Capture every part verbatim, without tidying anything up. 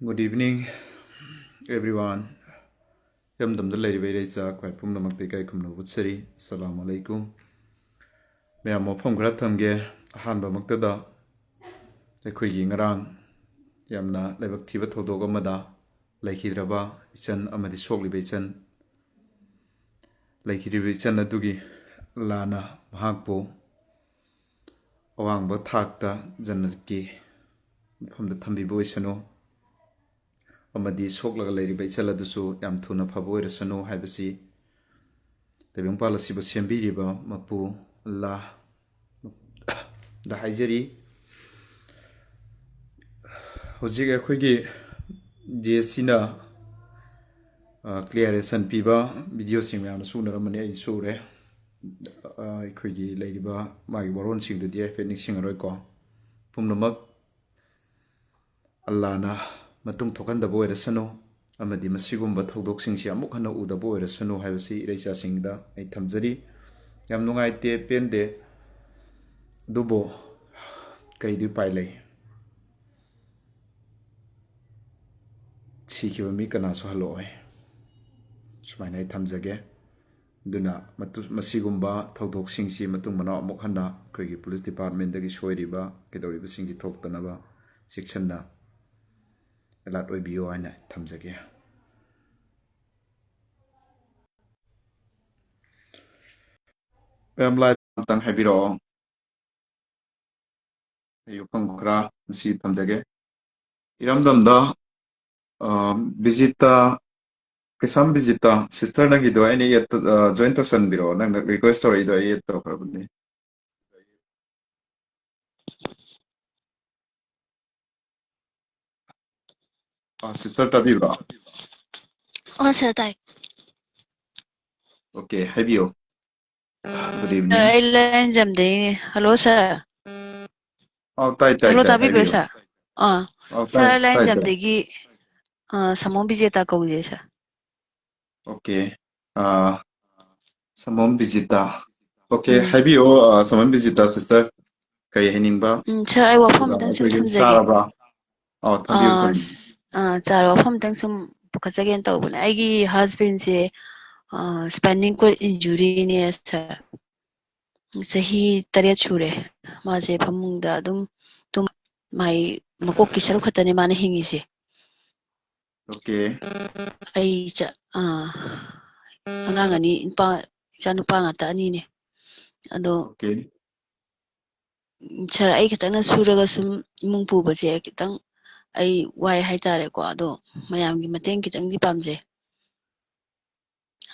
Good evening, everyone. ꯏꯔꯝꯗꯝꯗ ꯂꯩꯔꯤꯕ ꯏꯔꯩꯆꯥ ꯑꯩꯈꯣꯏ ꯄꯨꯝꯅꯃꯛꯇ ꯏꯀꯥꯏ ꯈꯨꯝꯅꯕ ꯎꯠꯆꯔꯤ꯫ ꯑꯁꯂꯥꯃꯨ ꯑꯂꯩꯀꯨꯝ꯫ ꯃꯌꯥꯝ ꯋꯥꯐꯝ ꯈꯔ ꯊꯝꯒꯦ꯫ ꯑꯍꯥꯟꯕꯃꯛꯇꯗ ꯑꯩꯈꯣꯏꯒꯤ ꯉꯔꯥꯡ ꯌꯥꯝꯅ ꯂꯥꯏꯕꯛ ꯊꯤꯕ ꯊꯧꯗꯣꯛ ꯑꯃꯗ ꯂꯩꯈꯤꯗ꯭ꯔꯕ ꯏꯆꯟ ꯑꯃꯗꯤ ꯁꯣꯛꯂꯤꯕ ꯏꯆꯟ, ꯂꯩꯈꯤꯗ꯭ꯔꯤꯕ ꯏꯆꯟ ꯑꯗꯨꯒꯤ ꯂꯥꯟꯅ ꯃꯍꯥꯛꯄꯨ ꯑꯋꯥꯡꯕ ꯊꯥꯛꯇ ꯖꯟꯅꯠꯀꯤ ꯃꯐꯝꯗ ꯊꯝꯕꯤꯕ ꯑꯣꯏꯁꯅꯨ꯫ ꯑꯃꯗꯤ ꯁꯣꯛꯂꯒ ꯂꯩꯔꯤꯕ ꯏꯆꯜ ꯑꯗꯨꯁꯨ ꯌꯥꯝ ꯊꯨꯅ ꯐꯕ ꯑꯣꯏꯔꯁꯅꯨ ꯍꯥꯏꯕꯁꯤ ꯇꯥꯏꯕꯪꯄꯥꯜ ꯑꯁꯤꯕꯨ ꯁꯦꯝꯕꯤꯔꯤꯕ ꯃꯄꯨ ꯑꯜꯂꯥꯍ ꯗ ꯍꯥꯏꯖꯔꯤ꯫ ꯍꯧꯖꯤꯛ ꯑꯩꯈꯣꯏꯒꯤ ꯖꯤ ꯑꯦꯁ ꯁꯤꯅ, ꯑ, ꯀ꯭ꯂꯤꯌꯥꯔꯦꯁꯟ ꯄꯤꯕ ꯚꯤꯗꯤꯑꯣꯁꯤꯡ ꯃꯌꯥꯝꯅꯁꯨ ꯎꯅꯔꯝꯃꯅꯤ, ꯑꯩꯁꯨ ꯎꯔꯦ꯫ ꯑ, ꯑꯩꯈꯣꯏꯒꯤ ꯂꯩꯔꯤꯕ ꯃꯥꯒꯤ ꯋꯥꯔꯣꯜꯁꯤꯡꯗꯨꯗꯤ ꯍꯥꯏꯐꯦꯠ ꯅꯤꯡꯁꯤꯡꯉꯔꯣꯏꯀꯣ꯫ ꯄꯨꯝꯅꯃꯛ ꯑꯜꯂꯥꯅ ꯃꯇꯨꯡ ꯊꯣꯛꯍꯟꯗꯕ ꯑꯣꯏꯔꯁꯅꯨ, ꯑꯃꯗꯤ ꯃꯁꯤꯒꯨꯝꯕ ꯊꯧꯗꯣꯛꯁꯤꯡꯁꯤ ꯑꯃꯨꯛ ꯍꯟꯅ ꯎꯗꯕ ꯑꯣꯏꯔꯁꯅꯨ ꯍꯥꯏꯕꯁꯤ ꯏꯔꯩꯆꯥꯁꯤꯡꯗ ꯑꯩ ꯊꯝꯖꯔꯤ꯫ ꯌꯥꯝ ꯅꯨꯡꯉꯥꯏꯇꯦ, ꯄꯦꯟꯗꯦ, ꯑꯗꯨꯕꯨ ꯀꯩꯗꯤ ꯎꯄꯥꯏ ꯂꯩ? ꯁꯤꯈꯤꯕ ꯃꯤ ꯀꯅꯥꯁꯨ ꯍꯜꯂꯛꯑꯣꯏ꯫ ꯁꯨꯃꯥꯏꯅ ꯑꯩ ꯊꯝꯖꯒꯦ꯫ ꯑꯗꯨꯅ ꯃꯇꯨ-, ꯃꯁꯤꯒꯨꯝꯕ ꯊꯧꯗꯣꯛꯁꯤꯡꯁꯤ ꯃꯇꯨꯡ ꯃꯅꯥꯎ ꯑꯃꯨꯛ ꯍꯟꯅ ꯑꯩꯈꯣꯏꯒꯤ ꯄꯨꯂꯤꯁ ꯗꯤꯄꯥꯔꯠꯃꯦꯟꯗꯒꯤ ꯁꯣꯏꯔꯤꯕ ꯀꯩꯗꯧꯔꯤꯕꯁꯤꯡꯁꯤ ꯊꯣꯛꯇꯅꯕ ꯆꯦꯛꯁꯤꯟꯅ ꯑꯦꯂꯔꯠ ꯑꯣꯏꯕꯤꯌꯨ ꯍꯥꯏꯅ ꯊꯝꯖꯒꯦ꯫ ꯃꯦꯝ, ꯂꯥꯏꯚ ꯑꯝꯇꯪ ꯍꯥꯏꯕꯤꯔꯛꯑꯣ꯫ ꯑꯩ ꯋꯥꯐꯝ ꯈꯔ ꯉꯁꯤ ꯊꯝꯖꯒꯦ꯫ ꯏꯔꯝꯗꯝꯗ, ꯑ, ꯕꯤꯖꯤꯇꯥ, ꯀꯩꯁꯥꯝ ꯕꯤꯖꯤꯇꯥ, ꯁꯤꯁꯇꯔ ꯅꯪꯒꯤꯗꯣ ꯑꯩꯅ ꯑꯦꯗ, ꯑ, ꯖꯣꯏꯟ ꯇꯧꯁꯟꯕꯤꯔꯛꯑꯣ꯫ ꯅꯪꯅ ꯔꯤꯀ꯭ꯋꯦꯁ ꯇꯧꯔꯛꯏꯗꯣ ꯑꯩ ꯑꯦꯗ ꯇꯧꯈ꯭ꯔꯕꯅꯤ꯫ ꯑ, ꯁꯤꯁꯇꯔ ꯇꯥꯕꯤꯕ꯭ꯔꯣ? ꯑꯣ, ꯁꯥꯔ, ꯇꯥꯏ꯫ ꯑꯣꯀꯦ, ꯍꯥꯏꯕꯤꯌꯨ꯫ Good evening. ꯁꯥꯔ, ꯑꯩ ꯂꯥꯏꯟꯖꯝꯗꯒꯤꯅꯦ꯫ ꯍꯜꯂꯣ, ꯁꯥꯔ꯫ ꯑꯧ, ꯇꯥꯏ, ꯇꯥꯏ, ꯍꯜꯂꯣ, ꯇꯥꯏ, ꯇꯥꯕꯤꯕ꯭ꯔꯣ, ꯍꯥꯏꯕꯤꯌꯨ꯫ ꯁꯥꯔ? ꯑꯥ, ꯑꯧ, ꯁꯥꯔ, ꯇꯥꯏ, ꯑꯩ ꯇꯥꯏ, ꯇꯥꯏ꯫ ꯂꯥꯏꯟꯖꯝꯗꯒꯤ, ꯑꯥ, ꯁꯥꯃꯣꯝ ꯕꯤꯖꯦꯇꯥ ꯀꯧꯖꯩ, ꯁꯥꯔ꯫ ꯑꯣꯀꯦ꯫ ꯑꯥ, ꯁꯥꯃꯣꯝ ꯕꯤꯖꯤꯇꯥ꯫ ꯑꯣꯀꯦ, ꯎꯝ꯫ ꯍꯥꯏꯕꯤꯌꯨ, ꯑꯥ, ꯁꯥꯃꯣꯝ ꯕꯤꯖꯤꯇꯥ, ꯁꯤꯁꯇꯔ꯫ ꯀꯔꯤ ꯍꯥꯏꯅꯤꯡꯕ? ꯎꯝ, ꯁꯥꯔ, ꯑꯩ ꯋꯥꯐꯝ ꯑꯗꯨꯒ ꯑꯝꯇꯪ ꯁꯨꯝ ꯑꯩꯈꯣꯏꯒꯤ ꯊꯝꯖꯒꯦ꯫ ꯆꯥꯔꯕ? ꯑꯧ, ꯊꯝꯕꯤꯌꯨ, ꯑꯥ, ꯊꯝꯕꯤꯌꯨ꯫ ꯑꯥ, ꯁꯥꯔ, ꯋꯥꯐꯝ ꯑꯝꯇꯪ ꯁꯨꯝ ꯄꯨꯈꯠꯆꯒꯦꯅ ꯇꯧꯕꯅꯦ꯫ ꯑꯩꯒꯤ ꯍꯁꯕꯦꯟꯁꯦ, ꯑꯥ, ꯁ꯭ꯄꯥꯏꯅꯤꯡ ꯀꯣꯔꯗ ꯏꯟꯖꯨꯔꯤꯅꯦ, ꯁꯥꯔ꯫ ꯆꯍꯤ ꯇꯔꯦꯠ ꯁꯨꯔꯦ꯫ ꯃꯥꯁꯦ ꯐꯃꯨꯡꯗ ꯑꯗꯨꯝ ꯇꯨꯝ, ꯃꯥꯏ ꯃꯀꯣꯛꯀꯤ ꯁꯔꯨꯛ ꯈꯛꯇꯅꯦ ꯃꯥꯅ ꯍꯤꯡꯉꯤꯁꯦ꯫ ꯑꯣꯀꯦ꯫ ꯑꯩ ꯆ-, ꯑꯥ, ꯑꯉꯥꯡ ꯑꯅꯤ, ꯅꯨꯄꯥ, ꯏꯆꯥ ꯅꯨꯄꯥ ꯉꯥꯛꯇ ꯑꯅꯤꯅꯦ꯫ ꯑꯗꯣ, ꯑꯣꯀꯦ꯫ ꯁꯥꯔ, ꯑꯩ ꯈꯛꯇꯪꯅ ꯁꯨꯔꯒ ꯁꯨꯝ ꯏꯃꯨꯡ ꯄꯨꯕꯁꯦ ꯈꯤꯇꯪ ꯑꯩ ꯋꯥꯏ ꯍꯥꯏꯇꯥꯔꯦꯀꯣ꯫ ꯑꯗꯣ ꯃꯌꯥꯝꯒꯤ ꯃꯇꯦꯡ ꯈꯤꯇꯪꯗꯤ ꯄꯥꯝꯖꯩ꯫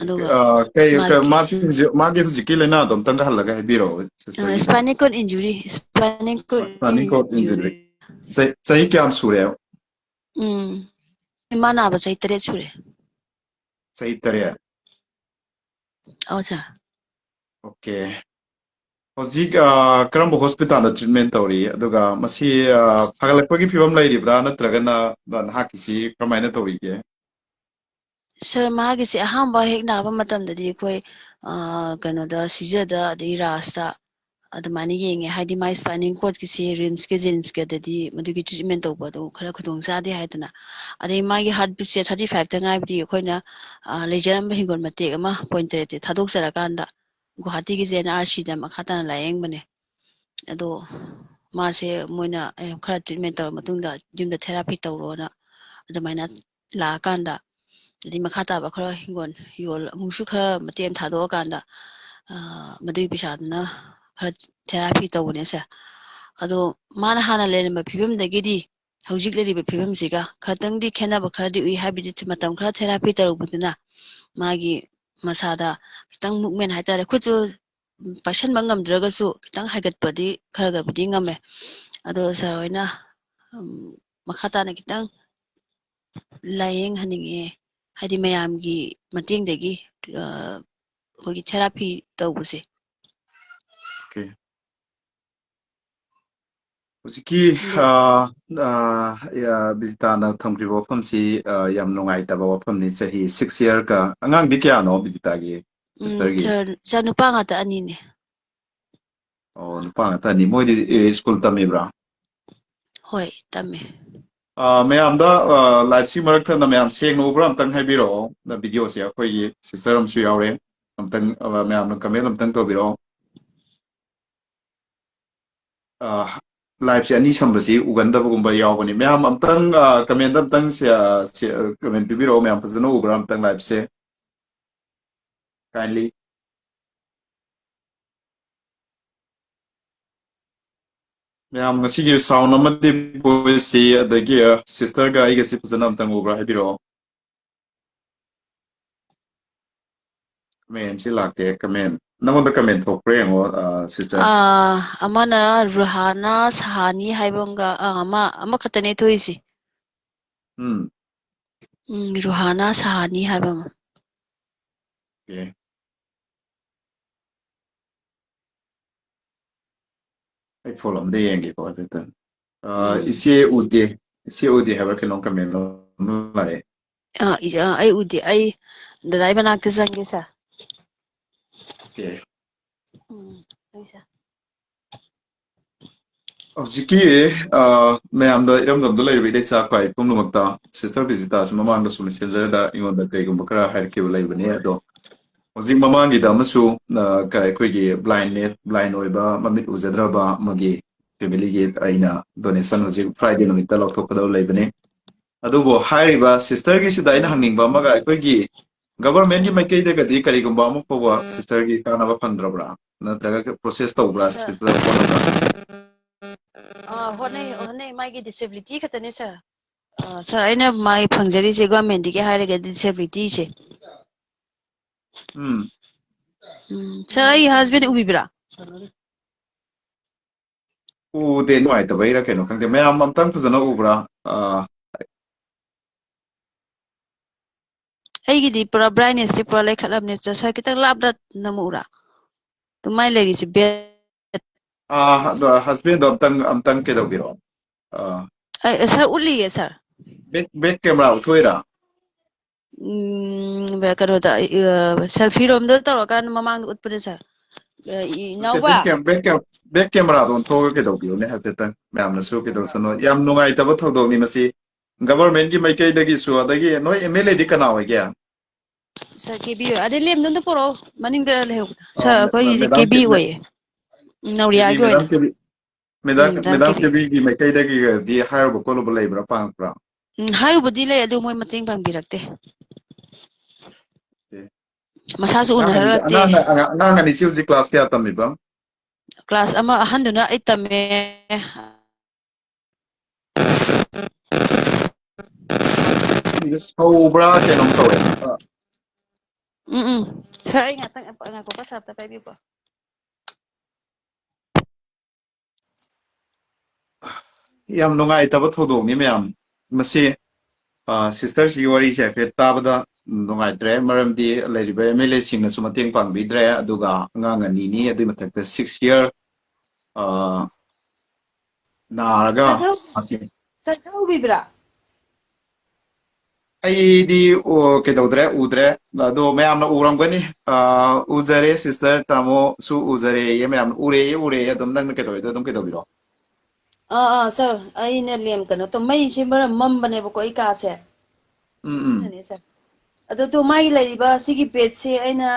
ꯑꯗꯨꯒ ꯑ, ꯀꯩ, ꯃꯥꯒꯤ ꯀ-, ꯃꯥꯁꯤ ꯍꯧꯖꯤꯛ, ꯃꯥꯒꯤ ꯍꯧꯖꯤꯛꯀꯤ ꯂꯥꯏꯅꯥꯗꯣ ꯑꯝꯇꯪꯒ ꯍꯜꯂꯒ ꯍꯥꯏꯕꯤꯔꯛꯑꯣ, ꯁꯤꯁꯇꯔꯒꯤ꯫ ꯁ꯭ꯄꯥꯏꯅꯤꯡ ꯀꯣꯔꯗ ꯏꯟꯖꯨꯔꯤ, ꯁ꯭ꯄꯥꯏꯅꯤꯡ ꯀꯣꯔꯗ ꯁ꯭ꯄꯥꯏꯅꯤꯡ ꯀꯣꯔꯗ ꯏꯟꯖꯨꯔꯤ꯫ ꯏꯟꯖꯨꯔꯤ꯫ ꯆꯍꯤ, ꯆꯍꯤ ꯀꯌꯥꯝ ꯁꯨꯔꯦ? ꯎꯝ, ꯏꯃꯥ ꯅꯥꯕ ꯆꯍꯤ ꯇꯔꯦꯠ ꯁꯨꯔꯦ꯫ ꯆꯍꯤ ꯇꯔꯦꯠ? ꯑꯧ, ꯁꯥꯔ꯫ ꯑꯣꯀꯦ꯫ ꯍꯧꯖꯤꯛ, ꯑ, ꯀꯔꯝꯕ ꯍꯣꯁꯄꯤꯇꯥꯜꯗ ꯇ꯭ꯔꯤꯠꯃꯦꯟ ꯇꯧꯔꯤ? ꯑꯗꯨꯒ ꯃꯁꯤ, ꯑ, ꯐꯒꯠꯂꯛꯄꯒꯤ ꯐꯤꯕꯝ ꯂꯩꯔꯤꯕ꯭ꯔꯥ, ꯅꯠꯇ꯭ꯔꯒꯅ ꯅꯍꯥꯛꯀꯤꯁꯤ ꯀꯔꯝꯍꯥꯏꯅ ꯇꯧꯔꯤꯒꯦ? ꯁꯥꯔ, ꯃꯥꯒꯤꯁꯦ ꯑꯍꯥꯟꯕ ꯍꯦꯛ ꯅꯥꯕ ꯃꯇꯝꯗꯗꯤ ꯑꯩꯈꯣꯏ, ꯑ, ꯀꯩꯅꯣꯗ, ꯁꯤꯖꯗ, ꯑꯗꯩ ꯔꯥꯖꯇ ꯑꯗꯨꯃꯥꯏꯅ ꯌꯦꯡꯉꯦ꯫ ꯍꯥꯏꯗꯤ ꯃꯥꯏ ꯁ꯭ꯄꯥꯏꯅꯤꯡ ꯀꯣꯔꯗꯀꯤꯁꯦ ꯔꯤꯝꯁꯀꯤ, ꯖꯦꯅꯤꯝꯁꯀꯤꯗꯗꯤ ꯃꯗꯨꯒꯤ ꯇ꯭ꯔꯤꯠꯃꯦꯟ ꯇꯧꯕ ꯑꯗꯨ ꯈꯔ ꯈꯨꯗꯣꯡ ꯆꯥꯗꯦ ꯍꯥꯏꯗꯅ꯫ ꯑꯗꯩ ꯃꯥꯒꯤ ꯍꯥꯔꯠ ꯕꯤꯠꯁꯦ ꯊꯥꯔꯇꯤ ꯐꯥꯏꯚꯇ ꯉꯥꯏꯕꯗꯤ ꯑꯩꯈꯣꯏꯅ, ꯑ, ꯂꯩꯖꯔꯝꯕ ꯍꯤꯡꯒꯣꯜ ꯃꯇꯦꯛ ꯑꯃ ꯄꯣꯏꯟ ꯇꯔꯦꯠꯇꯤ ꯊꯥꯗꯣꯛꯆꯔꯀꯥꯟꯗ ꯒꯨꯋꯥꯍꯥꯇꯤꯒꯤ ꯖꯦ ꯑꯦꯟ ꯑꯥꯔ ꯁꯤꯗ ꯃꯈꯥ ꯇꯥꯅ ꯂꯥꯌꯦꯡꯕꯅꯦ꯫ ꯑꯗꯣ ꯃꯥꯁꯦ ꯃꯣꯏꯅ, ꯑꯦ, ꯈꯔ ꯇ꯭ꯔꯤꯠꯃꯦꯟ ꯇꯧꯔ ꯃꯇꯨꯡꯗ ꯌꯨꯝꯗ ꯊꯦꯔꯥꯄꯤ ꯇꯧꯔꯣꯅ ꯑꯗꯨꯃꯥꯏꯅ ꯂꯥꯛꯑꯀꯥꯟꯗ, ꯑꯗꯩ ꯃꯈꯥ ꯇꯥꯕ ꯈꯔ ꯍꯤꯡꯒꯣꯜ ꯌꯣꯜ-, ꯑꯃꯨꯛꯁꯨ ꯈꯔ ꯃꯇꯦꯛ ꯑꯃ ꯊꯥꯗꯣꯛꯑꯀꯥꯟꯗ, ꯑ, ꯃꯗꯨꯒꯤ ꯄꯩꯁꯥꯗꯨꯅ ꯈꯔ ꯊꯦꯔꯥꯄꯤ ꯇꯧꯕꯅꯦ, ꯁꯥꯔ꯫ ꯑꯗꯣ ꯃꯥꯅ ꯍꯥꯟꯅ ꯂꯩꯔꯝꯕ ꯐꯤꯕꯝꯗꯒꯤꯗꯤ ꯍꯧꯖꯤꯛ ꯂꯩꯔꯤꯕ ꯐꯤꯕꯝꯁꯤꯒ ꯈꯔꯇꯪꯗꯤ ꯈꯦꯠꯅꯕ ꯈꯔꯗꯤ ꯎꯏ꯫ ꯍꯥꯏꯕꯗꯤ ꯃꯇꯝ ꯈꯔ ꯊꯦꯔꯥꯄꯤ ꯇꯧꯔꯨꯕꯗꯨꯅ ꯃꯥꯒꯤ ꯃꯁꯥꯗ ꯈꯤꯇꯪ ꯃꯨꯞꯃꯦꯟ ꯍꯥꯏꯇꯥꯔꯦ, ꯈꯨꯠꯁꯨ ꯄꯥꯏꯁꯟꯕ ꯉꯝꯗ꯭ꯔꯒꯁꯨ ꯈꯤꯇꯪ ꯍꯥꯏꯒꯠꯄꯗꯤ ꯈꯔ ꯈꯔꯕꯨꯗꯤ ꯉꯝꯃꯦ꯫ ꯑꯗꯣ ꯁꯥꯔ ꯍꯣꯏꯅ, ꯎꯝ, ꯃꯈꯥ ꯇꯥꯅ ꯈꯤꯇꯪ ꯂꯥꯏꯌꯦꯡꯍꯟꯅꯤꯡꯉꯦ, ꯍꯥꯏꯗꯤ ꯃꯌꯥꯝꯒꯤ ꯃꯇꯦꯡꯗꯒꯤ, ꯑ, ꯑꯩꯈꯣꯏꯒꯤ ꯊꯦꯔꯥꯄꯤ ꯇꯧꯕꯁꯦ꯫ ꯑꯣꯀꯦ꯫ ꯍꯧꯖꯤꯛꯀꯤ, ꯑꯗꯣ ꯑ, ꯑ, ꯑ, ꯕꯤꯖꯤꯇꯥꯅ ꯊꯝꯈ꯭ꯔꯤꯕ ꯋꯥꯐꯝꯁꯤ, ꯑ, ꯌꯥꯝ ꯅꯨꯡꯉꯥꯏꯇꯕ ꯋꯥꯐꯝꯅꯤ꯫ ꯆꯍꯤ ꯁꯤꯛꯁ ꯏꯌꯥꯔꯒ, ꯑꯉꯥꯡꯗꯤ ꯀꯌꯥꯅꯣ ꯕꯤꯖꯤꯇꯥꯒꯤ, ꯎꯝ, ꯁꯤꯁꯇꯔꯒꯤ? ꯁꯥꯔ, ꯏꯆꯥ ꯅꯨꯄꯥ ꯉꯥꯛꯇ ꯑꯅꯤꯅꯦ꯫ ꯑꯣ, ꯅꯨꯄꯥ ꯉꯥꯛꯇ ꯑꯅꯤ꯫ ꯃꯣꯏꯗꯤ, ꯑꯦ, ꯁ꯭ꯀꯨꯜ ꯇꯝꯃꯤꯕ꯭ꯔꯥ? ꯍꯣꯏ, ꯇꯝꯃꯦ꯫ ꯑ, ꯃꯌꯥꯝꯗ, ꯑ, live ꯁꯤ ꯃꯔꯛ ꯊꯠꯅ ꯃꯌꯥꯝ ꯁꯦꯡꯅ ꯎꯕ꯭ꯔꯥ ꯑꯝꯇꯪ ꯍꯥꯏꯕꯤꯔꯛꯑꯣ꯫ ꯅ video ꯁꯦ ꯑꯩꯈꯣꯏꯒꯤ sister ꯑꯃꯁꯨ ꯌꯥꯎꯔꯦ꯫ ꯑꯝꯇꯪ, ꯑ, ꯃꯌꯥꯝꯅ comment ꯑꯝꯇꯪ ꯇꯧꯕꯤꯔꯛꯑꯣ꯫ ꯑ, live ꯁꯦ ꯑꯅꯤ ꯁꯝꯕꯁꯤ ꯎꯒꯟꯗꯕꯒꯨꯝꯕ ꯌꯥꯎꯕꯅꯤ꯫ ꯃꯌꯥꯝ ꯑꯝꯇꯪ, ꯑ, comment ꯑꯝꯇꯪ ꯁꯦ-, ꯑ, ꯁꯦ-, comment ꯄꯤꯕꯤꯔꯛꯑꯣ꯫ ꯃꯌꯥꯝ ꯐꯖꯅ ꯎꯕ꯭ꯔꯥ ꯑꯝꯇꯪ live ꯁꯦ? Kindly꯫ ꯃꯌꯥꯝ ꯉꯁꯤꯒꯤ sound ꯑꯃꯗꯤ voice ꯁꯤ, ꯑꯗꯒꯤ, ꯑ, sister ꯒ ꯑꯩꯒꯁꯤ ꯐꯖꯅ ꯑꯝꯇꯪ ꯎꯕ꯭ꯔꯥ ꯍꯥꯏꯕꯤꯔꯛꯑꯣ꯫ Comment ꯁꯤ ꯂꯥꯛꯇꯦ꯫ Comment, ꯅꯪꯉꯣꯟꯗ comment ꯊꯣꯛꯄ꯭ꯔꯥ ꯌꯦꯡꯉꯣ, ꯑ, sister꯫ ꯑꯥ, ꯑꯃꯅ ꯔꯨꯍꯥꯅꯥ ꯁꯍꯥꯅꯤ ꯍꯥꯏꯕ ꯑꯃꯒ, ꯑꯥ, ꯑꯃ, ꯑꯃꯈꯛꯇꯅꯦ ꯊꯣꯛꯏꯁꯦ꯫ ꯎꯝ꯫ ꯎꯝ, ꯔꯨꯍꯥꯅꯥ ꯁꯍꯥꯅꯤ ꯍꯥꯏꯕ ꯑꯃ꯫ Okay꯫ ꯑꯩ ꯐꯣꯟ ꯑꯝꯗ ꯌꯦꯡꯒꯦꯀꯣ, ꯑꯗꯨꯗ꯫ ꯑ, ꯎꯝ꯫ ꯏꯆꯦ ꯎꯗꯦ꯫ ꯏꯆꯦ ꯎꯗꯦ ꯍꯥꯏꯕ ꯀꯩꯅꯣꯝ comment ꯑꯃ ꯂꯥꯛꯑꯦ꯫ ꯑ, ꯏ-, ꯑ, ꯑꯩ ꯎꯗꯦ꯫ ꯑꯩ ꯗꯗꯥꯏ ꯃꯅꯥꯛꯇ ꯆꯪꯒꯦ, sir꯫ Okay꯫ ꯎꯝ, ꯍꯣꯏ, sir꯫ ꯍꯧꯖꯤꯛꯀꯤ, ꯑ, ꯃꯌꯥꯝꯗ ꯏꯔꯝꯗꯝꯗ ꯂꯩꯔꯤꯕ ꯏꯔꯩꯆꯥ ꯈ꯭ꯋꯥꯏ ꯄꯨꯝꯅꯃꯛꯇ sister ꯕꯤꯖꯤꯇꯥꯁꯤ ꯃꯃꯥꯡꯗꯁꯨ messenger ꯗ ꯑꯩꯉꯣꯟꯗ ꯀꯩꯒꯨꯝꯕ ꯈꯔ ꯍꯥꯏꯔꯛꯈꯤꯕ ꯂꯩꯕꯅꯦ꯫ ꯑꯗꯣ ꯍꯧꯖꯤꯛ ꯃꯃꯥꯡꯒꯤꯗ ꯑꯃꯁꯨ, ꯑ, ꯀ-, ꯑꯩꯈꯣꯏꯒꯤ blindness, blind ꯑꯣꯏꯕ, ꯃꯃꯤꯠ ꯎꯖꯗ꯭ꯔꯕ ꯑꯃꯒꯤ family ꯒꯤ ꯑꯩꯅ donation ꯍꯧꯖꯤꯛ Friday ꯅꯨꯃꯤꯠꯇ ꯂꯧꯊꯣꯛꯀꯗꯕ ꯂꯩꯕꯅꯦ꯫ ꯑꯗꯨꯕꯨ ꯍꯥꯏꯔꯤꯕ sister ꯒꯤꯁꯤꯗ ꯑꯩꯅ ꯍꯪꯅꯤꯡꯕ ꯑꯃꯒ, ꯑꯩꯈꯣꯏꯒꯤ government ꯀꯤ ꯃꯥꯏꯀꯩꯗꯒꯗꯤ ꯀꯔꯤꯒꯨꯝꯕ ꯑꯃ ꯐꯥꯎꯕ sister ꯒꯤ ꯀꯥꯟꯅꯕ ꯐꯪꯗ꯭ꯔꯕ꯭ꯔꯥ? ꯅꯠꯇ꯭ꯔꯒ process ꯇꯧꯕ꯭ꯔꯥ, sir? Sister ꯗ ꯐꯣꯟ ꯇꯧꯕ꯭ꯔꯥ? ꯑꯥ, ꯍꯣꯠꯅꯩ, ꯍꯣꯠꯅꯩ꯫ ꯃꯥꯒꯤ disability ꯈꯛꯇꯅꯦ, sir꯫ ꯑꯥ, sir, ꯑꯩꯅ ꯃꯥꯒꯤ ꯐꯪꯖꯔꯤꯁꯦ government ꯀꯤ ꯍꯥꯏꯔꯒꯗꯤ disability ꯁꯦ꯫ ꯎꯝ꯫ ꯎꯝ, sir, ꯑꯩ husband ꯎꯕꯤꯕ꯭ꯔꯥ? ꯎꯗꯦ, ꯅꯨꯡꯉꯥꯏꯇꯕꯩꯔꯥ ꯀꯩꯅꯣ ꯈꯪꯗꯦ꯫ ꯃꯌꯥꯝ ꯑꯝꯇꯪ ꯐꯖꯅ ꯎꯕ꯭ꯔꯥ? ꯑꯥ꯫ ꯑꯩꯒꯤꯗꯤ ꯄꯨꯔꯥ brightness ꯁꯦ ꯄꯨꯔꯥ ꯂꯩꯈꯠꯂꯕꯅꯦ꯫ Sir, ꯈꯤꯇꯪ ꯂꯥꯞꯅ ꯅꯝꯃꯛꯎꯔꯥ? ꯑꯗꯨꯃꯥꯏꯅ ꯂꯩꯔꯤꯁꯦ, bed꯫ ꯑꯥ, ꯑꯗꯣ husband ꯗꯣ ꯑꯝꯇꯪ, ꯑꯝꯇꯪ ꯀꯩꯗꯧꯕꯤꯔꯛꯑꯣ꯫ ꯑꯥ꯫ ꯑꯩ, sir, ꯎꯠꯂꯤꯌꯦ, sir꯫ Back, back camera ꯎꯠꯊꯣꯛꯏꯔꯥ? ꯎꯝ, ꯀꯩꯅꯣꯗ, ꯑ, selfie ꯔꯣꯝꯗ ꯇꯧꯔꯀꯥꯟꯗ ꯃꯃꯥꯡꯗ ꯎꯠꯄꯅꯦ, sir꯫ ꯑ, ꯅꯠꯇꯦ, ꯏꯅꯥꯎꯕ꯫ Back cam-, back cam-, back camera ꯗꯣ ꯑꯣꯟꯊꯣꯛꯑꯒ ꯀꯩꯗꯧꯕꯤꯌꯨꯅꯦ ꯍꯥꯏꯐꯦꯠꯇꯪ꯫ ꯃꯌꯥꯝꯅꯁꯨ ꯀꯩꯗꯧꯁꯅꯣ꯫ ꯌꯥꯝ ꯅꯨꯡꯉꯥꯏꯇꯕ ꯊꯧꯗꯣꯛꯅꯤ ꯃꯁꯤ꯫ Government ꯀꯤ ꯃꯥꯏꯀꯩꯗꯒꯤꯁꯨ, ꯑꯗꯒꯤ ꯅꯣꯏ M L A ꯗꯤ ꯀꯅꯥ ꯑꯣꯏꯒꯦ? Sir, K B ꯑꯣꯏ꯫ ꯑꯗꯩ ꯂꯦꯝꯗꯣ ꯑꯝꯇ ꯄꯨꯔꯛꯑꯣ꯫ ꯃꯅꯤꯡꯗ ꯂꯩꯍꯧꯕꯗꯣ꯫ ꯑ, Sir, ꯃꯦ-, ꯑꯩꯈꯣꯏꯒꯤꯗꯤ ꯃꯦꯗꯥꯝ K B ꯀꯦ-, ꯃꯦ-, ꯑꯣꯏꯌꯦ꯫ ꯎꯝ, ꯀꯦ ꯕꯤ, ꯅꯥꯎꯔꯤꯌꯥꯒꯤ ꯃꯦꯗꯥꯝ ꯑꯣꯏꯅ꯫ ꯀꯦ ꯕꯤ, ꯃꯦꯗꯥꯝ, ꯎꯝ, ꯃꯦꯗꯥꯝ ꯃꯦꯗꯥꯝ ꯀꯦ ꯕꯤ꯫ ꯀꯦ ꯕꯤꯒꯤ ꯃꯥꯏꯀꯩꯗꯒꯤꯒꯗꯤ ꯍꯥꯏꯔꯨꯕ ꯈꯣꯠꯂꯨꯕ ꯂꯩꯕ꯭ꯔꯥ, ꯄꯥꯡꯕ꯭ꯔꯥ? ꯎꯝ, ꯍꯥꯏꯔꯨꯕꯗꯤ ꯂꯩ, ꯑꯗꯨ ꯃꯣꯏ ꯃꯇꯦꯡ ꯄꯥꯡꯕꯤꯔꯛꯇꯦ꯫ ꯑꯦ꯫ ꯃꯁꯥꯁꯨ ꯑꯉꯥꯡ ꯑꯅꯤ, ꯎꯅꯍꯜꯂꯛꯇꯦ꯫ ꯑꯉꯥꯡ, ꯑꯉꯥꯡ ꯑꯅꯤꯁꯤ ꯍꯧꯖꯤꯛ class ꯀꯌꯥ ꯇꯝꯃꯤꯕ? Class ꯑꯃ ꯑꯍꯟꯗꯨꯅ eight ꯇꯝꯃꯦ꯫ ꯁꯧꯕ꯭ꯔꯥ ꯀꯩꯅꯣꯝ ꯇꯧꯋꯦ꯫ ꯑ꯫ ꯎꯝ, ꯎꯝ꯫ Sir, ꯑꯩ ꯉꯥꯛꯇꯪ, ꯉꯥꯏꯈꯣꯀꯣ, sir, ꯑꯝꯇ ꯄꯥꯏꯕꯤꯌꯨꯀꯣ꯫ ꯌꯥꯝ ꯅꯨꯡꯉꯥꯏꯇꯕ ꯊꯧꯗꯣꯛꯅꯤ ꯃꯌꯥꯝ꯫ ꯃꯁꯤ, ꯑ, sister ꯁꯤꯒꯤ ꯋꯥꯔꯤꯁꯦ ꯍꯥꯏꯐꯦꯠ ꯇꯥꯕꯗ ꯅꯨꯡꯉꯥꯏꯇ꯭ꯔꯦ, ꯃꯔꯝꯗꯤ ꯂꯩꯔꯤꯕ M L A ꯁꯤꯡꯅꯁꯨ ꯃꯇꯦꯡ ꯄꯥꯡꯕꯤꯗ꯭ꯔꯦ, ꯑꯗꯨꯒ ꯑꯉꯥꯡ ꯑꯅꯤꯅꯤ, ꯑꯗꯨꯒꯤ ꯃꯊꯛꯇ six year, ꯑ, ꯅꯥꯔꯒ Sir, ꯈꯔ, sir, ꯈꯔ ꯎꯕꯤꯕ꯭ꯔꯥ? ꯑꯩꯗꯤ, ꯑꯣ, ꯀꯩꯗꯧꯗ꯭ꯔꯦ, ꯎꯗ꯭ꯔꯦ꯫ ꯑꯗꯣ ꯃꯌꯥꯝꯅ ꯎꯔꯝꯒꯅꯤ꯫ ꯑ, ꯎꯖꯔꯦ, sister, ꯇꯥꯃꯣꯁꯨ ꯎꯖꯔꯦꯌꯦ, ꯃꯌꯥꯝꯅ ꯎꯔꯦꯌꯦ, ꯎꯔꯦꯌꯦ꯫ ꯑꯗꯨꯝ ꯅꯪꯅ ꯀꯩꯗꯧꯔꯤꯗꯣ ꯑꯗꯨꯝ ꯀꯩꯗꯧꯕꯤꯔꯣ꯫ ꯑꯥ, ꯑꯥ, sir, ꯑꯩꯅ ꯂꯦꯝ ꯀꯩꯅꯣ ꯇꯧ-, ꯃꯩꯁꯦ ꯃꯔꯝ ꯃꯝꯕꯅꯦꯕꯀꯣ ꯑꯩ ꯀꯥꯁꯦ꯫ ꯎꯝ, ꯎꯝ꯫ ꯑꯗꯨꯅꯅꯦ, sir꯫ ꯑꯗꯣ ꯇꯣ ꯃꯥꯒꯤ ꯂꯩꯔꯤꯕ ꯁꯤꯒꯤ bedꯁꯦ ꯑꯩꯅ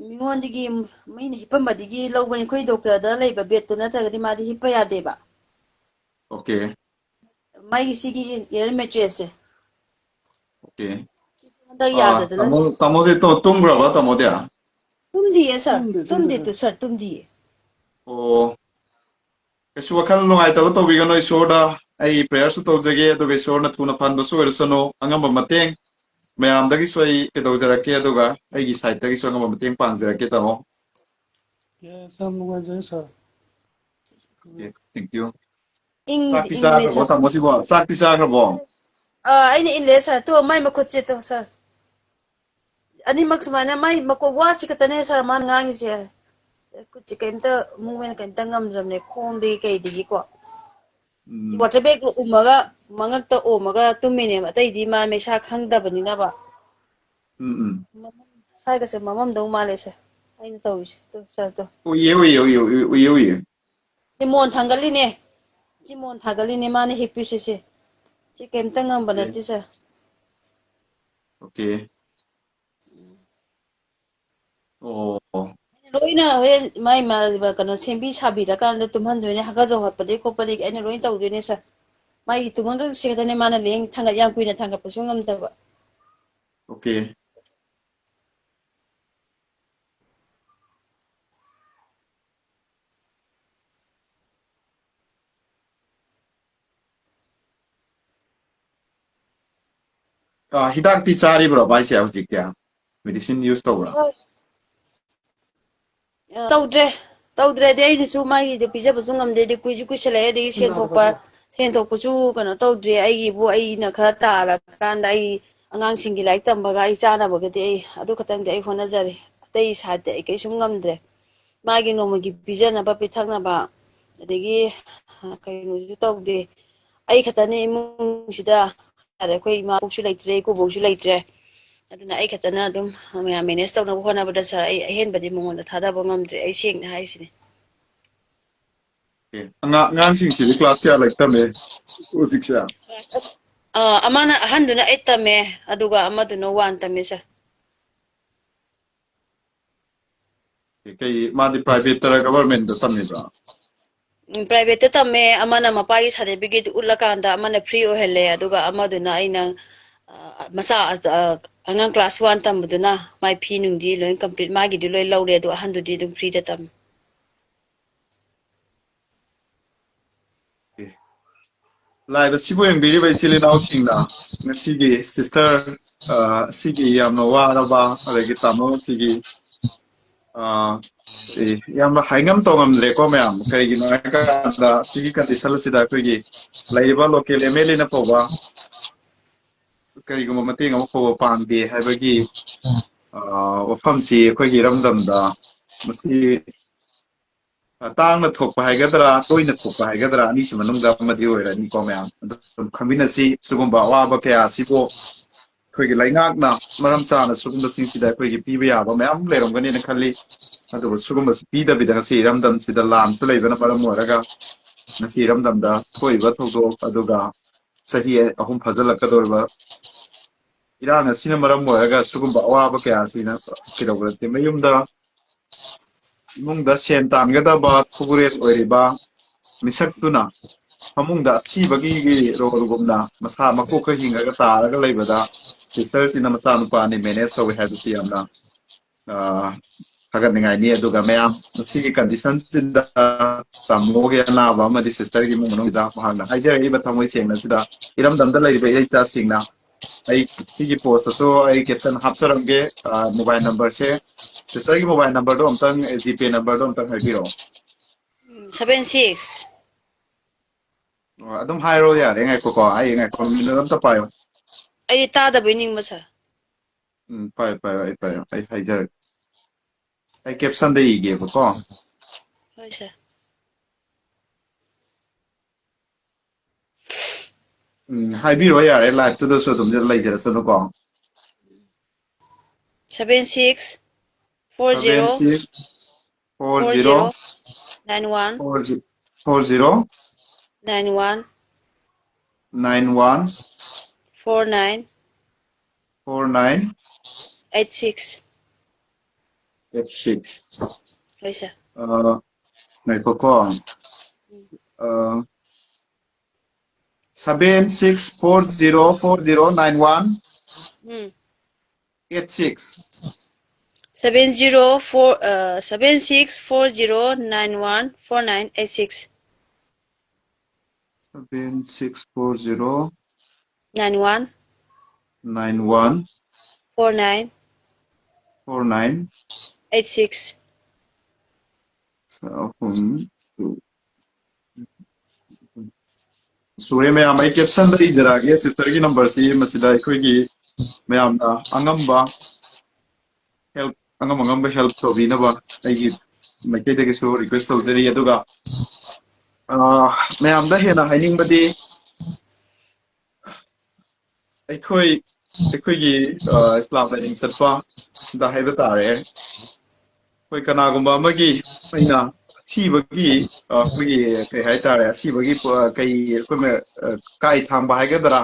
ꯃꯤꯉꯣꯟꯗꯒꯤ, ꯃꯤꯅ ꯍꯤꯞꯄꯝꯕꯗꯒꯤ ꯂꯧꯕꯅꯦ꯫ ꯑꯩꯈꯣꯏ doctorꯗ ꯂꯩꯕ bedꯇꯣ ꯅꯠꯇ꯭ꯔꯒꯗꯤ ꯃꯥꯗꯤ ꯍꯤꯞꯄ ꯌꯥꯗꯦꯕ꯫ Okay꯫ ꯃꯥꯒꯤ ꯁꯤꯒꯤ air mattresꯁꯦ꯫ Okay꯫ ꯍꯟꯗꯛ ꯑꯥ, ꯌꯥꯗꯗꯅ ꯇꯥꯃꯣ, ꯇꯥꯃꯣꯗꯤ ꯇꯨ-, ꯇꯨꯝꯈ꯭ꯔꯕ ꯇꯥꯃꯣꯗꯤ? ꯇꯨꯝꯗꯤꯌꯦ, sir꯫ ꯇꯨꯝꯗꯦ, ꯇꯨꯝꯗꯦ, ꯇꯨꯝꯗꯦ꯫ Sir, ꯇꯨꯝꯗꯤꯌꯦ꯫ ꯑꯣ꯫ ꯀꯩꯁꯨ ꯋꯥꯈꯜ ꯅꯨꯡꯉꯥꯏꯇꯕ ꯇꯧꯕꯤꯒꯅꯨ, ꯏꯁꯣꯔꯗ ꯑꯩ prayerꯁꯨ ꯇꯧꯖꯒꯦ, ꯑꯗꯨꯒ ꯏꯁꯣꯔꯅ ꯊꯨꯅ ꯐꯍꯟꯕꯁꯨ ꯑꯣꯏꯔꯁꯅꯨ꯫ ꯑꯉꯝꯕ ꯃꯇꯦꯡ ꯃꯌꯥꯝꯗꯒꯤꯁꯨ ꯑꯩ ꯀꯩꯗꯧꯖꯔꯛꯀꯦ, ꯑꯗꯨꯒ ꯑꯩꯒꯤ sideꯇꯒꯤꯁꯨ ꯑꯉꯝꯕ ꯃꯇꯦꯡ ꯄꯥꯡꯖꯔꯛꯀꯦ, ꯇꯥꯃꯣ꯫ Yes, ꯌꯥꯝ ꯅꯨꯡꯉꯥꯏꯖꯔꯦ, sir꯫ Okay, thank you꯫ ꯏꯪꯕꯨꯗꯤ ꯆꯥꯛꯇꯤ ꯏꯪꯕꯅꯦ, ꯆꯥꯈ꯭ꯔꯕꯣ, sir꯫ ꯇꯥꯃꯣꯁꯤꯕꯣ? ꯆꯥꯛꯇꯤ ꯆꯥꯈ꯭ꯔꯕꯣ? ꯑꯥ, ꯑꯩꯅ ꯏꯜꯂꯦ, sir꯫ ꯇꯨ, ꯃꯥꯏ ꯃꯈꯨꯠꯁꯦ ꯇꯨ, sir꯫ ꯑꯅꯤꯃꯛ ꯁꯨꯃꯥꯏꯅ ꯃꯥꯏ ꯃꯀꯣꯛ ꯋꯥꯁꯤ ꯈꯛꯇꯅꯦ, sir, ꯃꯥꯅ ꯉꯥꯡꯉꯤꯁꯦ꯫ ꯈꯨꯠꯁꯦ ꯀꯩꯝꯇ movement ꯀꯩꯝꯇ ꯉꯝꯗ꯭ꯔꯕꯅꯦ, ꯈꯣꯡꯗꯒꯤ ꯀꯩꯗꯒꯤꯀꯣ꯫ ꯎꯝ꯫ Water bagꯇꯣ ꯎꯝꯃꯒ, ꯃꯉꯛꯇ ꯑꯣꯝꯃꯒ ꯇꯨꯝꯃꯤꯅꯦꯕ, ꯑꯇꯩꯗꯤ ꯃꯥ ꯃꯩꯁꯥ ꯈꯪꯗꯕꯅꯤꯅꯕ꯫ ꯎꯝ, ꯎꯝ꯫ ꯃꯃꯝ-, ꯁ꯭ꯋꯥꯏꯒꯁꯦ ꯃꯃꯝꯗꯧ ꯃꯥꯜꯂꯦ, sir꯫ ꯑꯩꯅ ꯇꯧꯔꯤꯁꯦ꯫ ꯇꯨ, ꯁꯥꯔ, ꯇꯨ꯫ ꯎꯏꯌꯦ, ꯎꯏꯌꯦ, ꯎꯏꯌꯦ, ꯎꯏꯌꯦ, ꯎꯏꯌꯦ, ꯎꯏꯌꯦ꯫ ꯁꯤ ꯃꯣꯟ ꯊꯥꯡꯒꯠꯂꯤꯅꯦ꯫ ꯁꯤ ꯃꯣꯟ ꯊꯥꯡꯒꯠꯂꯤꯅꯦ꯫ ꯃꯥꯅ ꯍꯤꯞꯄꯤꯁꯦ ꯁꯦ꯫ ꯁꯤ ꯀꯩꯝꯇ ꯉꯝꯕ ꯑꯦ꯫ ꯅꯠꯇꯦ, ꯁꯥꯔ꯫ ꯑꯣꯀꯦ꯫ ꯑꯣ꯫ ꯂꯣꯏꯅ ꯍꯣꯔꯦꯟ ꯃꯥꯏ ꯃꯥ-, ꯀꯩꯅꯣ ꯁꯦꯝꯕꯤ ꯁꯥꯕꯤꯔꯀꯥꯟꯗ ꯇꯨꯝꯍꯟꯗꯣꯏꯅꯦ꯫ ꯍꯥꯒꯠꯖ ꯍꯣꯠꯄꯗꯒꯤ ꯈꯣꯠꯄꯗꯒꯤ ꯑꯩꯅ ꯂꯣꯏ ꯇꯧꯗꯣꯏꯅꯦ, ꯁꯥꯔ꯫ ꯃꯥꯒꯤ ꯇꯨꯝꯐꯝꯗ ꯁꯦ ꯈꯛꯇꯅꯦ ꯃꯥꯅ ꯂꯦꯡ ꯊꯥꯡꯒꯠ-, ꯌꯥꯝ ꯀꯨꯏꯅ ꯊꯥꯡꯒꯠꯄꯁꯨ ꯉꯝꯗꯕ꯫ ꯑꯣꯀꯦ꯫ ꯑ, ꯍꯤꯗꯥꯛꯇꯤ ꯆꯥꯔꯤꯕ꯭ꯔꯣ ꯃꯥꯏꯁꯦ ꯍꯧꯖꯤꯛꯇꯤ? ꯃꯦꯗꯤꯁꯤꯟ ꯌꯨꯁ ꯇꯧꯕ꯭ꯔꯥ? ꯇꯧꯗ꯭ꯔꯦ꯫ ꯇꯧꯗ꯭ꯔꯦꯗꯤ ꯑꯩꯅꯁꯨ ꯃꯥꯒꯤꯗꯣ ꯄꯤꯖꯕꯁꯨ ꯉꯝꯗꯦ꯫ ꯑꯗꯩ ꯀꯨꯏꯁꯨ ꯀꯨꯏꯁꯜꯂꯛꯑꯦ꯫ ꯑꯗꯒꯤ ꯁꯦꯟ ꯊꯣꯛꯄ, ꯁꯦꯟ ꯊꯣꯛꯄꯁꯨ ꯀꯩꯅꯣ ꯇꯧꯗ꯭ꯔꯤ꯫ ꯑꯩꯒꯤꯕꯨ ꯑꯩꯅ ꯈꯔ ꯇꯥꯜꯂꯀꯥꯟꯗ ꯑꯩ ꯑꯉꯥꯡꯁꯤꯡꯒꯤ ꯂꯥꯏꯔꯤꯛ ꯇꯝꯕꯒ ꯑꯩ ꯆꯥꯅꯕꯒꯗꯤ ꯑꯩ ꯑꯗꯨ ꯈꯛꯇꯪꯗꯤ ꯑꯩ ꯍꯣꯠꯅꯖꯔꯤ꯫ ꯑꯇꯩ ꯁꯥꯏꯠꯇꯤ ꯑꯩ ꯀꯩꯁꯨꯝ ꯉꯝꯗ꯭ꯔꯦ꯫ ꯃꯥꯒꯤ ꯅꯣꯡꯃꯒꯤ ꯄꯤꯖꯅꯕ ꯄꯤꯊꯛꯅꯕ, ꯑꯗꯒꯤ, ꯑ, ꯀꯩꯅꯣꯁꯨ ꯇꯧꯗꯦ꯫ ꯑꯩ ꯈꯛꯇꯅꯦ ꯏꯃꯨꯡꯁꯤꯗ ꯍꯥꯏꯇꯥꯔꯦ꯫ ꯑꯩꯈꯣꯏ ꯏꯃꯥꯕꯣꯛꯁꯨ ꯂꯩꯇ꯭ꯔꯦ, ꯏꯀꯨꯕꯣꯛꯁꯨ ꯂꯩꯇ꯭ꯔꯦ꯫ ꯑꯗꯨꯅ ꯑꯩ ꯈꯛꯇꯅ ꯑꯗꯨꯝ ꯃꯌꯥꯝ ꯃꯦꯅꯦꯖ ꯇꯧꯅꯕ ꯍꯣꯠꯅꯕꯗ, ꯁꯥꯔ, ꯑꯩ ꯑꯍꯦꯟꯕꯗꯤ ꯃꯉꯣꯟꯗ ꯊꯥꯗꯕ ꯉꯝꯗ꯭ꯔꯦ, ꯑꯩ ꯁꯦꯡꯅ ꯍꯥꯏꯁꯤꯅꯤ꯫ ꯑꯦ, ꯑꯉꯥꯡ-, ꯑꯉꯥꯡꯁꯤꯡꯁꯤꯗꯤ ꯀ꯭ꯂꯥꯁ ꯀꯌꯥ ꯂꯥꯏꯔꯤꯛ ꯇꯝꯃꯦ ꯍꯧꯖꯤꯛꯁꯦ? ꯑ, ꯑꯃꯅ, ꯑꯍꯟꯗꯨꯅ ꯑꯩꯠ ꯇꯝꯃꯦ, ꯑꯗꯨꯒ ꯑꯃꯗꯨꯅ ꯋꯥꯟ ꯇꯝꯃꯦ, ꯁꯥꯔ꯫ ꯀꯩ, ꯃꯥꯗꯤ ꯄ꯭ꯔꯥꯏꯚꯦꯠꯇꯔ ꯒꯚꯔꯟꯃꯦꯟꯠꯇ ꯇꯝꯃꯤꯕ꯭ꯔꯥ? ꯎꯝ, ꯄ꯭ꯔꯥꯏꯚꯦꯠꯇ ꯇꯝꯃꯦ꯫ ꯑꯃꯅ ꯃꯄꯥꯒꯤ ꯁꯥꯔꯇꯤꯐꯤꯀꯦꯠ ꯎꯠꯂꯀꯥꯟꯗ ꯑꯃꯅ ꯐ꯭ꯔꯤ ꯑꯣꯏꯍꯜꯂꯦ, ꯑꯗꯨꯒ ꯑꯃꯗꯨꯅ ꯑꯩꯅ, ꯑ, ꯃꯆꯥ, ꯑ, ꯑꯉꯥꯡ ꯀ꯭ꯂꯥꯁ ꯋꯥꯟ ꯇꯝꯕꯗꯨꯅ ꯃꯥꯏ ꯐꯤ ꯅꯨꯡꯗꯤ ꯂꯣꯏ ꯀꯝꯄ꯭ꯂꯤꯠ, ꯃꯥꯒꯤꯗꯤ ꯂꯣꯏ ꯂꯧꯔꯦ, ꯑꯗꯣ ꯑꯍꯟꯗꯨꯗꯤ ꯑꯗꯨꯝ ꯐ꯭ꯔꯤꯗ ꯇꯝꯃꯦ꯫ ꯑꯦ꯫ Live ꯑꯁꯤꯕꯨ ꯌꯦꯡꯕꯤꯔꯤꯕ ꯏꯆꯤꯜ ꯏꯅꯥꯎꯁꯤꯡꯅ ꯉꯁꯤꯒꯤ ꯁꯤꯁꯇꯔ, ꯑ, ꯑꯁꯤꯒꯤ ꯌꯥꯝꯅ ꯋꯥꯔꯕ, ꯑꯗꯒꯤ ꯇꯥꯃꯣ ꯑꯁꯤꯒꯤ, ꯑ, ꯑꯦ, ꯌꯥꯝꯅ ꯍꯥꯏꯉꯝ ꯇꯧꯉꯝꯗ꯭ꯔꯦꯀꯣ ꯃꯌꯥꯝ꯫ ꯀꯔꯤꯒꯤꯅꯣ ꯍꯥꯏꯀꯥꯟꯗ ꯁꯤꯒꯤ ꯀꯟꯗꯤꯁꯟ ꯑꯁꯤꯗ ꯑꯩꯈꯣꯏꯒꯤ ꯂꯩꯔꯤꯕ ꯂꯣꯀꯦꯜ ꯑꯦꯝ ꯑꯦꯜ ꯑꯦꯅ ꯐꯥꯎꯕ ꯀꯔꯤꯒꯨꯝꯕ ꯃꯇꯦꯡ ꯑꯃ ꯐꯥꯎꯕ ꯄꯥꯡꯗꯦ ꯍꯥꯏꯕꯒꯤ, ꯑ, ꯋꯥꯐꯝꯁꯤ ꯑꯩꯈꯣꯏꯒꯤ ꯏꯔꯝꯗꯝꯗ ꯃꯁꯤ, ꯑ, ꯇꯥꯡꯅ ꯊꯣꯛꯄ ꯍꯥꯏꯒꯗ꯭ꯔꯥ, ꯇꯣꯏꯅ ꯊꯣꯛꯄ ꯍꯥꯏꯒꯗ꯭ꯔꯥ, ꯑꯅꯤꯁꯤ ꯃꯅꯨꯡꯗ ꯑꯃꯗꯤ ꯑꯣꯏꯔꯅꯤꯀꯣ ꯃꯌꯥꯝ꯫ ꯑꯗꯨ ꯑꯗꯨꯝ ꯈꯪꯃꯤꯟꯅꯁꯤ꯫ ꯁꯤꯒꯨꯝꯕ ꯑꯋꯥꯕ ꯀꯌꯥ ꯑꯁꯤꯕꯨ ꯑꯩꯈꯣꯏꯒꯤ ꯂꯩꯉꯥꯛꯅ ꯃꯔꯝ ꯆꯥꯅ ꯁꯤꯒꯨꯝꯕꯁꯤꯡꯁꯤꯗ ꯑꯩꯈꯣꯏꯒꯤ ꯄꯤꯕ ꯌꯥꯕ ꯃꯌꯥꯝ ꯂꯩꯔꯝꯒꯅꯤꯅ ꯈꯜꯂꯤ꯫ ꯑꯗꯨꯕꯨ ꯁꯤꯒꯨꯝꯕꯁꯤ ꯄꯤꯗꯕꯤꯗ ꯉꯁꯤ ꯏꯔꯝꯗꯝꯁꯤꯗ ꯂꯥꯟꯁꯨ ꯂꯩꯕꯅ ꯃꯔꯝ ꯑꯣꯏꯔꯒ ꯉꯁꯤ ꯏꯔꯝꯗꯝꯗ ꯊꯣꯛꯏꯕ ꯊꯧꯗꯣꯛ, ꯑꯗꯨꯒ ꯆꯍꯤ ꯑꯍꯨꯝ ꯐꯥꯖꯤꯜꯂꯛꯀꯗꯧꯔꯤꯕ ꯏꯔꯥꯡ ꯑꯁꯤꯅ ꯃꯔꯝ ꯑꯣꯏꯔꯒ ꯁꯤꯒꯨꯝꯕ ꯑꯋꯥꯕ ꯀꯌꯥꯁꯤꯅ ꯀꯩꯗꯧꯕ ꯅꯠꯇꯦ꯫ ꯃꯌꯨꯝꯗ ꯏꯃꯨꯡꯗ ꯁꯦꯟ ꯇꯥꯟꯒꯗꯕ ꯈꯨꯕꯨꯔꯦꯜ ꯑꯣꯏꯔꯤꯕ ꯃꯤꯁꯛꯇꯨꯅ ꯐꯃꯨꯡꯗ ꯑꯁꯤꯕꯒꯤ ꯔꯣꯜꯒꯨꯝꯅ ꯃꯁꯥ ꯃꯀꯣꯛꯀ ꯍꯤꯡꯉꯒ ꯇꯥꯔꯒ ꯂꯩꯕꯗ ꯁꯤꯁꯇꯔꯁꯤꯅ ꯃꯆꯥꯅꯨꯄꯥ ꯑꯅꯤ ꯃꯦꯅꯦꯖ ꯇꯧꯋꯦ ꯍꯥꯏꯕꯁꯤ ꯌꯥꯝꯅ, ꯑ, ꯊꯥꯒꯠꯅꯤꯡꯉꯥꯏꯅꯤ꯫ ꯑꯗꯨꯒ ꯃꯌꯥꯝ ꯃꯁꯤꯒꯤ ꯀꯟꯗꯤꯁꯟꯁꯤꯗ ꯇꯥꯃꯣꯒꯤ ꯑꯅꯥꯕ ꯑꯃꯗꯤ ꯁꯤꯁꯇꯔꯒꯤ ꯏꯃꯨꯡ ꯃꯅꯨꯡꯗ ꯃꯍꯥꯛꯅ ꯍꯥꯏꯖꯔꯛꯏꯕ ꯊꯃꯣꯏ ꯁꯦꯡꯅꯁꯤꯗ ꯏꯔꯝꯗꯝꯗ ꯂꯩꯔꯤꯕ ꯏꯆꯥꯁꯤꯡꯅ ꯑꯩ ꯁꯤꯒꯤ ꯄꯣꯁꯇꯁꯨ ꯑꯩ ꯀꯦꯞꯁꯟ ꯍꯥꯞꯆꯔꯝꯒꯦ꯫ ꯑ, ꯃꯣꯕꯥꯏꯜ ꯅꯝꯕꯔꯁꯦ, ꯁꯤꯁꯇꯔꯒꯤ ꯃꯣꯕꯥꯏꯜ ꯅꯝꯕꯔꯗꯣ ꯑꯝꯇꯪ, ꯖꯤꯄꯦ ꯅꯝꯕꯔꯗꯣ ꯑꯝꯇꯪ ꯍꯥꯏꯕꯤꯔꯛꯑꯣ꯫ Seven six. ꯑꯣ, ꯑꯗꯨꯝ ꯍꯥꯏꯔꯣ ꯌꯥꯔꯦ, ꯉꯥꯏꯈꯣꯀꯣ, ꯑꯩ ꯉꯥꯏꯈꯣ, ꯃꯤꯅꯤꯠ ꯑꯝꯇ ꯄꯥꯏꯌꯣ꯫ ꯑꯩ ꯇꯥꯗꯕꯩ ꯅꯤꯡꯕ, ꯁꯥꯔ꯫ ꯎꯝ, ꯄꯥꯏꯌꯣ, ꯄꯥꯏꯌꯣ, ꯑꯩ ꯄꯥꯏꯌꯣ, ꯑꯩ ꯍꯥꯏꯖꯔꯒꯦ꯫ ꯑꯩ ꯀꯦꯞꯁꯟꯗ ꯏꯒꯦꯕꯀꯣ꯫ ꯍꯣꯏ, ꯁꯥꯔ꯫ ꯎꯝ, ꯍꯥꯏꯕꯤꯔꯣ ꯌꯥꯔꯦ, ꯂꯥꯏꯐꯇꯨꯗꯁꯨ ꯑꯗꯨꯝ ꯂꯩꯖꯔꯁꯅꯨꯀꯣ꯫ Seven six four zero four zero nine one four zero nine one nine one four nine four nine eight six. eight six꯫ ꯍꯣꯏ, ꯁꯥꯔ꯫ ꯑ, ꯉꯥꯏꯈꯣꯀꯣ꯫ ꯑ, seven six four zero four zero nine one ꯎꯝ꯫ eight six꯫ Seven zero four, ꯑ, seven six four zero nine one four nine eight six. Seven six four zero nine one nine one four nine four nine꯫ Eight six. ꯑꯍꯨꯝ, two꯫ ꯁꯨꯔꯦ ꯃꯌꯥꯝ, ꯑꯩ ꯀꯦꯞꯁꯟꯗ ꯏꯖꯔꯛꯑꯒꯦ ꯁꯤꯁꯇꯔꯒꯤ ꯅꯝꯕꯔꯁꯤ꯫ ꯃꯁꯤꯗ ꯑꯩꯈꯣꯏꯒꯤ ꯃꯌꯥꯝꯅ ꯑꯉꯝꯕ ꯍꯦꯜꯞ, ꯑꯉꯝ ꯑꯉꯝꯕ ꯍꯦꯜꯞ ꯇꯧꯕꯤꯅꯕ ꯑꯩꯒꯤ ꯃꯥꯏꯀꯩꯗꯒꯤꯁꯨ ꯔꯤꯀ꯭ꯋꯦꯁ ꯇꯧꯖꯔꯤ꯫ ꯑꯗꯨꯒ, ꯑ, ꯃꯌꯥꯝꯗ ꯍꯦꯟꯅ ꯍꯥꯏꯅꯤꯡꯕꯗꯤ, ꯑꯩꯈꯣꯏ ꯑꯩꯈꯣꯏꯒꯤ ꯏꯁꯂꯥꯝ ꯂꯥꯏꯅꯤꯡ ꯆꯠꯄꯗ ꯍꯥꯏꯕ ꯇꯥꯔꯦ, ꯑꯩꯈꯣꯏ ꯀꯅꯥꯒꯨꯝꯕ ꯑꯃꯒꯤ ꯑꯩꯅ ꯑꯁꯤꯕꯒꯤ, ꯑꯩꯈꯣꯏꯒꯤ ꯀꯩ ꯍꯥꯏꯇꯥꯔꯦ, ꯑꯁꯤꯕꯒꯤ ꯀꯩ ꯑꯩꯈꯣꯏ ꯀꯥꯏ ꯊꯥꯡꯕ ꯍꯥꯏꯒꯗ꯭ꯔꯥ,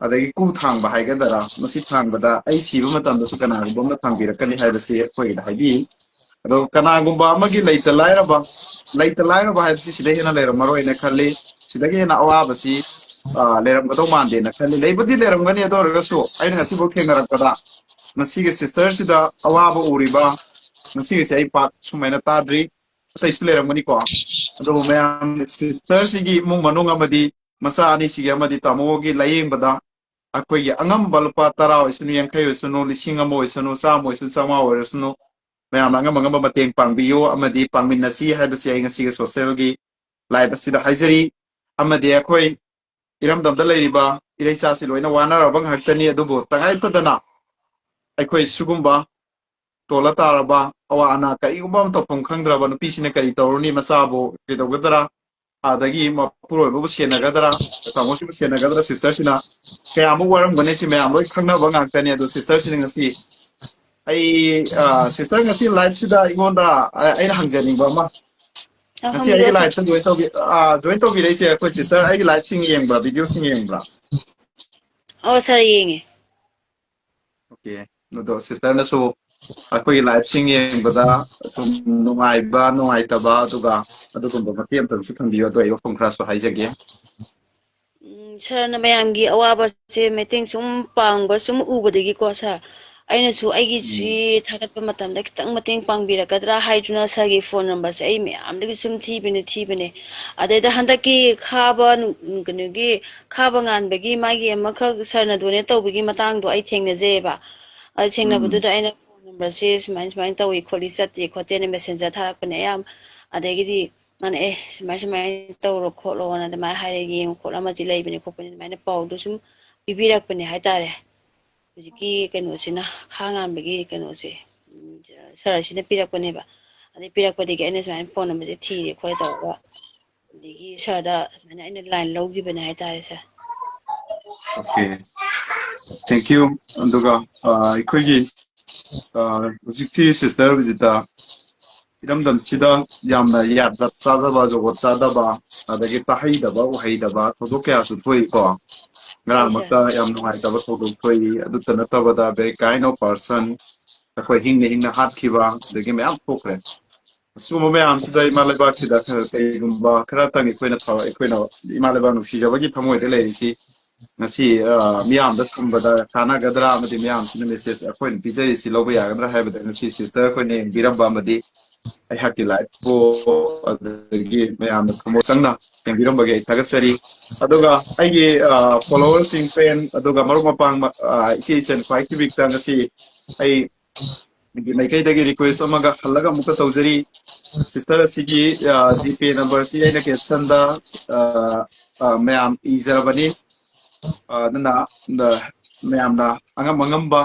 ꯑꯗꯒꯤ ꯀꯨ ꯊꯥꯡꯕ ꯍꯥꯏꯒꯗ꯭ꯔꯥ, ꯃꯁꯤ ꯊꯥꯡꯕꯗ ꯑꯩ ꯁꯤꯕ ꯃꯇꯝꯗꯁꯨ ꯀꯅꯥꯒꯨꯝꯕ ꯑꯃꯅ ꯊꯥꯡꯕꯤꯔꯛꯀꯅꯤ ꯍꯥꯏꯕꯁꯤ ꯑꯩꯈꯣꯏꯒꯤꯗ ꯍꯥꯏꯕꯤ꯫ ꯑꯗꯣ ꯀꯅꯥꯒꯨꯝꯕ ꯑꯃꯒꯤ ꯂꯩꯇ ꯂꯥꯏꯔꯕ, ꯂꯩꯇ ꯂꯥꯏꯔꯕ ꯍꯥꯏꯕꯁꯤ ꯁꯤꯗ ꯍꯦꯟꯅ ꯂꯩꯔꯝꯃꯔꯣꯏꯅ ꯈꯜꯂꯤ꯫ ꯁꯤꯗꯒꯤ ꯍꯦꯟꯅ ꯑꯋꯥꯕꯁꯤ ꯂꯩꯔꯝꯒꯗꯧ ꯃꯥꯟꯗꯦꯅ ꯈꯜꯂꯤ꯫ ꯂꯩꯕꯨꯗꯤ ꯂꯩꯔꯝꯒꯅꯤ, ꯑꯗꯨ ꯑꯣꯏꯔꯒꯁꯨ ꯑꯩꯅ ꯉꯁꯤꯐꯥꯎ ꯊꯦꯡꯅꯔꯛꯄꯗ ꯃꯁꯤꯒꯤ ꯁꯤꯁꯇꯔꯁꯤꯗ ꯑꯋꯥꯕ ꯎꯔꯤꯕ ꯃꯁꯤꯒꯤꯁꯦ ꯑꯩ ꯄꯥꯛ ꯁꯨꯃꯥꯏꯅ ꯇꯥꯗ꯭ꯔꯤ꯫ ꯑꯇꯩꯁꯨ ꯂꯩꯔꯝꯒꯅꯤꯀꯣ, ꯑꯗꯨꯕꯨ ꯃꯌꯥꯝ ꯁꯤꯁꯇꯔꯁꯤꯒꯤ ꯏꯃꯨꯡ ꯃꯅꯨꯡ ꯑꯃꯗꯤ ꯃꯆꯥ ꯑꯅꯤꯁꯤꯒꯤ ꯑꯃꯗꯤ ꯇꯥꯃꯣꯒꯤ ꯂꯥꯏꯌꯦꯡꯕꯗ ꯑꯩꯈꯣꯏꯒꯤ ꯑꯉꯝꯕ ꯂꯨꯄꯥ ꯇꯔꯥ ꯑꯣꯏꯁꯅꯨ, ꯌꯥꯡꯈꯩ ꯑꯣꯏꯁꯅꯨ, ꯂꯤꯁꯤꯡ ꯑꯃ ꯑꯣꯏꯁꯅꯨ, ꯆꯥꯝꯃ ꯑꯣꯏꯔꯁꯅꯨ, ꯃꯌꯥꯝꯅ ꯑꯉꯝ ꯑꯉꯝꯕ ꯃꯇꯦꯡ ꯄꯥꯡꯕꯤꯌꯨ ꯑꯃꯗꯤ ꯄꯥꯡꯃꯤꯟꯅꯁꯤ ꯍꯥꯏꯕꯁꯤ ꯑꯩ ꯉꯁꯤꯒꯤ ꯁꯣꯁꯦꯜꯒꯤ ꯂꯥꯏꯞ ꯑꯁꯤꯗ ꯍꯥꯏꯖꯔꯤ꯫ ꯑꯃꯗꯤ ꯑꯩꯈꯣꯏ ꯏꯔꯝꯗꯝꯗ ꯂꯩꯔꯤꯕ ꯏꯔꯩꯆꯥꯁꯤ ꯂꯣꯏꯅ ꯋꯥꯅꯔꯕ ꯉꯥꯛꯇꯅꯤ, ꯑꯗꯨꯕꯨ ꯇꯉꯥꯏ ꯐꯗꯅ ꯑꯩꯈꯣꯏ ꯁꯤꯒꯨꯝꯕ ꯇꯣꯜꯂ ꯇꯥꯔꯕ ꯑꯋꯥ ꯑꯅꯥ ꯀꯔꯤꯒꯨꯝꯕ ꯑꯃ ꯇꯧꯐꯝ ꯈꯪꯗ꯭ꯔꯕ ꯅꯨꯄꯤꯁꯤꯅ ꯀꯔꯤ ꯇꯧꯔꯨꯅꯤ? ꯃꯆꯥꯕꯨ ꯀꯩꯗꯧꯒꯗ꯭ꯔꯥ? ꯑꯗꯒꯤ ꯃꯄꯨꯔꯣꯏꯕꯕꯨ ꯁꯦꯟꯅꯒꯗ꯭ꯔꯥ? ꯇꯥꯃꯣꯁꯤꯕꯨ ꯁꯦꯟꯅꯒꯗ꯭ꯔꯥ? ꯁꯤꯁꯇꯔꯁꯤꯅ ꯀꯌꯥꯃꯨꯛ ꯋꯥꯔꯝꯒꯅꯤ? ꯁꯤ ꯃꯌꯥꯝ ꯂꯣꯏ ꯈꯪꯅꯕ ꯉꯥꯛꯇꯅꯤ꯫ ꯑꯗꯣ ꯁꯤꯁꯇꯔꯁꯤꯅ ꯉꯁꯤ ꯑꯩ, ꯑ, ꯁꯤꯁꯇꯔ ꯉꯁꯤ ꯂꯥꯏꯐꯁꯤꯗ ꯑꯩꯉꯣꯟꯗ, ꯑ, ꯑꯩꯅ ꯍꯪꯖꯅꯤꯡꯕ ꯑꯃ, ꯑ, ꯉꯁꯤ ꯍꯪꯕꯤꯔꯣ, ꯑꯩꯒꯤ ꯁꯥꯔ꯫ ꯂꯥꯏꯐꯇ ꯖꯣꯏꯟ ꯇꯧꯕꯤ-, ꯑ, ꯖꯣꯏꯟ ꯇꯧꯕꯤꯔꯛꯏꯁꯦ ꯑꯩꯈꯣꯏ ꯁꯤꯁꯇꯔ ꯑꯩꯒꯤ ꯂꯥꯏꯐꯁꯤꯡ ꯌꯦꯡꯕ꯭ꯔꯥ, ꯚꯤꯗꯤꯑꯣꯁꯤꯡ ꯌꯦꯡꯕ꯭ꯔꯥ? ꯑꯣ, ꯁꯥꯔ, ꯌꯦꯡꯉꯦ꯫ ꯑꯣꯀꯦ꯫ ꯑꯗꯣ ꯁꯤꯁꯇꯔꯅꯁꯨ ꯑꯩꯈꯣꯏꯒꯤ ꯂꯥꯏꯐꯁꯤꯡ ꯌꯦꯡꯕꯗ ꯁꯨꯝ ꯅꯨꯡꯉꯥꯏꯕ, ꯅꯨꯡꯉꯥꯏꯇꯕ, ꯑꯗꯨꯒ ꯑꯗꯨꯒꯨꯝꯕ ꯃꯇꯦꯛ ꯑꯃꯇꯪꯁꯨ ꯊꯝꯕꯤꯌꯨ꯫ ꯑꯗꯣ ꯑꯩ ꯋꯥꯐꯝ ꯈꯔꯁꯨ ꯍꯥꯏꯖꯒꯦ꯫ ꯎꯝ, ꯁꯥꯔꯅ ꯃꯌꯥꯝꯒꯤ ꯑꯋꯥꯕꯁꯦ ꯃꯇꯦꯡ ꯁꯨꯝ ꯄꯥꯡꯕ ꯁꯨꯝ ꯎꯕꯗꯒꯤꯀꯣ, ꯁꯥꯔ, ꯑꯩꯅꯁꯨ ꯑꯩꯒꯤ ꯁꯤ ꯎꯝ꯫ ꯊꯥꯒꯠꯄ ꯃꯇꯝꯗ ꯈꯤꯇꯪ ꯃꯇꯦꯡ ꯄꯥꯡꯕꯤꯔꯛꯀꯗ꯭ꯔꯥ ꯍꯥꯏꯗꯨꯅ ꯁꯥꯔꯒꯤ ꯐꯣꯟ ꯅꯝꯕꯔꯁꯦ ꯑꯩ ꯃꯌꯥꯝꯗꯒꯤ ꯁꯨꯝ ꯊꯤꯕꯅꯦ, ꯊꯤꯕꯅꯦ꯫ ꯑꯗꯩꯗ ꯍꯟꯗꯛꯀꯤ ꯈꯥꯕ ꯅꯨ-, ꯀꯩꯅꯣꯒꯤ ꯈꯥꯕ ꯉꯥꯟꯕꯒꯤ ꯃꯥꯒꯤ ꯑꯃꯈꯛ ꯁꯥꯔꯅ ꯗꯣꯅꯦꯠ ꯇꯧꯕꯒꯤ ꯃꯇꯥꯡꯗꯣ ꯑꯩ ꯊꯦꯡꯅꯖꯩꯌꯦꯕ꯫ ꯑꯗꯨ ꯎꯝ꯫ ꯊꯦꯡꯅꯕꯗꯨꯗ ꯑꯩꯅ ꯐꯣꯟ ꯅꯝꯕꯔꯁꯦ ꯁꯨꯃꯥꯏ, ꯁꯨꯃꯥꯏꯅ ꯇꯧꯏ ꯈꯣꯠꯂꯤ, ꯆꯠꯇꯦ ꯈꯣꯠꯇꯦꯅ ꯃꯦꯁꯦꯟꯖꯔ ꯊꯥꯔꯛꯄꯅꯦ ꯑꯌꯥꯝꯕ꯫ ꯑꯗꯒꯤꯗꯤ ꯃꯥꯅ, "ꯑꯦ, ꯁꯨꯃꯥꯏ, ꯁꯨꯃꯥꯏꯅ ꯇꯧꯔꯣ ꯈꯣꯠꯂꯣꯅ ꯑꯗꯨꯃꯥꯏꯅ ꯍꯥꯏꯔꯦ, ꯌꯦꯡꯉꯨ ꯈꯣꯠꯂꯨ, ꯑꯃꯁꯤ ꯂꯩꯕꯅꯦ ꯈꯣꯠꯄꯅꯦ", ꯑꯗꯨꯃꯥꯏꯅ ꯄꯥꯎꯗꯨ ꯁꯨꯝ ꯄꯤꯕꯤꯔꯛꯄꯅꯦ ꯍꯥꯏꯇꯥꯔꯦ꯫ ꯍꯧꯖꯤꯛꯀꯤ ꯀꯩꯅꯣꯁꯤꯅ, ꯈꯥ ꯉꯥꯟꯕꯒꯤ ꯀꯩꯅꯣꯁꯦ, ꯎꯝ, ꯁꯥꯔ ꯑꯁꯤꯅ ꯄꯤꯔꯛꯄꯅꯦꯕ꯫ ꯑꯗꯩ ꯄꯤꯔꯛꯄꯗꯒꯤ ꯑꯩꯅ ꯁꯨꯃꯥꯏꯅ ꯐꯣꯟ ꯅꯝꯕꯔꯁꯦ ꯊꯤꯔꯦ ꯈꯣꯠꯂꯦ ꯇꯧꯔꯒ, ꯑꯗꯒꯤ ꯁꯥꯔꯗ ꯑꯗꯨꯃꯥꯏꯅ ꯑꯩꯅ ꯂꯥꯏꯟ ꯂꯧꯈꯤꯕꯅꯦ ꯍꯥꯏꯇꯥꯔꯦ, ꯁꯥꯔ꯫ ꯑꯣꯀꯦ꯫ Thank you. ꯑꯗꯨꯒ ꯑ, ꯑꯩꯈꯣꯏꯒꯤ ꯑ, ꯍꯧꯖꯤꯛꯇꯤ ꯁꯤꯁꯇꯔ ꯕꯤꯖꯤꯇꯥ ꯏꯔꯝꯗꯝꯁꯤꯗ ꯌꯥꯝꯅ ꯌꯥꯗ ꯆꯥꯗꯕ, ꯖꯒꯣꯠ ꯆꯥꯗꯕ, ꯑꯗꯒꯤ ꯇꯥꯍꯩꯗꯕ ꯎꯍꯩꯗꯕ ꯊꯧꯗꯣꯛ ꯀꯌꯥꯁꯨ ꯊꯣꯛꯏꯀꯣ꯫ ꯉꯔꯥꯡꯃꯛꯇ ꯌꯥꯝ ꯅꯨꯡꯉꯥꯏꯇꯕ ꯊꯧꯗꯣꯛ ꯊꯣꯛꯏ꯫ ꯑꯗꯨꯇ ꯅꯠꯇꯕꯗ very kind of person, ꯑꯩꯈꯣꯏ ꯍꯤꯡꯅ ꯍꯤꯡꯅ ꯍꯥꯠꯈꯤꯕ, ꯑꯗꯒꯤ ꯃꯌꯥꯝ ꯊꯣꯛꯈ꯭ꯔꯦ꯫ ꯑꯁꯤꯒꯨꯝꯕ ꯃꯌꯥꯝꯁꯤꯗ ꯏꯃꯥ ꯂꯩꯕꯥꯛꯁꯤꯗ ꯈꯔ ꯀꯩꯒꯨꯝꯕ ꯈꯔꯇꯪ ꯑꯩꯈꯣꯏꯅ ꯊꯋꯥꯏ, ꯑꯩꯈꯣꯏꯅ ꯏꯃꯥ ꯂꯩꯕꯥꯛ ꯅꯨꯡꯁꯤꯖꯕꯒꯤ ꯊꯃꯣꯏꯗ ꯂꯩꯔꯤꯁꯤ ꯉꯁꯤ ꯑ, ꯃꯤꯌꯥꯝꯗ ꯊꯝꯕꯗ ꯀꯥꯟꯅꯒꯗ꯭ꯔꯥ ꯑꯃꯗꯤ ꯃꯌꯥꯝꯁꯤꯅ ꯃꯦꯁꯦꯖ ꯑꯩꯈꯣꯏꯅ ꯄꯤꯖꯔꯤꯁꯤ ꯂꯧꯕ ꯌꯥꯒꯗ꯭ꯔꯥ ꯍꯥꯏꯕꯗ ꯉꯁꯤ ꯁꯤꯁꯇꯔ ꯑꯩꯈꯣꯏꯅ ꯌꯦꯡꯕꯤꯔꯝꯕ ꯑꯃꯗꯤ ꯑꯩꯍꯥꯛꯀꯤ ꯂꯥꯏꯐꯄꯨ ꯑꯗꯒꯤ ꯃꯌꯥꯝꯅ ꯊꯃꯣꯏ ꯆꯪꯅ ꯌꯦꯡꯕꯤꯔꯝꯕꯒꯤ ꯑꯩ ꯊꯥꯒꯠꯆꯔꯤ꯫ ꯑꯗꯨꯒ ꯑꯩꯒꯤ ꯐꯣꯂꯣꯋꯔꯁꯤꯡ, ꯐ꯭ꯔꯦꯟ, ꯑꯗꯨꯒ ꯃꯔꯨꯞ ꯃꯄꯥꯡ, ꯑ, ꯏꯆꯦ ꯏꯆꯟ ꯈ꯭ꯋꯥꯏ ꯇꯤꯕꯤꯛꯇ ꯉꯁꯤ ꯑꯩ ꯃꯥꯏꯀꯩꯗꯒꯤ ꯔꯤꯀ꯭ꯋꯦꯁ ꯑꯃꯒ ꯍꯜꯂꯒ ꯑꯃꯨꯛꯀ ꯇꯧꯖꯔꯤ꯫ ꯁꯤꯁꯇꯔ ꯑꯁꯤꯒꯤ ꯖꯤꯄꯦ ꯅꯝꯕꯔꯁꯤ ꯑꯩꯅ ꯀꯦꯞꯁꯟꯗ ꯑ, ꯑ, ꯃꯌꯥꯝ ꯏꯖꯔꯕꯅꯤ꯫ ꯑ, ꯑꯗꯨꯅ ꯑ, ꯃꯌꯥꯝꯅ ꯑꯉꯝ ꯑꯉꯝꯕ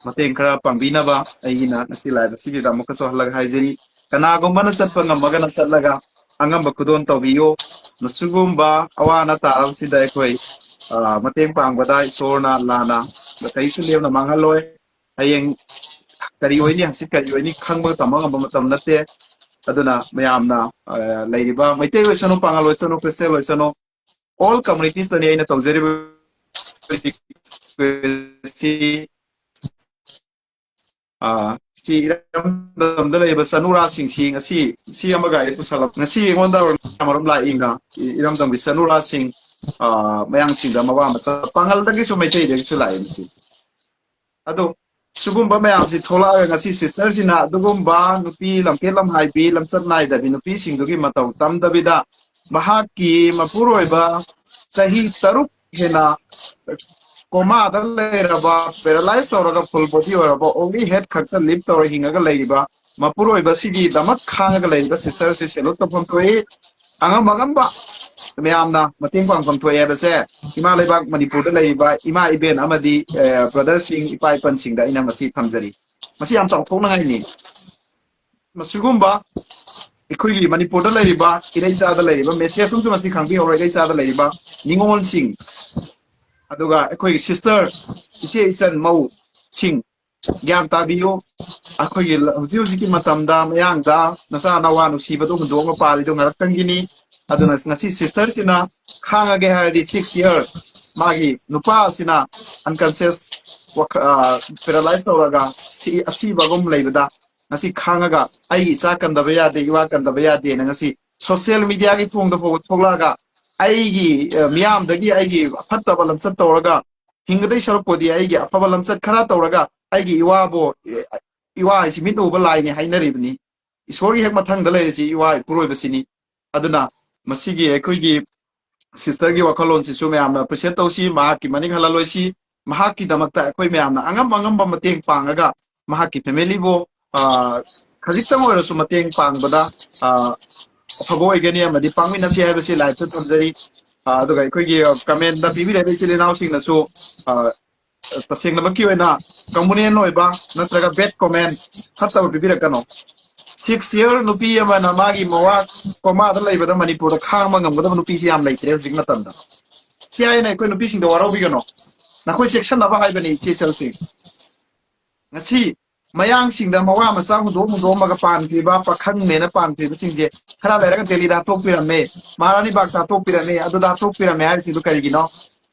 ꯃꯇꯦꯡ ꯈꯔ ꯄꯥꯡꯕꯤꯅꯕ ꯑꯩꯒꯤꯅ ꯉꯁꯤ ꯂꯥꯏꯚ ꯑꯁꯤꯒꯤꯗ ꯑꯃꯨꯛꯀꯁꯨ ꯍꯜꯂꯒ ꯍꯥꯏꯖꯔꯤ꯫ ꯀꯅꯥꯒꯨꯝꯕꯅ ꯆꯠꯄ ꯉꯝꯃꯒꯅ ꯆꯠꯂꯒ ꯑꯉꯝꯕ ꯈꯨꯗꯣꯜ ꯇꯧꯕꯤꯌꯨ꯫ ꯃꯁꯤꯒꯨꯝꯕ ꯑꯋꯥ ꯑꯅꯥ ꯇꯥꯔꯕꯁꯤꯗ ꯑꯩꯈꯣꯏ ꯑ, ꯃꯇꯦꯡ ꯄꯥꯡꯕꯗ ꯏꯁꯣꯔꯅ ꯂꯥꯟꯅ ꯀꯔꯤꯁꯨ ꯂꯦꯝꯅ ꯃꯥꯡꯍꯜꯂꯣꯏ꯫ ꯍꯌꯦꯡ ꯀꯔꯤ ꯑꯣꯏꯅꯤ, ꯍꯪꯆꯤꯠ ꯀꯔꯤ ꯑꯣꯏꯅꯤ ꯈꯪꯕ ꯇꯝꯕ ꯉꯝꯕ ꯃꯇꯝ ꯅꯠꯇꯦ꯫ ꯑꯗꯨꯅ ꯃꯌꯥꯝꯅ ꯑ, ꯂꯩꯔꯤꯕ ꯃꯩꯇꯩ ꯑꯣꯏꯁꯅꯨ, ꯄꯥꯉꯜ ꯑꯣꯏꯁꯅꯨ, ꯈ꯭ꯔꯤꯁꯇꯦꯟ ꯑꯣꯏꯁꯅꯨ, all communities ꯇꯅꯤ ꯑꯩꯅ ꯇꯧꯖꯔꯤꯕ request ꯁꯤ, ꯑ, ꯁꯤ ꯏꯔꯝꯗꯝꯗ ꯂꯩꯔꯤꯕ ꯆꯅꯨꯔꯥꯁꯤꯡꯁꯤ ꯉꯁꯤ ꯁꯤ ꯑꯃꯒ ꯑꯩ ꯄꯨꯁꯜꯂꯛ-, ꯉꯁꯤ ꯑꯩꯉꯣꯟꯗ ꯑꯃꯔꯣꯝ ꯂꯥꯛꯏꯅ ꯏꯔꯝꯗꯝꯒꯤ ꯆꯅꯨꯔꯥꯁꯤꯡ, ꯑ, ꯃꯌꯥꯡꯁꯤꯡꯗ ꯃꯋꯥ ꯃꯆꯥ ꯄꯥꯡꯒꯜꯗꯒꯤꯁꯨ ꯃꯩꯇꯩꯗꯒꯤꯁꯨ ꯂꯥꯛꯑꯦ ꯃꯁꯤ꯫ ꯑꯗꯣ ꯁꯤꯒꯨꯝꯕ ꯃꯌꯥꯝꯁꯤ ꯊꯣꯛꯂꯛꯑꯒ ꯉꯁꯤ ꯁꯤꯁꯇꯔꯁꯤꯅ ꯑꯗꯨꯒꯨꯝꯕ ꯅꯨꯄꯤ ꯂꯝꯀꯦꯠ ꯂꯝꯍꯥꯏꯕꯤ, ꯂꯝꯆꯠ ꯅꯥꯏꯗꯕꯤ ꯅꯨꯄꯤꯁꯤꯡꯗꯨꯒꯤ ꯃꯇꯧ ꯇꯝꯗꯕꯤꯗ ꯃꯍꯥꯛꯀꯤ ꯃꯄꯨꯔꯣꯏꯕ ꯆꯍꯤ ꯇꯔꯨꯛ ꯍꯦꯟꯅ ꯀꯣꯃꯥꯗ ꯂꯩꯔꯕ, ꯄꯦꯔꯥꯂꯥꯏꯁ ꯇꯧꯔꯒ ꯐꯨꯜ ꯕꯣꯗꯤ ꯑꯣꯏꯔꯕ, ꯑꯣꯡꯂꯤ ꯍꯦꯗ ꯈꯛꯇ ꯂꯤꯞ ꯇꯧꯔ ꯍꯤꯡꯉꯒ ꯂꯩꯔꯤꯕ ꯃꯄꯨꯔꯣꯏꯕꯁꯤꯒꯤꯗꯃꯛ ꯈꯥꯡꯉꯒ ꯂꯩꯔꯤꯕ ꯁꯤꯁꯇꯔꯁꯤ ꯁꯦꯂꯨꯠ ꯇꯧꯐꯝ ꯊꯣꯛꯏ꯫ ꯑꯉꯝ ꯑꯉꯝꯕ ꯃꯌꯥꯝꯅ ꯃꯇꯦꯡ ꯄꯥꯡꯐꯝ ꯊꯣꯛꯑꯦ ꯍꯥꯏꯕꯁꯦ ꯏꯃꯥ ꯂꯩꯕꯥꯛ ꯃꯅꯤꯄꯨꯔꯗ ꯂꯩꯔꯤꯕ ꯏꯃꯥ ꯏꯕꯦꯟ ꯑꯃꯗꯤ, ꯑ, ꯕ꯭ꯔꯗꯔꯁꯤꯡ, ꯏꯄꯥ ꯏꯄꯟꯁꯤꯡꯗ ꯑꯩꯅ ꯃꯁꯤ ꯊꯝꯖꯔꯤ꯫ ꯃꯁꯤ ꯌꯥꯝ ꯆꯥꯎꯊꯣꯛꯅꯉꯥꯏꯅꯤ꯫ ꯃꯁꯤꯒꯨꯝꯕ ꯑꯩꯈꯣꯏꯒꯤ ꯃꯅꯤꯄꯨꯔꯗ ꯂꯩꯔꯤꯕ ꯏꯔꯩꯆꯥꯗ ꯂꯩꯔꯤꯕ ꯃꯦꯁꯦꯖ ꯑꯃꯁꯨ ꯃꯁꯤ ꯈꯪꯕꯤꯍꯧꯔꯣ꯫ ꯏꯔꯩꯆꯥꯗ ꯂꯩꯔꯤꯕ ꯅꯤꯉꯣꯜꯁꯤꯡ, ꯑꯗꯨꯒ ꯑꯩꯈꯣꯏꯒꯤ ꯁꯤꯁꯇꯔ, ꯏꯆꯦ ꯏꯆꯟ ꯃꯧꯁꯤꯡ, ꯒ꯭ꯌꯥꯟ ꯇꯥꯕꯤꯌꯨ꯫ ꯑꯩꯈꯣꯏꯒꯤ ꯍꯧꯖꯤꯛ ꯍꯧꯖꯤꯛꯀꯤ ꯃꯇꯝꯗ ꯃꯌꯥꯡꯗ ꯅꯆꯥ ꯅꯋꯥ ꯅꯨꯡꯁꯤꯕꯗꯣ ꯍꯨꯟꯗꯣꯛꯑꯒ ꯄꯥꯜꯂꯤꯗꯣ ꯉꯥꯏꯍꯥꯛꯇꯪꯒꯤꯅꯤ꯫ ꯑꯗꯨꯅ ꯉꯁꯤ ꯁꯤꯁꯇꯔꯁꯤꯅ ꯈꯥꯡꯉꯒꯦ ꯍꯥꯏꯔꯗꯤ, ꯁꯤꯛꯁ ꯏꯌꯔ ꯃꯥꯒꯤ ꯅꯨꯄꯥꯁꯤꯅ ꯑꯟꯀꯟꯁꯤꯌꯁ, ꯄꯦꯔꯥꯂꯥꯏꯁ ꯇꯧꯔꯒ ꯁꯤ-, ꯑꯁꯤꯕꯒꯨꯝ ꯂꯩꯕꯗ, ꯉꯁꯤ ꯈꯥꯡꯉꯒ ꯑꯩꯒꯤ ꯏꯆꯥ ꯀꯟꯗꯕ ꯌꯥꯗꯦ, ꯏꯋꯥ ꯀꯟꯗꯕ ꯌꯥꯗꯦꯅ ꯉꯁꯤ ꯁꯣꯁꯤꯌꯦꯜ ꯃꯤꯗꯤꯌꯥꯒꯤ ꯊꯣꯡꯗ ꯐꯥꯎꯕ ꯊꯣꯛꯂꯛꯑꯒ, ꯑꯩꯒꯤ, ꯑ, ꯃꯤꯌꯥꯝꯗꯒꯤ ꯑꯩꯒꯤ ꯐꯠꯇꯕ ꯂꯝꯆꯠ ꯇꯧꯔꯒ ꯍꯤꯡꯒꯗꯩ ꯁꯔꯨꯛꯄꯨꯗꯤ ꯑꯩꯒꯤ ꯑꯐꯕ ꯂꯝꯆꯠ ꯈꯔ ꯇꯧꯔꯒ ꯑꯩꯒꯤ ꯏꯋꯥꯕꯨ, ꯑꯦ, ꯏꯋꯥ ꯍꯥꯏꯁꯤ ꯃꯤꯠ ꯎꯕ ꯂꯥꯏꯅꯤ ꯍꯥꯏꯅꯔꯤꯕꯅꯤ꯫ ꯏꯁꯣꯔꯒꯤ ꯍꯦꯛ ꯃꯊꯪꯗ ꯂꯩꯔꯤꯁꯤ ꯏꯋꯥ ꯏꯄꯨꯔꯣꯏꯕꯁꯤꯅꯤ꯫ ꯑꯗꯨꯅ ꯃꯁꯤꯒꯤ ꯑꯩꯈꯣꯏꯒꯤ ꯁꯤꯁꯇꯔꯒꯤ ꯋꯥꯈꯜꯂꯣꯟꯁꯤꯁꯨ ꯃꯌꯥꯝꯅ ꯑꯦꯄ꯭ꯔꯤꯁꯤꯌꯦꯠ ꯇꯧꯁꯤ, ꯃꯍꯥꯛꯀꯤ ꯃꯅꯤꯡ ꯍꯜꯍꯜꯂꯣꯏꯁꯤ꯫ ꯃꯍꯥꯛꯀꯤꯗꯃꯛꯇ ꯑꯩꯈꯣꯏ ꯃꯌꯥꯝꯅ ꯑꯉꯝ ꯑꯉꯝꯕ ꯃꯇꯦꯡ ꯄꯥꯡꯉꯒ ꯃꯍꯥꯛꯀꯤ ꯐꯦꯃꯤꯂꯤꯕꯨ, ꯑ, ꯈꯖꯤꯛꯇꯪ ꯑꯣꯏꯔꯁꯨ ꯃꯇꯦꯡ ꯄꯥꯡꯕꯗ, ꯑ, ꯑꯐꯕ ꯑꯣꯏꯒꯅꯤ ꯑꯃꯗꯤ ꯄꯥꯡꯃꯤꯟꯅꯁꯤ ꯍꯥꯏꯕꯁꯤ ꯂꯥꯏꯐꯇ ꯊꯝꯖꯔꯤ꯫ ꯑ, ꯑꯗꯨꯒ ꯑꯩꯈꯣꯏꯒꯤ, ꯑ, ꯀꯃꯦꯟꯗ ꯄꯤꯕꯤꯔꯛꯏꯕ ꯏꯆꯤꯜ ꯏꯅꯥꯎꯁꯤꯡꯅꯁꯨ, ꯑ, ꯇꯁꯦꯡꯅꯃꯛꯀꯤ ꯑꯣꯏꯅ ꯀꯃꯨꯅꯦꯟ ꯑꯣꯏꯕ ꯅꯠꯇ꯭ꯔꯒ ꯕꯦꯗ ꯀꯣꯃꯦꯟ ꯐꯠꯇꯕ ꯄꯤꯕꯤꯔꯛꯀꯅꯨ꯫ ꯁꯤꯛꯁ ꯏꯌꯔ ꯅꯨꯄꯤ ꯑꯃꯅ ꯃꯥꯒꯤ ꯃꯋꯥ ꯀꯣꯃꯥꯗ ꯂꯩꯕꯗ ꯃꯅꯤꯄꯨꯔꯗ ꯈꯥꯡꯕ ꯉꯝꯒꯗꯕ ꯅꯨꯄꯤꯁꯤ ꯌꯥꯝ ꯂꯩꯇ꯭ꯔꯦ ꯍꯧꯖꯤꯛ ꯃꯇꯝꯗ꯫ ꯁꯤ ꯍꯥꯏꯅ ꯑꯩꯈꯣꯏ ꯅꯨꯄꯤꯁꯤꯡꯗ ꯋꯥꯔꯧꯕꯤꯒꯅꯨ꯫ ꯅꯈꯣꯏ ꯆꯦꯛꯁꯤꯟꯅꯕ ꯍꯥꯏꯕꯅꯤ, ꯏꯆꯦ ꯏꯆꯜꯁꯤꯡ꯫ ꯉꯁꯤ ꯃꯌꯥꯡꯁꯤꯡꯗ ꯃꯋꯥ ꯃꯆꯥ ꯍꯨꯟꯗꯣꯛ ꯍꯨꯟꯗꯣꯛꯑꯝꯃꯒ ꯄꯥꯟꯈꯤꯕ ꯄꯥꯈꯪꯅꯦꯅ ꯄꯥꯟꯈꯤꯕꯁꯤꯡꯁꯦ ꯈꯔ ꯂꯩꯔꯒ ꯗꯦꯜꯂꯤꯗ ꯍꯥꯠꯇꯣꯛꯄꯤꯔꯝꯃꯦ, ꯃꯍꯥꯔꯥꯅꯤꯕꯥꯒꯇ ꯍꯥꯠꯇꯣꯛꯄꯤꯔꯝꯃꯦ, ꯑꯗꯨꯗ ꯍꯥꯠꯇꯣꯛꯄꯤꯔꯝꯃꯦ ꯍꯥꯏꯔꯤꯁꯤꯡꯗꯨ ꯀꯔꯤꯒꯤꯅꯣ?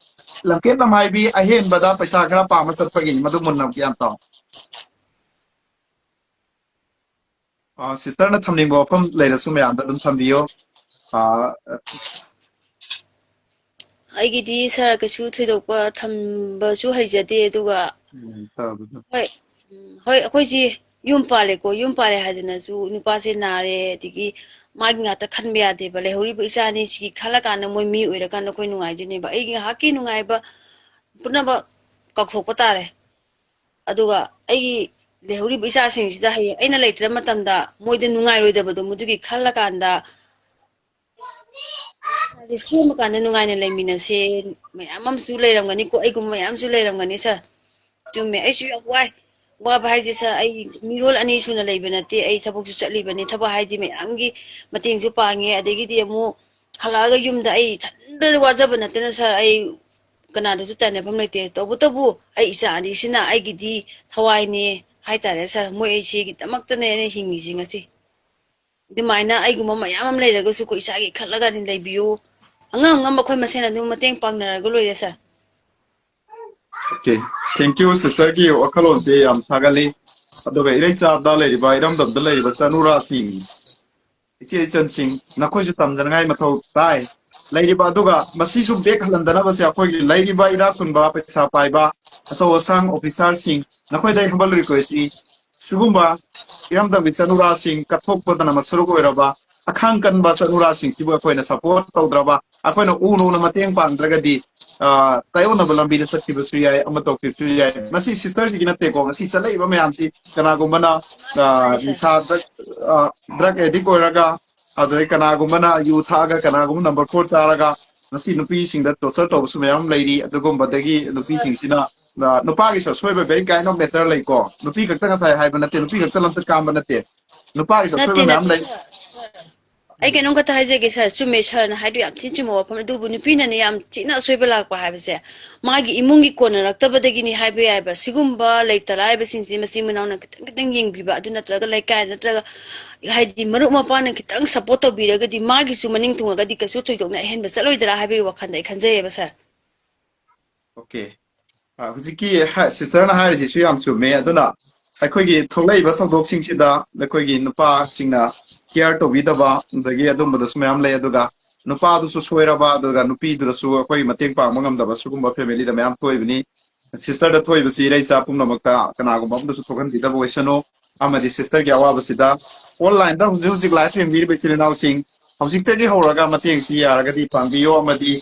ꯂꯝꯀꯦꯠ ꯂꯝꯍꯥꯏꯕꯤ ꯑꯍꯦꯟꯕꯗ ꯄꯩꯁꯥ ꯈꯔ ꯄꯥꯝꯕ ꯆꯠꯄꯒꯤꯅꯤ꯫ ꯃꯗꯨ ꯃꯨꯟꯅ ꯒ꯭ꯌꯥꯟ ꯇꯥꯎ꯫ ꯑ, ꯁꯤꯁꯇꯔꯅ ꯊꯝꯅꯤꯡꯕ ꯋꯥꯐꯝ ꯂꯩꯔꯁꯨ ꯃꯌꯥꯝꯗ ꯑꯗꯨꯝ ꯊꯝꯕꯤꯌꯣ꯫ ꯑ, ꯑꯩꯒꯤꯗꯤ ꯁꯥꯔ ꯀꯩꯁꯨ ꯊꯣꯏꯗꯣꯛꯄ ꯊꯝꯕꯁꯨ ꯍꯩꯖꯗꯦ, ꯑꯗꯨꯒ ꯎꯝ, ꯇꯥꯕꯗ꯫ ꯍꯣꯏ, ꯎꯝ, ꯍꯣꯏ, ꯑꯩꯈꯣꯏꯁꯤ ꯌꯨꯝ ꯄꯥꯜꯂꯦꯀꯣ, ꯌꯨꯝ ꯄꯥꯜꯂꯦ ꯍꯥꯏꯗꯅꯁꯨ ꯅꯨꯄꯥꯁꯦ ꯅꯥꯔꯦ, ꯑꯗꯒꯤ ꯃꯥꯒꯤ ꯉꯥꯛꯇ ꯈꯟꯕ ꯌꯥꯗꯦꯕ꯫ ꯂꯩꯍꯧꯔꯤꯕ ꯏꯆꯥ ꯑꯅꯤꯁꯤꯒꯤ ꯈꯜꯂꯀꯥꯟꯗ ꯃꯣꯏ ꯃꯤ ꯑꯣꯏꯔꯀꯥꯟꯗ ꯑꯩꯈꯣꯏ ꯅꯨꯡꯉꯥꯏꯗꯣꯏꯅꯦꯕ꯫ ꯑꯩꯒꯤ ꯉꯥꯏꯍꯥꯛꯀꯤ ꯅꯨꯡꯉꯥꯏꯕ ꯄꯨꯝꯅꯃꯛ ꯀꯥꯎꯊꯣꯛꯄ ꯇꯥꯔꯦ꯫ ꯑꯗꯨꯒ ꯑꯩꯒꯤ ꯂꯩꯍꯧꯔꯤꯕ ꯏꯆꯥꯁꯤꯡꯁꯤꯗ ꯍꯌꯦꯡ ꯑꯩꯅ ꯂꯩꯇ꯭ꯔ ꯃꯇꯝꯗ ꯃꯣꯏꯗ ꯅꯨꯡꯉꯥꯏꯔꯣꯏꯗꯕꯗꯣ, ꯃꯗꯨꯒꯤ ꯈꯜꯂꯀꯥꯟꯗ ꯏꯁꯥꯁꯦ ꯁꯦꯝꯃꯀꯥꯟꯗ ꯅꯨꯡꯉꯥꯏꯅ ꯂꯩꯃꯤꯟꯅꯁꯦ꯫ ꯃꯌꯥꯝ ꯑꯃꯁꯨ ꯂꯩꯔꯝꯒꯅꯤꯀꯣ, ꯑꯩꯒꯨꯝꯕ ꯃꯌꯥꯝꯁꯨ ꯂꯩꯔꯝꯒꯅꯤ ꯁꯥꯔ꯫ ꯆꯨꯝꯃꯦ, ꯑꯩꯁꯨ ꯌꯥꯝ ꯋꯥꯏ꯫ ꯋꯥꯕ ꯍꯥꯏꯁꯦ ꯁꯥꯔ, ꯑꯩ ꯃꯤꯔꯣꯜ ꯑꯅꯤ ꯁꯨꯅ ꯂꯩꯕ ꯅꯠꯇꯦ, ꯑꯩ ꯊꯕꯛꯁꯨ ꯆꯠꯂꯤꯕꯅꯤ꯫ ꯊꯕꯛ ꯍꯥꯏꯗꯤ ꯃꯌꯥꯝꯒꯤ ꯃꯇꯦꯡꯁꯨ ꯄꯥꯡꯉꯦ, ꯑꯗꯒꯤꯗꯤ ꯑꯃꯨꯛ ꯍꯜꯂꯛꯑꯒ ꯌꯨꯝꯗ ꯑꯩ ꯏꯊꯟꯗ ꯋꯥꯖꯕ ꯅꯠꯇꯅ ꯁꯥꯔ, ꯑꯩ ꯀꯅꯥꯗꯁꯨ ꯇꯥꯏꯅꯐꯝ ꯂꯩꯇꯦ꯫ ꯇꯧꯕꯇꯕꯨ ꯑꯩ ꯏꯆꯥ ꯑꯅꯤꯁꯤꯅ ꯑꯩꯒꯤꯗꯤ ꯊꯋꯥꯏꯅꯦ ꯍꯥꯏꯇꯥꯔꯦ ꯁꯥꯔ꯫ ꯃꯣꯏ ꯑꯩꯁꯤꯒꯤꯗꯃꯛꯇꯅꯦ ꯑꯩꯅ ꯍꯤꯡꯉꯤꯁꯤ ꯉꯁꯤ꯫ ꯑꯗꯨꯃꯥꯏꯅ ꯑꯩꯒꯨꯝꯕ ꯃꯌꯥꯝ ꯑꯃ ꯂꯩꯔꯒꯁꯨ ꯑꯩꯈꯣꯏ ꯏꯆꯥꯒꯤ ꯈꯜꯂꯒ ꯑꯗꯨꯝ ꯂꯩꯕꯤꯌꯨ꯫ ꯑꯉꯝ ꯑꯉꯝꯕ ꯑꯩꯈꯣꯏ ꯃꯁꯦꯟ ꯑꯗꯨꯝ ꯃꯇꯦꯡ ꯄꯥꯡꯅꯔꯒ ꯂꯣꯏꯔꯦ ꯁꯥꯔ꯫ Okay, thank you, sister ꯒꯤ ꯋꯥꯈꯜꯂꯣꯟꯁꯦ ꯌꯥꯝ ꯁꯥꯒꯠꯂꯤ꯫ ꯑꯗꯨꯒ ꯏꯔꯩꯆꯥꯗ ꯂꯩꯔꯤꯕ, ꯏꯔꯝꯗꯝꯗ ꯂꯩꯔꯤꯕ ꯆꯅꯨꯔꯥꯁꯤꯡ, ꯏꯆꯦ ꯏꯆꯟꯁꯤꯡ, ꯅꯈꯣꯏꯁꯨ ꯇꯝꯖꯅꯉꯥꯏ ꯃꯊꯧ ꯇꯥꯏ꯫ ꯂꯩꯔꯤꯕ ꯑꯗꯨꯒ ꯃꯁꯤꯁꯨ ꯕꯦꯛ ꯍꯜꯍꯟꯗꯅꯕꯁꯦ ꯑꯩꯈꯣꯏꯒꯤ ꯂꯩꯔꯤꯕ ꯏꯅꯥꯛ ꯈꯨꯟꯕ, ꯄꯩꯁꯥ ꯄꯥꯏꯕ, ꯑꯆꯧ ꯑꯁꯥꯡ officer ꯁꯤꯡ, ꯅꯈꯣꯏꯗ ꯑꯩ humble request ꯅꯤ꯫ ꯁꯤꯒꯨꯝꯕ ꯏꯔꯝꯗꯝꯒꯤ ꯆꯅꯨꯔꯥꯁꯤꯡ ꯀꯠꯊꯣꯛꯄꯗꯅ ꯃꯁꯔꯨꯛ ꯑꯣꯏꯔꯕ ꯑꯈꯥꯡ ꯀꯟꯕ ꯆꯅꯨꯔꯥꯁꯤꯡꯁꯤꯕꯨ ꯑꯩꯈꯣꯏꯅ support ꯇꯧꯗ꯭ꯔꯕ, ꯑꯩꯈꯣꯏꯅ ꯎ ꯅꯣꯡꯅ ꯃꯇꯦꯡ ꯄꯥꯡꯗ꯭ꯔꯒꯗꯤ, ꯑ, ꯇꯥꯏꯑꯣꯟꯅꯕ ꯂꯝꯕꯤꯗ ꯆꯠꯈꯤꯕꯁꯨ ꯌꯥꯏ, ꯑꯃ ꯇꯧꯈꯤꯕꯁꯨ ꯌꯥꯏ꯫ ꯃꯁꯤ sister ꯁꯤꯒꯤ ꯅꯠꯇꯦꯀꯣ, ꯉꯁꯤ ꯆꯠꯂꯛꯏꯕ ꯃꯌꯥꯝꯁꯤ ꯀꯅꯥꯒꯨꯝꯕꯅ, ꯑ, ꯅꯤꯁꯥ drug, ꯑ, drug addict ꯑꯣꯏꯔꯒ, ꯑꯗꯩ ꯀꯅꯥꯒꯨꯝꯕꯅ ꯌꯨ ꯊꯛꯑꯒ, ꯀꯅꯥꯒꯨꯝꯕ number four ꯆꯥꯔꯒ, ꯉꯁꯤ ꯅꯨꯄꯤꯁꯤꯡꯗ torture ꯇꯧꯕꯁꯨ ꯃꯌꯥꯝ ꯂꯩꯔꯤ꯫ ꯑꯗꯨꯒꯨꯝꯕꯗꯒꯤ ꯅꯨꯄꯤꯁꯤꯡꯁꯤꯅ, ꯑ, ꯅꯨꯄꯥꯒꯤꯁꯨ ꯑꯁꯣꯏꯕ very kind of matter ꯂꯩꯀꯣ꯫ ꯅꯨꯄꯤ ꯈꯛꯇ ꯉꯁꯥꯏ ꯍꯥꯏꯕ ꯅꯠꯇꯦ, ꯅꯨꯄꯤ ꯈꯛꯇ ꯂꯝꯆꯠ ꯀꯥꯝꯕ ꯅꯠꯇꯦ, ꯅꯨꯄꯥꯒꯤꯁꯨ ꯑꯁꯣꯏꯕ ꯅꯠꯇꯦ, ꯃꯌꯥꯝ ꯅꯠꯇꯦ, ꯂꯩ꯫ ꯁꯥꯔ, ꯁꯥꯔ꯫ ꯑꯩ ꯀꯩꯅꯣꯝꯈꯛꯇ ꯍꯥꯏꯖꯒꯦ ꯁꯥꯔ, ꯆꯨꯝꯃꯦ, ꯁꯥꯔꯅ ꯍꯥꯏꯗꯣ ꯌꯥꯝ ꯊꯤꯅ ꯆꯨꯝꯕ ꯋꯥꯐꯝ꯫ ꯑꯗꯨꯕꯨ ꯅꯨꯄꯤꯅꯅꯦ ꯌꯥꯝ ꯊꯤꯅ ꯑꯁꯣꯏꯕ ꯂꯥꯛꯄ ꯍꯥꯏꯕꯁꯦ ꯃꯥꯒꯤ ꯏꯃꯨꯡꯒꯤ ꯀꯣꯟꯅꯔꯛꯇꯕꯗꯒꯤꯅꯤ ꯍꯥꯏꯕ ꯌꯥꯏꯕ꯫ ꯁꯤꯒꯨꯝꯕ ꯂꯩꯇ ꯂꯥꯏꯔꯕꯁꯤꯡꯁꯤ ꯃꯆꯤꯟ ꯃꯅꯥꯎꯅ ꯈꯤꯇꯪ ꯈꯤꯇꯪ ꯌꯦꯡꯕꯤꯕ, ꯑꯗꯨ ꯅꯠꯇ꯭ꯔꯒ ꯂꯩꯀꯥꯏ ꯅꯠꯇ꯭ꯔꯒ ꯍꯥꯏꯗꯤ ꯃꯔꯨꯞ ꯃꯄꯥꯡꯅ ꯈꯤꯇꯪ support ꯇꯧꯕꯤꯔꯒꯗꯤ ꯃꯥꯒꯤꯁꯨ ꯃꯅꯤꯡ ꯊꯨꯡꯉꯒꯗꯤ ꯀꯩꯁꯨ ꯊꯣꯏꯗꯣꯛꯅ ꯑꯍꯦꯟꯕ ꯆꯠꯂꯣꯏꯗ꯭ꯔꯥ ꯍꯥꯏꯕꯒꯤ ꯋꯥꯈꯜꯗ ꯑꯩ ꯈꯟꯖꯩꯌꯦꯕ ꯁꯥꯔ꯫ Okay. ꯑ, ꯍꯧꯖꯤꯛꯀꯤ ꯍꯥ-, sister ꯅ ꯍꯥꯏꯔꯤꯁꯤꯁꯨ ꯌꯥꯝ ꯆꯨꯝꯃꯦ꯫ ꯑꯗꯨꯅ ꯑꯩꯈꯣꯏꯒꯤ ꯊꯣꯛꯂꯛꯏꯕ ꯊꯧꯗꯣꯛꯁꯤꯡꯁꯤꯗ ꯑꯩꯈꯣꯏꯒꯤ ꯅꯨꯄꯥꯁꯤꯡꯅ care ꯇꯧꯕꯤꯗꯕ, ꯑꯗꯒꯤ ꯑꯗꯨꯝꯕꯗꯁꯨ ꯃꯌꯥꯝ ꯂꯩ꯫ ꯑꯗꯨꯒ ꯅꯨꯄꯥꯗꯨꯁꯨ ꯁꯣꯏꯔꯕ, ꯑꯗꯨꯒ ꯅꯨꯄꯤꯗꯨꯗꯁꯨ ꯑꯩꯈꯣꯏ ꯃꯇꯦꯡ ꯄꯥꯡꯕ ꯉꯝꯗꯕ ꯁꯤꯒꯨꯝꯕ family ꯗ ꯃꯌꯥꯝ ꯊꯣꯛꯏꯕꯅꯤ꯫ Sister ꯗ ꯊꯣꯛꯏꯕꯁꯤ ꯏꯔꯩꯆꯥ ꯄꯨꯝꯅꯃꯛꯇ ꯀꯅꯥꯒꯨꯝꯕ ꯑꯃꯗꯁꯨ ꯊꯣꯛꯍꯟꯕꯤꯗꯕ ꯑꯣꯏꯁꯅꯨ꯫ ꯑꯃꯗꯤ sister ꯒꯤ ꯑꯋꯥꯕꯁꯤꯗ online ꯗ ꯍꯧꯖꯤꯛ ꯍꯧꯖꯤꯛ live ꯌꯦꯡꯕꯤꯔꯤꯕ ꯏꯆꯤꯜ ꯏꯅꯥꯎꯁꯤꯡ, ꯍꯧꯖꯤꯛꯇꯒꯤ ꯍꯧꯔꯒ ꯃꯇꯦꯡꯁꯤ ꯌꯥꯔꯒꯗꯤ ꯄꯥꯡꯕꯤꯌꯣ꯫ ꯑꯃꯗꯤ,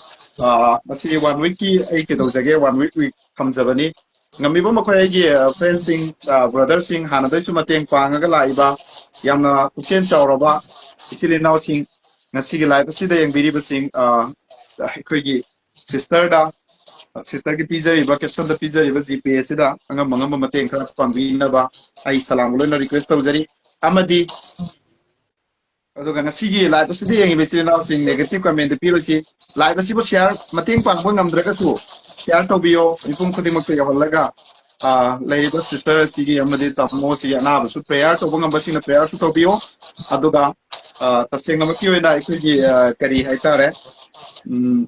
ꯑ, ꯃꯁꯤ one week ꯀꯤ ꯑꯩ ꯀꯩꯗꯧꯖꯒꯦ, one week week ꯊꯝꯖꯕꯅꯤ꯫ ꯉꯝꯃꯤꯕ ꯃꯈꯩ ꯑꯩꯒꯤ, ꯑ, friend ꯁꯤꯡ, ꯑ, brother ꯁꯤꯡ, ꯍꯥꯟꯅꯗꯩꯁꯨ ꯃꯇꯦꯡ ꯄꯥꯡꯉꯒ ꯂꯥꯛꯏꯕ ꯌꯥꯝꯅ ꯄꯨꯛꯆꯦꯜ ꯆꯥꯎꯔꯕ ꯏꯆꯤꯜ ꯏꯅꯥꯎꯁꯤꯡ, ꯉꯁꯤꯒꯤ live ꯑꯁꯤꯗ ꯌꯦꯡꯕꯤꯔꯤꯕꯁꯤꯡ, ꯑ, ꯑꯩꯈꯣꯏꯒꯤ sister ꯗ, sister ꯒꯤ ꯄꯤꯖꯔꯤꯕ, caption ꯗ ꯄꯤꯖꯔꯤꯕ GPay ꯑꯁꯤꯗ ꯑꯉꯝ ꯑꯉꯝꯕ ꯃꯇꯦꯡ ꯈꯔ ꯄꯥꯡꯕꯤꯅꯕ ꯑꯩ ꯁꯂꯥꯝꯒ ꯂꯣꯏꯅ request ꯇꯧꯖꯔꯤ꯫ ꯑꯃꯗꯤ ꯑꯗꯨꯒ ꯉꯁꯤꯒꯤ live ꯑꯁꯤꯗ ꯌꯦꯡꯉꯤꯕ ꯏꯆꯤꯜ ꯏꯅꯥꯎꯁꯤꯡ negative commentꯗ ꯄꯤꯔꯣꯏꯁꯤ꯫ Live ꯑꯁꯤꯕꯨ share ꯃꯇꯦꯡ ꯄꯥꯡꯕ ꯉꯝꯗ꯭ꯔꯒꯁꯨ share ꯇꯧꯕꯤꯌꯣ, ꯃꯤꯄꯨꯝ ꯈꯨꯗꯤꯡꯃꯛꯇ ꯌꯧꯍꯜꯂꯒ, ꯑ, ꯂꯩꯔꯤꯕ sister ꯑꯁꯤꯒꯤ ꯑꯃꯗꯤ ꯇꯥꯃꯣ ꯑꯁꯤꯒꯤ ꯑꯅꯥꯕꯁꯨ prayer ꯇꯧꯕ ꯉꯝꯕꯁꯤꯡꯅ prayerꯁꯨ ꯇꯧꯕꯤꯌꯣ꯫ ꯑꯗꯨꯒ, ꯑ, ꯇꯁꯦꯡꯅꯃꯛꯀꯤ ꯑꯣꯏꯅ ꯑꯩꯈꯣꯏꯒꯤ, ꯑ, ꯀꯔꯤ ꯍꯥꯏꯇꯥꯔꯦ, ꯎꯝ,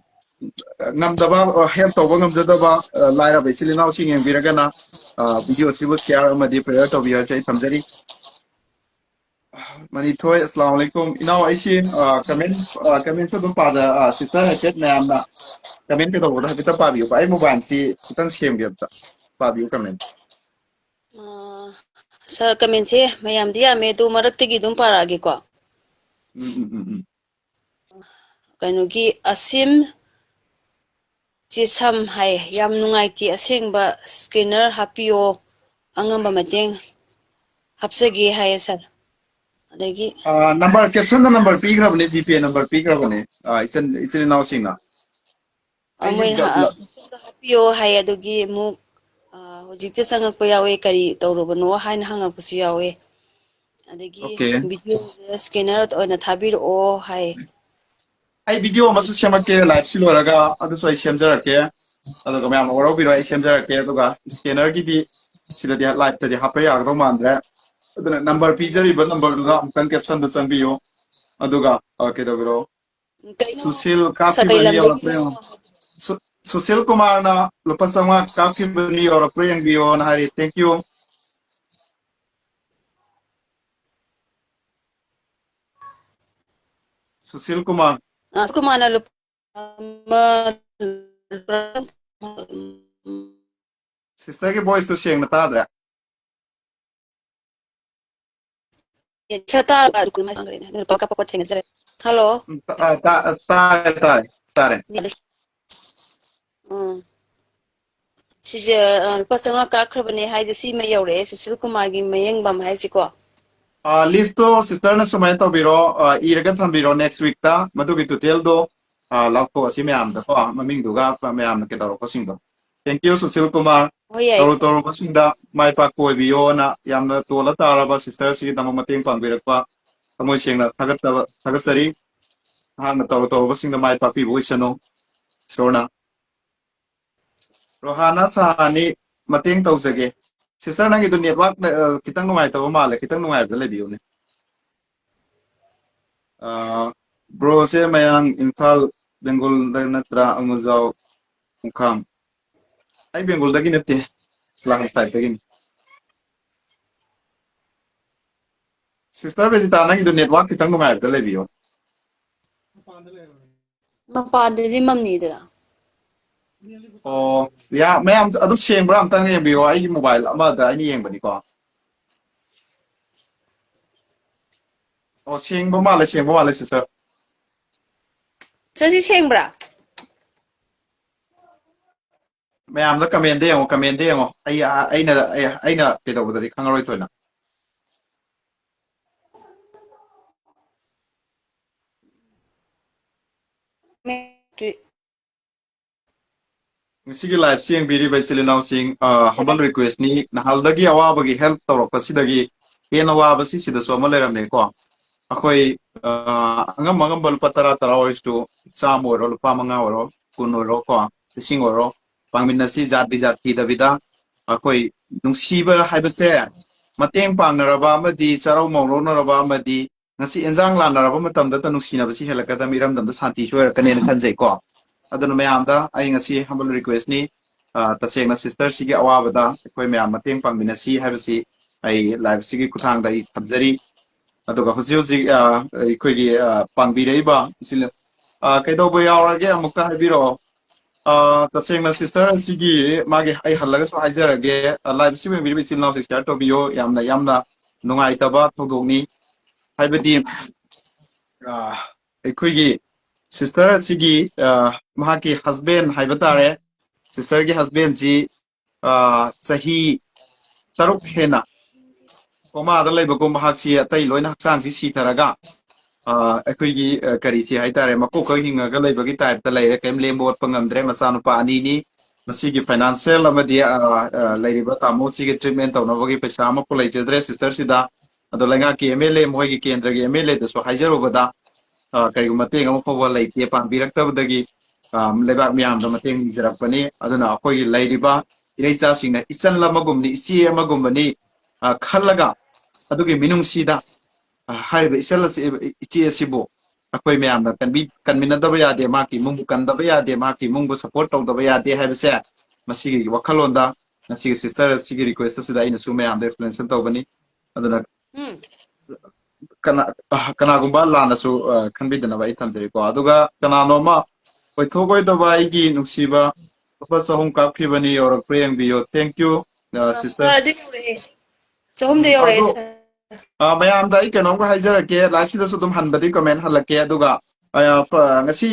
ꯉꯝꯗꯕ, ꯑ, help ꯇꯧꯕ ꯉꯝꯖꯗꯕ, ꯑ, ꯂꯥꯏꯔꯕ ꯏꯆꯤꯜ ꯏꯅꯥꯎꯁꯤꯡ ꯌꯦꯡꯕꯤꯔꯒꯅ, ꯑ, video ꯑꯁꯤꯕꯨ share ꯑꯃꯗꯤ prayer ꯇꯧꯕꯤꯌꯨ ꯍꯥꯏꯕꯁꯤ ꯑꯩ ꯊꯝꯖꯔꯤ꯫ ꯃꯅꯤꯊꯣꯏ, ꯑꯁꯂꯥꯃꯨ ꯑꯂꯩꯀꯨꯝ꯫ ꯏꯅꯥꯎ, ꯑꯩꯁꯤ, ꯑ, comment, ꯑ, commentꯁꯨ ꯑꯗꯨꯝ ꯄꯥꯖ-, ꯑ, sister ꯍꯥꯏꯐꯦꯠ ꯃꯌꯥꯝꯅ comment ꯀꯩꯗꯧꯕꯗꯣ ꯍꯥꯏꯐꯦꯠꯇ ꯄꯥꯕꯤꯌꯨꯀꯣ꯫ ꯑꯩ mobileꯁꯤ ꯈꯤꯇꯪ ꯁꯦꯝꯒꯦ ꯑꯝꯇ꯫ ꯄꯥꯕꯤꯌꯨ comment꯫ ꯑ, sir, commentꯁꯦ ꯃꯌꯥꯝꯗꯤ ꯌꯥꯝꯃꯦ, ꯑꯗꯣ ꯃꯔꯛꯇꯒꯤ ꯑꯗꯨꯝ ꯄꯥꯔꯛꯑꯒꯦꯀꯣ꯫ ꯎꯝ, ꯎꯝ, ꯎꯝ, ꯎꯝ꯫ ꯀꯩꯅꯣꯒꯤ ꯑꯁꯤꯝ ꯆꯦꯁꯝ ꯍꯥꯏ, "ꯌꯥꯝ ꯅꯨꯡꯉꯥꯏꯇꯦ ꯑꯁꯦꯡꯕ, scanner ꯍꯥꯞꯄꯤꯌꯣ, ꯑꯉꯝꯕ ꯃꯇꯦꯡ ꯍꯥꯞꯆꯒꯦ" ꯍꯥꯏꯌꯦ sir꯫ ꯑꯗꯒꯤ ꯑ, number, captionꯗ number ꯄꯤꯈ꯭ꯔꯕꯅꯦ, GPay number ꯄꯤꯈ꯭ꯔꯕꯅꯦ, ꯑ, ꯏꯆꯤꯟ, ꯏꯆꯤꯟ ꯏꯅꯥꯎꯁꯤꯡꯅ꯫ ꯑ, ꯑꯩꯁꯨ ꯃꯣꯏꯅ ꯒ-, ꯍ-, ꯂ- ꯍꯥꯞꯄꯤꯌꯣ ꯍꯥꯏ, ꯑꯗꯨꯒꯤ ꯑꯃꯨꯛ, ꯑ, ꯍꯧꯖꯤꯛꯇ ꯆꯪꯉꯛꯄ ꯌꯥꯎꯋꯦ, ꯀꯔꯤ ꯇꯧꯔꯨꯕꯅꯣ ꯍꯥꯏꯅ ꯍꯪꯉꯛꯄꯁꯨ ꯌꯥꯎꯋꯦ꯫ ꯑꯗꯒꯤ Okay. Videoꯗ scanner ꯑꯣꯏꯅ ꯊꯥꯕꯤꯔꯛꯑꯣ ꯍꯥꯏ꯫ ꯑꯩ video ꯑꯃꯁꯨ ꯁꯦꯝꯃꯛꯀꯦ liveꯁꯤ ꯂꯣꯏꯔꯒ, ꯑꯗꯨꯁꯨ ꯑꯩ ꯁꯦꯝꯖꯔꯛꯀꯦ꯫ ꯑꯗꯨꯒ ꯃꯌꯥꯝ ꯋꯥꯔꯧꯕꯤꯔꯣꯏ, ꯑꯩ ꯁꯦꯝꯖꯔꯛꯀꯦ꯫ ꯑꯗꯨꯒ scannerꯒꯤꯗꯤ ꯁꯤꯗꯗꯤ liveꯇꯗꯤ ꯍꯥꯞꯄ ꯌꯥꯒꯗꯧ ꯃꯥꯟꯗ꯭ꯔꯦ꯫ ꯑꯗꯨꯅ number ꯄꯤꯖꯔꯤꯕ numberꯗꯨꯗ ꯑꯃꯨꯛꯇꯪ captionꯗ ꯆꯪꯕꯤꯌꯨ꯫ ꯑꯗꯨꯒ, ꯑ, ꯀꯩꯗꯧꯕꯤꯔꯣ? ꯀꯩꯅꯣ, ꯁꯨꯁꯤꯜ ꯁꯥꯀꯩ ꯀꯥꯞꯈꯤꯕꯅꯤ, ꯂꯝꯗꯒꯤ ꯌꯧꯔꯛꯄ꯭ꯔꯥ ꯌꯦꯡꯉꯣ꯫ ꯁꯨ-, ꯁꯨꯁꯤꯜ ꯀꯨꯃꯥꯔꯅ ꯂꯨꯄꯥ ꯆꯥꯝꯃꯉꯥ ꯀꯥꯞꯈꯤꯕꯅꯤ, ꯌꯧꯔꯛꯄ꯭ꯔꯥ ꯌꯦꯡꯕꯤꯌꯣꯅ ꯍꯥꯏꯔꯤ꯫ Thank you꯫ ꯁꯨꯁꯤꯜ ꯀꯨꯃꯥꯔ꯫ ꯑ, ꯀꯨꯃꯥꯔꯅ ꯂꯨꯄꯥ ꯑꯃ, ꯂꯨꯄꯥ Sisterꯒꯤ voiceꯇꯨ ꯁꯦꯡꯅ ꯇꯥꯗ꯭ꯔꯦ꯫ ꯁꯦ, ꯇꯥꯔꯕ? ꯂꯨꯄꯥ ꯀꯥꯞꯄꯛꯄ ꯊꯦꯡꯅꯖꯔꯦ꯫ Hello? ꯎꯝ, ꯇꯥ-, ꯇꯥ-, ꯇꯥꯔꯦ, ꯇꯥꯔꯦ, ꯇꯥꯔꯦ꯫ ꯎꯝ꯫ ꯁꯤꯁꯦ, ꯑ, ꯂꯨꯄꯥ ꯆꯥꯝꯃꯉꯥ ꯀꯥꯞꯈ꯭ꯔꯕꯅꯦ ꯍꯥꯏꯁꯦ, ꯁꯤꯃ ꯌꯧꯔꯛꯑꯦ, ꯁꯨꯁꯤꯜ ꯀꯨꯃꯥꯔꯒꯤ ꯃꯌꯦꯡꯕꯝ ꯍꯥꯏꯁꯤꯀꯣ꯫ ꯑ, listꯇꯣ sisterꯅ ꯁꯨꯃꯥꯏꯅ ꯇꯧꯕꯤꯔꯣ, ꯑ, ꯏꯔꯒ ꯊꯝꯕꯤꯔꯣ, next weekꯇ ꯃꯗꯨꯒꯤ detailꯗꯣ, ꯑ, ꯂꯥꯎꯊꯣꯛꯑꯁꯤ ꯃꯌꯥꯝꯗꯀꯣ, ꯃꯃꯤꯡꯗꯨꯒ ꯃꯌꯥꯝꯅ ꯀꯩꯗꯧꯔꯛꯄꯁꯤꯡꯗꯣ꯫ Thank you, Sushil Kumar. ꯍꯣꯏ, ꯌꯥꯏ꯫ ꯇꯧꯔꯨ ꯇꯧꯔꯨꯕꯁꯤꯡꯗ ꯃꯥꯏ ꯄꯥꯛꯄ ꯑꯣꯏꯕꯤꯌꯣꯅ ꯌꯥꯝꯅ ꯇꯣꯜꯂ ꯇꯥꯔꯕ sisterꯁꯤꯒꯤꯗꯃꯛ ꯃꯇꯦꯡ ꯄꯥꯡꯕꯤꯔꯛꯄ ꯊꯃꯣꯏ ꯁꯦꯡꯅ ꯊꯥꯒꯠꯆꯕ ꯊꯥꯒꯠꯆꯔꯤ꯫ ꯅꯍꯥꯛꯅ ꯇꯧꯔꯨ ꯇꯧꯔꯨꯕꯁꯤꯡꯗ ꯃꯥꯏ ꯄꯥꯛꯄꯤꯕ ꯑꯣꯏꯁꯅꯨ꯫ ꯏꯁꯣꯔꯅ꯫ ꯔꯣꯍꯥꯅꯥ ꯁꯍꯥꯅꯤ, ꯃꯇꯦꯡ ꯇꯧꯖꯒꯦ꯫ ꯁꯤꯁꯇꯔ, ꯅꯪꯒꯤꯗꯣ ꯅꯦꯠꯋꯥꯛ ꯈꯤꯇꯪ ꯅꯨꯡꯉꯥꯏꯇꯕ ꯃꯥꯜꯂꯦ, ꯈꯤꯇꯪ ꯅꯨꯡꯉꯥꯏꯕꯗ ꯂꯩꯕꯤꯌꯨꯅꯦ꯫ ꯕ꯭ꯔꯣꯁꯦ ꯃꯌꯥꯡ, ꯏꯝꯐꯥꯜ, ꯕꯦꯡꯒꯣꯜꯗ ꯅꯠꯇ꯭ꯔꯥ? ꯑꯃꯨꯖꯥꯎ, ꯈꯣꯡꯈꯥꯝ꯫ ꯑꯩ ꯕꯦꯡꯒꯣꯜꯗꯒꯤ ꯅꯠꯇꯦ, ꯂꯥꯡ ꯁꯥꯏꯠꯇꯒꯤꯅꯤ꯫ ꯁꯤꯁꯇꯔ ꯕꯦꯖꯤꯇꯥ, ꯅꯪꯒꯤꯗꯣ ꯅꯦꯠꯋꯥꯛ ꯈꯤꯇꯪ ꯅꯨꯡꯉꯥꯏꯕꯗ ꯂꯩꯕꯤꯌꯣ꯫ ꯃꯄꯥꯟꯗꯗꯤ ꯃꯝꯅꯤꯗꯅ꯫ ꯑꯣ, ꯌꯥ, ꯃꯌꯥꯝ ꯑꯗꯨꯝ ꯁꯦꯡꯕ꯭ꯔꯥ? ꯑꯝꯇꯪ ꯌꯦꯡꯕꯤꯌꯣ, ꯑꯩꯒꯤ ꯃꯣꯕꯥꯏꯜ ꯑꯃꯗ ꯑꯩꯅ ꯌꯦꯡꯕꯅꯤꯀꯣ꯫ ꯑꯣ, ꯁꯦꯡꯕ ꯃꯥꯜꯂꯦ, ꯁꯦꯡꯕ ꯃꯥꯜꯂꯦ, ꯁꯤꯁꯇꯔ꯫ ꯁꯤꯁꯇꯔ, ꯁꯤ ꯁꯦꯡꯕ꯭ꯔꯥ? ꯃꯌꯥꯝꯗ ꯀꯃꯦꯟꯗ ꯌꯦꯡꯉꯣ, ꯀꯃꯦꯟꯗ ꯌꯦꯡꯉꯣ꯫ ꯑꯩ, ꯑꯩꯅ, ꯑꯩ, ꯑꯩꯅ ꯀꯩꯗꯧꯕꯗꯗꯤ ꯈꯪꯉꯔꯣꯏ ꯊꯣꯏꯅ꯫ ꯉꯁꯤꯒꯤ ꯂꯥꯏꯐꯁꯤ ꯌꯦꯡꯕꯤꯔꯤꯕ ꯏꯆꯤꯜ ꯏꯅꯥꯎꯁꯤꯡ, ꯍꯝꯕꯜ ꯔꯤꯀ꯭ꯋꯦꯁꯅꯤ, ꯅꯍꯥꯟꯗꯒꯤ ꯑꯋꯥꯕꯒꯤ ꯍꯦꯜꯞ ꯇꯧꯔꯛꯄꯁꯤꯗꯒꯤ ꯍꯦꯟꯅ ꯋꯥꯕꯁꯤ ꯁꯤꯗꯁꯨ ꯑꯃ ꯂꯩꯔꯝꯃꯦꯀꯣ꯫ ꯑꯩꯈꯣꯏ, ꯑ, ꯑꯉꯝ ꯑꯉꯝꯕ ꯂꯨꯄꯥ ꯇꯔꯥ ꯇꯔꯥ ꯑꯣꯏꯔꯁꯨ, ꯆꯥꯝꯃ ꯑꯣꯏꯔꯣ, ꯂꯨꯄꯥ ꯃꯉꯥ ꯑꯣꯏꯔꯣ, ꯀꯨꯟ ꯑꯣꯏꯔꯣ ꯀꯣ, ꯂꯤꯁꯤꯡ ꯑꯣꯏꯔꯣ, ꯄꯥꯡꯃꯤꯟꯅꯁꯤ, ꯖꯥꯠ ꯕꯤꯖꯥꯠ ꯊꯤꯗꯕꯤꯗ꯫ ꯑꯩꯈꯣꯏ ꯅꯨꯡꯁꯤꯕ ꯍꯥꯏꯕꯁꯦ ꯃꯇꯦꯡ ꯄꯥꯡꯅꯔꯕ ꯑꯃꯗꯤ ꯆꯔꯧ ꯃꯧꯔꯧꯅꯔꯕ ꯑꯃꯗꯤ ꯉꯁꯤ ꯑꯦꯟꯖꯥꯡ ꯂꯥꯟꯅꯔꯕ ꯃꯇꯝꯗꯇ ꯅꯨꯡꯁꯤꯅꯕꯁꯤ ꯍꯦꯜꯂꯛꯀꯗꯕꯅꯤ, ꯏꯔꯝꯗꯝꯗ ꯁꯥꯟꯇꯤꯁꯨ ꯑꯣꯏꯔꯛꯀꯅꯦꯅ ꯈꯟꯖꯩꯀꯣ꯫ ꯑꯗꯨꯅ ꯃꯌꯥꯝꯗ ꯑꯩ ꯉꯁꯤ ꯍꯝꯕꯜ ꯔꯤꯀ꯭ꯋꯦꯁꯅꯤ, ꯑ, ꯇꯁꯦꯡꯅ ꯁꯤꯁꯇꯔꯁꯤꯒꯤ ꯑꯋꯥꯕꯗ ꯑꯩꯈꯣꯏ ꯃꯌꯥꯝ ꯃꯇꯦꯡ ꯄꯥꯡꯃꯤꯟꯅꯁꯤ ꯍꯥꯏꯕꯁꯤ ꯑꯩ ꯂꯥꯏꯐꯁꯤꯒꯤ ꯈꯨꯠꯊꯥꯡꯗ ꯑꯩ ꯊꯝꯖꯔꯤ꯫ ꯑꯗꯨꯒ ꯍꯧꯖꯤꯛ ꯍꯧꯖꯤꯛ, ꯑ, ꯑꯩꯈꯣꯏꯒꯤ, ꯑ, ꯄꯥꯡꯕꯤꯔꯛꯏꯕ ꯏꯆꯤꯜ-, ꯑ, ꯀꯩꯗꯧꯕ ꯌꯥꯎꯔꯒꯦ ꯑꯃꯨꯛꯇ ꯍꯥꯏꯕꯤꯔꯛꯑꯣ꯫ ꯑ, ꯇꯁꯦꯡꯅ ꯁꯤꯁꯇꯔ ꯑꯁꯤꯒꯤ ꯃꯥꯒꯤ ꯑꯩ ꯍꯜꯂꯒꯁꯨ ꯍꯥꯏꯖꯔꯒꯦ, ꯑ, ꯂꯥꯏꯐꯁꯤ ꯌꯦꯡꯕꯤꯔꯤꯕ ꯏꯆꯤꯜ ꯏꯅꯥꯎꯁꯤꯡ ꯁꯤꯌꯔ ꯇꯧꯕꯤꯌꯣ꯫ ꯌꯥꯝꯅ, ꯌꯥꯝꯅ ꯅꯨꯡꯉꯥꯏꯇꯕ ꯊꯧꯗꯣꯛꯅꯤ꯫ ꯍꯥꯏꯕꯗꯤ, ꯑ, ꯑꯩꯈꯣꯏꯒꯤ ꯁꯤꯁꯇꯔ ꯑꯁꯤꯒꯤ, ꯑ, ꯃꯍꯥꯛꯀꯤ ꯍꯁꯕꯦꯟ ꯍꯥꯏꯕ ꯇꯥꯔꯦ, ꯁꯤꯁꯇꯔꯒꯤ ꯍꯁꯕꯦꯟꯁꯤ, ꯑ, ꯆꯍꯤ ꯇꯔꯨꯛ ꯍꯦꯟꯅ ꯀꯣꯃꯥꯗ ꯂꯩꯕꯒꯨꯝ, ꯃꯍꯥꯛꯁꯤ ꯑꯇꯩ ꯂꯣꯏꯅ ꯍꯛꯆꯥꯡꯁꯤ ꯁꯤꯊꯔꯒ, ꯑ, ꯑꯩꯈꯣꯏꯒꯤ, ꯑ, ꯀꯔꯤꯁꯤ ꯍꯥꯏꯇꯥꯔꯦ, ꯃꯀꯣꯛꯈꯛ ꯍꯤꯡꯉꯒ ꯂꯩꯕꯒꯤ ꯇꯥꯏꯞꯇ ꯂꯩꯔꯦ, ꯀꯔꯤꯝ ꯂꯦꯡꯕ ꯑꯣꯠꯄ ꯉꯝꯗ꯭ꯔꯦ꯫ ꯃꯆꯥꯅꯨꯄꯥ ꯑꯅꯤꯅꯤ꯫ ꯃꯁꯤꯒꯤ ꯐꯥꯏꯅꯥꯟꯁꯤꯌꯦꯜ ꯑꯃꯗꯤ, ꯑ, ꯑ, ꯂꯩꯔꯤꯕ ꯇꯥꯃꯣꯁꯤꯒꯤ ꯇ꯭ꯔꯤꯠꯃꯦꯟ ꯇꯧꯅꯕꯒꯤ ꯄꯩꯁꯥ ꯑꯃꯐꯥꯎ ꯂꯩꯖꯗ꯭ꯔꯦ꯫ ꯁꯤꯁꯇꯔꯁꯤꯗ ꯑꯗꯣ ꯂꯩꯉꯥꯛꯀꯤ ꯑꯦꯝ ꯑꯦꯜ ꯑꯦ, ꯃꯈꯣꯏꯒꯤ ꯀꯦꯟꯗ꯭ꯔꯒꯤ ꯑꯦꯝ ꯑꯦꯜ ꯑꯦꯗꯁꯨ ꯍꯥꯏꯖꯔꯨꯕꯗ, ꯑ, ꯀꯔꯤꯒꯨꯝꯕ ꯃꯇꯦꯡ ꯑꯃ ꯐꯥꯎꯕ ꯂꯩꯇꯦ, ꯄꯥꯡꯕꯤꯔꯛꯇꯕꯗꯒꯤ, ꯑ, ꯂꯩꯕꯥꯛ ꯃꯤꯌꯥꯝꯗ ꯃꯇꯦꯡ ꯅꯤꯖꯔꯛꯄꯅꯤ꯫ ꯑꯗꯨꯅ ꯑꯩꯈꯣꯏꯒꯤ ꯂꯩꯔꯤꯕ ꯏꯔꯩꯆꯥꯁꯤꯡꯅ ꯏꯆꯜ ꯑꯃꯒꯨꯝꯅꯤ, ꯏꯆꯦ ꯑꯃꯒꯨꯝꯕꯅꯤ, ꯑ, ꯈꯜꯂꯒ ꯑꯗꯨꯒꯤ ꯃꯤꯅꯨꯡꯁꯤꯗ, ꯑ, ꯍꯥꯏꯔꯤꯕ ꯏꯆꯜ ꯑꯁꯤ, ꯏꯆꯦ ꯑꯁꯤꯕꯨ ꯑꯩꯈꯣꯏ ꯃꯌꯥꯝꯅ ꯀꯟꯕꯤ-, ꯀꯟꯃꯤꯟꯅꯗꯕ ꯌꯥꯗꯦ, ꯃꯍꯥꯛꯀꯤ ꯏꯃꯨꯡꯕꯨ ꯀꯟꯗꯕ ꯌꯥꯗꯦ, ꯃꯍꯥꯛꯀꯤ ꯏꯃꯨꯡꯕꯨ support ꯇꯧꯗꯕ ꯌꯥꯗꯦ ꯍꯥꯏꯕꯁꯦ ꯃꯁꯤꯒꯤ ꯋꯥꯈꯜꯂꯣꯟꯗ, ꯉꯁꯤꯒꯤ sister ꯑꯁꯤꯒꯤ request ꯑꯁꯤꯗ ꯑꯩꯅꯁꯨ ꯃꯌꯥꯝꯗ explanation ꯇꯧꯕꯅꯤ꯫ ꯑꯗꯨꯅ ꯎꯝ꯫ ꯀꯅꯥ-, ꯑ, ꯀꯅꯥꯒꯨꯝꯕ ꯂꯥꯟꯅꯁꯨ, ꯑ, ꯈꯟꯕꯤꯗꯅꯕ ꯑꯩ ꯊꯝꯖꯔꯤꯀꯣ꯫ ꯑꯗꯨꯒ ꯀꯅꯥꯅꯣꯃ ꯑꯣꯏꯊꯣꯛꯑꯣꯏꯗꯕ ꯑꯩꯒꯤ ꯅꯨꯡꯁꯤꯕ ꯂꯨꯄꯥ ꯆꯍꯨꯝ ꯀꯥꯞꯈꯤꯕꯅꯤ, ꯌꯧꯔꯛꯄ꯭ꯔꯥ ꯌꯦꯡꯕꯤꯌꯨ꯫ Thank you, ꯑ, ꯑ, sister꯫ ꯑ, ꯑꯗꯨ ꯌꯧꯔꯛꯑꯦ꯫ ꯆꯍꯨꯝꯗ ꯎꯝ, ꯌꯧꯔꯛꯑꯦ, ꯑꯗꯣ, sir꯫ ꯑ, ꯃꯌꯥꯝꯗ ꯑꯩ ꯀꯩꯅꯣꯝꯒ ꯍꯥꯏꯖꯔꯛꯀꯦ, live ꯁꯤꯗꯁꯨ ꯑꯗꯨꯝ ꯍꯟꯕꯗꯤ comment ꯍꯜꯂꯛꯀꯦ, ꯑꯗꯨꯒ, ꯑ, ꯐ-, ꯉꯁꯤ,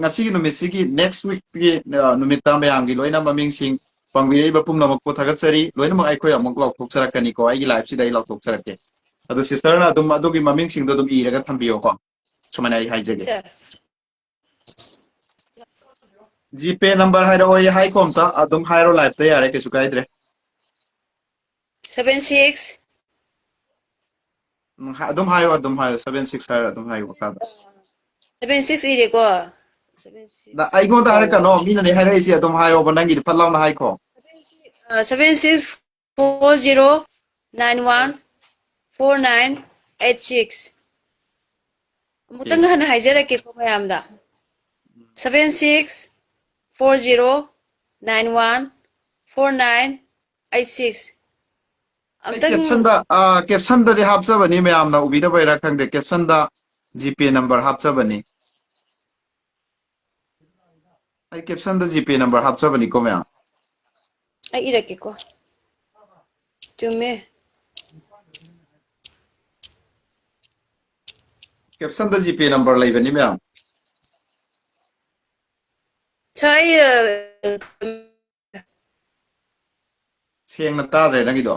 ꯉꯁꯤꯒꯤ ꯅꯨꯃꯤꯠꯁꯤꯒꯤ next week ꯀꯤ, ꯑ, ꯅꯨꯃꯤꯠꯇ ꯃꯌꯥꯝꯒꯤ ꯂꯣꯏꯅ ꯃꯃꯤꯡꯁꯤꯡ ꯄꯥꯡꯕꯤꯔꯛꯏꯕ ꯄꯨꯝꯅꯃꯛꯄꯨ ꯊꯥꯒꯠꯆꯔꯤ꯫ ꯂꯣꯏꯅꯃꯛ ꯑꯩꯈꯣꯏ ꯑꯃꯨꯛ ꯂꯥꯎꯊꯣꯛꯆꯔꯛꯀꯅꯤꯀꯣ, ꯑꯩꯒꯤ live ꯁꯤꯗ ꯑꯩ ꯂꯥꯎꯊꯣꯛꯆꯔꯛꯀꯦ꯫ ꯑꯗꯣ sister ꯅ ꯑꯗꯨꯝ ꯑꯗꯨꯒꯤ ꯃꯃꯤꯡꯁꯤꯡꯗꯣ ꯑꯗꯨꯝ ꯏꯔꯒ ꯊꯝꯕꯤꯌꯣꯀꯣ꯫ ꯁꯨꯃꯥꯏꯅ ꯑꯩ ꯍꯥꯏꯖꯒꯦ꯫ Sir꯫ GPay number ꯍꯥꯏꯔꯛꯑꯣ, ꯑꯩ ꯍꯥꯏꯈꯣ ꯑꯝꯇ, ꯑꯗꯨꯝ ꯍꯥꯏꯔꯣ, live ꯇ ꯌꯥꯔꯦ, ꯀꯩꯁꯨ ꯀꯥꯏꯗ꯭ꯔꯦ꯫ Seven six꯫ ꯎꯝ, ꯍꯥ-, ꯑꯗꯨꯝ ꯍꯥꯏꯌꯣ, ꯑꯗꯨꯝ ꯍꯥꯏꯌꯣ, seven six ꯍꯥꯏꯔꯣ, ꯑꯗꯨꯝ ꯍꯥꯏꯌꯣ ꯃꯈꯥꯗ꯫ Seven six ꯏꯔꯦꯀꯣ꯫ Seven six꯫ ꯅ-, ꯑꯩꯉꯣꯟꯗ ꯍꯥꯏꯔꯛꯀꯅꯣ, ꯃꯤꯅꯅꯦ ꯍꯥꯏꯔꯛꯏꯁꯦ, ꯑꯗꯨꯝ ꯍꯥꯏꯌꯣꯕ, ꯅꯪꯒꯤꯗꯤ ꯐꯠ ꯂꯥꯎꯅ ꯍꯥꯏꯈꯣ꯫ ꯑ, seven six four zero nine one four nine eight six꯫ ꯑꯃꯨꯛꯇꯪ ꯍꯟꯅ ꯍꯥꯏꯖꯔꯛꯀꯦꯀꯣ ꯃꯌꯥꯝꯗ꯫ Seven six four zero nine one four nine eight six꯫ ꯑꯩ ꯑꯝꯇꯪ caption ꯗ, ꯑ, caption ꯗꯗꯤ ꯍꯥꯞꯆꯕꯅꯤ, ꯃꯌꯥꯝꯅ ꯎꯕꯤꯗꯕꯩꯔꯥ ꯈꯪꯗꯦ, caption ꯗ GPay number ꯍꯥꯞꯆꯕꯅꯤ꯫ ꯑꯩ caption ꯗ GPay number ꯍꯥꯞꯆꯕꯅꯤꯀꯣ, ꯃꯌꯥꯝ꯫ ꯑꯩ ꯏꯔꯛꯀꯦꯀꯣ꯫ ꯆꯨꯝꯃꯦ꯫ Caption ꯗ GPay number ꯂꯩꯕꯅꯤ, ꯃꯌꯥꯝ꯫ Sir, ꯑꯩ, ꯑ, ꯁꯦꯡꯅ ꯇꯥꯗ꯭ꯔꯦ ꯅꯪꯒꯤꯗꯣ꯫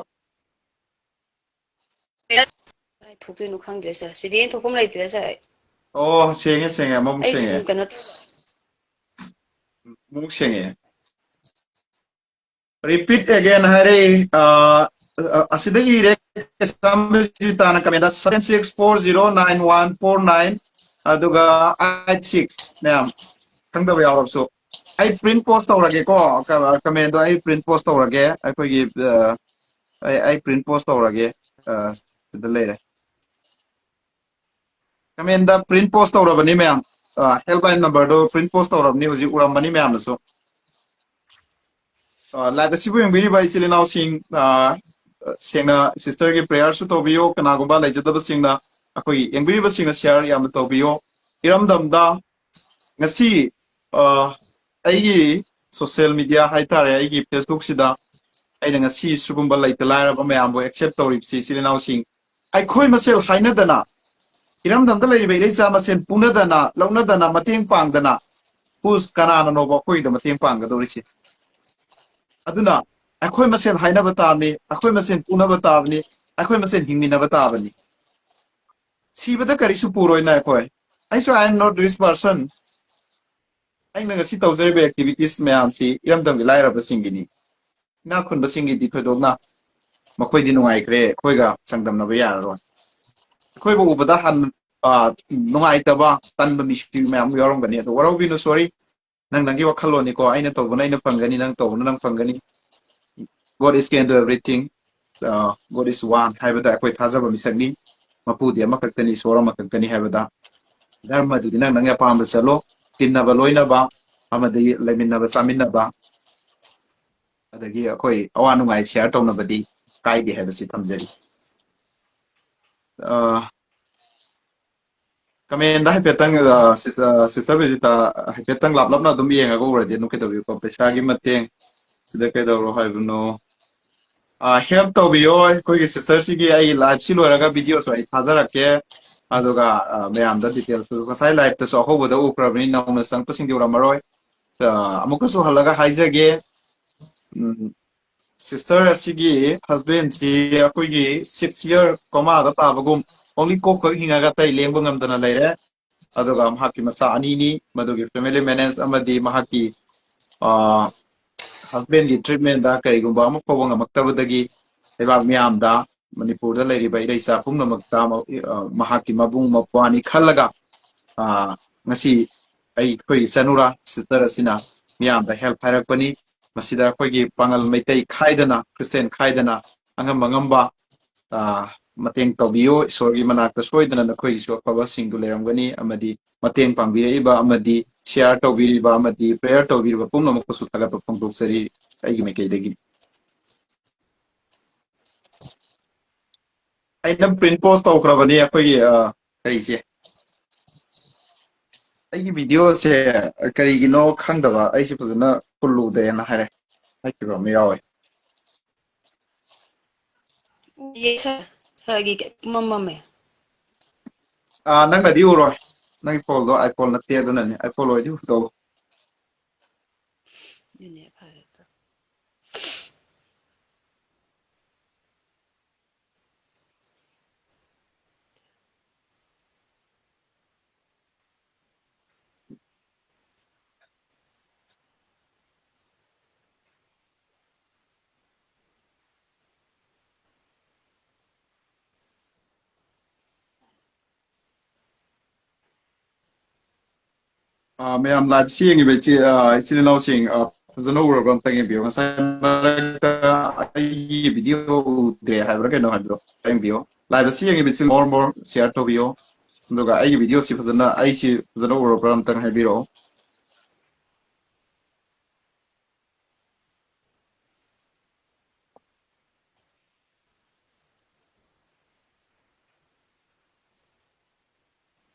ꯀꯗꯥꯏ ꯊꯣꯛꯇꯣꯏꯅꯣ ꯈꯪꯗ꯭ꯔꯦ, sir꯫ ꯁꯤꯗꯤ ꯑꯩꯅ ꯊꯣꯛꯐꯝ ꯂꯩꯇ꯭ꯔꯦ, sir, ꯑꯩ꯫ ꯑꯣ, ꯁꯦꯡꯉꯦ, ꯁꯦꯡꯉꯦ, ꯑꯃꯨꯛ ꯑꯩ ꯁꯨꯝ ꯁꯦꯡꯉꯦ꯫ ꯀꯩꯅꯣ ꯇꯧꯕ꯫ ꯑꯃꯨꯛ ꯁꯦꯡꯉꯦ꯫ Repeat again ꯍꯥꯏꯔꯦ, ꯑ, ꯑ, ꯑꯁꯤꯗꯒꯤ ꯏꯔꯦ, ꯀꯩꯁꯥꯝꯕꯤꯖꯤꯇꯥꯅ comment seven six four zero nine one four nine, ꯑꯗꯨꯒ eight six, ꯃꯌꯥꯝ ꯈꯪꯗꯕ ꯌꯥꯎꯔꯕꯁꯨ꯫ ꯑꯩ print post ꯇꯧꯔꯒꯦꯀꯣ, ꯀ-, commentꯗꯣ ꯑꯩ print post ꯇꯧꯔꯒꯦ꯫ ꯑꯩꯈꯣꯏꯒꯤ, ꯑ, ꯑꯩ, ꯑꯩ print post ꯇꯧꯔꯒꯦ꯫ ꯑ, ꯁꯤꯗ ꯂꯩꯔꯦ꯫ Commentꯗ print post ꯇꯧꯔꯕꯅꯤ ꯃꯌꯥꯝ꯫ ꯑ, helpline numberꯗꯣ print post ꯇꯧꯔꯕꯅꯤ, ꯍꯧꯖꯤꯛ ꯎꯔꯝꯃꯅꯤ ꯃꯌꯥꯝꯅꯁꯨ꯫ ꯑ, live ꯑꯁꯤꯕꯨ ꯌꯦꯡꯕꯤꯔꯤꯕ ꯏꯆꯤꯜ ꯏꯅꯥꯎꯁꯤꯡ, ꯑ, ꯁꯦꯡꯅ sisterꯒꯤ prayerꯁꯨ ꯇꯧꯕꯤꯌꯨ꯫ ꯀꯅꯥꯒꯨꯝꯕ ꯂꯩꯖꯗꯕꯁꯤꯡꯅ, ꯑꯩꯈꯣꯏꯒꯤ ꯌꯦꯡꯕꯤꯔꯤꯕꯁꯤꯡꯅ share ꯌꯥꯝꯅ ꯇꯧꯕꯤꯌꯨ꯫ ꯏꯔꯝꯗꯝꯗ ꯉꯁꯤ, ꯑ, ꯑꯩꯒꯤ social media ꯍꯥꯏꯇꯥꯔꯦ, ꯑꯩꯒꯤ Facebookꯁꯤꯗ ꯑꯩꯅ ꯉꯁꯤ ꯁꯤꯒꯨꯝꯕ ꯂꯩꯇ ꯂꯥꯏꯔꯕ ꯃꯌꯥꯝꯕꯨ accept ꯇꯧꯔꯤꯕꯁꯤ, ꯏꯆꯤꯜ ꯏꯅꯥꯎꯁꯤꯡ, ꯑꯩꯈꯣꯏ ꯃꯁꯦꯜ ꯍꯥꯏꯅꯗꯅ, ꯏꯔꯝꯗꯝꯗ ꯂꯩꯔꯤꯕ ꯏꯔꯩꯆꯥ ꯃꯁꯦꯜ ꯄꯨꯅꯗꯅ, ꯂꯧꯅꯗꯅ, ꯃꯇꯦꯡ ꯄꯥꯡꯗꯅ, who's, ꯀꯅꯥꯅꯅꯣꯕ ꯑꯩꯈꯣꯏꯗ ꯃꯇꯦꯡ ꯄꯥꯡꯒꯗꯧꯔꯤꯁꯤ? ꯑꯗꯨꯅ ꯑꯩꯈꯣꯏ ꯃꯁꯦꯜ ꯍꯥꯏꯅꯕ ꯇꯥꯕꯅꯤ, ꯑꯩꯈꯣꯏ ꯃꯁꯦꯜ ꯄꯨꯅꯕ ꯇꯥꯕꯅꯤ, ꯑꯩꯈꯣꯏ ꯃꯁꯦꯜ ꯍꯤꯡꯃꯤꯟꯅꯕ ꯇꯥꯕꯅꯤ꯫ ꯁꯤꯕꯗ ꯀꯔꯤꯁꯨ ꯄꯨꯔꯣꯏꯅ ꯑꯩꯈꯣꯏ꯫ ꯑꯩꯁꯨ I am not rich person꯫ ꯑꯩꯅ ꯉꯁꯤ ꯇꯧꯖꯔꯤꯕ activities ꯃꯌꯥꯝꯁꯤ ꯏꯔꯝꯗꯝꯒꯤ ꯂꯥꯏꯔꯕꯁꯤꯡꯒꯤꯅꯤ꯫ ꯏꯅꯥꯛ ꯈꯨꯟꯕꯁꯤꯡꯒꯤꯗꯤ ꯊꯣꯏꯗꯣꯛꯅ ꯃꯈꯣꯏꯗꯤ ꯅꯨꯡꯉꯥꯏꯈ꯭ꯔꯦ, ꯑꯩꯈꯣꯏꯒ ꯆꯥꯡꯗꯝꯅꯕ ꯌꯥꯔꯔꯣꯏ꯫ ꯑꯩꯈꯣꯏꯕꯨ ꯎꯕꯗ ꯍꯟ-, ꯑ, ꯅꯨꯡꯉꯥꯏꯇꯕ, ꯇꯟꯕ ꯃꯤꯁꯨ ꯃꯌꯥꯝ ꯌꯥꯎꯔꯝꯒꯅꯤ꯫ ꯑꯗꯣ ꯋꯥꯔꯧꯕꯤꯅꯨ, sorry꯫ ꯅꯪ ꯅꯪꯒꯤ ꯋꯥꯈꯜꯂꯣꯟꯅꯤꯀꯣ, ꯑꯩꯅ ꯇꯧꯕꯅ ꯑꯩꯅ ꯐꯪꯒꯅꯤ, ꯅꯪ ꯇꯧꯕꯅ ꯅꯪ ꯐꯪꯒꯅꯤ꯫ God is can do everything. ꯑ, God is one ꯍꯥꯏꯕꯗ ꯑꯩꯈꯣꯏ ꯊꯥꯖꯕ ꯃꯤꯁꯛꯅꯤ꯫ ꯃꯄꯨꯗꯤ ꯑꯃꯈꯛꯇꯅꯤ, ꯏꯁꯣꯔ ꯑꯃꯈꯛꯇꯅꯤ ꯍꯥꯏꯕꯗ꯫ ꯙꯔꯃꯗꯨꯗꯤ ꯅꯪ ꯅꯪꯒꯤ ꯑꯄꯥꯝꯕ ꯆꯠꯂꯣ, ꯇꯤꯟꯅꯕ ꯂꯣꯏꯅꯕ ꯑꯃꯗꯤ ꯂꯩꯃꯤꯟꯅꯕ ꯆꯥꯃꯤꯟꯅꯕ, ꯑꯗꯒꯤ ꯑꯩꯈꯣꯏ ꯑꯋꯥ ꯅꯨꯡꯉꯥꯏ share ꯇꯧꯅꯕꯗꯤ ꯀꯥꯏꯗꯦ ꯍꯥꯏꯕꯁꯤ ꯊꯝꯖꯔꯤ꯫ ꯑ, commentꯗ ꯍꯥꯏꯐꯦꯠꯇꯪ, ꯑ, sis-, ꯑ, sister ꯕꯤꯖꯤꯇꯥ, ꯍꯥꯏꯐꯦꯠꯇꯪ ꯂꯥꯞꯂꯞꯅ ꯑꯗꯨꯝ ꯌꯦꯡꯉꯒ ꯎꯔꯗꯤ ꯑꯗꯨꯝ ꯀꯩꯗꯧꯕꯤꯀꯣ? ꯄꯩꯁꯥꯒꯤ ꯃꯇꯦꯡ, ꯁꯤꯗ ꯀꯩꯗꯧꯔꯣ ꯍꯥꯏꯕꯅꯣ? ꯑ, help ꯇꯧꯕꯤꯌꯣ꯫ ꯑꯩꯈꯣꯏꯒꯤ sisterꯁꯤꯒꯤ ꯑꯩ liveꯁꯤ ꯂꯣꯏꯔꯒ videoꯁꯨ ꯑꯩ ꯊꯥꯖꯔꯛꯀꯦ꯫ ꯑꯗꯨꯒ, ꯑ, ꯃꯌꯥꯝꯗ detailꯁꯨ ꯉꯁꯥꯏ liveꯇꯁꯨ ꯑꯍꯧꯕꯗ ꯎꯈ꯭ꯔꯕꯅꯤ, ꯅꯧꯅ ꯆꯪꯉꯛꯄꯁꯤꯡꯗꯤ ꯎꯔꯝꯃꯔꯣꯏ꯫ ꯑ, ꯑꯃꯨꯛꯀꯁꯨ ꯍꯜꯂꯒ ꯍꯥꯏꯖꯒꯦ꯫ ꯎꯝ, sister ꯑꯁꯤꯒꯤ husbandꯁꯤ ꯑꯩꯈꯣꯏꯒꯤ six year comaꯗ ꯇꯥꯕꯒꯨꯝ, only ꯀꯣꯛ ꯈꯛ ꯍꯤꯡꯉꯒ ꯑꯇꯩ ꯂꯦꯡꯕ ꯉꯝꯗꯅ ꯂꯩꯔꯦ꯫ ꯑꯗꯨꯒ ꯃꯍꯥꯛꯀꯤ ꯃꯆꯥ ꯑꯅꯤꯅꯤ, ꯃꯗꯨꯒꯤ family manage ꯑꯃꯗꯤ ꯃꯍꯥꯛꯀꯤ, ꯑ, husbandꯒꯤ treatmentꯗ ꯀꯔꯤꯒꯨꯝꯕ ꯑꯃ ꯐꯥꯎꯕ ꯉꯝꯃꯛꯇꯕꯗꯒꯤ ꯂꯩꯕꯥꯛ ꯃꯤꯌꯥꯝꯗ, ꯃꯅꯤꯄꯨꯔꯗ ꯂꯩꯔꯤꯕ ꯏꯔꯩꯆꯥ ꯄꯨꯝꯅꯃꯛꯇ ꯃ-, ꯑ, ꯃꯍꯥꯛꯀꯤ ꯃꯕꯨꯡ ꯃꯧꯄ꯭ꯋꯥꯅꯤ ꯈꯜꯂꯒ, ꯑ, ꯉꯁꯤ ꯑꯩꯈꯣꯏꯒꯤ ꯆꯅꯨꯔꯥ sister ꯑꯁꯤꯅ ꯃꯤꯌꯥꯝꯗ help ꯍꯥꯏꯔꯛꯄꯅꯤ꯫ ꯃꯁꯤꯗ ꯑꯩꯈꯣꯏꯒꯤ ꯄꯥꯉꯜ ꯃꯩꯇꯩ ꯈꯥꯏꯗꯅ, Christian ꯈꯥꯏꯗꯅ, ꯑꯉꯝ ꯑꯉꯝꯕ, ꯑ, ꯃꯇꯦꯡ ꯇꯧꯕꯤꯌꯨ꯫ ꯏꯁꯣꯔꯒꯤ ꯃꯅꯥꯛꯇ ꯁꯣꯏꯗꯅ ꯅꯈꯣꯏꯒꯤꯁꯨ ꯑꯐꯕꯁꯤꯡꯗꯨ ꯂꯩꯔꯝꯒꯅꯤ, ꯑꯃꯗꯤ ꯃꯇꯦꯡ ꯄꯥꯡꯕꯤꯔꯛꯏꯕ ꯑꯃꯗꯤ share ꯇꯧꯕꯤꯔꯤꯕ ꯑꯃꯗꯤ prayer ꯇꯧꯕꯤꯔꯤꯕ ꯄꯨꯝꯅꯃꯛꯄꯨꯁꯨ ꯊꯥꯒꯠꯄ ꯐꯣꯡꯗꯣꯛꯆꯔꯤ ꯑꯩꯒꯤ ꯃꯥꯏꯀꯩꯗꯒꯤ꯫ ꯑꯩꯅ print post ꯇꯧꯈ꯭ꯔꯕꯅꯤ ꯑꯩꯈꯣꯏꯒꯤ, ꯑ, ꯀꯔꯤꯁꯦ꯫ ꯑꯩꯒꯤ videoꯁꯦ ꯀꯔꯤꯒꯤꯅꯣ ꯈꯪꯗꯕ, ꯑꯩꯁꯦ ꯐꯖꯅ ꯐꯨꯜꯂꯨꯗꯦꯅ ꯍꯥꯏꯔꯦ꯫ ꯍꯥꯏꯈꯤꯕ ꯑꯃ ꯌꯥꯎꯋꯦ꯫ ꯎꯏꯌꯦ, sir꯫ Sirꯒꯤ ꯄꯨꯝꯃꯝ ꯃꯝꯃꯦ꯫ ꯑꯥ, ꯅꯪꯅꯗꯤ ꯎꯔꯣꯏ꯫ ꯅꯪꯒꯤ phoneꯗꯣ iPhone ꯅꯠꯇꯦ, ꯑꯗꯨꯅꯅꯦ꯫ iPhone ꯑꯣꯏꯔꯗꯤ ꯎꯗꯧꯕ꯫ ꯑꯗꯨꯅꯦ ꯐꯔꯦ꯫ ꯑꯥ, ꯃꯌꯥꯝ liveꯁꯤ ꯌꯦꯡꯉꯤꯕ ꯏꯆꯦ-, ꯑꯥ, ꯏꯆꯤꯜ ꯏꯅꯥꯎꯁꯤꯡ, ꯑꯥ, ꯐꯖꯅ ꯎꯔꯕ꯭ꯔꯥ ꯑꯝꯇꯪ ꯌꯦꯡꯕꯤꯌꯨ꯫ ꯉꯁꯥꯏ ꯃꯔꯛꯇ ꯑꯩꯒꯤ video ꯎꯗ꯭ꯔꯦ ꯍꯥꯏꯕ꯭ꯔꯥ ꯀꯩꯅꯣ ꯍꯥꯏꯕꯗꯣ ꯌꯦꯡꯕꯤꯌꯨ꯫ Live ꯑꯁꯤ ꯌꯦꯡꯉꯤꯕ ꯏꯆꯤꯜ more more share ꯇꯧꯕꯤꯌꯨ꯫ ꯑꯗꯨꯒ ꯑꯩꯒꯤ videoꯁꯤ ꯐꯖꯅ, ꯑꯩꯁꯤ ꯐꯖꯅ ꯎꯔꯕ꯭ꯔꯥ ꯑꯝꯇꯪ ꯍꯥꯏꯕꯤꯔꯛꯑꯣ꯫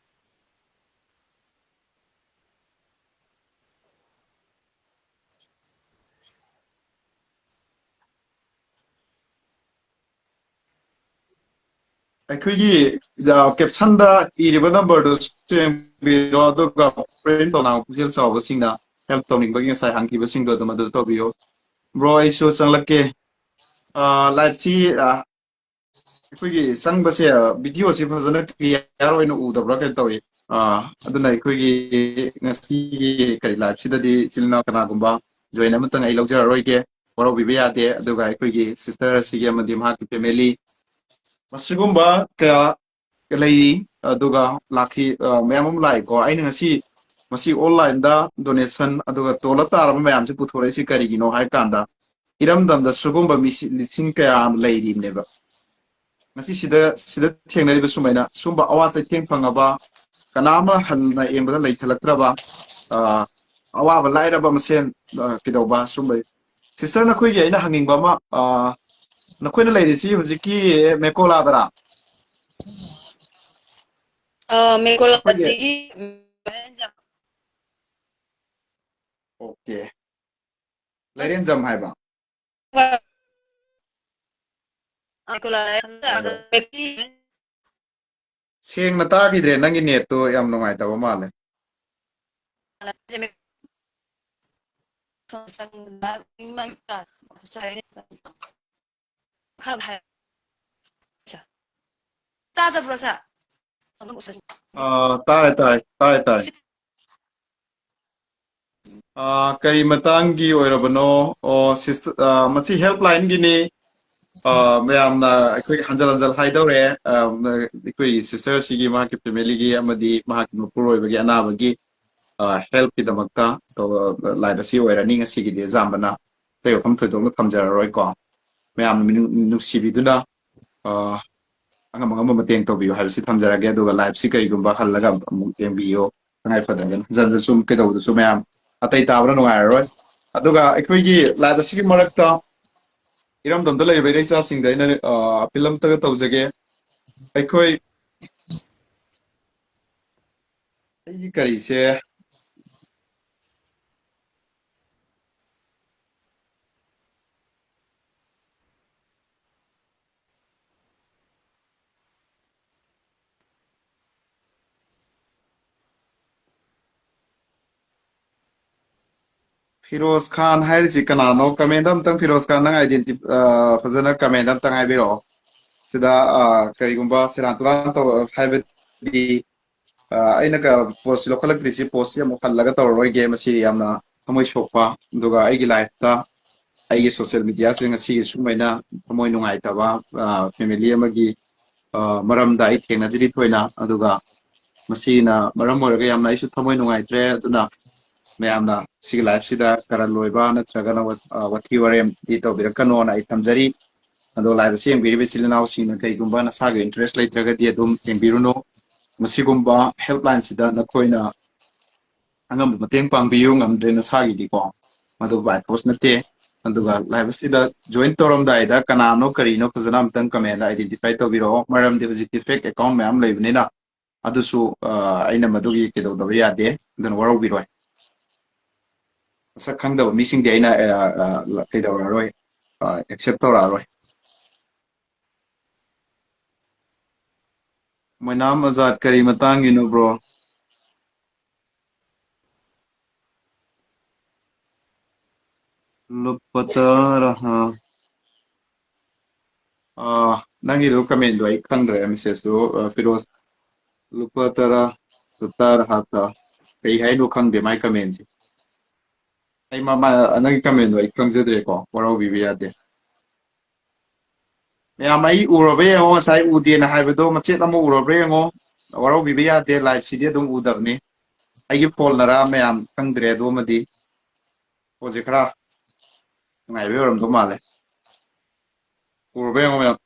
ꯑꯩꯈꯣꯏꯒꯤ, ꯑ, captionꯗ ꯏꯔꯤꯕ numberꯗꯨꯁꯨ ꯌꯦꯡꯕꯤꯔꯣ, ꯑꯗꯨꯒ print ꯇꯧꯅꯕ ꯄꯨꯛꯆꯦꯜ ꯆꯥꯎꯕꯁꯤꯡꯅ help ꯇꯧꯅꯤꯡꯕꯒꯤ ꯉꯁꯥꯏ ꯍꯪꯈꯤꯕꯁꯤꯡꯗꯣ ꯑꯗꯨꯝ ꯑꯗꯨ ꯇꯧꯕꯤꯌꯨ꯫ Bro, ꯑꯩꯁꯨ ꯆꯪꯂꯛꯀꯦ꯫ ꯑ, liveꯁꯤ, ꯑ, ꯑꯩꯈꯣꯏꯒꯤ ꯆꯪꯕꯁꯦ, ꯑ, videoꯁꯤ ꯐꯖꯅ clear ꯑꯣꯏꯅ ꯎꯗꯕ꯭ꯔꯥ ꯀꯩꯅꯣ ꯇꯧꯏ꯫ ꯑ, ꯑꯗꯨꯅ ꯑꯩꯈꯣꯏꯒꯤ ꯉꯁꯤꯒꯤ ꯀꯔꯤ liveꯁꯤꯗꯗꯤ ꯏꯆꯤꯜ ꯏꯅꯥꯎ ꯀꯅꯥꯒꯨꯝꯕ join ꯑꯃꯇꯪ ꯑꯩ ꯂꯧꯖꯔꯔꯣꯏꯒꯦ꯫ ꯋꯥꯔꯧꯕꯤꯕ ꯌꯥꯗꯦ꯫ ꯑꯗꯨꯒ ꯑꯩꯈꯣꯏꯒꯤ sister ꯑꯁꯤꯒꯤ ꯑꯃꯗꯤ ꯃꯍꯥꯛꯀꯤ family, ꯃꯁꯤꯒꯨꯝꯕ ꯀꯌꯥ ꯂꯩꯔꯤ꯫ ꯑꯗꯨꯒ ꯂꯥꯛꯈꯤ, ꯑ, ꯃꯌꯥꯝ ꯑꯃ ꯂꯥꯛꯏꯀꯣ꯫ ꯑꯩꯅ ꯉꯁꯤ ꯃꯁꯤ online ꯗ donation ꯑꯗꯨꯒ ꯇꯣꯜꯂ ꯇꯥꯔꯕ ꯃꯌꯥꯝꯁꯦ ꯄꯨꯊꯣꯔꯛꯏꯁꯤ ꯀꯔꯤꯒꯤꯅꯣ ꯍꯥꯏ ꯀꯥꯟꯗ, ꯏꯔꯝꯗꯝꯗ ꯁꯤꯒꯨꯝꯕ ꯃꯤꯁꯤ-, ꯂꯤꯁꯤꯡ ꯀꯌꯥ ꯑꯃ ꯂꯩꯔꯤꯕꯅꯦꯕ꯫ ꯉꯁꯤ ꯁꯤꯗ, ꯁꯤꯗ ꯊꯦꯡꯅꯔꯤꯕ ꯁꯨꯃꯥꯏꯅ ꯁꯨꯝꯕ ꯑꯋꯥ ꯆꯩꯊꯦꯡ ꯐꯪꯉꯕ, ꯀꯅꯥ ꯑꯃ ꯍꯟꯅ ꯌꯦꯡꯕꯗ ꯂꯩꯁꯜꯂꯛꯇ꯭ꯔꯕ, ꯑ, ꯑꯋꯥꯕ ꯂꯥꯏꯔꯕ ꯃꯁꯦꯟ, ꯑ, ꯀꯩꯗꯧꯕ ꯁꯨꯝꯕ꯫ Sister, ꯅꯈꯣꯏꯒꯤ ꯑꯩꯅ ꯍꯪꯅꯤꯡꯕ ꯑꯃ, ꯑ, ꯅꯈꯣꯏꯅ ꯂꯩꯔꯤꯁꯤ ꯍꯧꯖꯤꯛꯀꯤ ꯃꯦꯀꯣꯂꯥꯗꯔꯥ? ꯑ, ꯑꯩꯈꯣꯏꯒꯤ ꯃꯦꯀꯣꯂꯥꯗꯒꯤ ꯂꯥꯏꯔꯦꯟꯖꯝ꯫ OK꯫ ꯂꯥꯏꯔꯦꯟꯖꯝ ꯍꯥꯏꯕ? ꯍꯣꯏ꯫ ꯑ, ꯃꯦꯀꯣꯂꯥ ꯂꯥꯏꯔꯦꯟꯖꯝ꯫ ꯍꯜꯂꯣ꯫ ꯁꯦꯡꯅ ꯇꯥꯈꯤꯗ꯭ꯔꯦ, ꯅꯪꯒꯤ net ꯇꯣ ꯌꯥꯝ ꯅꯨꯡꯉꯥꯏꯇꯕ ꯃꯥꯜꯂꯦ꯫ ꯇꯥꯗꯕ꯭ꯔꯣ, sir? ꯑ, ꯇꯥꯔꯦ, ꯇꯥꯔꯦ, ꯇꯥꯔꯦ, ꯇꯥꯔꯦ꯫ ꯑ, ꯀꯔꯤ ꯃꯇꯥꯡꯒꯤ ꯑꯣꯏꯔꯕꯅꯣ? ꯑꯣ, sister, ꯑ, ꯃꯁꯤ helpline ꯒꯤꯅꯤ꯫ ꯑ, ꯃꯌꯥꯝꯅ ꯑꯩꯈꯣꯏ ꯍꯟꯖꯜ ꯍꯟꯖꯜ ꯍꯥꯏꯗꯧꯔꯦ꯫ ꯑ, ꯑꯩꯈꯣꯏꯒꯤ sister ꯑꯁꯤꯒꯤ, ꯃꯍꯥꯛꯀꯤ family ꯒꯤ ꯑꯃꯗꯤ ꯃꯍꯥꯛꯀꯤ ꯃꯄꯨꯔꯣꯏꯕꯒꯤ ꯑꯅꯥꯕꯒꯤ, ꯑ, help ꯀꯤꯗꯃꯛꯇ ꯇꯧ-, live ꯑꯁꯤ ꯑꯣꯏꯔꯅꯤ ꯉꯁꯤꯒꯤꯗꯤ꯫ ꯑꯌꯥꯝꯕꯅ ꯑꯇꯩ ꯋꯥꯐꯝ ꯊꯣꯏꯗꯣꯛꯅ ꯊꯝꯖꯔꯔꯣꯏꯀꯣ꯫ ꯃꯌꯥꯝꯅ ꯃꯤꯅꯨ-, ꯅꯨꯡꯁꯤꯕꯤꯗꯨꯅ, ꯑ, ꯑꯉꯝ ꯑꯉꯝꯕ ꯃꯇꯦꯡ ꯇꯧꯕꯤꯌꯨ ꯍꯥꯏꯕꯁꯤ ꯊꯝꯖꯔꯒꯦ꯫ ꯑꯗꯨꯒ live ꯁꯤ ꯀꯔꯤꯒꯨꯝꯕ ꯍꯜꯂꯒ ꯑꯃꯨꯛ ꯌꯦꯡꯕꯤꯌꯨ꯫ ꯇꯉꯥꯏ ꯐꯗꯅ ꯍꯟꯖꯟ ꯍꯟꯖꯟ ꯁꯨꯝ ꯀꯩꯗꯧꯕꯗꯁꯨ ꯃꯌꯥꯝ ꯅꯥꯇꯩ ꯇꯥꯕꯅ ꯅꯨꯡꯉꯥꯏꯔꯔꯣꯏ꯫ ꯑꯗꯨꯒ ꯑꯩꯈꯣꯏꯒꯤ live ꯑꯁꯤꯒꯤ ꯃꯔꯛꯇ ꯏꯔꯝꯗꯝꯗ ꯂꯩꯔꯤꯕ ꯏꯔꯩꯆꯥꯁꯤꯡꯗ ꯑꯩꯅ, ꯑ, appeal ꯑꯃꯇꯒ ꯇꯧꯖꯒꯦ꯫ ꯑꯩꯈꯣꯏ, ꯑꯩꯒꯤ ꯀꯔꯤꯁꯦ, ꯐꯤꯔꯣꯖ ꯈꯥꯟ ꯍꯥꯏꯔꯤꯁꯤ ꯀꯅꯥꯅꯣ? Comment ꯑꯝꯇꯪ, ꯐꯤꯔꯣꯖ ꯈꯥꯟ, ꯅꯪ identity, ꯑ, ꯐꯖꯅ comment ꯑꯝꯇꯪ ꯍꯥꯏꯕꯤꯔꯛꯑꯣ꯫ ꯁꯤꯗ, ꯑ, ꯀꯔꯤꯒꯨꯝꯕ ꯁꯦꯔꯥꯟ ꯇꯨꯔꯥꯟ ꯇꯧ ꯍꯥꯏꯕꯗꯤ, ꯑ, ꯑꯩꯅ ꯀ-, post ꯁꯤ ꯂꯧꯈꯠꯂꯛꯇ꯭ꯔꯤꯁꯤ, post ꯁꯤ ꯑꯃꯨꯛ ꯍꯜꯂꯒ ꯇꯧꯔꯔꯣꯏꯒꯦ꯫ ꯃꯁꯤ ꯌꯥꯝꯅ ꯊꯃꯣꯏ ꯁꯣꯛꯄ꯫ ꯑꯗꯨꯒ ꯑꯩꯒꯤ live ꯇ ꯑꯩꯒꯤ social mediaꯁꯦ ꯉꯁꯤꯒꯤ ꯁꯨꯃꯥꯏꯅ ꯊꯃꯣꯏ ꯅꯨꯡꯉꯥꯏꯇꯕ, ꯑ, family ꯑꯃꯒꯤ, ꯑ, ꯃꯔꯝꯗ ꯑꯩ ꯊꯦꯡꯅꯗ꯭ꯔꯤ ꯊꯣꯏꯅ꯫ ꯑꯗꯨꯒ ꯃꯁꯤꯅ ꯃꯔꯝ ꯑꯣꯏꯔꯒ ꯌꯥꯝꯅ ꯑꯩꯁꯨ ꯊꯃꯣꯏ ꯅꯨꯡꯉꯥꯏꯇ꯭ꯔꯦ꯫ ꯑꯗꯨꯅ ꯃꯌꯥꯝꯅ ꯁꯤꯒꯤ liveꯁꯤꯗ ꯀꯔꯟ ꯂꯣꯏꯕ ꯅꯠꯇ꯭ꯔꯒꯅ ꯋꯥ-, ꯑ, ꯋꯥꯊꯤ ꯋꯥꯔꯦꯝꯗꯤ ꯇꯧꯕꯤꯔꯛꯀꯅꯣꯅ ꯑꯩ ꯊꯝꯖꯔꯤ꯫ ꯑꯗꯣ live ꯑꯁꯤ ꯌꯦꯡꯕꯤꯔꯤꯕ ꯏꯆꯤꯜ ꯏꯅꯥꯎꯁꯤꯡꯅ ꯀꯔꯤꯒꯨꯝꯕ ꯅꯁꯥꯒꯤ interest ꯂꯩꯇ꯭ꯔꯒꯗꯤ ꯑꯗꯨꯝ ꯌꯦꯡꯕꯤꯔꯨꯅꯨ꯫ ꯃꯁꯤꯒꯨꯝꯕ helplineꯁꯤꯗ ꯅꯈꯣꯏꯅ ꯑꯉꯝꯕ ꯃꯇꯦꯡ ꯄꯥꯡꯕꯤꯌꯨ, ꯉꯝꯗ꯭ꯔꯦ ꯅꯁꯥꯒꯤꯗꯤꯀꯣ, ꯃꯗꯨ by force ꯅꯠꯇꯦ꯫ ꯑꯗꯨꯒ live ꯑꯁꯤꯗ join ꯇꯧꯔꯝꯗꯥꯏꯗ ꯀꯅꯥꯅꯣ ꯀꯔꯤꯅꯣ ꯐꯖꯅ ꯑꯝꯇꯪ commentꯗ identify ꯇꯧꯕꯤꯔꯛꯑꯣ, ꯃꯔꯝꯗꯤ ꯍꯧꯖꯤꯛꯇꯤ fake account ꯃꯌꯥꯝ ꯂꯩꯕꯅꯤꯅ꯫ ꯑꯗꯨꯁꯨ, ꯑ, ꯑꯩꯅ ꯃꯗꯨꯒꯤ ꯀꯩꯗꯧꯗꯕ ꯌꯥꯗꯦ, ꯑꯗꯨꯅ ꯋꯥꯔꯧꯕꯤꯔꯣꯏ꯫ ꯃꯁꯛ ꯈꯪꯗꯕ ꯃꯤꯁꯤꯡꯗꯤ ꯑꯩꯅ, ꯑ, ꯑ, ꯀꯩꯗꯧꯔꯛꯑꯔꯣꯏ, ꯑ, accept ꯇꯧꯔꯛꯑꯔꯣꯏ꯫ ꯃꯣꯏꯅꯥꯝ ꯑꯖꯥꯗ, ꯀꯔꯤ ꯃꯇꯥꯡꯒꯤꯅꯣ, bro? ꯂꯨꯄꯥ ꯇꯔꯥ, ꯑ, ꯑ, ꯅꯪꯒꯤꯗꯣ commentꯗꯣ ꯑꯩ ꯈꯪꯗ꯭ꯔꯦ, messageꯇꯣ, ꯑ, ꯐꯤꯔꯣꯖ, ꯂꯨꯄꯥ ꯇꯔꯥ, ꯇꯔꯥ ꯍꯥꯞꯄ꯫ ꯀꯩ ꯍꯥꯏꯅꯣ ꯈꯪꯗꯦ ꯃꯥꯏ commentꯁꯦ꯫ ꯑꯩ ꯃ-, ꯃ-, ꯅꯪꯒꯤ commentꯗꯣ ꯑꯩ ꯈꯪꯖꯗ꯭ꯔꯦꯀꯣ, ꯋꯥꯔꯧꯕꯤꯕ ꯌꯥꯗꯦ꯫ ꯃꯌꯥꯝ ꯑꯩ ꯎꯔꯕ ꯌꯦꯡꯉꯣ, ꯉꯁꯥꯏ ꯎꯗꯦꯅ ꯍꯥꯏꯕꯗꯣ ꯃꯆꯦꯠ ꯑꯃ ꯎꯔꯕ꯭ꯔꯥ ꯌꯦꯡꯉꯣ꯫ ꯋꯥꯔꯧꯕꯤꯕ ꯌꯥꯗꯦ, liveꯁꯤꯗꯤ ꯑꯗꯨꯝ ꯎꯗꯕꯅꯤ꯫ ꯑꯩꯒꯤ phoneꯅꯔꯥ ꯃꯌꯥꯝ ꯈꯪꯗ꯭ꯔꯦ, ꯑꯗꯨꯃꯗꯤ꯫ ꯄꯣꯠꯁꯦ ꯈꯔ ꯅꯨꯡꯉꯥꯏꯕ ꯑꯣꯏꯔꯝꯗꯧ ꯃꯥꯜꯂꯦ꯫ ꯎꯔꯕ ꯌꯦꯡꯉꯣ ꯃꯌꯥꯝ꯫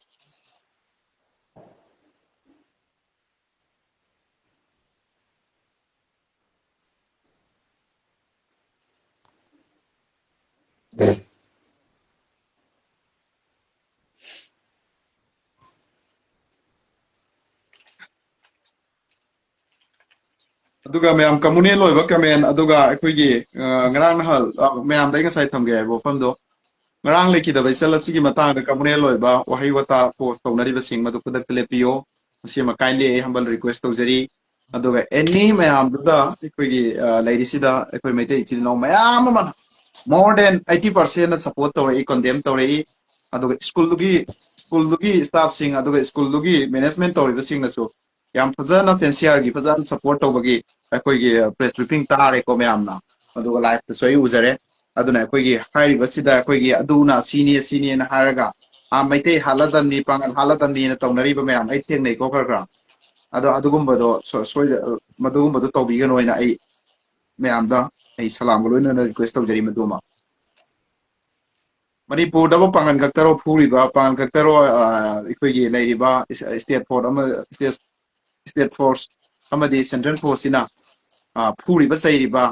ꯑꯗꯨꯒ ꯃꯌꯥꯝ communal ꯑꯣꯏꯕ comment, ꯑꯗꯨꯒ ꯑꯩꯈꯣꯏꯒꯤ, ꯑ, ꯉꯔꯥꯡ ꯅꯍꯥꯟ, ꯑ, ꯃꯌꯥꯝꯗ ꯑꯩ ꯉꯁꯥꯏ ꯊꯝꯒꯦ ꯍꯥꯏꯕ ꯋꯥꯐꯝꯗꯣ, ꯉꯔꯥꯡ ꯂꯩꯈꯤꯗꯕ ꯏꯆꯜ ꯑꯁꯤꯒꯤ ꯃꯇꯥꯡꯗ communal ꯑꯣꯏꯕ ꯋꯥꯍꯩ ꯋꯥꯇꯥ post ꯇꯧꯅꯔꯤꯕꯁꯤꯡ ꯃꯗꯨ ꯈꯨꯗꯛꯇ ꯂꯦꯞꯄꯤꯌꯣ꯫ ꯃꯁꯤ ꯑꯃ kindly ꯑꯩ humble request ꯇꯧꯖꯔꯤ꯫ ꯑꯗꯨꯒ any ꯃꯌꯥꯝꯗꯨꯗ ꯑꯩꯈꯣꯏꯒꯤ, ꯑ, ꯂꯩꯔꯤꯁꯤꯗ ꯑꯩꯈꯣꯏ ꯃꯩꯇꯩ ꯏꯆꯤꯜ ꯏꯅꯥꯎ ꯃꯌꯥꯝ ꯑꯃꯅ more than eighty percentꯅ support ꯇꯧꯔꯛꯏ, condemn ꯇꯧꯔꯛꯏ꯫ ꯑꯗꯨꯒ schoolꯗꯨꯒꯤ, schoolꯗꯨꯒꯤ staffꯁꯤꯡ, ꯑꯗꯨꯒ schoolꯗꯨꯒꯤ management ꯇꯧꯔꯤꯕꯁꯤꯡꯅꯁꯨ ꯌꯥꯝ ꯐꯖꯅ ꯐꯦꯟꯁꯤꯌꯥꯔꯒꯤ ꯐꯖꯅ support ꯇꯧꯕꯒꯤ ꯑꯩꯈꯣꯏꯒꯤ press briefing ꯇꯥꯔꯦꯀꯣ ꯃꯌꯥꯝꯅ, ꯑꯗꯨꯒ liveꯇꯁꯨ ꯑꯩ ꯎꯖꯔꯦ꯫ ꯑꯗꯨꯅ ꯑꯩꯈꯣꯏꯒꯤ ꯍꯥꯏꯔꯤꯕꯁꯤꯗ ꯑꯩꯈꯣꯏꯒꯤ ꯑꯗꯨꯅ ꯁꯤꯅꯤ, ꯁꯤꯅꯤꯅ ꯍꯥꯏꯔꯒ, "ꯑꯥ, ꯃꯩꯇꯩ ꯍꯥꯠꯂꯗꯝꯅꯤ, ꯄꯥꯡꯒꯜ ꯍꯥꯠꯂꯗꯝꯅꯤꯅ" ꯇꯧꯅꯔꯤꯕ ꯃꯌꯥꯝ ꯑꯩ ꯊꯦꯡꯅꯩꯀꯣ ꯈꯔ ꯈꯔ꯫ ꯑꯗꯣ ꯑꯗꯨꯒꯨꯝꯕꯗꯣ ꯁꯣ-, ꯁꯣꯏꯗ-, ꯃꯗꯨꯒꯨꯝꯕꯗꯣ ꯇꯧꯕꯤꯒꯅꯣ ꯍꯥꯏꯅ ꯑꯩ ꯃꯌꯥꯝꯗ ꯑꯩ ꯁꯂꯥꯝꯒ ꯂꯣꯏꯅꯅ request ꯇꯧꯖꯔꯤ꯫ ꯃꯗꯨꯃ ꯃꯅꯤꯄꯨꯔꯗꯕꯨ ꯄꯥꯡꯒꯜ ꯈꯛꯇꯔꯣ ꯐꯨꯔꯤꯕ, ꯄꯥꯡꯒꯜ ꯈꯛꯇꯔꯣ, ꯑ, ꯑꯩꯈꯣꯏꯒꯤ ꯂꯩꯔꯤꯕ ꯏꯁ-, state force ꯑꯃ, state, state force ꯑꯃꯗꯤ central forceꯁꯤꯅ, ꯑ, ꯐꯨꯔꯤꯕ, ꯆꯩꯔꯤꯕ,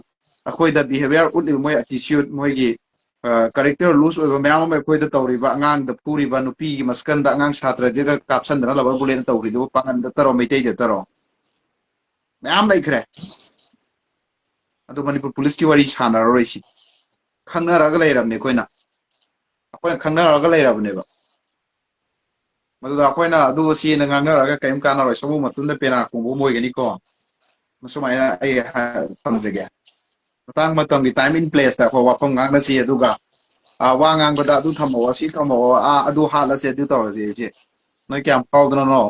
ꯑꯩꯈꯣꯏꯗ behaviour ꯎꯠꯂꯤꯕ ꯃꯣꯏ attitude, ꯃꯣꯏꯒꯤ, ꯑ, character loose ꯑꯣꯏꯕ ꯃꯌꯥꯝ ꯑꯃ ꯑꯩꯈꯣꯏꯗ ꯇꯧꯔꯤꯕ, ꯑꯉꯥꯡꯗ ꯐꯨꯔꯤꯕ, ꯅꯨꯄꯤꯒꯤ ꯃꯁꯀꯟꯗ ꯑꯉꯥꯡ ꯁꯥꯇ꯭ꯔꯗꯨꯗ ꯀꯥꯞꯁꯟꯗꯅ rubber bullet ꯇꯧꯔꯤꯗꯨꯕꯨ ꯄꯥꯡꯒꯜꯗ ꯇꯧꯔꯣ, ꯃꯩꯇꯩꯗ ꯇꯧꯔꯣ? ꯃꯌꯥꯝ ꯂꯩꯈ꯭ꯔꯦ꯫ ꯑꯗꯣ ꯃꯅꯤꯄꯨꯔ ꯄꯨꯂꯤꯁꯀꯤ ꯋꯥꯔꯤ ꯁꯥꯟꯅꯔꯔꯣꯏꯁꯤ꯫ ꯈꯪꯅꯔꯒ ꯂꯩꯔꯕꯅꯦ ꯑꯩꯈꯣꯏꯅ꯫ ꯑꯩꯈꯣꯏꯅ ꯈꯪꯅꯔꯒ ꯂꯩꯔꯕꯅꯦꯕ꯫ ꯃꯗꯨꯗ ꯑꯩꯈꯣꯏꯅ ꯑꯗꯨ ꯁꯤꯅ ꯉꯥꯡꯅꯔꯒ ꯀꯔꯤꯝ ꯀꯥꯟꯅꯔꯣꯏ꯫ ꯁꯃꯨ ꯃꯇꯨꯡꯗ ꯄꯦꯅꯥ ꯈꯣꯡꯕ ꯑꯃ ꯑꯣꯏꯒꯅꯤꯀꯣ꯫ ꯃꯁꯨꯃꯥꯏꯅ ꯑꯩ ꯍꯥ-, ꯊꯝꯖꯒꯦ꯫ ꯃꯇꯥꯡ ꯃꯇꯝꯒꯤ time in placeꯇ ꯑꯩꯈꯣꯏ ꯋꯥꯐꯝ ꯉꯥꯡꯅꯁꯤ, ꯑꯗꯨꯒ, ꯑ, ꯋꯥ ꯉꯥꯡꯕꯗ "ꯑꯗꯨ ꯊꯝꯃꯛꯑꯣ, ꯁꯤ ꯊꯝꯃꯛꯑꯣ, ꯑ, ꯑꯗꯨ ꯍꯥꯠꯂꯁꯦ, ꯑꯗꯨ ꯇꯧꯔꯁꯦ" ꯍꯥꯏꯁꯦ ꯅꯣꯏ ꯀꯌꯥꯝ ꯐꯥꯎꯗꯅꯅꯣ?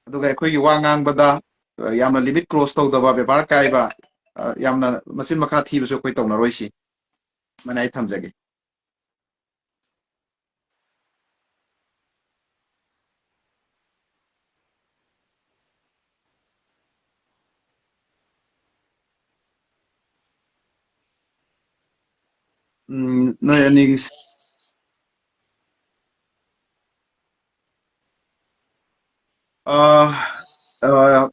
ꯑꯗꯨꯒ ꯑꯩꯈꯣꯏꯒꯤ ꯋꯥ ꯉꯥꯡꯕꯗ, ꯑ, ꯌꯥꯝꯅ limit cross ꯇꯧꯗꯕ, ꯕꯦꯕꯥꯔ ꯀꯥꯏꯕ, ꯑ, ꯌꯥꯝꯅ ꯃꯆꯤꯟ ꯃꯈꯥ ꯊꯤꯕꯁꯨ ꯑꯩꯈꯣꯏ ꯇꯧꯅꯔꯣꯏꯁꯤ꯫ ꯁꯨꯃꯥꯏꯅ ꯑꯩ ꯊꯝꯖꯒꯦ꯫ ꯎꯝ, ꯅꯣꯏ ꯑꯅꯤꯒꯤ ꯑ, ꯑ,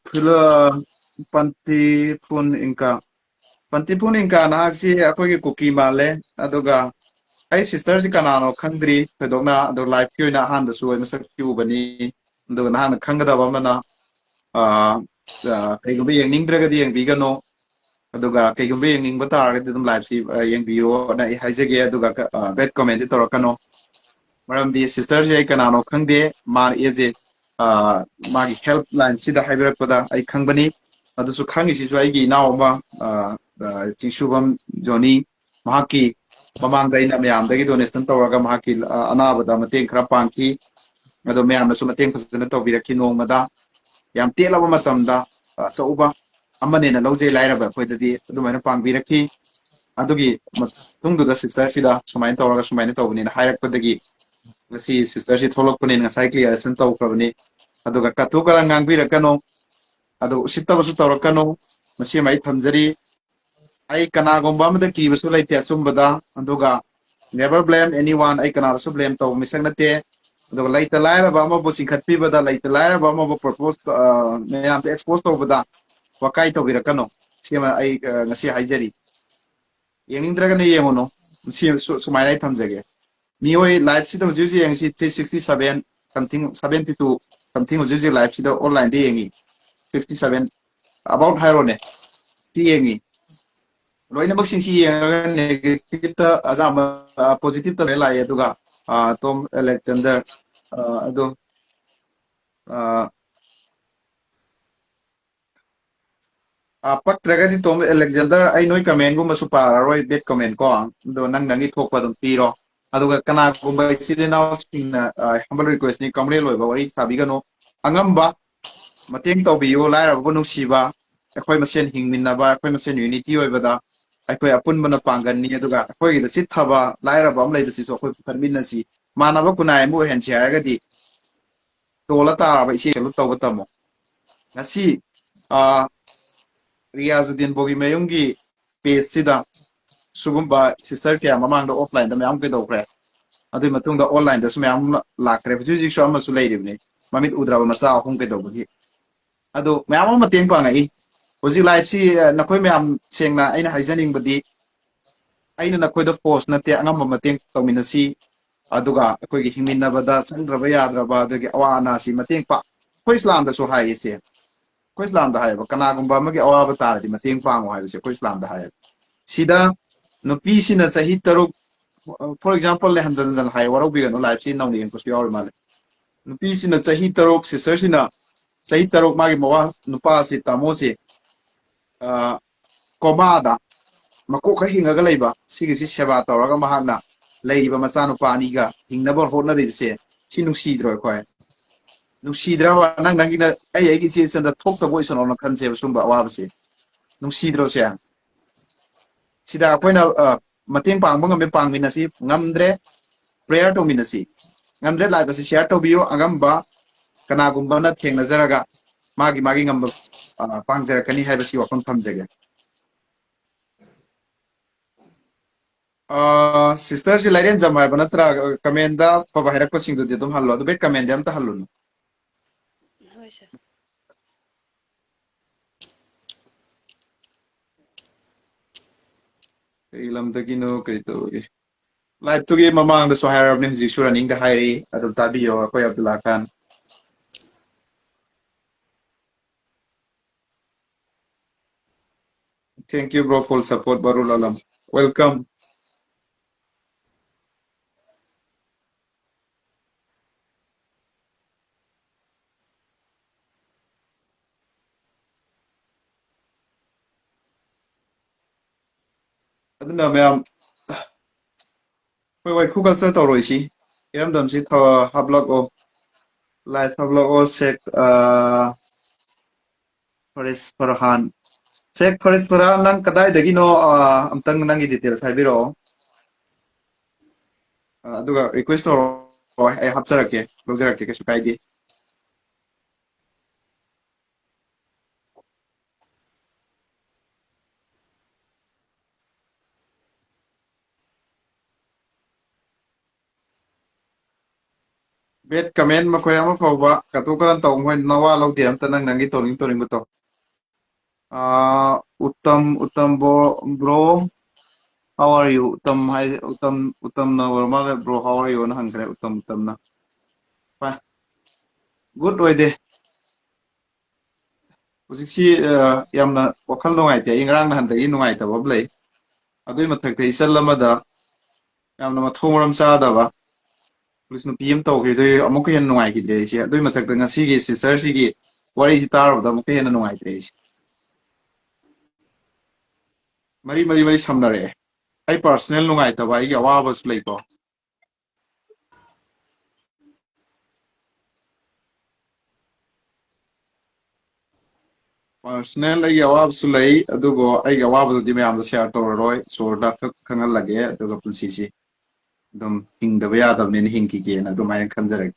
ꯐꯤꯂꯣ-, ꯄꯟꯇꯤ ꯐꯨꯟ ꯏꯪꯀ꯫ ꯄꯟꯇꯤ ꯐꯨꯟ ꯏꯪꯀ, ꯅꯍꯥꯛꯁꯤ ꯑꯩꯈꯣꯏꯒꯤ ꯀꯨꯀꯤ ꯃꯥꯜꯂꯦ꯫ ꯑꯗꯨꯒ ꯑꯩ sisterꯁꯤ ꯀꯅꯥꯅꯣ ꯈꯪꯗ꯭ꯔꯤ ꯊꯣꯏꯗꯣꯛꯅ, ꯑꯗꯣ liveꯀꯤ ꯑꯣꯏꯅ ꯑꯍꯥꯟꯕꯁꯨ ꯑꯣꯏ, ꯃꯁꯛꯇꯤ ꯎꯕꯅꯤ꯫ ꯑꯗꯨꯒ ꯅꯍꯥꯛꯅ ꯈꯪꯒꯗꯕ ꯑꯃꯅ, ꯑ, ꯑ, ꯀꯩꯒꯨꯝꯕ ꯌꯦꯡꯅꯤꯡꯗ꯭ꯔꯒꯗꯤ ꯌꯦꯡꯕꯤꯒꯅꯨ꯫ ꯑꯗꯨꯒ ꯀꯩꯒꯨꯝꯕ ꯌꯦꯡꯅꯤꯡꯕ ꯇꯥꯔꯒꯗꯤ ꯑꯗꯨꯝ liveꯁꯤ, ꯑ, ꯌꯦꯡꯕꯤꯌꯣꯅ ꯑꯩ ꯍꯥꯏꯖꯒꯦ꯫ ꯑꯗꯨꯒ, ꯑ, bad commentꯗꯤ ꯇꯧꯔꯛꯀꯅꯨ꯫ ꯃꯔꯝꯗꯤ sisterꯁꯦ ꯑꯩ ꯀꯅꯥꯅꯣ ꯈꯪꯗꯦ꯫ ꯃꯥ as a, ꯑ, ꯃꯥꯒꯤ helplineꯁꯤꯗ ꯍꯥꯏꯕꯤꯔꯛꯄꯗ ꯑꯩ ꯈꯪꯕꯅꯤ꯫ ꯑꯗꯨꯁꯨ ꯈꯪꯉꯤꯁꯤꯁꯨ ꯑꯩꯒꯤ ꯏꯅꯥꯎ ꯑꯃ, ꯑ, ꯑ, ꯆꯤꯡꯁꯨꯕꯝ ꯖꯣꯅꯤ, ꯃꯍꯥꯛꯀꯤ ꯃꯃꯥꯡꯗ ꯑꯩꯅ ꯃꯌꯥꯝꯗꯒꯤ donation ꯇꯧꯔꯒ ꯃꯍꯥꯛꯀꯤ, ꯑ, ꯑꯅꯥꯕꯗ ꯃꯇꯦꯡ ꯈꯔ ꯄꯥꯡꯈꯤ꯫ ꯑꯗꯣ ꯃꯌꯥꯝꯅꯁꯨ ꯃꯇꯦꯡ ꯐꯖꯅ ꯇꯧꯕꯤꯔꯛꯈꯤ꯫ ꯅꯣꯡꯃꯗ ꯌꯥꯝ ꯇꯦꯜꯂꯕ ꯃꯇꯝꯗ ꯑꯆꯧꯕ ꯑꯃꯅꯦꯅ ꯂꯧꯖꯩ, ꯂꯥꯏꯔꯕ ꯑꯩꯈꯣꯏꯗꯗꯤ ꯑꯗꯨꯃꯥꯏꯅ ꯄꯥꯡꯕꯤꯔꯛꯈꯤ꯫ ꯑꯗꯨꯒꯤ ꯃꯇꯨꯡꯗꯨꯗ sister ꯁꯤꯗ ꯁꯨꯃꯥꯏꯅ ꯇꯧꯔꯒ ꯁꯨꯃꯥꯏꯅ ꯇꯧꯕꯅꯤꯅ ꯍꯥꯏꯔꯛꯄꯗꯒꯤ ꯉꯁꯤ sister ꯁꯤ ꯊꯣꯛꯂꯛꯄꯅꯤꯅ ꯉꯁꯥꯏ clarification ꯇꯧꯈ꯭ꯔꯕꯅꯤ꯫ ꯑꯗꯨꯒ ꯀꯇꯨ ꯀꯔꯟ ꯉꯥꯡꯕꯤꯔꯛꯀꯅꯨ, ꯑꯗꯨꯒ ꯎꯁꯤꯠꯇꯕꯁꯨ ꯇꯧꯔꯛꯀꯅꯨ꯫ ꯃꯁꯤꯃ ꯑꯩ ꯊꯝꯖꯔꯤ꯫ ꯑꯩ ꯀꯅꯥꯒꯨꯝꯕ ꯑꯃꯗ ꯀꯤꯕꯁꯨ ꯂꯩꯇꯦ ꯑꯆꯨꯝꯕꯗ, ꯑꯗꯨꯒ never blame anyone, ꯑꯩ ꯀꯅꯥꯗꯁꯨ blame ꯇꯧꯕ ꯃꯤꯁꯛ ꯅꯠꯇꯦ꯫ ꯑꯗꯨꯒ ꯂꯩꯇ ꯂꯥꯏꯔꯕ ꯑꯃꯕꯨ ꯆꯤꯡꯈꯠꯄꯤꯕꯗ, ꯂꯩꯇ ꯂꯥꯏꯔꯕ ꯑꯃꯕꯨ propose, ꯑ, ꯃꯌꯥꯝꯗ expose ꯇꯧꯕꯗ ꯋꯥꯀꯥꯏ ꯇꯧꯕꯤꯔꯛꯀꯅꯨ꯫ ꯁꯤꯃ ꯑꯩ, ꯑ, ꯉꯁꯤ ꯍꯥꯏꯖꯔꯤ꯫ ꯌꯦꯡꯅꯤꯡꯗ꯭ꯔꯒꯅ ꯌꯦꯡꯉꯨꯅꯨ꯫ ꯁꯤ ꯁꯨ-, ꯁꯨꯃꯥꯏꯅ ꯑꯩ ꯊꯝꯖꯒꯦ꯫ ꯃꯤꯑꯣꯏ live ꯁꯤꯗ ꯍꯧꯖꯤꯛ ꯍꯧꯖꯤꯛ ꯌꯦꯡꯉꯤꯁꯤ three sixty seven something, seventy two something ꯍꯧꯖꯤꯛ ꯍꯧꯖꯤꯛ live ꯁꯤꯗ online ꯗ ꯌꯦꯡꯉꯤ꯫ Sixty seven, about ꯍꯥꯏꯔꯣꯅꯦ꯫ ꯁꯤ ꯌꯦꯡꯉꯤ꯫ ꯂꯣꯏꯅꯃꯛꯁꯤꯡꯁꯤ ꯌꯦꯡꯉꯒ negative ꯇ ꯑꯌꯥꯝꯕ, ꯑ, positive ꯇ ꯂꯣꯏ ꯂꯥꯛꯑꯦ꯫ ꯑꯗꯨꯒ, ꯑ, ꯇꯣꯝ ꯑꯂꯦꯛꯖꯦꯟꯗꯔ, ꯑ, ꯑꯗꯣ, ꯑ, ꯑ, ꯄꯛꯇ꯭ꯔꯒꯗꯤ ꯇꯣꯝ ꯑꯂꯦꯛꯖꯦꯟꯗꯔ, ꯑꯩ ꯅꯣꯏ comment ꯒꯨꯝꯕꯁꯨ ꯄꯥꯔꯔꯣꯏ, bad comment ꯀꯣ꯫ ꯑꯗꯣ ꯅꯪ ꯅꯪꯒꯤ ꯊꯣꯛꯄ ꯑꯗꯨꯝ ꯄꯤꯔꯣ꯫ ꯑꯗꯨꯒ ꯀꯅꯥꯒꯨꯝꯕ ꯏꯆꯤꯜ ꯏꯅꯥꯎꯁꯤꯡꯅ, ꯑ, humble request ꯅꯤ, comedy ꯂꯣꯏꯕ ꯋꯥꯔꯤ ꯁꯥꯕꯤꯒꯅꯨ꯫ ꯑꯉꯝꯕ ꯃꯇꯦꯡ ꯇꯧꯕꯤꯌꯨ, ꯂꯥꯏꯔꯕꯕꯨ ꯅꯨꯡꯁꯤꯕ, ꯑꯩꯈꯣꯏ ꯃꯁꯦꯟ ꯍꯤꯡꯃꯤꯟꯅꯕ, ꯑꯩꯈꯣꯏ ꯃꯁꯦꯟ unity ꯑꯣꯏꯕꯗ ꯑꯩꯈꯣꯏ ꯑꯄꯨꯟꯕꯅ ꯄꯥꯡꯒꯜꯅꯤ꯫ ꯑꯗꯨꯒ ꯑꯩꯈꯣꯏꯒꯤꯗ ꯆꯤꯠꯊꯕ ꯂꯥꯏꯔꯕ ꯑꯃ ꯂꯩꯕꯁꯤꯁꯨ ꯑꯩꯈꯣꯏ ꯄꯨꯈꯠꯃꯤꯟꯅꯁꯤ꯫ ꯃꯥꯟꯅꯕ ꯈꯨꯟꯅꯥꯏ ꯑꯃ ꯑꯣꯏꯍꯟꯁꯤ ꯍꯥꯏꯔꯒꯗꯤ ꯇꯣꯜꯂ ꯇꯥꯔꯕ ꯏꯆꯦ salute ꯇꯧꯕ ꯇꯝꯃꯨ꯫ ꯉꯁꯤ, ꯑ, ꯔꯤꯌꯥꯖꯨꯗꯤꯟ ꯕꯣꯒꯤꯃꯌꯨꯝꯒꯤ page ꯁꯤꯗ ꯁꯤꯒꯨꯝꯕ sister ꯀꯌꯥ ꯃꯃꯥꯡꯗ offline ꯗ ꯃꯌꯥꯝ ꯀꯩꯗꯧꯈ꯭ꯔꯦ, ꯑꯗꯨꯒꯤ ꯃꯇꯨꯡꯗ online ꯗꯁꯨ ꯃꯌꯥꯝ ꯑꯃ ꯂꯥꯛꯈ꯭ꯔꯦ꯫ ꯍꯧꯖꯤꯛ ꯍꯧꯖꯤꯛꯁꯨ ꯑꯃꯁꯨ ꯂꯩꯔꯤꯕꯅꯤ, ꯃꯃꯤꯠ ꯎꯗ꯭ꯔꯕ ꯃꯆꯥ ꯑꯍꯨꯝ ꯀꯩꯗꯧꯕꯒꯤ꯫ ꯑꯗꯨ ꯃꯌꯥꯝ ꯑꯃ ꯃꯇꯦꯡ ꯄꯥꯡꯉꯛꯏ꯫ ꯍꯧꯖꯤꯛ live ꯁꯤ, ꯑ, ꯅꯈꯣꯏ ꯃꯌꯥꯝ ꯁꯦꯡꯅ ꯑꯩꯅ ꯍꯥꯏꯖꯅꯤꯡꯕꯗꯤ, ꯑꯩꯅ ꯅꯈꯣꯏꯗ force ꯅꯠꯇꯦ, ꯑꯉꯝꯕ ꯃꯇꯦꯡ ꯇꯧꯃꯤꯟꯅꯁꯤ꯫ ꯑꯗꯨꯒ ꯑꯩꯈꯣꯏꯒꯤ ꯍꯤꯡꯃꯤꯟꯅꯕꯗ ꯆꯪꯗ꯭ꯔꯕ ꯌꯥꯗ꯭ꯔꯕ ꯑꯗꯒꯤ ꯑꯋꯥ ꯑꯅꯥꯁꯤ ꯃꯇꯦꯡ ꯄꯥꯡ-, ꯑꯩꯈꯣꯏ ꯏꯁꯂꯥꯝꯗꯁꯨ ꯍꯥꯏ ꯏꯆꯦ, ꯑꯩꯈꯣꯏ ꯏꯁꯂꯥꯝꯗ ꯍꯥꯏꯌꯦꯕ, ꯀꯅꯥꯒꯨꯝꯕ ꯑꯃꯒꯤ ꯑꯋꯥꯕ ꯇꯥꯔꯗꯤ ꯃꯇꯦꯡ ꯄꯥꯡꯉꯨ ꯍꯥꯏꯕꯁꯦ ꯑꯩꯈꯣꯏ ꯏꯁꯂꯥꯝꯗ ꯍꯥꯏꯌꯦꯕ꯫ ꯁꯤꯗ ꯅꯨꯄꯤꯁꯤꯅ ꯆꯍꯤ ꯇꯔꯨꯛ, for example ꯅꯦ, ꯍꯟꯖꯟ ꯍꯟꯖꯟ ꯍꯥꯏ, ꯋꯥꯔꯧꯕꯤꯒꯅꯨ, live ꯁꯤ ꯅꯧꯅ ꯌꯦꯡꯉꯛꯄꯁꯨ ꯌꯥꯎꯔꯤ ꯃꯥꯜꯂꯦ꯫ ꯅꯨꯄꯤꯁꯤꯅ ꯆꯍꯤ ꯇꯔꯨꯛ, sister ꯁꯤꯅ ꯆꯍꯤ ꯇꯔꯨꯛ ꯃꯥꯒꯤ ꯃꯋꯥ ꯅꯨꯄꯥꯁꯤ, ꯇꯥꯃꯣꯁꯤ, ꯑ, coma ꯗ ꯃꯀꯣꯛ ꯈꯔ ꯍꯤꯡꯉꯒ ꯂꯩꯕ ꯁꯤꯒꯤꯁꯤ ꯁꯦꯕꯥ ꯇꯧꯔꯒ ꯃꯍꯥꯛꯅ ꯂꯩꯔꯤꯕ ꯃꯆꯥꯅꯨꯄꯥ ꯑꯅꯤꯒ ꯍꯤꯡꯅꯕ ꯍꯣꯠꯅꯔꯤꯕꯁꯦ, ꯁꯤ ꯅꯨꯡꯁꯤꯗ꯭ꯔꯣ ꯑꯩꯈꯣꯏ? ꯅꯨꯡꯁꯤꯗ꯭ꯔꯕ? ꯅꯪ ꯅꯪꯒꯤꯅ, ꯑꯩ ꯑꯩꯒꯤ ꯏꯆꯦ ꯏꯆꯟꯗ ꯊꯣꯛꯇꯕ ꯑꯣꯏꯁꯅꯣꯅ ꯈꯟꯁꯦꯕ ꯁꯨꯝꯕ ꯑꯋꯥꯕꯁꯦ꯫ ꯅꯨꯡꯁꯤꯗ꯭ꯔꯣ ꯁꯦ? ꯁꯤꯗ ꯑꯩꯈꯣꯏꯅ ꯑ, ꯃꯇꯦꯡ ꯄꯥꯡꯕ ꯉꯝꯃꯦ, ꯄꯥꯡꯃꯤꯟꯅꯁꯤ, ꯉꯝꯗ꯭ꯔꯦ, prayer ꯇꯧꯃꯤꯟꯅꯁꯤ, ꯉꯝꯗ꯭ꯔꯦ, live ꯑꯁꯤ share ꯇꯧꯕꯤꯌꯨ꯫ ꯑꯉꯝꯕ ꯀꯅꯥꯒꯨꯝꯕꯅ ꯊꯦꯡꯅꯖꯔꯒ ꯃꯥꯒꯤ ꯃꯥꯒꯤ ꯉꯝꯕ ꯑ, ꯄꯥꯡꯖꯔꯛꯀꯅꯤ ꯍꯥꯏꯕꯁꯤ ꯋꯥꯐꯝ ꯊꯝꯖꯒꯦ꯫ ꯑ, sister ꯁꯤ ꯂꯥꯏꯔꯦꯟꯖꯝ ꯍꯥꯏꯕ ꯅꯠꯇ꯭ꯔꯥ? Comment ꯐꯕ ꯍꯥꯏꯔꯛꯄꯁꯤꯡꯗꯨꯗꯤ ꯑꯗꯨꯝ ꯍꯜꯂꯣ, ꯑꯗꯨ ꯕꯦꯛ comment ꯑꯝꯇ ꯍꯜꯂꯨꯅꯨ꯫ ꯍꯣꯏ sir꯫ ꯀꯩ ꯂꯝꯗꯒꯤꯅꯣ, ꯀꯩ ꯇꯧꯔꯤ? Live ꯇꯨꯒꯤ ꯃꯃꯥꯡꯗꯁꯨ ꯍꯥꯏꯔꯕꯅꯤ, ꯍꯧꯖꯤꯛꯁꯨ running ꯗ ꯍꯥꯏꯔꯤ, ꯑꯗꯨꯝ ꯇꯥꯕꯤꯌꯣ ꯑꯩꯈꯣꯏ ꯑꯕꯗꯨꯜꯂꯥ ꯈꯥꯟ꯫ Thank you, bro, full support, Barul Alam. Welcome. ꯑꯗꯨꯅ ꯃꯌꯥꯝ ꯑꯩꯈꯣꯏ ꯋꯥꯏꯈꯨ culture ꯇꯧꯔꯣꯏꯁꯤ꯫ ꯏꯔꯝꯗꯝꯁꯤ ꯊ-, ꯍꯥꯞꯂꯛꯑꯣ꯫ Live ꯍꯥꯞꯂꯛꯑꯣ, ꯁꯦꯛ, ꯑ, ꯐꯔꯤꯁ ꯐꯔꯍꯥꯟ꯫ ꯁꯦꯛ ꯐꯔꯤꯁ ꯐꯔꯍꯥꯟ, ꯅꯪ ꯀꯗꯥꯏꯗꯒꯤꯅꯣ? ꯑ, ꯑꯝꯇꯪ ꯅꯪꯒꯤ details ꯍꯥꯏꯕꯤꯔꯛꯑꯣ꯫ ꯑ, ꯑꯗꯨꯒ request ꯇꯧꯔꯛꯑꯣ, ꯑꯩ ꯍꯥꯞꯆꯔꯛꯀꯦ, ꯂꯧꯖꯔꯛꯀꯦ, ꯀꯩꯁꯨ ꯀꯥꯏꯗꯦ꯫ Bad comment ꯃꯈꯣꯏ ꯑꯃ ꯐꯥꯎꯕ ꯀꯇꯨ ꯀꯔꯟ ꯇꯧꯕ ꯃꯈꯣꯏ ꯅꯋꯥ ꯂꯧꯗꯦ, ꯑꯝꯇ ꯅꯪ ꯅꯪꯒꯤ ꯇꯧꯅꯤꯡ ꯇꯧꯅꯤꯡꯕ ꯇꯧ꯫ ꯑꯥ, Uttam, Uttam bro, bro, how are you? Uttam ꯍꯥꯏ, ꯎꯠꯇꯝ, ꯎꯠꯇꯝꯅ ꯑꯣꯏꯔ ꯃꯥꯜꯂꯦ, bro, how are you? ꯅ ꯍꯪꯈ꯭ꯔꯦ, ꯎꯠꯇꯝ, ꯎꯠꯇꯝꯅ꯫ ꯍꯣꯏ꯫ Good ꯑꯣꯏꯗꯦ꯫ ꯍꯧꯖꯤꯛꯁꯤ, ꯑ, ꯌꯥꯝꯅ ꯋꯥꯈꯜ ꯅꯨꯡꯉꯥꯏꯇꯦ꯫ ꯑꯩ ꯉꯔꯥꯡ ꯅꯍꯥꯟꯗꯒꯤ ꯅꯨꯡꯉꯥꯏꯇꯕ ꯑꯃ ꯂꯩ꯫ ꯑꯗꯨꯏ ꯃꯊꯛꯇ ꯏꯆꯜ ꯑꯃꯗ ꯌꯥꯝꯅ ꯃꯊꯣꯡ ꯃꯔꯝ ꯆꯥꯗꯕ ꯄꯨꯂꯤꯁ ꯅꯨꯄꯤ ꯑꯃ ꯇꯧꯈꯤꯕꯗꯒꯤ ꯑꯃꯨꯛꯀ ꯍꯦꯟꯅ ꯅꯨꯡꯉꯥꯏꯈꯤꯗ꯭ꯔꯦ ꯑꯩꯁꯦ꯫ ꯑꯗꯨꯏ ꯃꯊꯛꯇ ꯉꯁꯤꯒꯤ sister ꯁꯤꯒꯤ ꯋꯥꯔꯤꯁꯤ ꯇꯥꯔꯨꯕꯗ ꯑꯃꯨꯛꯀ ꯍꯦꯟꯅ ꯅꯨꯡꯉꯥꯏꯇ꯭ꯔꯦ ꯑꯩꯁꯦ꯫ ꯃꯔꯤ, ꯃꯔꯤ, ꯃꯔꯤ ꯁꯝꯅꯔꯛꯑꯦ꯫ ꯑꯩ personal ꯅꯨꯡꯉꯥꯏꯇꯕ, ꯑꯩꯒꯤ ꯑꯋꯥꯕꯁꯨ ꯂꯩꯀꯣ꯫ Personal ꯑꯩꯒꯤ ꯑꯋꯥꯕꯁꯨ ꯂꯩ, ꯑꯗꯨꯕꯨ ꯑꯩꯒꯤ ꯑꯋꯥꯕꯗꯨꯗꯤ ꯃꯌꯥꯝꯗ share ꯇꯧꯔꯔꯣꯏ, ꯏꯁꯣꯔꯗ ꯈꯛ ꯈꯪꯍꯜꯂꯒꯦ, ꯑꯗꯨꯒ ꯄꯨꯟꯁꯤꯁꯤ ꯑꯗꯨꯝ ꯍꯤꯡꯗꯕ ꯌꯥꯗꯕꯅꯤꯅ ꯍꯤꯡꯈꯤꯒꯦꯅ ꯑꯗꯨꯃꯥꯏꯅ ꯈꯟꯖꯔꯒꯦ꯫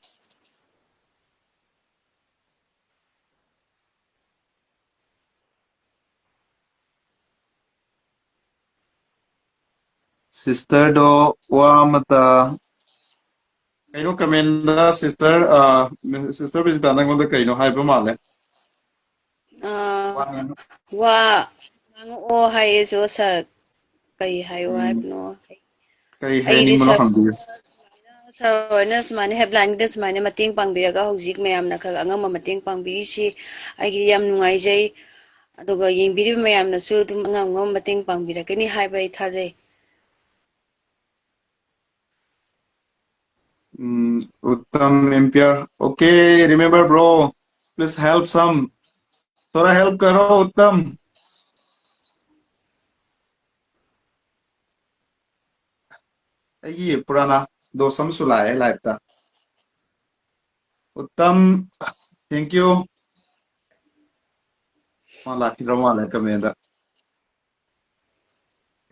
Sisterꯗꯣ ꯋꯥ ꯑꯃꯇ, ꯀꯩꯅꯣ commentꯗ sister, ꯑ, sister ꯕꯤꯖꯤꯇꯥ ꯅꯪꯉꯣꯟꯗ ꯀꯩꯅꯣ ꯍꯥꯏꯕ ꯃꯥꯜꯂꯦ꯫ ꯑ, ꯋꯥ ꯉꯥꯡ- ꯋꯥ ꯉꯥꯡꯉꯛꯑꯣ ꯍꯥꯏꯌꯦꯁꯨ sir, ꯀꯩ ꯍꯥꯏꯌꯣ ꯎꯝ, ꯍꯥꯏꯕꯅꯣ? ꯀꯩ ꯑꯩꯗꯤ ꯍꯥꯏꯅꯤꯡꯕꯅꯣ sir, ꯍꯪꯕꯤꯌꯨ꯫ Sir ꯍꯣꯏꯅ ꯁꯨꯃꯥꯏꯅ helplineꯒꯤꯗ ꯁꯨꯃꯥꯏꯅ ꯃꯇꯦꯡ ꯄꯥꯡꯕꯤꯔꯒ ꯍꯧꯖꯤꯛ ꯃꯌꯥꯝꯅ ꯈꯔ ꯑꯉꯝꯕ ꯃꯇꯦꯡ ꯄꯥꯡꯕꯤꯔꯤꯁꯤ ꯑꯩꯒꯤꯗꯤ ꯌꯥꯝ ꯅꯨꯡꯉꯥꯏꯖꯩ꯫ ꯑꯗꯨꯒ ꯌꯦꯡꯕꯤꯔꯤꯕ ꯃꯌꯥꯝꯅꯁꯨ ꯑꯗꯨꯝ ꯑꯉꯝ ꯑꯉꯝꯕ ꯃꯇꯦꯡ ꯄꯥꯡꯕꯤꯔꯛꯀꯅꯤ ꯍꯥꯏꯕ ꯑꯩ ꯊꯥꯖꯩ꯫ ꯎꯝ, उत्तम ampere. Okay, remember bro, please help some। थोड़ा help करो उत्तम। ꯑꯩꯒꯤ पुराना दोस्त ꯑꯃꯁꯨ ꯂꯥꯛꯑꯦ liveꯇ꯫ उत्तम, thank you। ꯃꯥ ꯂꯥꯛꯈꯤꯗ꯭ꯔ ꯃꯥꯜꯂꯦ commentꯗ꯫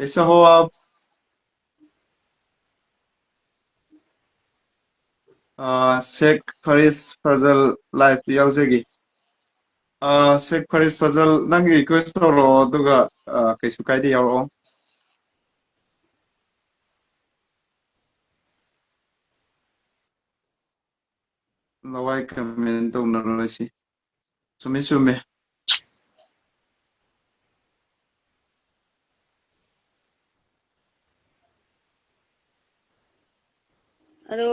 कैसे हो आप? ꯑ, ꯁꯦꯈ ꯐꯔꯤꯁ ꯐꯖꯜ liveꯇ ꯌꯥꯎꯖꯒꯦ꯫ ꯑ, ꯁꯦꯈ ꯐꯔꯤꯁ ꯐꯖꯜ, ꯅꯪꯒꯤ request ꯇꯧꯔꯛꯑꯣ, ꯑꯗꯨꯒ, ꯑ, ꯀꯩꯁꯨ ꯀꯥꯏꯗꯦ, ꯌꯥꯎꯔꯛꯑꯣ꯫ ꯂꯋꯥꯏ comment ꯇꯧꯅꯔꯣꯏꯁꯤ꯫ ꯆꯨꯝꯃꯤ, ꯆꯨꯝꯃꯤ꯫ ꯑꯗꯣ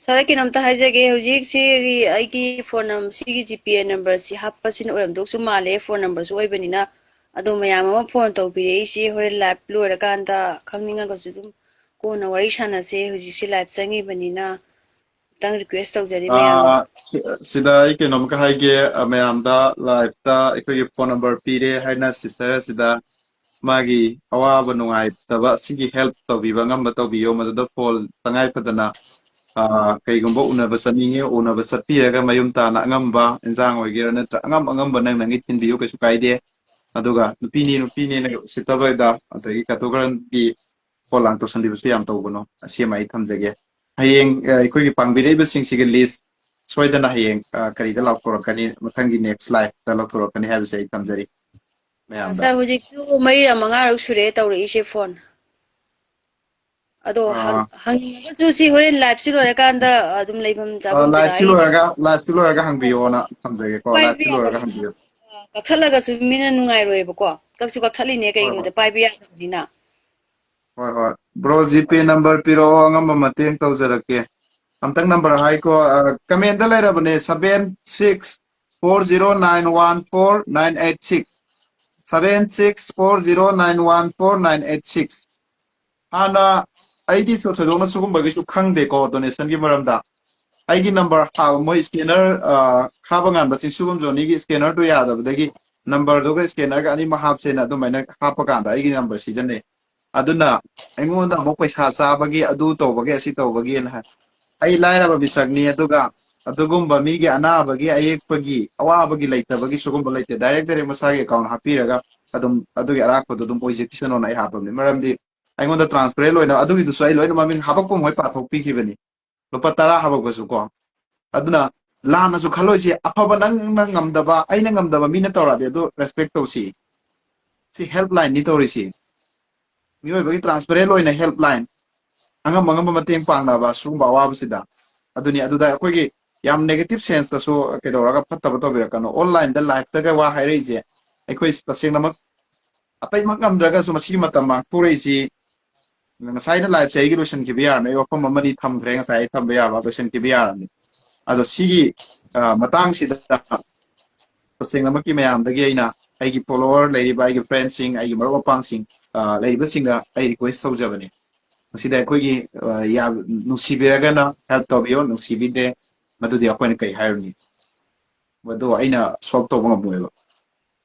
sir, ꯑꯩ ꯀꯩꯅꯣꯝꯇ ꯍꯥꯏꯖꯒꯦ꯫ ꯍꯧꯖꯤꯛ ꯁꯤꯒꯤ ꯑꯩꯒꯤ phone num-, ꯁꯤꯒꯤ GPay numberꯁꯤ ꯍꯥꯞꯄꯁꯤꯅ ꯑꯣꯏꯔꯝꯗꯧꯁꯨ ꯃꯥꯜꯂꯦ, phone numberꯁꯨ ꯑꯣꯏꯕꯅꯤꯅ꯫ ꯑꯗꯣ ꯃꯌꯥꯝ ꯑꯃ phone ꯇꯧꯕꯤꯔꯛꯏꯁꯤ ꯍꯣꯔꯦꯟ live ꯂꯣꯏꯔꯀꯥꯟꯗ ꯈꯪꯅꯤꯡꯉꯒꯁꯨ ꯑꯗꯨꯝ ꯀꯣꯟꯅ ꯋꯥꯔꯤ ꯁꯥꯟꯅꯁꯦ꯫ ꯍꯧꯖꯤꯛꯁꯤ live ꯆꯪꯉꯤꯕꯅꯤꯅ ꯑꯝꯇꯪ request ꯇꯧꯖꯔꯤ ꯃꯌꯥꯝ꯫ ꯑꯥ, ꯁꯤ-, ꯁꯤꯗ ꯑꯩ ꯀꯩꯅꯣꯝꯈꯛ ꯍꯥꯏꯒꯦ, ꯑ, ꯃꯌꯥꯝꯗ liveꯇ ꯑꯩꯈꯣꯏꯒꯤ phone number ꯄꯤꯔꯦ ꯍꯥꯏꯅ sister ꯑꯁꯤꯗ ꯃꯥꯒꯤ ꯑꯋꯥꯕ ꯅꯨꯡꯉꯥꯏꯇꯕ ꯁꯤꯒꯤ help ꯇꯧꯕꯤꯕ ꯉꯝꯕ ꯇꯧꯕꯤꯌꯣ, ꯃꯗꯨꯗ phone ꯇꯉꯥꯏ ꯐꯗꯅ ꯑ, ꯀꯩꯒꯨꯝꯕ ꯎꯅꯕ ꯆꯠꯅꯤꯡꯉꯦ, ꯎꯅꯕ ꯆꯠꯄꯤꯔꯒ ꯃꯌꯨꯝ ꯇꯥꯅ ꯑꯉꯝꯕ ꯏꯟꯖꯥꯡ ꯑꯣꯏꯒꯦꯔꯥ ꯅꯠꯇ꯭ꯔ ꯑꯉꯝ ꯑꯉꯝꯕ ꯅꯪ ꯅꯪꯒꯤ ꯊꯤꯟꯕꯤꯌꯨ, ꯀꯩꯁꯨ ꯀꯥꯏꯗꯦ꯫ ꯑꯗꯨꯒ ꯅꯨꯄꯤꯅꯤ ꯅꯨꯄꯤꯅꯦꯅ ꯎꯁꯤꯠꯇꯕꯗ ꯑꯗꯒꯤ ꯀꯇꯨꯀꯔꯟꯒꯤ ꯄꯣꯠ ꯂꯥꯡ ꯇꯧꯁꯟꯕꯤꯕꯁꯨ ꯌꯥꯝ ꯇꯧꯒꯅꯨ꯫ ꯑꯁꯤ ꯑꯃ ꯑꯩ ꯊꯝꯖꯒꯦ꯫ ꯍꯌꯦꯡ, ꯑ, ꯑꯩꯈꯣꯏꯒꯤ ꯄꯥꯡꯕꯤꯔꯛꯏꯕꯁꯤꯡꯁꯤꯒꯤ list ꯁꯣꯏꯗꯅ ꯍꯌꯦꯡ, ꯑ, ꯀꯔꯤꯗ ꯂꯥꯎꯊꯣꯔꯛꯀꯅꯤ, ꯃꯊꯪꯒꯤ next liveꯇ ꯂꯧꯊꯣꯔꯛꯀꯅꯤ ꯍꯥꯏꯕꯁꯦ ꯑꯩ ꯊꯝꯖꯔꯤ ꯃꯌꯥꯝꯗ꯫ ꯁꯥꯔ, ꯍꯧꯖꯤꯛꯁꯨ ꯃꯔꯤꯔꯛ ꯃꯉꯥꯔꯛ ꯁꯨꯔꯦ ꯇꯧꯔꯛꯏꯁꯦ ꯐꯣꯟ꯫ ꯑꯗꯣ ꯑꯥ꯫ ꯍꯪ-, ꯍꯪꯅꯤꯡꯉꯒꯁꯨ ꯁꯤ ꯍꯣꯔꯦꯟ liveꯁꯤ ꯂꯣꯏꯔꯀꯥꯟꯗ ꯑꯗꯨꯝ ꯂꯩꯐꯝ ꯑ, ꯆꯥꯐꯝ ꯀꯩꯀꯥ liveꯁꯤ ꯑꯩ ꯂꯣꯏꯔꯒ, liveꯁꯤ ꯂꯣꯏꯔꯒ ꯍꯪꯕꯤꯌꯣꯅ ꯊꯝꯖꯒꯦꯀꯣ, ꯄꯥꯏꯕ liveꯁꯤ ꯂꯣꯏꯔꯒ ꯌꯥꯗꯕꯅꯤꯅ, ꯍꯪꯕꯤꯌꯣ꯫ ꯑ, ꯀꯛꯊꯠꯂꯒꯁꯨ ꯃꯤꯅ ꯅꯨꯡꯉꯥꯏꯔꯣꯏꯕꯀꯣ꯫ ꯀꯛꯁꯨ ꯀꯛꯊꯠꯂꯤꯅꯦ, ꯍꯣꯏ, ꯍꯣꯏ꯫ ꯀꯩꯒꯤꯅꯣꯗ ꯄꯥꯏꯕ ꯌꯥꯗꯕꯅꯤꯅ꯫ ꯍꯣꯏ, ꯍꯣꯏ꯫ Bro, GPay number ꯄꯤꯔꯛꯑꯣ, ꯑꯉꯝꯕ ꯃꯇꯦꯡ ꯇꯧꯖꯔꯛꯀꯦ꯫ ꯑꯝꯇꯪ number ꯍꯥꯏꯀꯣ, ꯑ, commentꯇ ꯂꯩꯔꯕꯅꯦ, seven six four zero nine one four nine eight six, seven six four zero nine one four nine eight six꯫ ꯍꯥꯟꯅ ꯑꯩꯗꯤ ꯁꯨ-, ꯊꯣꯏꯗꯣꯛꯅ ꯁꯤꯒꯨꯝꯕꯒꯤꯁꯨ ꯈꯪꯗꯦꯀꯣ, donationꯒꯤ ꯃꯔꯝꯗ꯫ ꯑꯩꯒꯤ number ꯍꯥ-, ꯃꯣꯏ scanner, ꯑ, ꯈꯥꯕ ꯉꯥꯟꯕ ꯆꯤꯡꯁꯨꯕꯝ ꯖꯣꯅꯤꯒꯤ scannerꯗꯣ ꯌꯥꯗꯕꯗꯒꯤ numberꯗꯨꯒ scannerꯒ ꯑꯅꯤꯃꯛ ꯍꯥꯞꯁꯦꯅ ꯑꯗꯨꯃꯥꯏꯅ ꯍꯥꯞꯄ ꯀꯥꯟꯗ ꯑꯩꯒꯤ number ꯁꯤꯖꯤꯟꯅꯩ꯫ ꯑꯗꯨꯅ ꯑꯩꯉꯣꯟꯗ ꯑꯃꯨꯛ ꯄꯩꯁꯥ ꯆꯥꯕꯒꯤ, ꯑꯗꯨ ꯇꯧꯕꯒꯤ, ꯑꯁꯤ ꯇꯧꯕꯒꯤꯅ ꯍꯥꯏ꯫ ꯑꯩ ꯂꯥꯏꯔꯕ ꯃꯤꯁꯛꯅꯤ, ꯑꯗꯨꯒ ꯑꯗꯨꯒꯨꯝꯕ ꯃꯤꯒꯤ ꯑꯅꯥꯕꯒꯤ, ꯑꯌꯦꯛꯄꯒꯤ, ꯑꯋꯥꯕꯒꯤ ꯂꯩꯇꯕꯒꯤ ꯁꯤꯒꯨꯝꯕ ꯂꯩꯇꯦ꯫ Direct direct ꯃꯁꯥꯒꯤ account ꯍꯥꯞꯄꯤꯔꯒ ꯑꯗꯨꯝ ꯑꯗꯨꯒꯤ ꯑꯔꯥꯛꯄꯗꯣ ꯑꯗꯨꯝ ꯑꯣꯏꯖꯈꯤꯁꯅꯣꯅ ꯑꯩ ꯍꯥꯞꯄꯕꯅꯤ꯫ ꯃꯔꯝꯗꯤ ꯑꯩꯉꯣꯟꯗ transparent ꯑꯣꯏꯅ ꯑꯗꯨꯒꯤꯗꯨꯁꯨ ꯑꯩ ꯂꯣꯏꯅ ꯃꯃꯤꯡ ꯍꯥꯄꯛꯄ ꯃꯈꯩ ꯄꯥꯊꯣꯛꯄꯤꯈꯤꯕꯅꯤ꯫ ꯂꯨꯄꯥ ꯇꯔꯥ ꯍꯥꯄꯛꯄꯁꯨ ꯀꯣ꯫ ꯑꯗꯨꯅ ꯂꯥꯟꯅꯁꯨ ꯈꯜꯂꯣꯏꯁꯤ꯫ ꯑꯐꯕ ꯅꯪꯅ ꯉꯝꯗꯕ, ꯑꯩꯅ ꯉꯝꯗꯕ ꯃꯤꯅ ꯇꯧꯔꯛꯑꯗꯤ ꯑꯗꯨ respect ꯇꯧꯁꯤ꯫ ꯁꯤ helplineꯅꯤ ꯇꯧꯔꯤꯁꯤ꯫ ꯃꯤꯑꯣꯏꯕꯒꯤ transparent ꯑꯣꯏꯅ helpline, ꯑꯉꯝ ꯑꯉꯝꯕ ꯃꯇꯦꯡ ꯄꯥꯡꯅꯕ ꯁꯤꯒꯨꯝꯕ ꯑꯋꯥꯕꯁꯤꯗ꯫ ꯑꯗꯨꯅꯤ, ꯑꯗꯨꯗ ꯑꯩꯈꯣꯏꯒꯤ ꯌꯥꯝ negative senseꯇꯁꯨ ꯀꯩꯗꯧꯔꯒ ꯐꯠꯇꯕ ꯇꯧꯕꯤꯔꯛꯀꯅꯣ꯫ Onlineꯗ liveꯇꯒ ꯋꯥ ꯍꯥꯏꯔꯛꯏꯁꯦ ꯑꯩꯈꯣꯏ ꯇꯁꯦꯡꯅꯃꯛ ꯑꯇꯩꯃꯛ ꯉꯝꯗ꯭ꯔꯒꯁꯨ ꯃꯁꯤꯒꯤ ꯃꯇꯝ ꯃꯥꯡꯊꯣꯔꯛꯏꯁꯤ ꯉꯁꯥꯏꯅ liveꯁꯦ ꯑꯩꯒꯤ ꯂꯣꯏꯁꯤꯟꯈꯤꯕ ꯌꯥꯔꯝꯃꯦ꯫ ꯑꯩ ꯋꯥꯐꯝ ꯑꯃꯅꯤ ꯊꯝꯈ꯭ꯔꯦ, ꯉꯁꯥꯏ ꯑꯩ ꯊꯝꯕ ꯌꯥꯕ ꯂꯣꯏꯁꯤꯟꯈꯤꯕ ꯌꯥꯔꯝꯃꯦ꯫ ꯑꯗꯣ ꯁꯤꯒꯤ, ꯑ, ꯃꯇꯥꯡꯁꯤꯗ ꯇꯁꯦꯡꯅꯃꯛꯀꯤ ꯃꯌꯥꯝꯗꯒꯤ ꯑꯩꯅ ꯑꯩꯒꯤ follower ꯂꯩꯔꯤꯕ ꯑꯩꯒꯤ friendꯁꯤꯡ, ꯑꯩꯒꯤ ꯃꯔꯨꯞ ꯃꯄꯥꯡꯁꯤꯡ, ꯑ, ꯂꯩꯔꯤꯕꯁꯤꯡꯗ ꯑꯩ request ꯇꯧꯖꯕꯅꯤ꯫ ꯃꯁꯤꯗ ꯑꯩꯈꯣꯏꯒꯤ, ꯑ, ꯌꯥ-, ꯅꯨꯡꯁꯤꯕꯤꯔꯒꯅ help ꯇꯧꯕꯤꯌꯣ, ꯅꯨꯡꯁꯤꯕꯤꯗꯦ, ꯃꯗꯨꯗꯤ ꯑꯩꯈꯣꯏꯅ ꯀꯩ ꯍꯥꯏꯔꯨꯅꯤ? ꯃꯗꯨ ꯑꯩꯅ solve ꯇꯧꯕ ꯉꯝꯃꯣꯏꯕ꯫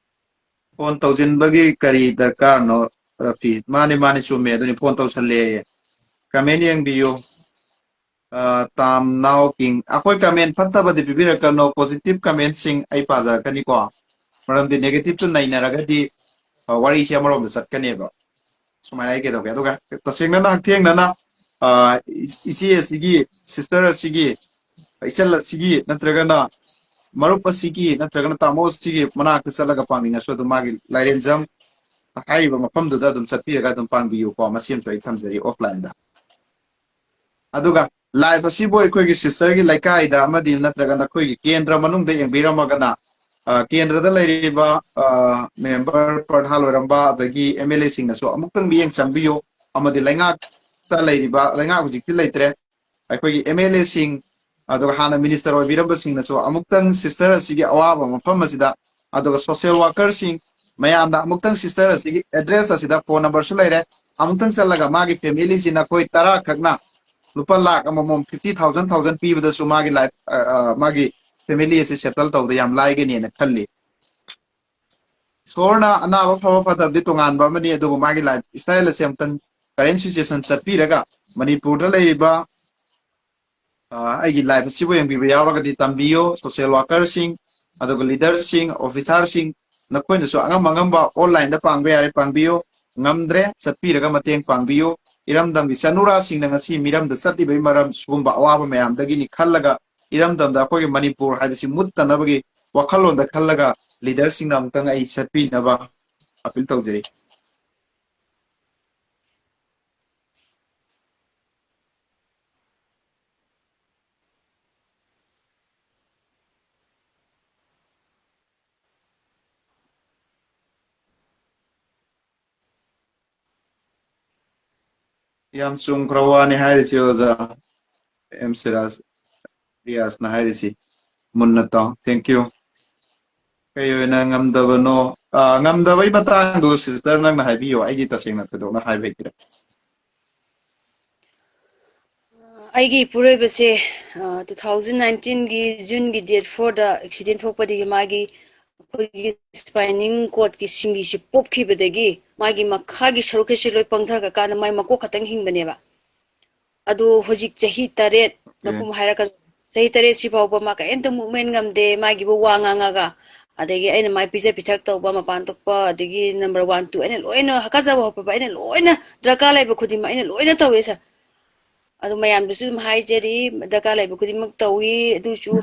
Phone ꯇꯧꯁꯤꯟꯕꯒꯤ ꯀꯔꯤ ꯗꯔꯀꯥꯔꯅꯣ, ꯔꯐꯤ? ꯃꯥꯅꯤ, ꯃꯥꯅꯤ, ꯆꯨꯝꯃꯦ꯫ ꯑꯗꯨꯅꯤ, phone ꯇꯧꯁꯜꯂꯦꯌꯦ꯫ Comment ꯌꯦꯡꯕꯤꯌꯨ꯫ ꯇꯥꯝ ꯅꯥꯎ ꯀꯤꯡ, ꯑꯩꯈꯣꯏ ꯀꯃꯦꯟ ꯐꯠꯇꯕꯗꯤ ꯄꯤꯕꯤꯔꯛꯀꯅꯣ, ꯄꯣꯖꯤꯇꯤꯚ ꯀꯃꯦꯟꯁꯤꯡ ꯑꯩ ꯄꯥꯖꯔꯛꯀꯅꯤꯀꯣ꯫ ꯃꯔꯝꯗꯤ ꯅꯦꯒꯦꯇꯤꯚꯇꯨ ꯅꯩꯅꯔꯒꯗꯤ, ꯑ, ꯋꯥꯔꯤꯁꯦ ꯑꯃꯔꯣꯝꯗ ꯆꯠꯀꯅꯦꯕ꯫ ꯁꯨꯃꯥꯏꯅ ꯑꯩ ꯀꯩꯗꯧꯒꯦ? ꯑꯗꯨꯒ ꯇꯁꯦꯡꯅꯅ ꯍꯛꯊꯦꯡꯅꯅ, ꯑ, ꯏꯆꯦ ꯑꯁꯤꯒꯤ, ꯁꯤꯁꯇꯔ ꯑꯁꯤꯒꯤ, ꯏꯆꯜ ꯑꯁꯤꯒꯤ, ꯅꯠꯇ꯭ꯔꯒꯅ ꯃꯔꯨꯞ ꯑꯁꯤꯒꯤ, ꯅꯠꯇ꯭ꯔꯒꯅ ꯇꯥꯃꯣ ꯑꯁꯤꯒꯤ ꯃꯅꯥꯛꯇ ꯆꯠꯂꯒ ꯄꯥꯡꯅꯤꯡꯉꯁꯨ, ꯑꯗꯨꯝ ꯃꯥꯒꯤ ꯂꯥꯏꯔꯦꯟꯖꯝ ꯍꯥꯏꯔꯤꯕ ꯃꯐꯝꯗꯨꯗ ꯑꯗꯨꯝ ꯆꯠꯄꯤꯔꯒ ꯑꯗꯨꯝ ꯄꯥꯡꯕꯤꯌꯨꯀꯣ꯫ ꯃꯁꯤ ꯑꯃꯁꯨ ꯑꯩ ꯊꯝꯖꯔꯤ ꯑꯣꯐꯂꯥꯏꯟꯗ꯫ ꯑꯗꯨꯒ ꯂꯥꯏꯚ ꯑꯁꯤꯕꯨ ꯑꯩꯈꯣꯏꯒꯤ ꯁꯤꯁꯇꯔꯒꯤ ꯂꯩꯀꯥꯏꯗ ꯑꯃꯗꯤ ꯅꯠꯇ꯭ꯔꯒ ꯅꯈꯣꯏꯒꯤ ꯀꯦꯟꯗ꯭ꯔ ꯃꯅꯨꯡꯗ ꯌꯦꯡꯕꯤꯔꯝꯃꯒꯅ, ꯑ, ꯀꯦꯟꯗ꯭ꯔꯗ ꯂꯩꯔꯤꯕ, ꯑ, ꯃꯦꯝꯕꯔ ꯄ꯭ꯔꯙꯥꯟ ꯑꯣꯏꯔꯝꯕ ꯑꯗꯒꯤ ꯑꯦꯝ ꯑꯦꯜ ꯑꯦꯁꯤꯡꯅꯁꯨ ꯑꯃꯨꯛꯇꯪ ꯃꯤꯠꯌꯦꯡ ꯆꯪꯕꯤꯌꯨ꯫ ꯑꯃꯗꯤ ꯂꯩꯉꯥꯛꯇ ꯂꯩꯔꯤꯕ, ꯂꯩꯉꯥꯛ ꯍꯧꯖꯤꯛꯇꯤ ꯂꯩꯇ꯭ꯔꯦ, ꯑꯩꯈꯣꯏꯒꯤ ꯑꯦꯝ ꯑꯦꯜ ꯑꯦꯁꯤꯡ, ꯑꯗꯨꯒ ꯍꯥꯟꯅ ꯃꯤꯅꯤꯁꯇꯔ ꯑꯣꯏꯕꯤꯔꯝꯕꯁꯤꯡꯅꯁꯨ ꯑꯃꯨꯛꯇꯪ ꯁꯤꯁꯇꯔ ꯑꯁꯤꯒꯤ ꯑꯋꯥꯕ ꯃꯐꯝ ꯑꯁꯤꯗ, ꯑꯗꯨꯒ ꯁꯣꯁꯤꯌꯦꯜ ꯋꯥꯔꯀꯔꯁꯤꯡ ꯃꯌꯥꯝꯅ ꯑꯃꯨꯛꯇꯪ ꯁꯤꯁꯇꯔ ꯑꯁꯤꯒꯤ ꯑꯦꯗ꯭ꯔꯦꯁ ꯑꯁꯤꯗ, ꯐꯣꯟ ꯅꯝꯕꯔꯁꯨ ꯂꯩꯔꯦ, ꯑꯃꯨꯛꯇꯪ ꯆꯠꯂꯒ ꯃꯥꯒꯤ ꯐꯦꯃꯤꯂꯤꯁꯤ ꯅꯈꯣꯏ ꯇꯔꯥ ꯈꯛꯅ ꯂꯨꯄꯥ ꯂꯥꯛ ꯑꯃꯃꯝ, ꯐꯤꯐꯇꯤ ꯊꯥꯎꯖꯟ ꯊꯥꯎꯖꯟ ꯄꯤꯕꯗꯁꯨ ꯃꯥꯒꯤ ꯂꯥꯏꯐ, ꯑ, ꯑ, ꯃꯥꯒꯤ ꯐꯦꯃꯤꯂꯤ ꯑꯁꯤ ꯁꯦꯇꯜ ꯇꯧꯕꯗ ꯌꯥꯝ ꯂꯥꯏꯒꯅꯤꯅ ꯈꯜꯂꯤ꯫ ꯏꯁꯣꯔꯅ ꯑꯅꯥꯕ ꯐꯕ ꯐꯠꯇꯕꯗꯤ ꯇꯣꯉꯥꯟꯕ ꯑꯃꯅꯤ, ꯑꯗꯨꯕꯨ ꯃꯥꯒꯤ ꯂꯥꯏꯐ ꯏꯁꯇꯥꯏꯜ ꯑꯁꯤ ꯑꯃꯨꯛꯇꯪ ꯀꯔꯦꯟ ꯁꯤꯆꯨꯋꯦꯁꯟ ꯆꯠꯄꯤꯔꯒ ꯃꯅꯤꯄꯨꯔꯗ ꯂꯩꯔꯤꯕ, ꯑ, ꯑꯩꯒꯤ ꯂꯥꯏꯐ ꯑꯁꯤꯕꯨ ꯌꯦꯡꯕꯤꯕ ꯌꯥꯎꯔꯒꯗꯤ ꯇꯝꯕꯤꯌꯨ꯫ ꯁꯣꯁꯤꯌꯦꯜ ꯋꯥꯔꯀꯔꯁꯤꯡ, ꯑꯗꯨꯒ ꯂꯤꯗꯔꯁꯤꯡ, ꯑꯣꯐꯤꯁꯥꯔꯁꯤꯡ, ꯅꯈꯣꯏꯅꯁꯨ ꯑꯉꯝ ꯑꯉꯝꯕ ꯑꯣꯟꯂꯥꯏꯟꯗ ꯄꯥꯡꯕ ꯌꯥꯔꯦ ꯄꯥꯡꯕꯤꯌꯨ, ꯉꯝꯗ꯭ꯔꯦ ꯆꯠꯄꯤꯔꯒ ꯃꯇꯦꯡ ꯄꯥꯡꯕꯤꯌꯨ꯫ ꯏꯔꯝꯗꯝꯒꯤ ꯆꯅꯨꯔꯥꯁꯤꯡꯅ ꯉꯁꯤ ꯃꯤꯔꯝꯗ ꯆꯠꯂꯤꯕꯒꯤ ꯃꯔꯝ ꯁꯤꯒꯨꯝꯕ ꯑꯋꯥꯕ ꯃꯌꯥꯝꯗꯒꯤꯅꯤ ꯈꯜꯂꯒ, ꯏꯔꯝꯗꯝꯗ ꯑꯩꯈꯣꯏꯒꯤ ꯃꯅꯤꯄꯨꯔ ꯍꯥꯏꯕꯁꯤ ꯃꯨꯠꯇꯅꯕꯒꯤ ꯋꯥꯈꯜꯂꯣꯟꯗ ꯈꯜꯂꯒ ꯂꯤꯗꯔꯁꯤꯡꯅ ꯑꯃꯨꯛꯇꯪ ꯑꯩ ꯆꯠꯄꯤꯅꯕ ꯑꯄꯤꯜ ꯇꯧꯖꯩ꯫ ꯌꯥꯝ ꯆꯨꯝꯈ꯭ꯔ ꯋꯥꯅꯤ ꯍꯥꯏꯔꯤꯁꯤ ꯑꯣꯖꯥ꯫ ꯑꯦꯝ ꯁꯤꯔꯥꯖ ꯔꯤꯌꯥꯁꯅ ꯍꯥꯏꯔꯤꯁꯤ ꯃꯨꯟꯅ ꯇꯥꯎ꯫ Thank you꯫ ꯀꯩ ꯑꯣꯏꯅ ꯉꯝꯗꯕꯅꯣ? ꯑ, ꯉꯝꯗꯕꯩ ꯃꯇꯥꯡꯗꯨ ꯁꯤꯁꯇꯔ ꯅꯪꯅ ꯍꯥꯏꯕꯤꯌꯣ, ꯑꯩꯗꯤ ꯇꯁꯦꯡꯅ ꯊꯣꯏꯗꯣꯛꯅ ꯍꯥꯏꯕ ꯍꯩꯇ꯭ꯔꯦ꯫ ꯑꯩꯒꯤ ꯏꯄꯨꯔꯣꯏꯕꯁꯦ, ꯑ, two thousand nineteen ꯒꯤ June ꯒꯤ date four ꯗ accident ꯊꯣꯛꯄꯗꯒꯤ ꯃꯥꯒꯤ ꯑꯩꯈꯣꯏꯒꯤ spinal cord ꯀꯤ ꯁꯤꯡꯂꯤꯁꯤ ꯄꯣꯞꯈꯤꯕꯗꯒꯤ ꯃꯥꯒꯤ ꯃꯈꯥꯒꯤ ꯁꯔꯨꯛꯈꯩꯁꯤ ꯂꯣꯏ ꯄꯪꯊꯈ꯭ꯔꯀꯥꯟꯗ ꯃꯥꯏ ꯃꯀꯣꯛ ꯈꯛꯇꯪ ꯍꯤꯡꯕꯅꯦꯕ꯫ ꯑꯗꯨ ꯍꯧꯖꯤꯛ ꯆꯍꯤ ꯇꯔꯦꯠ, ꯃꯄꯨꯡ ꯍꯥꯏꯔꯛꯀꯗ ꯆꯍꯤ ꯇꯔꯦꯠꯁꯤ ꯐꯥꯎꯕ ꯃꯥ ꯀꯔꯤꯝꯇ movement ꯉꯝꯗꯦ, ꯃꯥꯒꯤꯕꯨ ꯋꯥ ꯉꯥꯡꯉꯒ, ꯑꯗꯒꯤ ꯑꯩꯅ ꯃꯥꯏ ꯄꯤꯖ ꯄꯤꯊꯛ ꯇꯧꯕ, ꯃꯄꯥꯟ ꯊꯣꯛꯄ, ꯑꯗꯒꯤ number one, two ꯑꯩꯅ ꯂꯣꯏꯅ, ꯍꯥꯀꯠꯆꯕ ꯍꯧꯔꯛꯄ ꯑꯩꯅ ꯂꯣꯏꯅ, ꯗꯔꯀꯥꯔ ꯂꯩꯕ ꯈꯨꯗꯤꯡꯃꯛ ꯑꯩꯅ ꯂꯣꯏꯅ ꯇꯧꯋꯦ sir꯫ ꯑꯗꯨ ꯃꯌꯥꯝꯗꯁꯨ ꯑꯗꯨꯝ ꯍꯥꯏꯖꯔꯤ, ꯗꯔꯀꯥꯔ ꯂꯩꯕ ꯈꯨꯗꯤꯡꯃꯛ ꯇꯧꯏ꯫ ꯑꯗꯨꯁꯨ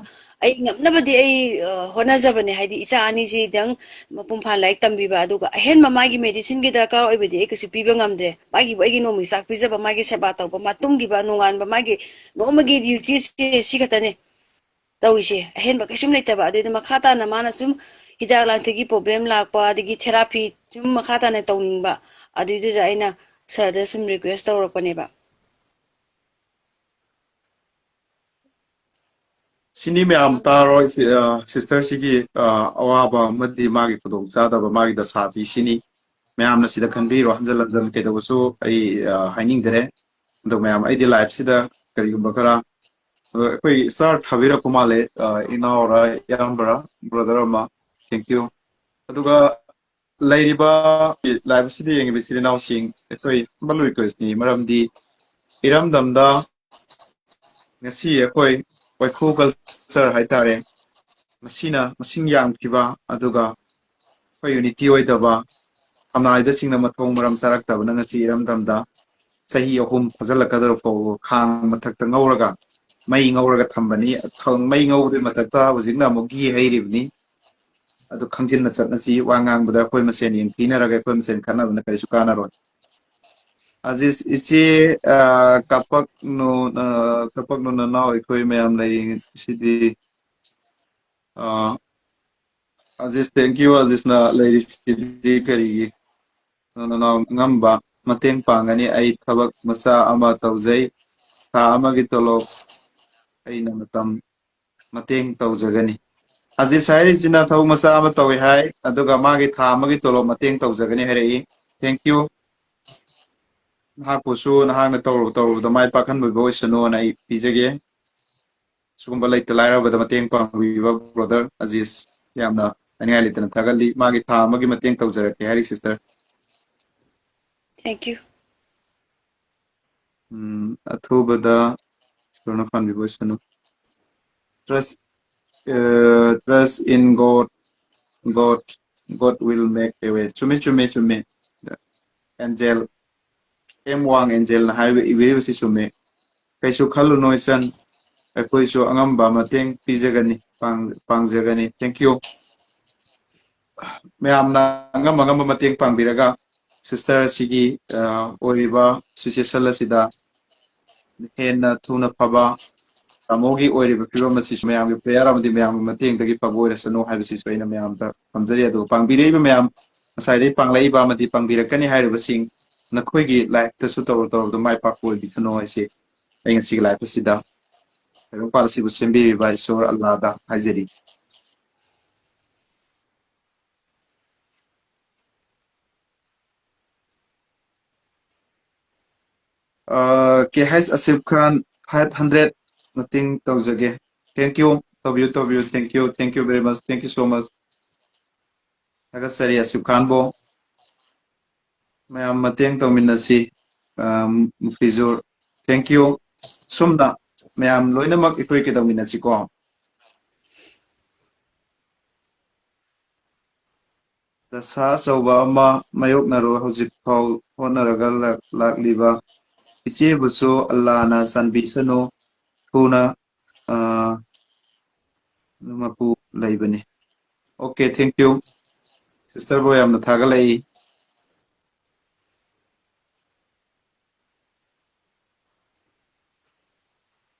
ꯑꯩ ꯉꯝꯅꯕꯗꯤ ꯑꯩ, ꯑ, ꯍꯣꯠꯅꯖꯕꯅꯦ, ꯍꯥꯏꯗꯤ ꯏꯆꯥ ꯑꯅꯤꯁꯤꯗꯪ ꯃꯄꯨꯡ ꯐꯥꯅ ꯂꯥꯏꯔꯤꯛ ꯇꯝꯕꯤꯕ, ꯑꯗꯨꯒ ꯑꯍꯦꯟꯕ ꯃꯥꯒꯤ medicineꯒꯤ ꯗꯔꯀꯥꯔ ꯑꯣꯏꯕꯗꯤ ꯑꯩ ꯀꯩꯁꯨ ꯄꯤꯕ ꯉꯝꯗꯦ꯫ ꯃꯥꯒꯤꯕꯨ ꯑꯩꯒꯤ ꯅꯣꯡꯃꯒꯤ ꯆꯥꯛ ꯄꯤꯖꯕ, ꯃꯥꯒꯤ ꯁꯦꯕꯥ ꯇꯧꯕ, ꯃꯥ ꯇꯨꯝꯈꯤꯕ, ꯅꯣꯡꯉꯥꯟꯕ, ꯃꯥꯒꯤ ꯅꯣꯡꯃꯒꯤ dutyꯁꯦ ꯁꯤ ꯈꯛꯇꯅꯦ ꯇꯧꯔꯤꯁꯦ, ꯑꯍꯦꯟꯕ ꯀꯩꯁꯨꯝ ꯂꯩꯇꯕ꯫ ꯑꯗꯨꯏꯗ ꯃꯈꯥ ꯇꯥꯅ ꯃꯥꯅ ꯁꯨꯝ ꯍꯤꯗꯥꯛ ꯂꯥꯡꯊꯛꯀꯤ problem ꯂꯥꯛꯄ, ꯑꯗꯒꯤ therapy ꯁꯨꯝ ꯃꯈꯥ ꯇꯥꯅ ꯇꯧꯅꯤꯡꯕ, ꯑꯗꯨꯏꯗꯨꯗ ꯑꯩꯅ sirꯗ ꯁꯨꯝ request ꯇꯧꯔꯛꯄꯅꯦꯕ꯫ ꯁꯤꯅꯤ ꯃꯌꯥꯝ ꯇꯥꯔꯣ꯫ ꯁꯤ-, ꯑ, sisterꯁꯤꯒꯤ, ꯑ, ꯑꯋꯥꯕ ꯑꯃꯗꯤ ꯃꯥꯒꯤ ꯈꯨꯗꯣꯡꯆꯥꯗꯕ, ꯃꯥꯒꯤ ꯗꯁꯥꯗꯤ ꯁꯤꯅꯤ꯫ ꯃꯌꯥꯝꯅ ꯁꯤꯗ ꯈꯟꯕꯤꯔꯣ, ꯍꯟꯖꯤꯟ ꯍꯟꯖꯤꯟ ꯀꯩꯗꯧꯕꯁꯨ ꯑꯩ, ꯑ, ꯍꯥꯏꯅꯤꯡꯗꯔꯦ꯫ ꯑꯗꯣ ꯃꯌꯥꯝ, ꯑꯩꯗꯤ liveꯁꯤꯗ ꯀꯔꯤꯒꯨꯝꯕ ꯈꯔ, ꯑꯗꯣ ꯑꯩꯈꯣꯏ star ꯊꯥꯕꯤꯔꯛꯄ ꯃꯥꯜꯂꯦ, ꯑ, ꯏꯅꯥꯎꯔ, ꯏꯌꯥꯝꯕꯔ, brother ꯑꯃ, thank you꯫ ꯑꯗꯨꯒ ꯂꯩꯔꯤꯕ liveꯁꯤꯗ ꯌꯦꯡꯉꯤꯕ ꯏꯆꯤꯜ ꯏꯅꯥꯎꯁꯤꯡ, ꯑꯩꯈꯣꯏ humble requestꯅꯤ, ꯃꯔꯝꯗꯤ ꯏꯔꯝꯗꯝꯗ ꯉꯁꯤ ꯑꯩꯈꯣꯏ ꯋꯥꯏꯈꯨ culture ꯍꯥꯏꯇꯥꯔꯦ, ꯃꯁꯤꯅ ꯃꯁꯤꯡ ꯌꯥꯝꯈꯤꯕ, ꯑꯗꯨꯒ ꯑꯩꯈꯣꯏ unity ꯑꯣꯏꯗꯕ, ꯐꯝꯅꯥꯏꯕꯁꯤꯡꯅ ꯃꯊꯣꯡ ꯃꯔꯝ ꯆꯥꯔꯛꯇꯕꯅ ꯉꯁꯤ ꯏꯔꯝꯗꯝꯗ ꯆꯍꯤ ꯑꯍꯨꯝ ꯐꯥꯖꯤꯜꯂꯛꯀꯗꯧꯔ ꯐꯥꯎꯕ ꯈꯥꯡ ꯃꯊꯛꯇ ꯉꯧꯔꯒ, ꯃꯩ ꯉꯧꯔꯒ ꯊꯝꯕꯅꯤ꯫ ꯈ-, ꯃꯩ ꯉꯧꯕꯒꯤ ꯃꯊꯛꯇ ꯍꯧꯖꯤꯛꯅ ꯑꯃꯨꯛ ꯘꯤ ꯍꯩꯔꯤꯕꯅꯤ꯫ ꯑꯗꯨ ꯈꯪꯖꯤꯟꯅ ꯆꯠꯅꯁꯤ꯫ ꯋꯥ ꯉꯥꯡꯕꯗ ꯑꯩꯈꯣꯏ ꯃꯁꯦꯟ ꯌꯦꯡꯊꯤꯅꯔꯒ ꯑꯩꯈꯣꯏ ꯃꯁꯦꯟ ꯈꯠꯅꯕꯅ ꯀꯔꯤꯁꯨ ꯀꯥꯟꯅꯔꯣꯏ꯫ ꯑꯖꯤꯁ ꯏꯆꯦ, ꯑ, ꯀꯥꯄꯛꯅꯨ, ꯑ, ꯀꯥꯄꯛꯅꯨ ꯅꯅꯥꯎ ꯑꯩꯈꯣꯏ ꯃꯌꯥꯝ ꯂꯩꯔꯤꯁꯤꯗꯤ, ꯑ, ꯑꯖꯤꯁ, thank you꯫ ꯑꯖꯤꯁꯅ ꯂꯩꯔꯤꯁꯤꯗꯤ ꯀꯔꯤꯒꯤ? ꯅꯅꯥꯎ ꯑꯉꯝꯕ ꯃꯇꯦꯡ ꯄꯥꯡꯒꯅꯤ꯫ ꯑꯩ ꯊꯕꯛ ꯃꯆꯥ ꯑꯃ ꯇꯧꯖꯩ꯫ ꯊꯥ ꯑꯃꯒꯤ ꯇꯣꯂꯣꯞ ꯑꯩꯅ ꯃꯇꯝ ꯃꯇꯦꯡ ꯇꯧꯖꯒꯅꯤ꯫ ꯑꯖꯤꯁ ꯍꯥꯏꯔꯤꯁꯤꯅ ꯊꯕꯛ ꯃꯆꯥ ꯑꯃ ꯇꯧꯏ ꯍꯥꯏ, ꯑꯗꯨꯒ ꯃꯥꯒꯤ ꯊꯥ ꯑꯃꯒꯤ ꯇꯣꯂꯣꯞ ꯃꯇꯦꯡ ꯇꯧꯖꯒꯅꯤ ꯍꯥꯏꯔꯛꯏ꯫ Thank you꯫ ꯅꯍꯥꯛꯄꯨꯁꯨ ꯅꯍꯥꯛꯅ ꯇꯧꯔꯨ-, ꯇꯧꯔꯨꯕꯗ ꯃꯥꯏ ꯄꯥꯛꯍꯟꯕ ꯑꯣꯏꯁꯅꯨꯅ ꯑꯩ ꯄꯤꯖꯒꯦ꯫ ꯁꯤꯒꯨꯝꯕ ꯂꯩꯇ ꯂꯥꯏꯔꯕꯗ ꯃꯇꯦꯡ ꯄꯥꯡꯕꯤꯕ brother ꯑꯖꯤꯁ ꯌꯥꯝꯅ ꯍꯥꯏꯅꯤꯡꯉꯥꯏ ꯂꯩꯇꯅ ꯊꯥꯒꯠꯂꯤ꯫ ꯃꯥꯒꯤ ꯊꯥ ꯑꯃꯒꯤ ꯃꯇꯦꯡ ꯇꯧꯖꯔꯛꯀꯦ ꯍꯥꯏꯔꯤ sister꯫ Thank you꯫ ꯎꯝ, ꯑꯊꯨꯕꯗ ꯏꯁꯣꯔꯅ ꯄꯥꯟꯕꯤꯕ ꯑꯣꯏꯁꯅꯨ꯫ Trust, uh, trust in God, God, God will make a way. ꯆꯨꯝꯃꯤ, ꯆꯨꯝꯃꯤ, ꯆꯨꯝꯃꯤ꯫ Angel, ꯑꯦꯝ ꯋꯥꯡ ꯑꯦꯟꯖꯦꯜꯅ ꯍꯥꯏꯕ ꯏꯕꯤꯔꯤꯕꯁꯤ ꯆꯨꯝꯃꯤ꯫ ꯀꯩꯁꯨ ꯈꯜꯂꯨꯅꯨ ꯏꯆꯟ, ꯑꯩꯈꯣꯏꯁꯨ ꯑꯉꯝꯕ ꯃꯇꯦꯡ ꯄꯤꯖꯒꯅꯤ, ꯄꯥꯡ-, ꯄꯥꯡꯖꯒꯅꯤ꯫ Thank you꯫ ꯃꯌꯥꯝꯅ ꯑꯉꯝ ꯑꯉꯝꯕ ꯃꯇꯦꯡ ꯄꯥꯡꯕꯤꯔꯒ sister ꯑꯁꯤꯒꯤ, ꯑ, ꯑꯣꯏꯔꯤꯕ situation ꯑꯁꯤꯗ ꯍꯦꯟꯅ ꯊꯨꯅ ꯐꯕ, ꯇꯥꯃꯣꯒꯤ ꯑꯣꯏꯔꯤꯕ ꯐꯤꯕꯝ ꯑꯁꯤꯁꯨ ꯃꯌꯥꯝꯒꯤ prayer ꯑꯃꯗꯤ ꯃꯌꯥꯝꯒꯤ ꯃꯇꯦꯡꯗꯒꯤ ꯐꯕ ꯑꯣꯏꯔꯁꯅꯨ ꯍꯥꯏꯕꯁꯤꯁꯨ ꯑꯩꯅ ꯃꯌꯥꯝꯗ ꯊꯝꯖꯔꯤ꯫ ꯑꯗꯨꯒ ꯄꯥꯡꯕꯤꯔꯛꯏꯕ ꯃꯌꯥꯝ, ꯉꯁꯥꯏꯗꯒꯤ ꯄꯥꯡꯂꯛꯏꯕ ꯑꯃꯗꯤ ꯄꯥꯡꯕꯤꯔꯛꯀꯅꯤ ꯍꯥꯏꯔꯤꯕꯁꯤꯡ, ꯅꯈꯣꯏꯒꯤ life ꯇꯁꯨ ꯇꯧꯔꯨ ꯇꯧꯔꯨꯕꯗ ꯃꯥꯏ ꯄꯥꯛꯄ ꯑꯣꯏꯕꯤꯁꯅꯨ ꯍꯥꯏꯁꯤ ꯑꯩ ꯉꯁꯤꯒꯤ live ꯑꯁꯤꯗ ꯇꯥꯏꯕꯪꯄꯥꯟ ꯑꯁꯤꯕꯨ ꯁꯦꯝꯕꯤꯔꯤꯕ ꯏꯁꯣꯔ ꯑꯜꯂꯥꯗ ꯍꯥꯏꯖꯔꯤ꯫ ꯑ, ꯀꯦ ꯍꯩꯆ ꯑꯁꯤꯐ ꯈꯥꯟ, five hundred ꯃꯇꯦꯡ ꯇꯧꯖꯒꯦ꯫ Thank you꯫ ꯇꯧꯕꯤꯌꯨ, ꯇꯧꯕꯤꯌꯨ꯫ Thank you, thank you very much, thank you so much꯫ ꯊꯥꯒꯠꯆꯔꯤ ꯑꯁꯤꯐ ꯈꯥꯟꯕꯨ꯫ ꯃꯌꯥꯝ ꯃꯇꯦꯡ ꯇꯧꯃꯤꯟꯅꯁꯤ꯫ ꯑ, ꯃꯨꯐꯤꯖꯨꯔ, thank you꯫ ꯁꯨꯝꯅ ꯃꯌꯥꯝ ꯂꯣꯏꯅꯃꯛ ꯑꯩꯈꯣꯏ ꯀꯩꯗꯧꯃꯤꯟꯅꯁꯤꯀꯣ꯫ ꯗꯁꯥ ꯑꯆꯧꯕ ꯑꯃ ꯃꯥꯌꯣꯛꯅꯔꯨ꯫ ꯍꯧꯖꯤꯛ ꯐꯥꯎ ꯍꯣꯠꯅꯔꯒ ꯂꯥꯛ-, ꯂꯥꯛꯂꯤꯕ ꯏꯆꯦꯕꯨꯁꯨ ꯑꯜꯂꯥꯅ ꯆꯥꯟꯕꯤꯁꯅꯨ꯫ ꯊꯨꯅ, ꯑ, ꯃꯄꯨ ꯂꯩꯕꯅꯤ꯫ Okay, thank you꯫ Sister ꯕꯨ ꯌꯥꯝꯅ ꯊꯥꯒꯠꯂꯛꯏ꯫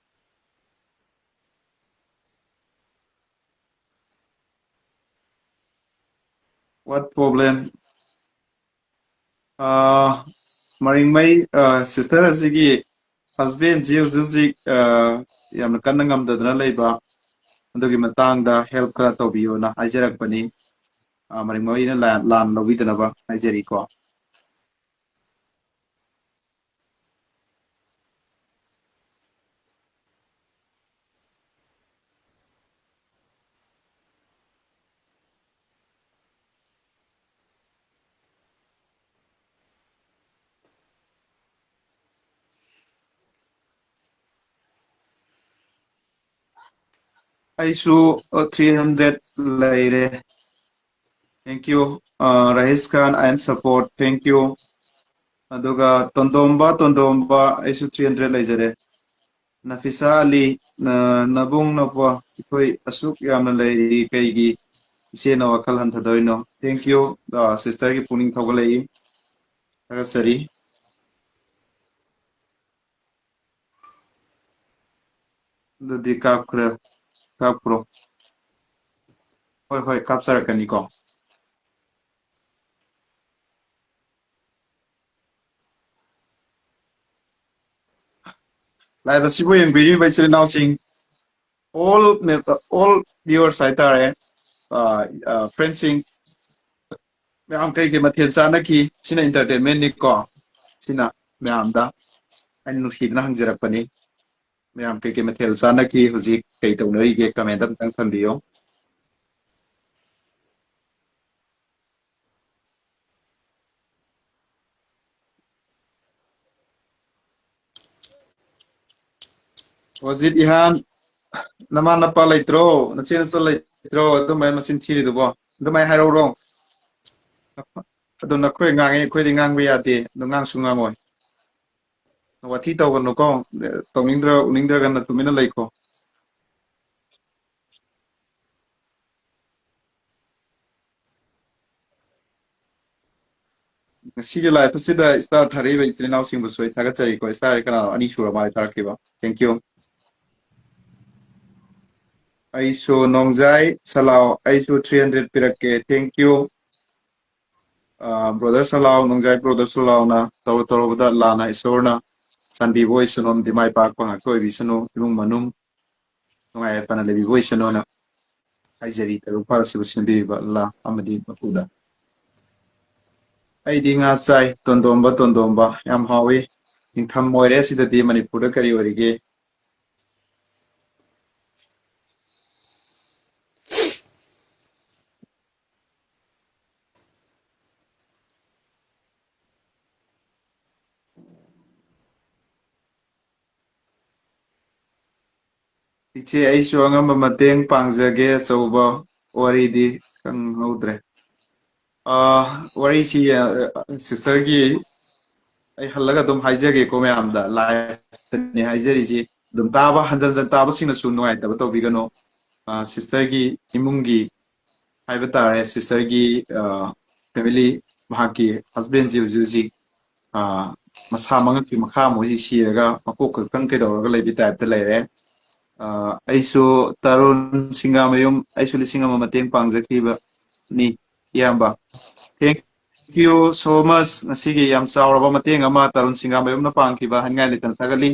What problem? Ah, ꯃꯔꯤꯡꯃꯩ, ah, sister ꯑꯁꯤꯒꯤ husband ꯁꯤ ꯍꯧꯖꯤꯛ ꯍꯧꯖꯤꯛ, ꯑꯥ, ꯌꯥꯝꯅ ꯀꯟꯅ ꯉꯝꯗꯗꯅ ꯂꯩꯕ, ꯑꯗꯨꯒꯤ ꯃꯇꯥꯡꯗ help ꯈꯔ ꯇꯧꯕꯤꯌꯣꯅ ꯍꯥꯏꯖꯔꯛꯄꯅꯤ꯫ ꯑꯥ, ꯃꯔꯤꯡꯃꯩꯅ ꯂꯥꯟ, ꯂꯥꯟ ꯂꯧꯕꯤꯗꯅꯕ ꯍꯥꯏꯖꯔꯤꯀꯣ꯫ ꯑꯩꯁꯨ ꯊ꯭ꯔꯤ ꯍꯟꯗ꯭ꯔꯦꯠ ꯂꯩꯔꯦ꯫ Thank you. Rahesh Khan, I am support. Thank you. ꯑꯗꯨꯒ ꯇꯣꯟꯗꯣꯝꯕ, ꯇꯣꯟꯗꯣꯝꯕ, ꯑꯩꯁꯨ ꯊ꯭ꯔꯤ ꯍꯟꯗ꯭ꯔꯦꯠ ꯂꯩꯖꯔꯦ꯫ ꯅꯐꯤꯁꯥ ꯑꯂꯤ, ꯅ-, ꯅꯕꯨꯡ ꯅꯧꯄ꯭ꯋ, ꯑꯩꯈꯣꯏ ꯑꯁꯨꯛ ꯌꯥꯝꯅ ꯂꯩꯔꯤ, ꯀꯩꯒꯤ ꯏꯆꯦꯅ ꯋꯥꯈꯜ ꯍꯟꯊꯗꯣꯏꯅꯣ? Thank you, ꯑ, sister ꯒꯤ ꯄꯨꯛꯅꯤꯡ ꯊꯧꯒꯠꯂꯛꯏ, ꯊꯥꯒꯠꯆꯔꯤ꯫ ꯑꯗꯨꯗꯤ ꯀꯥꯞꯈ꯭ꯔꯦ, ꯀꯥꯞꯈ꯭ꯔꯣ꯫ ꯍꯣꯏ, ꯍꯣꯏ, ꯀꯥꯞꯆꯔꯛꯀꯅꯤꯀꯣ꯫ Live ꯑꯁꯤꯕꯨ ꯌꯦꯡꯕꯤꯔꯤꯕ ꯏꯆꯤꯜ ꯏꯅꯥꯎꯁꯤꯡ, all, all viewers ꯍꯥꯏꯇꯥꯔꯦ, ꯑ, ꯑ, friends ꯁꯤꯡ, ꯃꯌꯥꯝ ꯀꯩ ꯀꯩ ꯃꯊꯦꯜ ꯆꯥꯟꯅꯈꯤ? ꯁꯤꯅ entertainment ꯅꯤꯀꯣ, ꯁꯤꯅ ꯃꯌꯥꯝꯗ ꯑꯩꯅ ꯅꯨꯡꯁꯤꯗꯅ ꯍꯪꯖꯔꯛꯄꯅꯤ꯫ ꯃꯌꯥꯝ ꯀꯩ ꯀꯩ ꯃꯊꯦꯜ ꯆꯥꯟꯅꯈꯤ? ꯍꯧꯖꯤꯛ ꯀꯩ ꯇꯧꯅꯔꯤꯒꯦ? Comment ꯑꯝꯇꯪ ꯊꯝꯕꯤꯌꯨ꯫ ꯋꯥꯖꯤꯠ ꯏꯍꯥꯟ, ꯅꯃꯥ ꯅꯄꯥ ꯂꯩꯇ꯭ꯔꯣ? ꯅꯆꯦ ꯅꯆꯜ ꯂꯩꯇ꯭ꯔꯣ? ꯑꯗꯨꯃꯥꯏꯅ ꯃꯆꯤꯟ ꯊꯤꯔꯤꯗꯨꯕꯣ? ꯑꯗꯨꯃꯥꯏꯅ ꯍꯥꯏꯔꯛꯎꯔꯣ? ꯑꯗꯣ ꯅꯈꯣꯏ ꯉꯥꯡꯉꯦ, ꯑꯩꯈꯣꯏꯗꯤ ꯉꯥꯡꯕ ꯌꯥꯗꯦ꯫ ꯑꯗꯣ ꯉꯥꯡꯁꯨ ꯉꯥꯡꯉꯣꯏ꯫ ꯋꯥꯊꯤ ꯇꯧꯒꯅꯨꯀꯣ꯫ ꯇꯧꯅꯤꯡꯗ꯭ꯔ ꯎꯅꯤꯡꯗ꯭ꯔꯒꯅ ꯇꯨꯃꯤꯟꯅ ꯂꯩꯈꯣ꯫ ꯉꯁꯤꯒꯤ live ꯑꯁꯤꯗ star ꯊꯥꯔꯛꯏꯕ ꯏꯆꯤꯜ ꯏꯅꯥꯎꯁꯤꯡꯕꯨꯁꯨ ꯑꯩ ꯊꯥꯒꯠꯆꯔꯤꯀꯣ꯫ Star ꯀꯅꯥꯅꯣ? ꯑꯅꯤ ꯁꯨꯔ ꯃꯥꯜꯂꯦ ꯊꯥꯔꯛꯈꯤꯕ꯫ Thank you. ꯑꯩꯁꯨ ꯅꯣꯡꯖꯥꯏ ꯁꯂꯥꯎ, ꯑꯩꯁꯨ three hundred ꯄꯤꯔꯛꯀꯦ꯫ Thank you. ꯑ, brother ꯁꯂꯥꯎ, ꯅꯣꯡꯖꯥꯏ brother ꯁꯂꯥꯎꯅ ꯇꯧꯔꯨ ꯇꯧꯔꯨꯕꯗ ꯂꯥꯟꯅ ꯏꯁꯣꯔꯅ ꯆꯥꯟꯕꯤꯕ ꯑꯣꯏꯁꯅꯨ, ꯑꯃꯗꯤ ꯃꯥꯏ ꯄꯥꯛꯄ ꯉꯥꯛꯇ ꯑꯣꯏꯕꯤꯁꯅꯨ, ꯏꯃꯨꯡ ꯃꯅꯨꯡ ꯅꯨꯡꯉꯥꯏ ꯌꯥꯏꯐꯅ ꯂꯩꯕꯤꯕ ꯑꯣꯏꯁꯅꯨꯅ ꯍꯥꯏꯖꯔꯤ꯫ ꯇꯥꯏꯕꯪ ꯄꯥꯜ ꯑꯁꯤꯕꯨ ꯁꯦꯝꯕꯤꯔꯤꯕ ꯑꯜꯂꯥ ꯑꯃꯗꯤ ꯃꯄꯨꯗ꯫ ꯑꯩꯗꯤ ꯉꯥ ꯆꯥꯏ, ꯇꯣꯟꯗꯣꯝꯕ, ꯇꯣꯟꯗꯣꯝꯕ, ꯌꯥꯝ ꯍꯥꯎꯏ꯫ ꯅꯤꯡꯊꯝ ꯑꯣꯏꯔꯦ, ꯁꯤꯗꯗꯤ ꯃꯅꯤꯄꯨꯔꯗ ꯀꯔꯤ ꯑꯣꯏꯔꯤꯒꯦ? ꯏꯆꯦ, ꯑꯩꯁꯨ ꯑꯉꯝꯕ ꯃꯇꯦꯡ ꯄꯥꯡꯖꯒꯦ꯫ ꯑꯆꯧꯕ ꯋꯥꯔꯤꯗꯤ ꯈꯪꯍꯧꯗ꯭ꯔꯦ꯫ ꯑ, ꯋꯥꯔꯤꯁꯤ, ꯑ, sister ꯒꯤ ꯑꯩ ꯍꯜꯂꯒ ꯑꯗꯨꯝ ꯍꯥꯏꯖꯒꯦꯀꯣ ꯃꯌꯥꯝꯗ꯫ Live ꯇꯅꯤ ꯍꯥꯏꯖꯔꯤꯁꯤ꯫ ꯑꯗꯨꯝ ꯇꯥꯕ, ꯍꯟꯖꯟ ꯍꯟꯖꯟ ꯇꯥꯕꯁꯤꯡꯅꯁꯨ ꯅꯨꯡꯉꯥꯏꯇꯕ ꯇꯧꯕꯤꯒꯅꯨ꯫ ꯑ, sister ꯒꯤ ꯏꯃꯨꯡꯒꯤ ꯍꯥꯏꯕ ꯇꯥꯔꯦ, sister ꯒꯤ, ꯑ, family, ꯃꯍꯥꯛꯀꯤ husband ꯁꯤ ꯍꯧꯖꯤꯛ ꯍꯧꯖꯤꯛ, ꯑ, ꯃꯁꯥ ꯃꯉꯛꯀꯤ ꯃꯈꯥ ꯃꯣꯏꯁꯤ ꯁꯤꯔꯒ ꯃꯀꯣꯛ ꯈꯛꯇꯪ ꯀꯩꯗꯧꯔꯒ ꯂꯩꯕ type ꯇ ꯂꯩꯔꯦ꯫ ꯑ, ꯑꯩꯁꯨ ꯇꯔꯨꯟ ꯁꯤꯡꯒꯥꯃꯌꯨꯝ, ꯑꯩꯁꯨ ꯂꯤꯁꯤꯡ ꯑꯃ ꯃꯇꯦꯡ ꯄꯥꯡꯖꯈꯤꯕꯅꯤ ꯏꯌꯥꯝꯕ꯫ Thank you so much꯫ ꯉꯁꯤꯒꯤ ꯌꯥꯝ ꯆꯥꯎꯔꯕ ꯃꯇꯦꯡ ꯑꯃ ꯇꯔꯨꯟ ꯁꯤꯡꯒꯥꯃꯌꯨꯝꯅ ꯄꯥꯡꯈꯤꯕ ꯍꯥꯏꯅꯤꯡꯉꯥꯏ ꯂꯩꯇꯅ ꯊꯥꯒꯠꯂꯤ꯫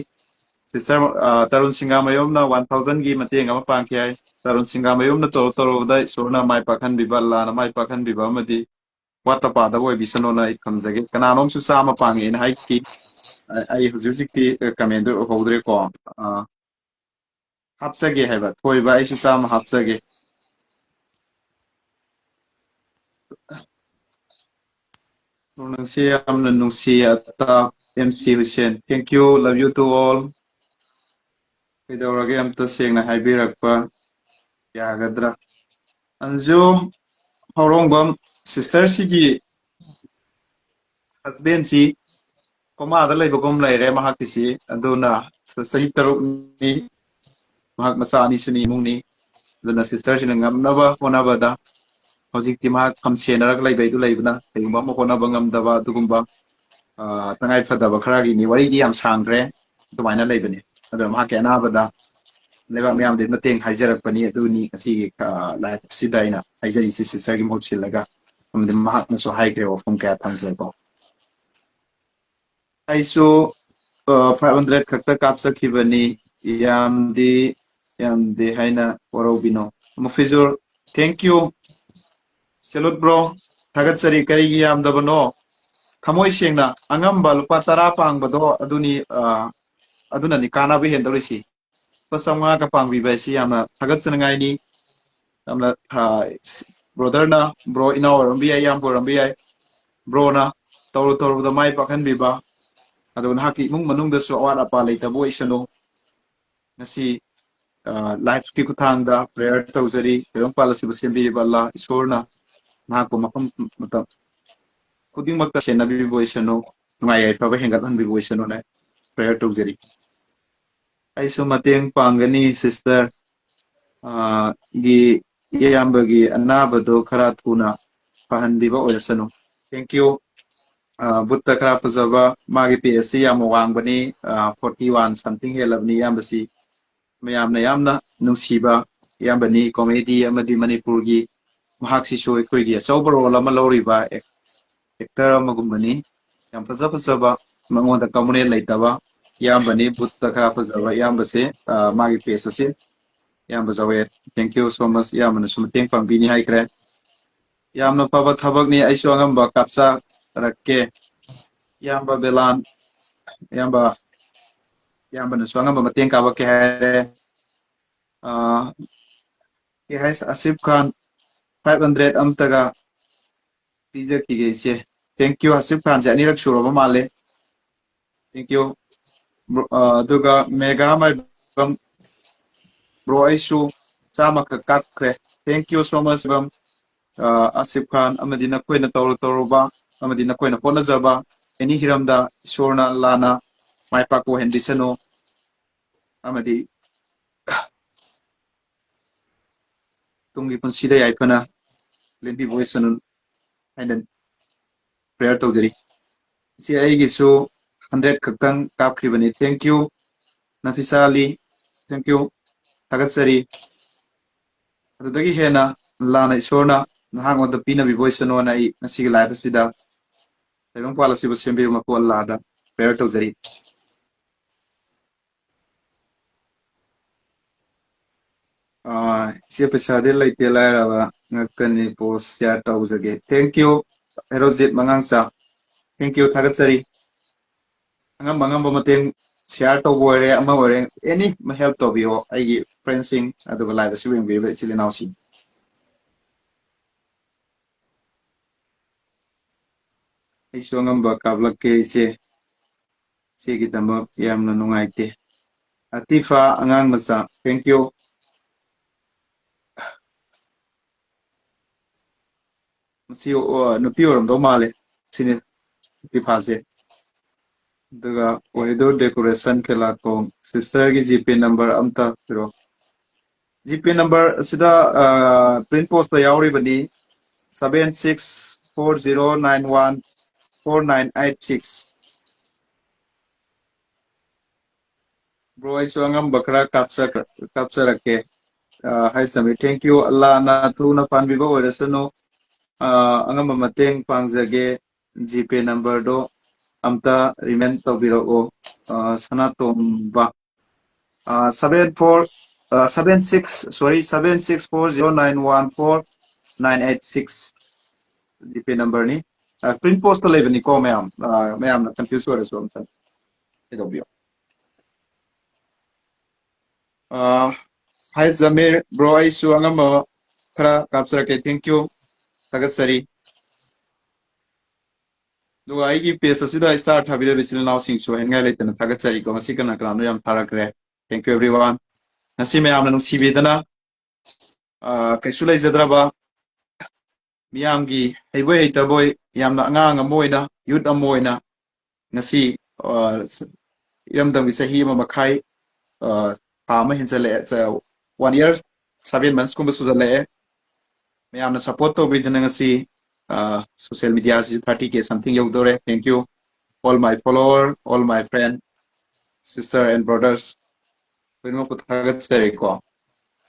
Sister, ꯑ, ꯇꯔꯨꯟ ꯁꯤꯡꯒꯥꯃꯌꯨꯝꯅ one thousand ꯒꯤ ꯃꯇꯦꯡ ꯑꯃ ꯄꯥꯡꯈꯤ ꯍꯥꯏ꯫ ꯇꯔꯨꯟ ꯁꯤꯡꯒꯥꯃꯌꯨꯝꯅ ꯇꯧꯔꯨ ꯇꯧꯔꯨꯕꯗ ꯏꯁꯣꯔꯅ ꯃꯥꯏ ꯄꯥꯛꯍꯟꯕꯤꯕ, ꯑꯜꯂꯥꯅ ꯃꯥꯏ ꯄꯥꯛꯍꯟꯕꯤꯕ ꯑꯃꯗꯤ ꯋꯥꯠꯇ ꯄꯥꯗꯕ ꯑꯣꯏꯕꯤꯁꯅꯣꯅ ꯑꯩ ꯊꯝꯖꯒꯦ꯫ ꯀꯅꯥꯅꯣꯝꯁꯨ ꯆꯥꯝꯃ ꯄꯥꯡꯉꯦꯅ ꯍꯥꯏꯈꯤ꯫ ꯑ-, ꯑꯩ ꯍꯧꯖꯤꯛ ꯍꯧꯖꯤꯛꯇꯤ, ꯑ, comment ꯗꯨ ꯎꯍꯧꯗ꯭ꯔꯦꯀꯣ꯫ ꯑ, ꯍꯥꯞꯆꯒꯦ ꯍꯥꯏꯕ꯫ ꯊꯣꯏꯕ, ꯑꯩꯁꯨ ꯆꯥꯝꯃ ꯍꯥꯞꯆꯒꯦ꯫ ꯅꯪꯁꯤ ꯌꯥꯝꯅ ꯅꯨꯡꯁꯤ, ꯑꯇꯥꯞ M C Hussain꯫ Thank you, love you to all꯫ ꯀꯩꯗꯧꯔꯒꯦ, ꯑꯝꯇ ꯁꯦꯡꯅ ꯍꯥꯏꯕꯤꯔꯛꯄ ꯌꯥꯒꯗ꯭ꯔꯥ? ꯑꯟꯖꯨ ꯍꯧꯔꯣꯡꯕꯝ, sister ꯁꯤꯒꯤ husband ꯁꯤ coma ꯗ ꯂꯩꯕꯒꯨꯝ ꯂꯩꯔꯦ ꯃꯍꯥꯛꯀꯤꯁꯤ꯫ ꯑꯗꯨꯅ ꯆꯍꯤ ꯇꯔꯨꯛꯅꯤ ꯃꯍꯥꯛ ꯃꯆꯥ ꯑꯅꯤꯁꯨꯅꯤ ꯏꯃꯨꯡꯅꯤ꯫ ꯑꯗꯨꯅ sister ꯁꯤꯅ ꯉꯝꯅꯕ ꯍꯣꯠꯅꯕꯗ ꯍꯧꯖꯤꯛꯇꯤ ꯃꯍꯥꯛ ꯐꯝ ꯁꯦꯟꯅꯔꯒ ꯂꯩꯕꯩꯗꯨ ꯂꯩꯕꯅ ꯀꯩꯒꯨꯝꯕ ꯑꯃ ꯍꯣꯠꯅꯕ ꯉꯝꯗꯕ ꯑꯗꯨꯒꯨꯝꯕ, ꯑ, ꯇꯉꯥꯏ ꯐꯗꯕ ꯈꯔꯒꯤꯅꯤ꯫ ꯋꯥꯔꯤꯗꯤ ꯌꯥꯝ ꯁꯥꯡꯈ꯭ꯔꯦ꯫ ꯑꯗꯨꯃꯥꯏꯅ ꯂꯩꯕꯅꯤ꯫ ꯑꯗꯨꯅ ꯃꯍꯥꯛꯀꯤ ꯑꯅꯥꯕꯗ ꯂꯩꯕꯥꯛ ꯃꯤꯌꯥꯝꯗꯒꯤ ꯃꯇꯦꯡ ꯍꯥꯏꯖꯔꯛꯄꯅꯤ꯫ ꯑꯗꯨꯅꯤ ꯉꯁꯤꯒꯤ, ꯑ, live ꯁꯤꯗ ꯑꯩꯅ ꯍꯥꯏꯖꯔꯤꯁꯤ sister ꯒꯤ ꯃꯍꯨꯠ ꯁꯤꯜꯂꯒ꯫ ꯑꯃꯗꯤ ꯃꯍꯥꯛꯅꯁꯨ ꯍꯥꯏꯈ꯭ꯔꯦ ꯋꯥꯐꯝ ꯀꯌꯥ ꯊꯝꯖꯀꯣ꯫ ꯑꯩꯁꯨ, ꯑ, five hundred ꯈꯛꯇ ꯀꯥꯞꯆꯈꯤꯕꯅꯤ꯫ ꯌꯥꯝꯗꯤ, ꯌꯥꯝꯗꯦ ꯍꯥꯏꯅ ꯋꯥꯔꯧꯕꯤꯅꯣ꯫ ꯃꯨꯐꯤꯖꯨꯔ, thank you꯫ Salute bro꯫ ꯊꯥꯒꯠꯆꯔꯤ꯫ ꯀꯔꯤꯒꯤ ꯌꯥꯝꯗꯕꯅꯣ? ꯊꯃꯣꯏ ꯁꯦꯡꯅ ꯑꯉꯝꯕ ꯂꯨꯄꯥ ꯇꯔꯥ ꯄꯥꯡꯕꯗꯣ ꯑꯗꯨꯅꯤ, ꯑ, ꯑꯗꯨꯅꯅꯤ ꯀꯥꯟꯅꯕ ꯍꯦꯟꯗꯧꯔꯤꯁꯤ꯫ ꯂꯨꯄꯥ ꯆꯥꯝꯃꯉꯥꯒ ꯄꯥꯡꯕꯤꯕ ꯍꯥꯏꯁꯤ ꯌꯥꯝꯅ ꯊꯥꯒꯠꯆꯅꯤꯡꯉꯥꯏꯅꯤ꯫ ꯌꯥꯝꯅ, ꯑ, brother ꯅ, bro ꯏꯅꯥꯎ ꯑꯣꯏꯔꯝꯕ ꯌꯥꯏ, ꯏꯌꯥꯝꯕ ꯑꯣꯏꯔꯝꯕ ꯌꯥꯏ꯫ Bro ꯅ ꯇꯧꯔꯨ ꯇꯧꯔꯨꯕꯗ ꯃꯥꯏ ꯄꯥꯛꯍꯟꯕꯤꯕ꯫ ꯑꯗꯨꯒ ꯅꯍꯥꯛꯀꯤ ꯏꯃꯨꯡ ꯃꯅꯨꯡꯗꯁꯨ ꯑꯋꯥꯠ ꯑꯄꯥ ꯂꯩꯇꯕ ꯑꯣꯏꯁꯅꯨ꯫ ꯉꯁꯤ ꯂꯥꯏꯐꯀꯤ ꯈꯨꯊꯥꯡꯗ ꯄ꯭ꯔꯦꯌꯔ ꯇꯧꯖꯔꯤ꯫ ꯇꯥꯏꯕꯪꯄꯥꯜ ꯑꯁꯤꯕꯨ ꯁꯦꯝꯕꯤꯔꯤꯕ ꯑꯜꯂꯥ ꯏꯁꯣꯔꯅ ꯅꯍꯥꯛꯄꯨ ꯃꯐꯝ ꯃꯇꯝ ꯈꯨꯗꯤꯡꯃꯛꯇ ꯁꯦꯟꯅꯕꯤꯕ ꯑꯣꯏꯁꯅꯨ, ꯅꯨꯡꯉꯥꯏ ꯌꯥꯏꯐꯕ ꯍꯦꯟꯒꯠꯍꯟꯕꯤꯕ ꯑꯣꯏꯁꯅꯨꯅ ꯄ꯭ꯔꯦꯌꯔ ꯇꯧꯖꯔꯤ꯫ ꯑꯩꯁꯨ ꯃꯇꯦꯡ ꯄꯥꯡꯒꯅꯤ ꯁꯤꯁꯇꯔ꯫ ꯒꯤ ꯏꯌꯥꯝꯕꯒꯤ ꯑꯅꯥꯕꯗꯣ ꯈꯔ ꯊꯨꯅ ꯐꯍꯟꯕꯤꯕ ꯑꯣꯏꯔꯁꯅꯨ꯫ Thank you꯫ ꯕꯨꯠꯇ ꯈꯔ ꯐꯖꯕ, ꯃꯥꯒꯤ ꯄꯦ ꯑꯁꯤ ꯌꯥꯝꯅ ꯋꯥꯡꯕꯅꯤ, ꯐꯣꯔꯇꯤ ꯋꯥꯟ ꯁꯝꯊꯤꯡ ꯍꯦꯜꯂꯕꯅꯤ ꯏꯌꯥꯝꯕꯁꯤ꯫ ꯃꯌꯥꯝꯅ ꯌꯥꯝꯅ ꯅꯨꯡꯁꯤꯕ ꯏꯌꯥꯝꯕꯅꯤ꯫ ꯀꯣꯃꯦꯗꯤ ꯑꯃꯗꯤ ꯃꯅꯤꯄꯨꯔꯒꯤ ꯃꯍꯥꯛꯁꯤꯁꯨ ꯑꯩꯈꯣꯏꯒꯤ ꯑꯆꯧꯕ ꯔꯣꯜ ꯑꯃ ꯂꯧꯔꯤꯕ ꯑꯦꯛꯇꯔ ꯑꯃꯒꯨꯝꯕꯅꯤ꯫ ꯌꯥꯝ ꯐꯖ ꯐꯖꯕ, ꯃꯉꯣꯟꯗ ꯀꯝꯃꯨꯅꯦꯜ ꯂꯩꯇꯕ ꯏꯌꯥꯝꯕꯅꯤ꯫ ꯕꯨꯠꯇ ꯈꯔ ꯐꯖꯕ ꯏꯌꯥꯝꯕꯁꯦ, ꯃꯥꯒꯤ ꯄꯦꯖ ꯑꯁꯤ ꯏꯌꯥꯝꯕ ꯖꯋꯦꯗ꯫ Thank you so much꯫ ꯏꯌꯥꯝꯕꯅꯁꯨ ꯃꯇꯦꯡ ꯄꯥꯡꯕꯤꯅꯤ ꯍꯥꯏꯈ꯭ꯔꯦ꯫ ꯌꯥꯝꯅ ꯐꯕ ꯊꯕꯛꯅꯤ꯫ ꯑꯩꯁꯨ ꯑꯉꯝꯕ ꯀꯥꯞꯆꯔꯛꯀꯦ꯫ ꯏꯌꯥꯝꯕ ꯕꯦꯂꯥꯟ, ꯏꯌꯥꯝꯕ, ꯏꯌꯥꯝꯕꯅꯁꯨ ꯑꯉꯝꯕ ꯃꯇꯦꯡ ꯀꯥꯞꯄꯛꯀꯦ ꯍꯥꯏꯔꯦ꯫ ꯑꯥ, ꯀꯩ ꯍꯥꯏ, ꯑꯁꯤꯐ ꯈꯥꯟ, ꯐꯥꯏꯚ ꯍꯟꯗ꯭ꯔꯦꯠ ꯑꯝꯇꯒ ꯄꯤꯖꯈꯤꯒꯦ ꯏꯆꯦ꯫ Thank you꯫ ꯑꯁꯤꯐ ꯈꯥꯟꯁꯦ ꯑꯅꯤꯔꯛ ꯁꯨꯔꯕ ꯃꯥꯜꯂꯦ꯫ Thank you꯫ Bro, ꯑꯥ, ꯑꯗꯨꯒ ꯃꯦꯒꯥ ꯃꯥꯏꯕꯝ, ꯕ꯭ꯔꯣ, ꯑꯩꯁꯨ ꯆꯥꯝꯃꯈꯛ ꯀꯥꯞꯈ꯭ꯔꯦ꯫ Thank you so much, ꯃꯥꯏꯕꯝ꯫ ꯑꯥ, ꯑꯁꯤꯐ ꯈꯥꯟ, ꯑꯃꯗꯤ ꯅꯈꯣꯏꯅ ꯇꯧꯔꯨ ꯇꯧꯔꯨꯕ, ꯑꯃꯗꯤ ꯅꯈꯣꯏꯅ ꯍꯣꯠꯅꯖꯕ ꯑꯦꯅꯤ ꯍꯤꯔꯝꯗ ꯏꯁꯣꯔꯅ ꯂꯥꯟꯅ ꯃꯥꯏ ꯄꯥꯛꯄ ꯑꯣꯏꯍꯟꯕꯤꯁꯅꯨ, ꯑꯃꯗꯤ ꯇꯨꯡꯒꯤ ꯄꯨꯟꯁꯤꯗ ꯌꯥꯏꯐꯅ ꯂꯦꯟꯕꯤꯕ ꯑꯣꯏꯁꯅꯨ ꯍꯥꯏꯅ ꯄ꯭ꯔꯦꯌꯔ ꯇꯧꯖꯔꯤ꯫ ꯏꯆꯦ, ꯑꯩꯒꯤꯁꯨ ꯍꯟꯗ꯭ꯔꯦꯠ ꯈꯛꯇꯪ ꯀꯥꯞꯈꯤꯕꯅꯤ꯫ Thank you, ꯅꯐꯤꯁꯥ Ali. Thank you꯫ ꯊꯥꯒꯠꯆꯔꯤ꯫ ꯑꯗꯨꯗꯒꯤ ꯍꯦꯟꯅ ꯂꯥꯟꯅ ꯏꯁꯣꯔꯅ ꯅꯍꯥꯛꯉꯣꯟꯗ ꯄꯤꯅꯕꯤꯕ ꯑꯣꯏꯁꯅꯨꯅ ꯑꯩ ꯉꯁꯤꯒꯤ ꯂꯥꯏꯐ ꯑꯁꯤꯗ ꯇꯥꯏꯕꯪꯄꯥꯜ ꯑꯁꯤꯕꯨ ꯁꯦꯝꯕꯤꯕ ꯃꯄꯨ ꯑꯜꯂꯥꯗ ꯄ꯭ꯔꯦꯌꯔ ꯇꯧꯖꯔꯤ꯫ ꯑꯥ, ꯏꯆꯦ, ꯄꯩꯁꯥꯗꯤ ꯂꯩꯇꯦ, ꯂꯥꯏꯔꯕ ꯉꯥꯛꯇꯅꯤ꯫ ꯄꯣꯁ ꯁꯤꯌꯥꯔ ꯇꯧꯖꯒꯦ꯫ Thank you, Herojit ꯃꯉꯥꯡꯆꯥ꯫ Thank you, ꯊꯥꯒꯠꯆꯔꯤ꯫ ꯑꯉꯝꯕ ꯑꯉꯝꯕ ꯃꯇꯦꯡ ꯁꯤꯌꯥꯔ ꯇꯧꯕ ꯑꯣꯏꯔꯦ, ꯑꯃ ꯑꯣꯏꯔꯦ, ꯑꯦꯅꯤ ꯍꯦꯜꯞ ꯇꯧꯕꯤꯌꯣ ꯑꯩꯒꯤ ꯐ꯭ꯔꯦꯟꯁꯤꯡ, ꯑꯗꯨꯒ ꯂꯥꯏꯚ ꯑꯁꯤꯕꯨ ꯌꯦꯡꯕꯤꯔꯤꯕ ꯏꯆꯤꯜ ꯏꯅꯥꯎꯁꯤꯡ꯫ ꯑꯩꯁꯨ ꯑꯉꯝꯕ ꯀꯥꯞꯂꯛꯀꯦ ꯏꯆꯦ꯫ ꯏꯆꯦꯒꯤꯗꯃꯛ ꯌꯥꯝꯅ ꯅꯨꯡꯉꯥꯏꯇꯦ꯫ ꯑꯇꯤꯐꯥ ꯑꯉꯥꯡ ꯃꯆꯥ, thank you. ꯃꯁꯤ, ꯑꯣ, ꯅꯨꯄꯤ ꯑꯣꯏꯔꯝꯗꯧ ꯃꯥꯜꯂꯦ꯫ ꯁꯤꯅꯤ ꯑꯇꯤꯐꯥꯁꯦ꯫ ꯑꯗꯨꯒ ꯑꯣꯏꯗꯣꯔ ꯗꯦꯀꯣꯔꯦꯁꯟ ꯈꯦꯂꯥꯈꯣꯡ, ꯁꯤꯁꯇꯔꯒꯤ ꯖꯤꯄꯦ ꯅꯝꯕꯔ ꯑꯝꯇ ꯄꯤꯔꯛꯑꯣ꯫ ꯖꯤꯄꯦ ꯅꯝꯕꯔ ꯑꯁꯤꯗ ꯄ꯭ꯔꯤꯟ ꯄꯣꯁꯇ ꯌꯥꯎꯔꯤꯕꯅꯤ, seven six four zero nine one four nine eight six꯫ Bro, ꯑꯩꯁꯨ ꯑꯉꯝꯕ ꯈꯔ ꯀꯥꯞꯆ-, ꯀꯥꯞꯆꯔꯛꯀꯦ꯫ ꯑ, ꯍꯥꯏ ꯁꯃꯤꯔ, thank you. ꯑꯜꯂꯥꯅ ꯊꯨꯅ ꯄꯥꯟꯕꯤꯕ ꯑꯣꯏꯔꯁꯅꯨ꯫ ꯑ, ꯑꯉꯝꯕ ꯃꯇꯦꯡ ꯄꯥꯡꯖꯒꯦ꯫ ꯖꯤꯄꯦ ꯅꯝꯕꯔꯗꯣ ꯑꯝꯇ ꯔꯤꯃꯦꯟ ꯇꯧꯕꯤꯔꯛꯑꯣ꯫ ꯑ, ꯁꯅꯥꯇꯣꯝꯕ꯫ ꯑ, seven four, ꯑ, seven six, sorry, seven six four zero nine one four nine eight six ꯖꯤꯄꯦ ꯅꯝꯕꯔꯅꯤ꯫ ꯑ, ꯄ꯭ꯔꯤꯟ ꯄꯣꯁꯇ ꯂꯩꯕꯅꯤꯀꯣ ꯃꯌꯥꯝ꯫ ꯑ, ꯃꯌꯥꯝꯅ ꯀꯟꯐ꯭ꯌꯨꯁ ꯑꯣꯏꯔꯁꯨ ꯑꯝꯇ ꯀꯩꯗꯧꯕꯤꯌꯣ꯫ ꯑ, ꯍꯥꯏ ꯖꯃꯤꯔ, ꯕ꯭ꯔꯣ, ꯑꯩꯁꯨ ꯑꯉꯝꯕ ꯈꯔ ꯀꯥꯞꯆꯔꯛꯀꯦ꯫ Thank you. ꯊꯥꯒꯠꯆꯔꯤ꯫ ꯑꯗꯨꯒ ꯑꯩꯒꯤ ꯄꯦꯖ ꯑꯁꯤꯗ ꯁ꯭ꯇꯥꯔ ꯊꯥꯕꯤꯔꯤꯕ ꯏꯆꯤꯜ ꯏꯅꯥꯎꯁꯤꯡꯁꯨ ꯍꯥꯏꯅꯤꯡꯉꯥꯏ ꯂꯩꯇꯅ ꯊꯥꯒꯠꯆꯔꯤꯀꯣ꯫ ꯉꯁꯤ ꯀꯅꯥ ꯀꯅꯥꯅꯣ ꯌꯥꯝ ꯊꯥꯔꯛꯈ꯭ꯔꯦ꯫ Thank you everyone. ꯉꯁꯤ ꯃꯌꯥꯝꯅ ꯅꯨꯡꯁꯤꯕꯤꯗꯅ, ꯑ, ꯀꯩꯁꯨ ꯂꯩꯖꯗ꯭ꯔꯕ ꯃꯤꯌꯥꯝꯒꯤ ꯍꯩꯕꯣꯏ ꯍꯩꯇꯕꯣꯏ ꯌꯥꯝꯅ ꯑꯉꯥꯡ ꯑꯃ ꯑꯣꯏꯅ, ꯌꯨꯠ ꯑꯃ ꯑꯣꯏꯅ ꯉꯁꯤ, ꯑ, ꯏꯔꯝꯗꯝꯒꯤ ꯆꯍꯤ ꯑꯃ ꯃꯈꯥꯏ, ꯑ, ꯊꯥ ꯑꯃ ꯍꯦꯟꯖꯜꯂꯛꯑꯦ, ꯆ-, one year, seven months ꯀꯨꯝꯕ ꯁꯨꯖꯜꯂꯛꯑꯦ꯫ ꯃꯌꯥꯝꯅ ꯁꯞꯄꯣꯔꯠ ꯇꯧꯕꯤꯗꯨꯅ ꯉꯁꯤ, ꯑ, ꯁꯣꯁꯤꯌꯦꯜ ꯃꯤꯗꯤꯌꯥꯁꯤ thirty K something ꯌꯧꯗꯧꯔꯦ꯫ Thank you, all my follower, all my friend, sister and brothers, ꯂꯣꯏꯅꯃꯛꯄꯨ ꯊꯥꯒꯠꯆꯔꯤꯀꯣ꯫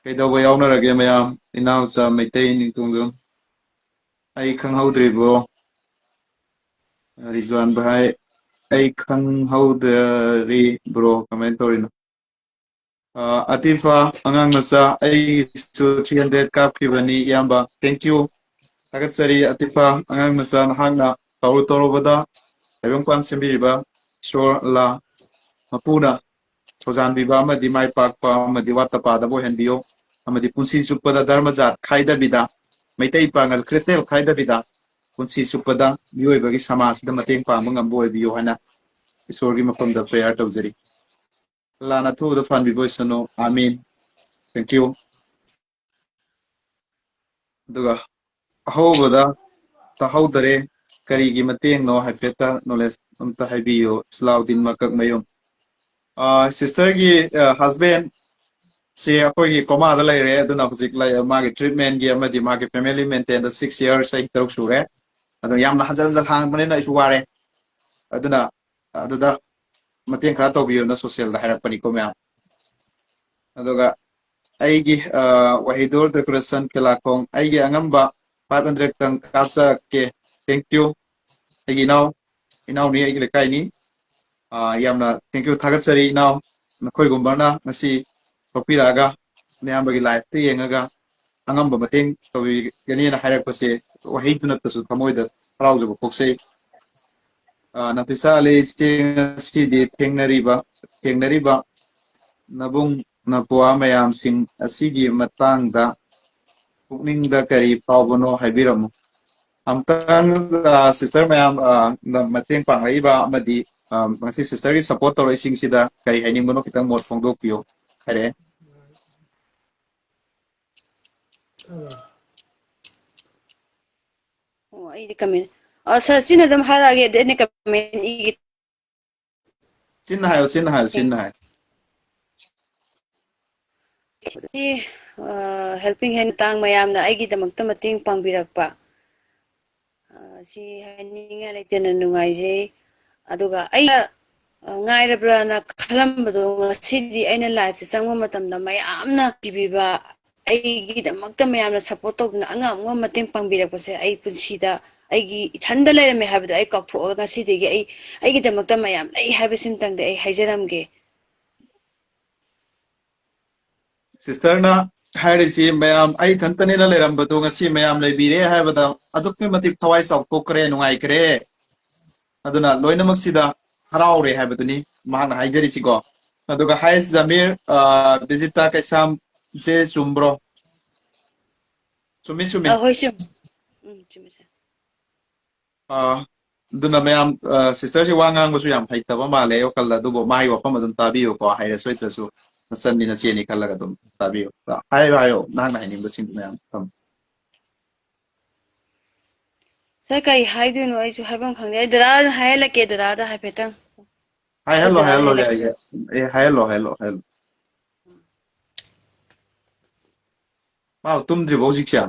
ꯀꯩꯗꯧꯕ ꯌꯥꯎꯅꯔꯒꯦ ꯃꯌꯥꯝ? ꯏꯅꯥꯎꯆꯥ ꯃꯩꯇꯩ ꯅꯤꯡꯊꯣꯡꯖꯝ, ꯑꯩ ꯈꯪꯍꯧꯗ꯭ꯔꯤꯕꯣ? ꯔꯤꯖꯋꯥꯟ ꯚꯥꯏ, ꯑꯩ ꯈꯪꯍꯧꯗꯔꯤ ꯕ꯭ꯔꯣ, ꯀꯃꯥꯏꯅ ꯇꯧꯔꯤꯅꯣ? ꯑ, ꯑꯇꯤꯐꯥ, ꯑꯉꯥꯡ ꯃꯆꯥ, ꯑꯩꯒꯤꯁꯨ three hundred ꯀꯥꯞꯈꯤꯕꯅꯤ ꯏꯌꯥꯝꯕ꯫ Thank you. ꯊꯥꯒꯠꯆꯔꯤ ꯑꯇꯤꯐꯥ, ꯑꯉꯥꯡ ꯃꯆꯥ, ꯅꯍꯥꯛꯅ ꯇꯧꯔꯨ ꯇꯧꯔꯨꯕꯗ ꯇꯥꯏꯕꯪꯄꯥꯟ ꯁꯦꯝꯕꯤꯔꯤꯕ ꯏꯁꯣꯔ ꯑꯜꯂꯥ ꯃꯄꯨꯅ ꯊꯧꯖꯥꯟꯕꯤꯕ ꯑꯃꯗꯤ ꯃꯥꯏ ꯄꯥꯛꯄ ꯑꯃꯗꯤ ꯋꯥꯠꯇ ꯄꯥꯗꯕ ꯑꯣꯏꯍꯟꯕꯤꯌꯨ꯫ ꯑꯃꯗꯤ ꯄꯨꯟꯁꯤ ꯆꯨꯞꯄꯗ ꯙꯔꯃ ꯖꯥꯠ ꯈꯥꯏꯗꯕꯤꯗ, ꯃꯩꯇꯩ ꯄꯥꯉꯜ ꯈ꯭ꯔꯤꯁꯇꯦꯟ ꯈꯥꯏꯗꯕꯤꯗ, ꯄꯨꯟꯁꯤ ꯆꯨꯞꯄꯗ ꯃꯤꯑꯣꯏꯕꯒꯤ ꯁꯃꯥꯖꯁꯤꯗ ꯃꯇꯦꯡ ꯄꯥꯡꯕ ꯉꯝꯕ ꯑꯣꯏꯕꯤꯌꯨ ꯍꯥꯏꯅ ꯏꯁꯣꯔꯒꯤ ꯃꯐꯝꯗ prayer ꯇꯧꯖꯔꯤ꯫ ꯂꯥꯟ ꯑꯊꯨꯕꯗ ꯐꯍꯟꯕꯤꯕ ꯑꯣꯏꯁꯅꯨ꯫ ꯑꯥꯃꯤꯟ꯫ Thank you꯫ ꯑꯗꯨꯒ ꯑꯍꯧꯕꯗ ꯇꯥꯍꯧꯗꯔꯦ, ꯀꯔꯤꯒꯤ ꯃꯇꯦꯡꯅꯣ ꯍꯥꯏꯐꯦꯠꯇ knowledge ꯑꯝꯇ ꯍꯥꯏꯕꯤꯌꯨ, ꯁꯂꯥꯎꯗꯤꯟ ꯃꯀꯛꯃꯌꯨꯝ꯫ ꯑ, sister ꯒꯤ, ꯑ, husband ꯁꯦ ꯑꯩꯈꯣꯏꯒꯤ coma ꯗ ꯂꯩꯔꯦ, ꯑꯗꯨꯅ ꯍꯧꯖꯤꯛ ꯂꯩ-, ꯃꯥꯒꯤ treatment ꯒꯤ ꯑꯃꯗꯤ ꯃꯥꯒꯤ family maintain ꯗ six years, ꯆꯍꯤ ꯇꯔꯨꯛ ꯁꯨꯔꯦ꯫ ꯑꯗꯣ ꯌꯥꯝꯅ ꯍꯟꯖꯟ ꯍꯟꯖꯟ ꯍꯥꯡꯕꯅꯤꯅ ꯑꯩꯁꯨ ꯋꯥꯔꯦ꯫ ꯑꯗꯨꯅ ꯑꯗꯨꯗ ꯃꯇꯦꯡ ꯈꯔ ꯇꯧꯕꯤꯌꯨꯅ social ꯗ ꯍꯥꯏꯔꯛꯄꯅꯤꯀꯣ ꯃꯌꯥꯝ꯫ ꯑꯗꯨꯒ ꯑꯩꯒꯤ, ꯑ, ꯋꯥꯍꯤꯗꯣꯔ decoration ꯈꯦꯂꯥꯈꯣꯡ, ꯑꯩꯒꯤ ꯑꯉꯝꯕ five hundred ꯇꯪ ꯀꯥꯞꯆꯔꯛꯀꯦ꯫ Thank you꯫ ꯑꯩꯒꯤ ꯏꯅꯥꯎ, ꯏꯅꯥꯎꯅꯤ, ꯑꯩꯒꯤ ꯂꯩꯀꯥꯏꯅꯤ꯫ ꯑ, ꯌꯥꯝꯅ thank you, ꯊꯥꯒꯠꯆꯔꯤ ꯏꯅꯥꯎ꯫ ꯅꯈꯣꯏꯒꯨꯝꯕꯅ ꯉꯁꯤ ꯊꯣꯛꯄꯤꯔꯛꯑꯒ ꯅꯌꯥꯝꯕꯒꯤ live ꯇ ꯌꯦꯡꯉꯒ ꯑꯉꯝꯕ ꯃꯇꯦꯡ ꯇꯧꯕꯤꯒꯅꯤꯅ ꯍꯥꯏꯔꯛꯄꯁꯦ ꯋꯥꯍꯩꯗꯨ ꯅꯠꯇꯁꯨ ꯊꯃꯣꯏꯗ ꯍꯔꯥꯎꯖꯕ ꯄꯣꯛꯆꯩ꯫ ꯑ, ꯅꯐꯤꯁꯥ ꯑꯂꯤ ꯏꯆꯦ, ꯉꯁꯤꯗꯤ ꯊꯦꯡꯅꯔꯤꯕ, ꯊꯦꯡꯅꯔꯤꯕ ꯅꯕꯨꯡ ꯅꯄ꯭ꯋꯥ ꯃꯌꯥꯝꯁꯤꯡ ꯑꯁꯤꯒꯤ ꯃꯇꯥꯡꯗ ꯄꯨꯛꯅꯤꯡꯗ ꯀꯔꯤ ꯐꯥꯎꯕꯅꯣ ꯍꯥꯏꯕꯤꯔꯝꯃꯨ꯫ ꯑꯝꯇꯪ, ꯑ, sister ꯃꯌꯥꯝ, ꯑ, ꯅ ꯃꯇꯦꯡ ꯄꯥꯡꯂꯛꯏꯕ ꯑꯃꯗꯤ, ꯑ, ꯉꯁꯤ sister ꯒꯤ support ꯇꯧꯔꯛꯏꯁꯤꯡꯁꯤꯗ ꯀꯔꯤ ꯍꯥꯏꯅꯤꯡꯕꯅꯣ ꯈꯤꯇꯪ ꯃꯣꯠ ꯐꯣꯡꯗꯣꯛꯄꯤꯌꯨ꯫ ꯍꯥꯏꯔꯛꯑꯦ꯫ ꯑꯣ, ꯑꯩꯗꯤ comment, ꯑ, sir, ꯁꯤꯅ ꯑꯗꯨꯝ ꯍꯥꯏꯔꯛꯑꯒꯦ, ꯑꯗꯨ ꯑꯩꯅ comment ꯏꯒꯦ꯫ ꯆꯤꯟꯅ ꯍꯥꯏꯌꯣ, ꯆꯤꯟꯅ ꯍꯥꯏꯌꯣ, ꯆꯤꯟꯅ ꯍꯥꯏꯌꯣ꯫ ꯁꯤ, ꯑ, helping hand ꯃꯇꯥꯡ ꯃꯌꯥꯝꯅ ꯑꯩꯒꯤꯗꯃꯛꯇ ꯃꯇꯦꯡ ꯄꯥꯡꯕꯤꯔꯛꯄ, ꯑ, ꯁꯤ ꯍꯥꯏꯅꯤꯡꯉꯥꯏ ꯂꯩꯇꯅ ꯅꯨꯡꯉꯥꯏꯖꯩ꯫ ꯑꯗꯨꯒ ꯑꯩꯅ, ꯑ, ꯉꯥꯏꯔꯕ꯭ꯔꯥꯅ ꯈꯜꯂꯝꯕꯗꯣ ꯉꯁꯤꯗꯤ ꯑꯩꯅ live ꯁꯦ ꯆꯪꯕ ꯃꯇꯝꯗ ꯃꯌꯥꯝꯅ ꯄꯤꯕꯤꯕ, ꯑꯩꯒꯤꯗꯃꯛꯇ ꯃꯌꯥꯝꯅ support ꯇꯧꯗꯨꯅ ꯑꯉꯝ ꯑꯉꯝꯕ ꯃꯇꯦꯡ ꯄꯥꯡꯕꯤꯔꯛꯄꯁꯦ ꯑꯩ ꯄꯨꯟꯁꯤꯗ ꯑꯩꯒꯤ ꯏꯊꯟꯗ ꯂꯩꯔꯝꯃꯦ ꯍꯥꯏꯕꯗꯣ ꯑꯩ ꯀꯥꯎꯊꯣꯛꯑꯒ ꯉꯁꯤꯗꯒꯤ ꯑꯩ, ꯑꯩꯒꯤꯗꯃꯛꯇ ꯃꯌꯥꯝ ꯂꯩ ꯍꯥꯏꯕꯁꯤꯃꯇꯪꯗꯤ ꯑꯩ ꯍꯥꯏꯖꯔꯝꯒꯦ꯫ Sister ꯅ ꯍꯥꯏꯔꯤꯁꯤ ꯃꯌꯥꯝ, ꯑꯩ ꯏꯊꯟꯇꯅꯤꯅ ꯂꯩꯔꯝꯕꯗꯣ ꯉꯁꯤ ꯃꯌꯥꯝ ꯂꯩꯕꯤꯔꯦ ꯍꯥꯏꯕꯗ ꯑꯗꯨꯛꯀꯤ ꯃꯇꯤꯛ ꯊꯋꯥꯏ ꯆꯥꯎꯊꯣꯛꯈ꯭ꯔꯦ, ꯅꯨꯡꯉꯥꯏꯈ꯭ꯔꯦ꯫ ꯑꯗꯨꯅ ꯂꯣꯏꯅꯃꯛꯁꯤꯗ ꯍꯔꯥꯎꯔꯦ ꯍꯥꯏꯕꯗꯨꯅꯤ ꯃꯍꯥꯛꯅ ꯍꯥꯏꯖꯔꯤꯁꯤꯀꯣ꯫ ꯑꯗꯨꯒ hi ꯖꯃꯤꯔ, ꯑ, ꯕꯤꯖꯤꯇꯥ ꯀꯩꯁꯥꯝꯁꯦ ꯆꯨꯝꯕ꯭ꯔꯣ? ꯆꯨꯝꯃꯤ, ꯆꯨꯝꯃꯤ꯫ ꯑ, ꯍꯣꯏ, ꯆꯨꯝ-, ꯎꯝ, ꯆꯨꯝꯃꯤ, sir꯫ ꯑ, ꯑꯗꯨꯅ ꯃꯌꯥꯝ, ꯑ, sister ꯁꯤ ꯋꯥ ꯉꯥꯡꯕꯁꯨ ꯌꯥꯝ ꯍꯩꯇꯕ ꯃꯥꯜꯂꯦ ꯑꯩ ꯋꯥꯈꯜꯗ, ꯑꯗꯨꯕꯨ ꯃꯥꯒꯤ ꯋꯥꯐꯝ ꯑꯗꯨꯝ ꯇꯥꯕꯤꯌꯨꯀꯣ, ꯍꯩꯔꯁꯨ ꯍꯩꯇ꯭ꯔꯁꯨ ꯅꯆꯟꯅꯤ ꯅꯆꯦꯅꯤ ꯈꯜꯂꯒ ꯑꯗꯨꯝ ꯇꯥꯕꯤꯌꯨ꯫ ꯑ, ꯍꯥꯏꯌꯣ, ꯍꯥꯏꯌꯣ, ꯅꯍꯥꯛꯅ ꯍꯥꯏꯅꯤꯡꯕꯁꯤꯡꯗꯨ ꯃꯌꯥꯝ ꯊꯝꯃꯨ꯫ ꯁꯥꯔ, ꯀꯩ ꯍꯥꯏꯗꯣꯏꯅꯣ ꯑꯩꯁꯨ ꯍꯥꯏꯐꯝ ꯈꯪꯗꯦ꯫ ꯑꯩ ꯗꯗꯥꯗ ꯍꯥꯏꯍꯜꯂꯛꯀꯦ, ꯗꯗꯥꯗ ꯍꯥꯏꯐꯦꯠꯇꯪ꯫ ꯍꯥꯏꯍꯜꯂꯣ, ꯗꯗꯥ ꯍꯥꯏꯍꯜꯂꯣ, ꯍꯥꯏꯍꯜꯂꯛꯀꯦ꯫ ꯌꯥꯏ, ꯌꯥꯏ꯫ ꯑꯦ, ꯍꯥꯏꯍꯜꯂꯣ, ꯍꯥꯏꯍꯜꯂꯣ, ꯍꯥꯏꯍꯜꯂꯣ꯫ ꯃꯥ ꯇꯨꯝꯗ꯭ꯔꯤꯕꯣ ꯍꯧꯖꯤꯛꯁꯦ?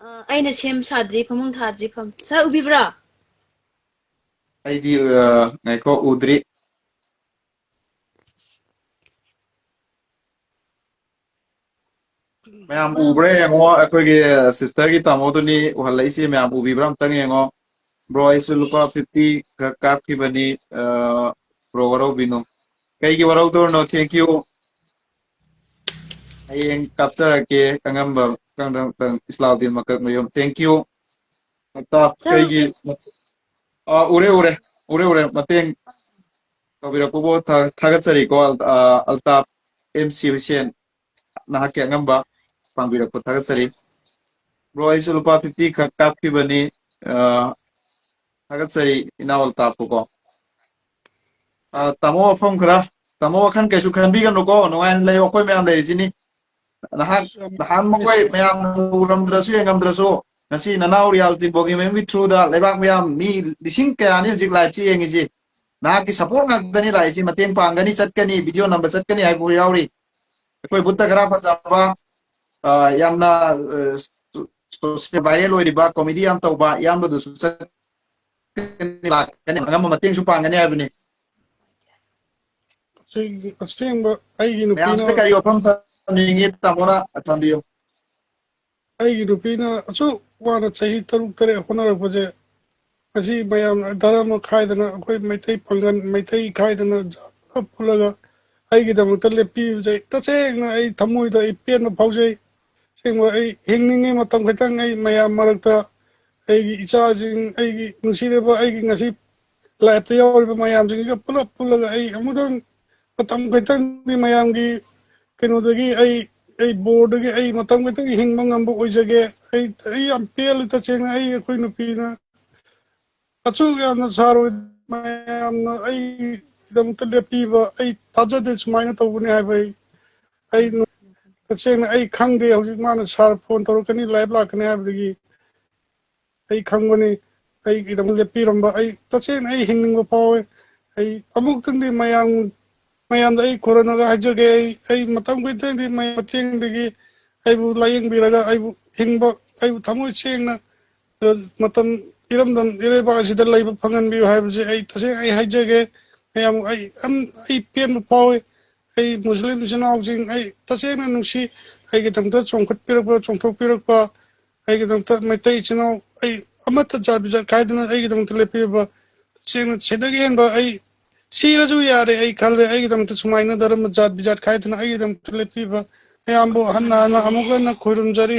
ꯑ, ꯑꯩꯅ ꯁꯦꯝ ꯁꯥꯗ꯭ꯔꯤ, ꯐꯃꯨꯡ ꯊꯥꯗ꯭ꯔꯤ, ꯐꯝ-, ꯁꯥꯔ ꯎꯕꯤꯕ꯭ꯔꯥ? ꯑꯩꯗꯤ, ꯑ, ꯉꯥꯏꯈꯣ, ꯎꯗ꯭ꯔꯤ꯫ ꯃꯌꯥꯝ ꯎꯕ꯭ꯔꯥ ꯌꯦꯡꯉꯣ, ꯑꯩꯈꯣꯏꯒꯤ sister ꯒꯤ ꯇꯥꯃꯣꯗꯨꯅꯤ ꯎꯍꯜꯂꯛꯏꯁꯤ, ꯃꯌꯥꯝ ꯎꯕꯤꯕ꯭ꯔꯥ ꯑꯝꯇꯪ ꯌꯦꯡꯉꯣ꯫ Bro, ꯑꯩꯁꯨ ꯂꯨꯄꯥ fifty ꯈꯛ ꯀꯥꯞꯈꯤꯕꯅꯤ, ꯑ, bro, ꯋꯥꯔꯧꯕꯤꯅꯨ꯫ ꯀꯩꯒꯤ ꯋꯥꯔꯧꯗꯧꯔꯤꯅꯣ? Thank you꯫ ꯍꯌꯦꯡ ꯀꯥꯞꯆꯔꯛꯀꯦ, ꯑꯉꯝꯕ ꯀꯪꯗꯪ ꯏꯁꯂꯥꯎꯗꯤꯟ ꯃꯀꯛ ꯃꯌꯨꯝ꯫ Thank you꯫ ꯑꯇꯥ, Sir꯫ ꯀꯩꯒꯤ, ꯑ, ꯎꯔꯦ, ꯎꯔꯦ, ꯎꯔꯦ, ꯎꯔꯦ꯫ ꯃꯇꯦꯡ ꯇꯧꯕꯤꯔꯛꯄꯕꯨ ꯊꯥ-, ꯊꯥꯒꯠꯆꯔꯤꯀꯣ, ꯑꯜ-, ꯑ, ꯑꯜꯇꯥꯞ ꯑꯦꯝ ꯁꯤ ꯍꯨꯁꯦꯟ꯫ ꯅꯍꯥꯛꯀꯤ ꯑꯉꯝꯕ ꯄꯥꯡꯕꯤꯔꯛꯄ ꯊꯥꯒꯠꯆꯔꯤ꯫ Bro, ꯑꯩꯁꯨ ꯂꯨꯄꯥ fifty ꯈꯛ ꯀꯥꯞꯈꯤꯕꯅꯤ꯫ ꯑ, ꯊꯥꯒꯠꯆꯔꯤ, ꯏꯅꯥꯎ ꯑꯜꯇꯥꯞꯄꯨꯀꯣ꯫ ꯑ, ꯇꯥꯃꯣ, ꯋꯥꯐꯝ ꯈꯔ, ꯇꯥꯃꯣ, ꯋꯥꯈꯜ ꯀꯩꯁꯨ ꯈꯟꯕꯤꯒꯅꯨꯀꯣ, ꯅꯨꯡꯉꯥꯏꯅ ꯂꯩꯌꯣ, ꯑꯩꯈꯣꯏ ꯃꯌꯥꯝ ꯂꯩꯔꯤꯁꯤꯅꯤ꯫ ꯅꯍꯥꯛ, ꯅꯍꯥꯟ ꯃꯈꯣꯏ ꯃꯌꯥꯝ ꯎꯔꯝꯗ꯭ꯔꯁꯨ, ꯌꯦꯡꯉꯝꯗ꯭ꯔꯁꯨ, ꯉꯁꯤ ꯅꯅꯥꯎ ꯔꯤꯌꯥꯖ ꯇꯤꯝꯕꯣꯒꯤ ꯃꯌꯨꯝꯒꯤ through ꯗ ꯂꯩꯕꯥꯛ ꯃꯌꯥꯝ ꯃꯤ ꯂꯤꯁꯤꯡ ꯀꯌꯥꯅꯤ ꯍꯧꯖꯤꯛ live ꯁꯤ ꯌꯦꯡꯉꯤꯁꯤ꯫ ꯅꯍꯥꯛꯀꯤ support ꯉꯥꯛꯇꯅꯤ ꯂꯥꯛꯏꯁꯤ, ꯃꯇꯦꯡ ꯄꯥꯡꯒꯅꯤ, ꯆꯠꯀꯅꯤ, video ꯅꯝꯕ ꯆꯠꯀꯅꯤ ꯍꯥꯏꯕ ꯌꯥꯎꯔꯤ꯫ ꯑꯩꯈꯣꯏ ꯕꯨꯠꯇ ꯈꯔ ꯐꯖꯕ, ꯑ, ꯌꯥꯝꯅ, ꯑ, social viral ꯑꯣꯏꯔꯤꯕ, comedy ꯌꯥꯝ ꯇꯧꯕ ꯏꯌꯥꯝꯕꯗꯨꯁꯨ ꯆꯠꯀꯅꯤ, ꯂꯥꯛꯀꯅꯤ, ꯑꯉꯝꯕ ꯃꯇꯦꯡꯁꯨ ꯄꯥꯡꯒꯅꯤ ꯍꯥꯏꯕꯅꯤ꯫ ꯑꯁꯦꯡ-, ꯑꯁꯦꯡꯕ ꯑꯩꯒꯤ ꯅꯨꯄꯤꯅ ꯃꯌꯥꯝꯁꯤꯗ ꯀꯔꯤ ꯋꯥꯐꯝ ꯊꯝꯅꯤꯡꯉꯤ? ꯇꯥꯃꯣꯅ ꯊꯝꯕꯤꯌꯨ꯫ ꯑꯩꯒꯤ ꯅꯨꯄꯤꯅ ꯑꯁꯨꯛ ꯋꯥꯅ ꯆꯍꯤ ꯇꯔꯨꯛ ꯇꯔꯦꯠ ꯍꯣꯠꯅꯔꯛꯄꯁꯦ, ꯉꯁꯤ ꯃꯌꯥꯝ ꯙꯔꯃ ꯈꯥꯏꯗꯅ, ꯑꯩꯈꯣꯏ ꯃꯩꯇꯩ ꯄꯥꯡꯒꯜ, ꯃꯩꯇꯩ ꯈꯥꯏꯗꯅ ꯖꯥꯠ ꯄꯨꯜꯂꯒ ꯑꯩꯒꯤꯗꯃꯛꯇ ꯂꯦꯞꯄꯤꯕꯁꯦ ꯇꯁꯦꯡꯅ ꯑꯩ ꯊꯃꯣꯏꯗ ꯑꯩ ꯄꯦꯟꯕ ꯐꯥꯎꯖꯩ꯫ ꯑꯁꯦꯡꯕ ꯑꯩ ꯍꯤꯡꯅꯤꯡꯉꯤ ꯃꯇꯝ ꯈꯤꯇꯪ, ꯑꯩ ꯃꯌꯥꯝ ꯃꯔꯛꯇ ꯑꯩꯒꯤ ꯏꯆꯥꯁꯤꯡ, ꯑꯩꯒꯤ ꯅꯨꯡꯁꯤꯔꯕ, ꯑꯩꯒꯤ ꯉꯁꯤ live ꯇ ꯌꯥꯎꯔꯤꯕ ꯃꯌꯥꯝꯁꯤꯡꯁꯤꯒ ꯄꯨꯂꯞ ꯄꯨꯜꯂꯒ ꯑꯩ ꯑꯃꯨꯛꯇꯪ ꯃꯇꯝ ꯈꯤꯇꯪꯗꯤ ꯃꯌꯥꯝꯒꯤ ꯀꯩꯅꯣꯗꯒꯤ ꯑꯩ, ꯑꯩ ꯕꯣꯔꯗꯒꯤ ꯑꯩ ꯃꯇꯝ ꯈꯤꯇꯪ ꯍꯤꯡꯕ ꯉꯝꯕ ꯑꯣꯏꯖꯒꯦ꯫ ꯑꯩ, ꯑꯩ ꯌꯥꯝ ꯄꯦꯜꯂꯤ ꯇꯁꯦꯡꯅ꯫ ꯑꯩ, ꯑꯩꯈꯣꯏ ꯅꯨꯄꯤꯅ ꯑꯁꯨꯛ ꯌꯥꯝꯅ ꯁꯥꯔ ꯍꯣꯏ ꯃꯌꯥꯝꯅ ꯑꯩꯒꯤꯗꯃꯛꯇ ꯂꯦꯞꯄꯤꯕ, ꯑꯩ ꯊꯥꯖꯗꯦ ꯁꯨꯃꯥꯏꯅ ꯇꯧꯒꯅꯤ ꯍꯥꯏꯕ꯫ ꯑꯩ ꯑꯩ ꯇꯁꯦꯡꯅ ꯑꯩ ꯈꯪꯗꯦ꯫ ꯍꯧꯖꯤꯛ ꯃꯥꯅ ꯁꯥꯔ ꯐꯣꯟ ꯇꯧꯔꯛꯀꯅꯤ, ꯂꯥꯏꯚ ꯂꯥꯛꯀꯅꯤ ꯍꯥꯏꯕꯗꯒꯤ ꯑꯩ ꯈꯪꯕꯅꯤ꯫ ꯑꯩꯒꯤꯗꯃꯛ ꯂꯦꯞꯄꯤꯔꯝꯕ, ꯑꯩ ꯇꯁꯦꯡꯅ ꯑꯩ ꯍꯤꯡꯅꯤꯡꯕ ꯐꯥꯎꯋꯦ꯫ ꯑꯩ ꯑꯃꯨꯛꯇꯪꯗꯤ ꯃꯌꯥꯝ ꯃꯌꯥꯝꯗ ꯑꯩ ꯈꯨꯔꯨꯝꯃꯒ ꯍꯥꯏꯖꯒꯦ꯫ ꯑꯩ ꯑꯩ ꯃꯇꯝ ꯈꯨꯗꯤꯡꯒꯤ ꯃꯌꯥꯝ ꯃꯇꯦꯡꯗꯒꯤ ꯑꯩꯕꯨ ꯂꯥꯌꯦꯡꯕꯤꯔꯒ ꯑꯩꯕꯨ ꯍꯤꯡꯕ, ꯑꯩꯕꯨ ꯊꯃꯣꯏ ꯁꯦꯡꯅ, ꯑ, ꯃꯇꯝ ꯏꯔꯝꯗꯝ ꯏꯔꯩꯕꯥꯛ ꯑꯁꯤꯗ ꯂꯩꯕ ꯐꯪꯍꯟꯕꯤꯌꯨ ꯍꯥꯏꯕꯁꯦ ꯑꯩ ꯇꯁꯦꯡꯅ ꯑꯩ ꯍꯥꯏꯖꯒꯦ꯫ ꯃꯌꯥꯝ ꯑꯩ ꯑꯝ-, ꯑꯩ ꯄꯦꯟꯕ ꯐꯥꯎꯏ꯫ ꯑꯩ ꯃꯨꯁꯂꯤꯝ ꯏꯆꯤꯟ ꯏꯅꯥꯎꯁꯤꯡ ꯑꯩ ꯇꯁꯦꯡꯅ ꯅꯨꯡꯁꯤ꯫ ꯑꯩꯒꯤꯗꯃꯛꯇ ꯆꯣꯡꯈꯠꯄꯤꯔꯛꯄ, ꯆꯣꯡꯊꯣꯛꯄꯤꯔꯛꯄ, ꯑꯩꯒꯤꯗꯃꯛꯇ ꯃꯩꯇꯩ ꯏꯆꯤꯟ ꯏꯅꯥꯎ ꯑꯩ ꯑꯃꯠꯇ ꯖꯥꯠ ꯕꯤꯖꯥꯠ ꯈꯥꯏꯗꯅ ꯑꯩꯒꯤꯗꯃꯛꯇ ꯂꯦꯞꯄꯤꯔꯕ, ꯇꯁꯦꯡꯅ ꯁꯤꯗꯒꯤ ꯍꯦꯟꯕ ꯑꯩ ꯁꯤꯔꯁꯨ ꯌꯥꯔꯦ ꯑꯩ ꯈꯜꯂꯦ꯫ ꯑꯩꯒꯤꯗꯃꯛꯇ ꯁꯨꯃꯥꯏꯅ ꯙꯔꯃ ꯖꯥꯠ ꯕꯤꯖꯥꯠ ꯈꯥꯏꯗꯅ ꯑꯩꯒꯤꯗꯃꯛꯇ ꯂꯦꯞꯄꯤꯕ ꯃꯌꯥꯝꯕꯨ ꯍꯟꯅ ꯍꯟꯅ ꯑꯃꯨꯛ ꯍꯟꯅ ꯈꯣꯏꯔꯨꯝꯖꯔꯤ꯫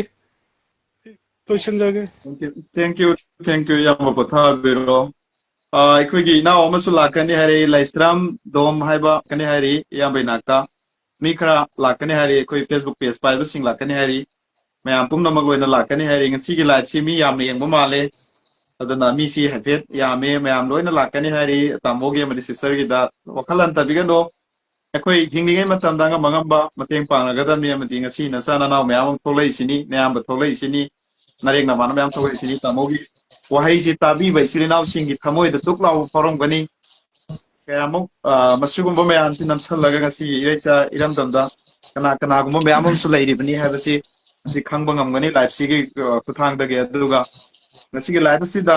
ꯂꯣꯏꯁꯤꯟꯖꯔꯒꯦ꯫ Thank you, thank you, thank you, ꯏꯌꯥꯝꯕ ꯄꯣꯊꯥꯕꯤꯔꯣ꯫ ꯑꯥ, ꯑꯩꯈꯣꯏꯒꯤ ꯏꯅꯥꯎ ꯑꯃꯁꯨ ꯂꯥꯛꯀꯅꯤ ꯍꯥꯏꯔꯤ, ꯂꯥꯏꯁ꯭ꯔꯥꯝ ꯗꯣꯝ ꯍꯥꯏꯕ ꯂꯥꯛꯀꯅꯤ ꯍꯥꯏꯔꯤ ꯏꯌꯥꯝꯕ ꯏꯅꯥꯛꯇ꯫ ꯃꯤ ꯈꯔ ꯂꯥꯛꯀꯅꯤ ꯍꯥꯏꯔꯤ, ꯑꯩꯈꯣꯏ Facebook page ꯄꯥꯏꯕꯁꯤꯡ ꯂꯥꯛꯀꯅꯤ ꯍꯥꯏꯔꯤ꯫ ꯃꯌꯥꯝ ꯄꯨꯝꯅꯃꯛ ꯂꯣꯏꯅ ꯂꯥꯛꯀꯅꯤ ꯍꯥꯏꯔꯤ꯫ ꯉꯁꯤꯒꯤ live ꯁꯤ ꯃꯤ ꯌꯥꯝꯅ ꯌꯦꯡꯕ ꯃꯥꯜꯂꯦ, ꯑꯗꯨꯅ ꯃꯤꯁꯤ ꯍꯥꯏꯐꯦꯠ ꯌꯥꯝꯃꯦ꯫ ꯃꯌꯥꯝ ꯂꯣꯏꯅ ꯂꯥꯛꯀꯅꯤ ꯍꯥꯏꯔꯤ꯫ ꯇꯥꯃꯣꯒꯤ ꯑꯃꯗꯤ sister ꯒꯤꯗ ꯋꯥꯈꯜ ꯍꯟꯊꯕꯤꯒꯅꯨ꯫ ꯑꯩꯈꯣꯏ ꯍꯤꯡꯂꯤꯉꯩ ꯃꯇꯝꯗ ꯑꯉꯝ ꯑꯉꯝꯕ ꯃꯇꯦꯡ ꯄꯥꯡꯅꯒꯗꯕꯅꯤ꯫ ꯑꯃꯗꯤ ꯉꯁꯤ ꯅꯆꯥ ꯅꯅꯥꯎ ꯃꯌꯥꯝ ꯑꯃ ꯊꯣꯛꯂꯛꯏꯁꯤꯅꯤ, ꯅꯌꯥꯝꯕ ꯊꯣꯛꯂꯛꯏꯁꯤꯅꯤ, ꯅꯔꯦꯡ ꯅꯃꯥꯟꯅꯕ ꯃꯌꯥꯝ ꯊꯣꯛꯂꯛꯏꯁꯤꯅꯤ꯫ ꯇꯥꯃꯣꯒꯤ ꯋꯥꯍꯩꯁꯤ ꯇꯥꯕꯤꯕ ꯏꯆꯤꯜ ꯏꯅꯥꯎꯁꯤꯡꯒꯤ ꯊꯃꯣꯏꯗ ꯗꯨꯛ ꯂꯥꯎꯕ ꯐꯥꯎꯔꯝꯒꯅꯤ꯫ ꯀꯌꯥꯃꯨꯛ, ꯑ, ꯃꯁꯤꯒꯨꯝꯕ ꯃꯌꯥꯝꯁꯤ ꯅꯝꯁꯜꯂꯒ ꯉꯁꯤꯒꯤ ꯏꯔꯩꯆꯥ ꯏꯔꯝꯗꯝꯗ ꯀꯅꯥ ꯀꯅꯥꯒꯨꯝꯕ ꯃꯌꯥꯝ ꯑꯃꯁꯨ ꯂꯩꯔꯤꯕꯅꯤ ꯍꯥꯏꯕꯁꯤ ꯉꯁꯤ ꯈꯪꯕ ꯉꯝꯒꯅꯤ live ꯁꯤꯒꯤ, ꯑ, ꯈꯨꯠꯊꯥꯡꯗꯒꯤ꯫ ꯑꯗꯨꯒ ꯉꯁꯤꯒꯤ live ꯑꯁꯤꯗ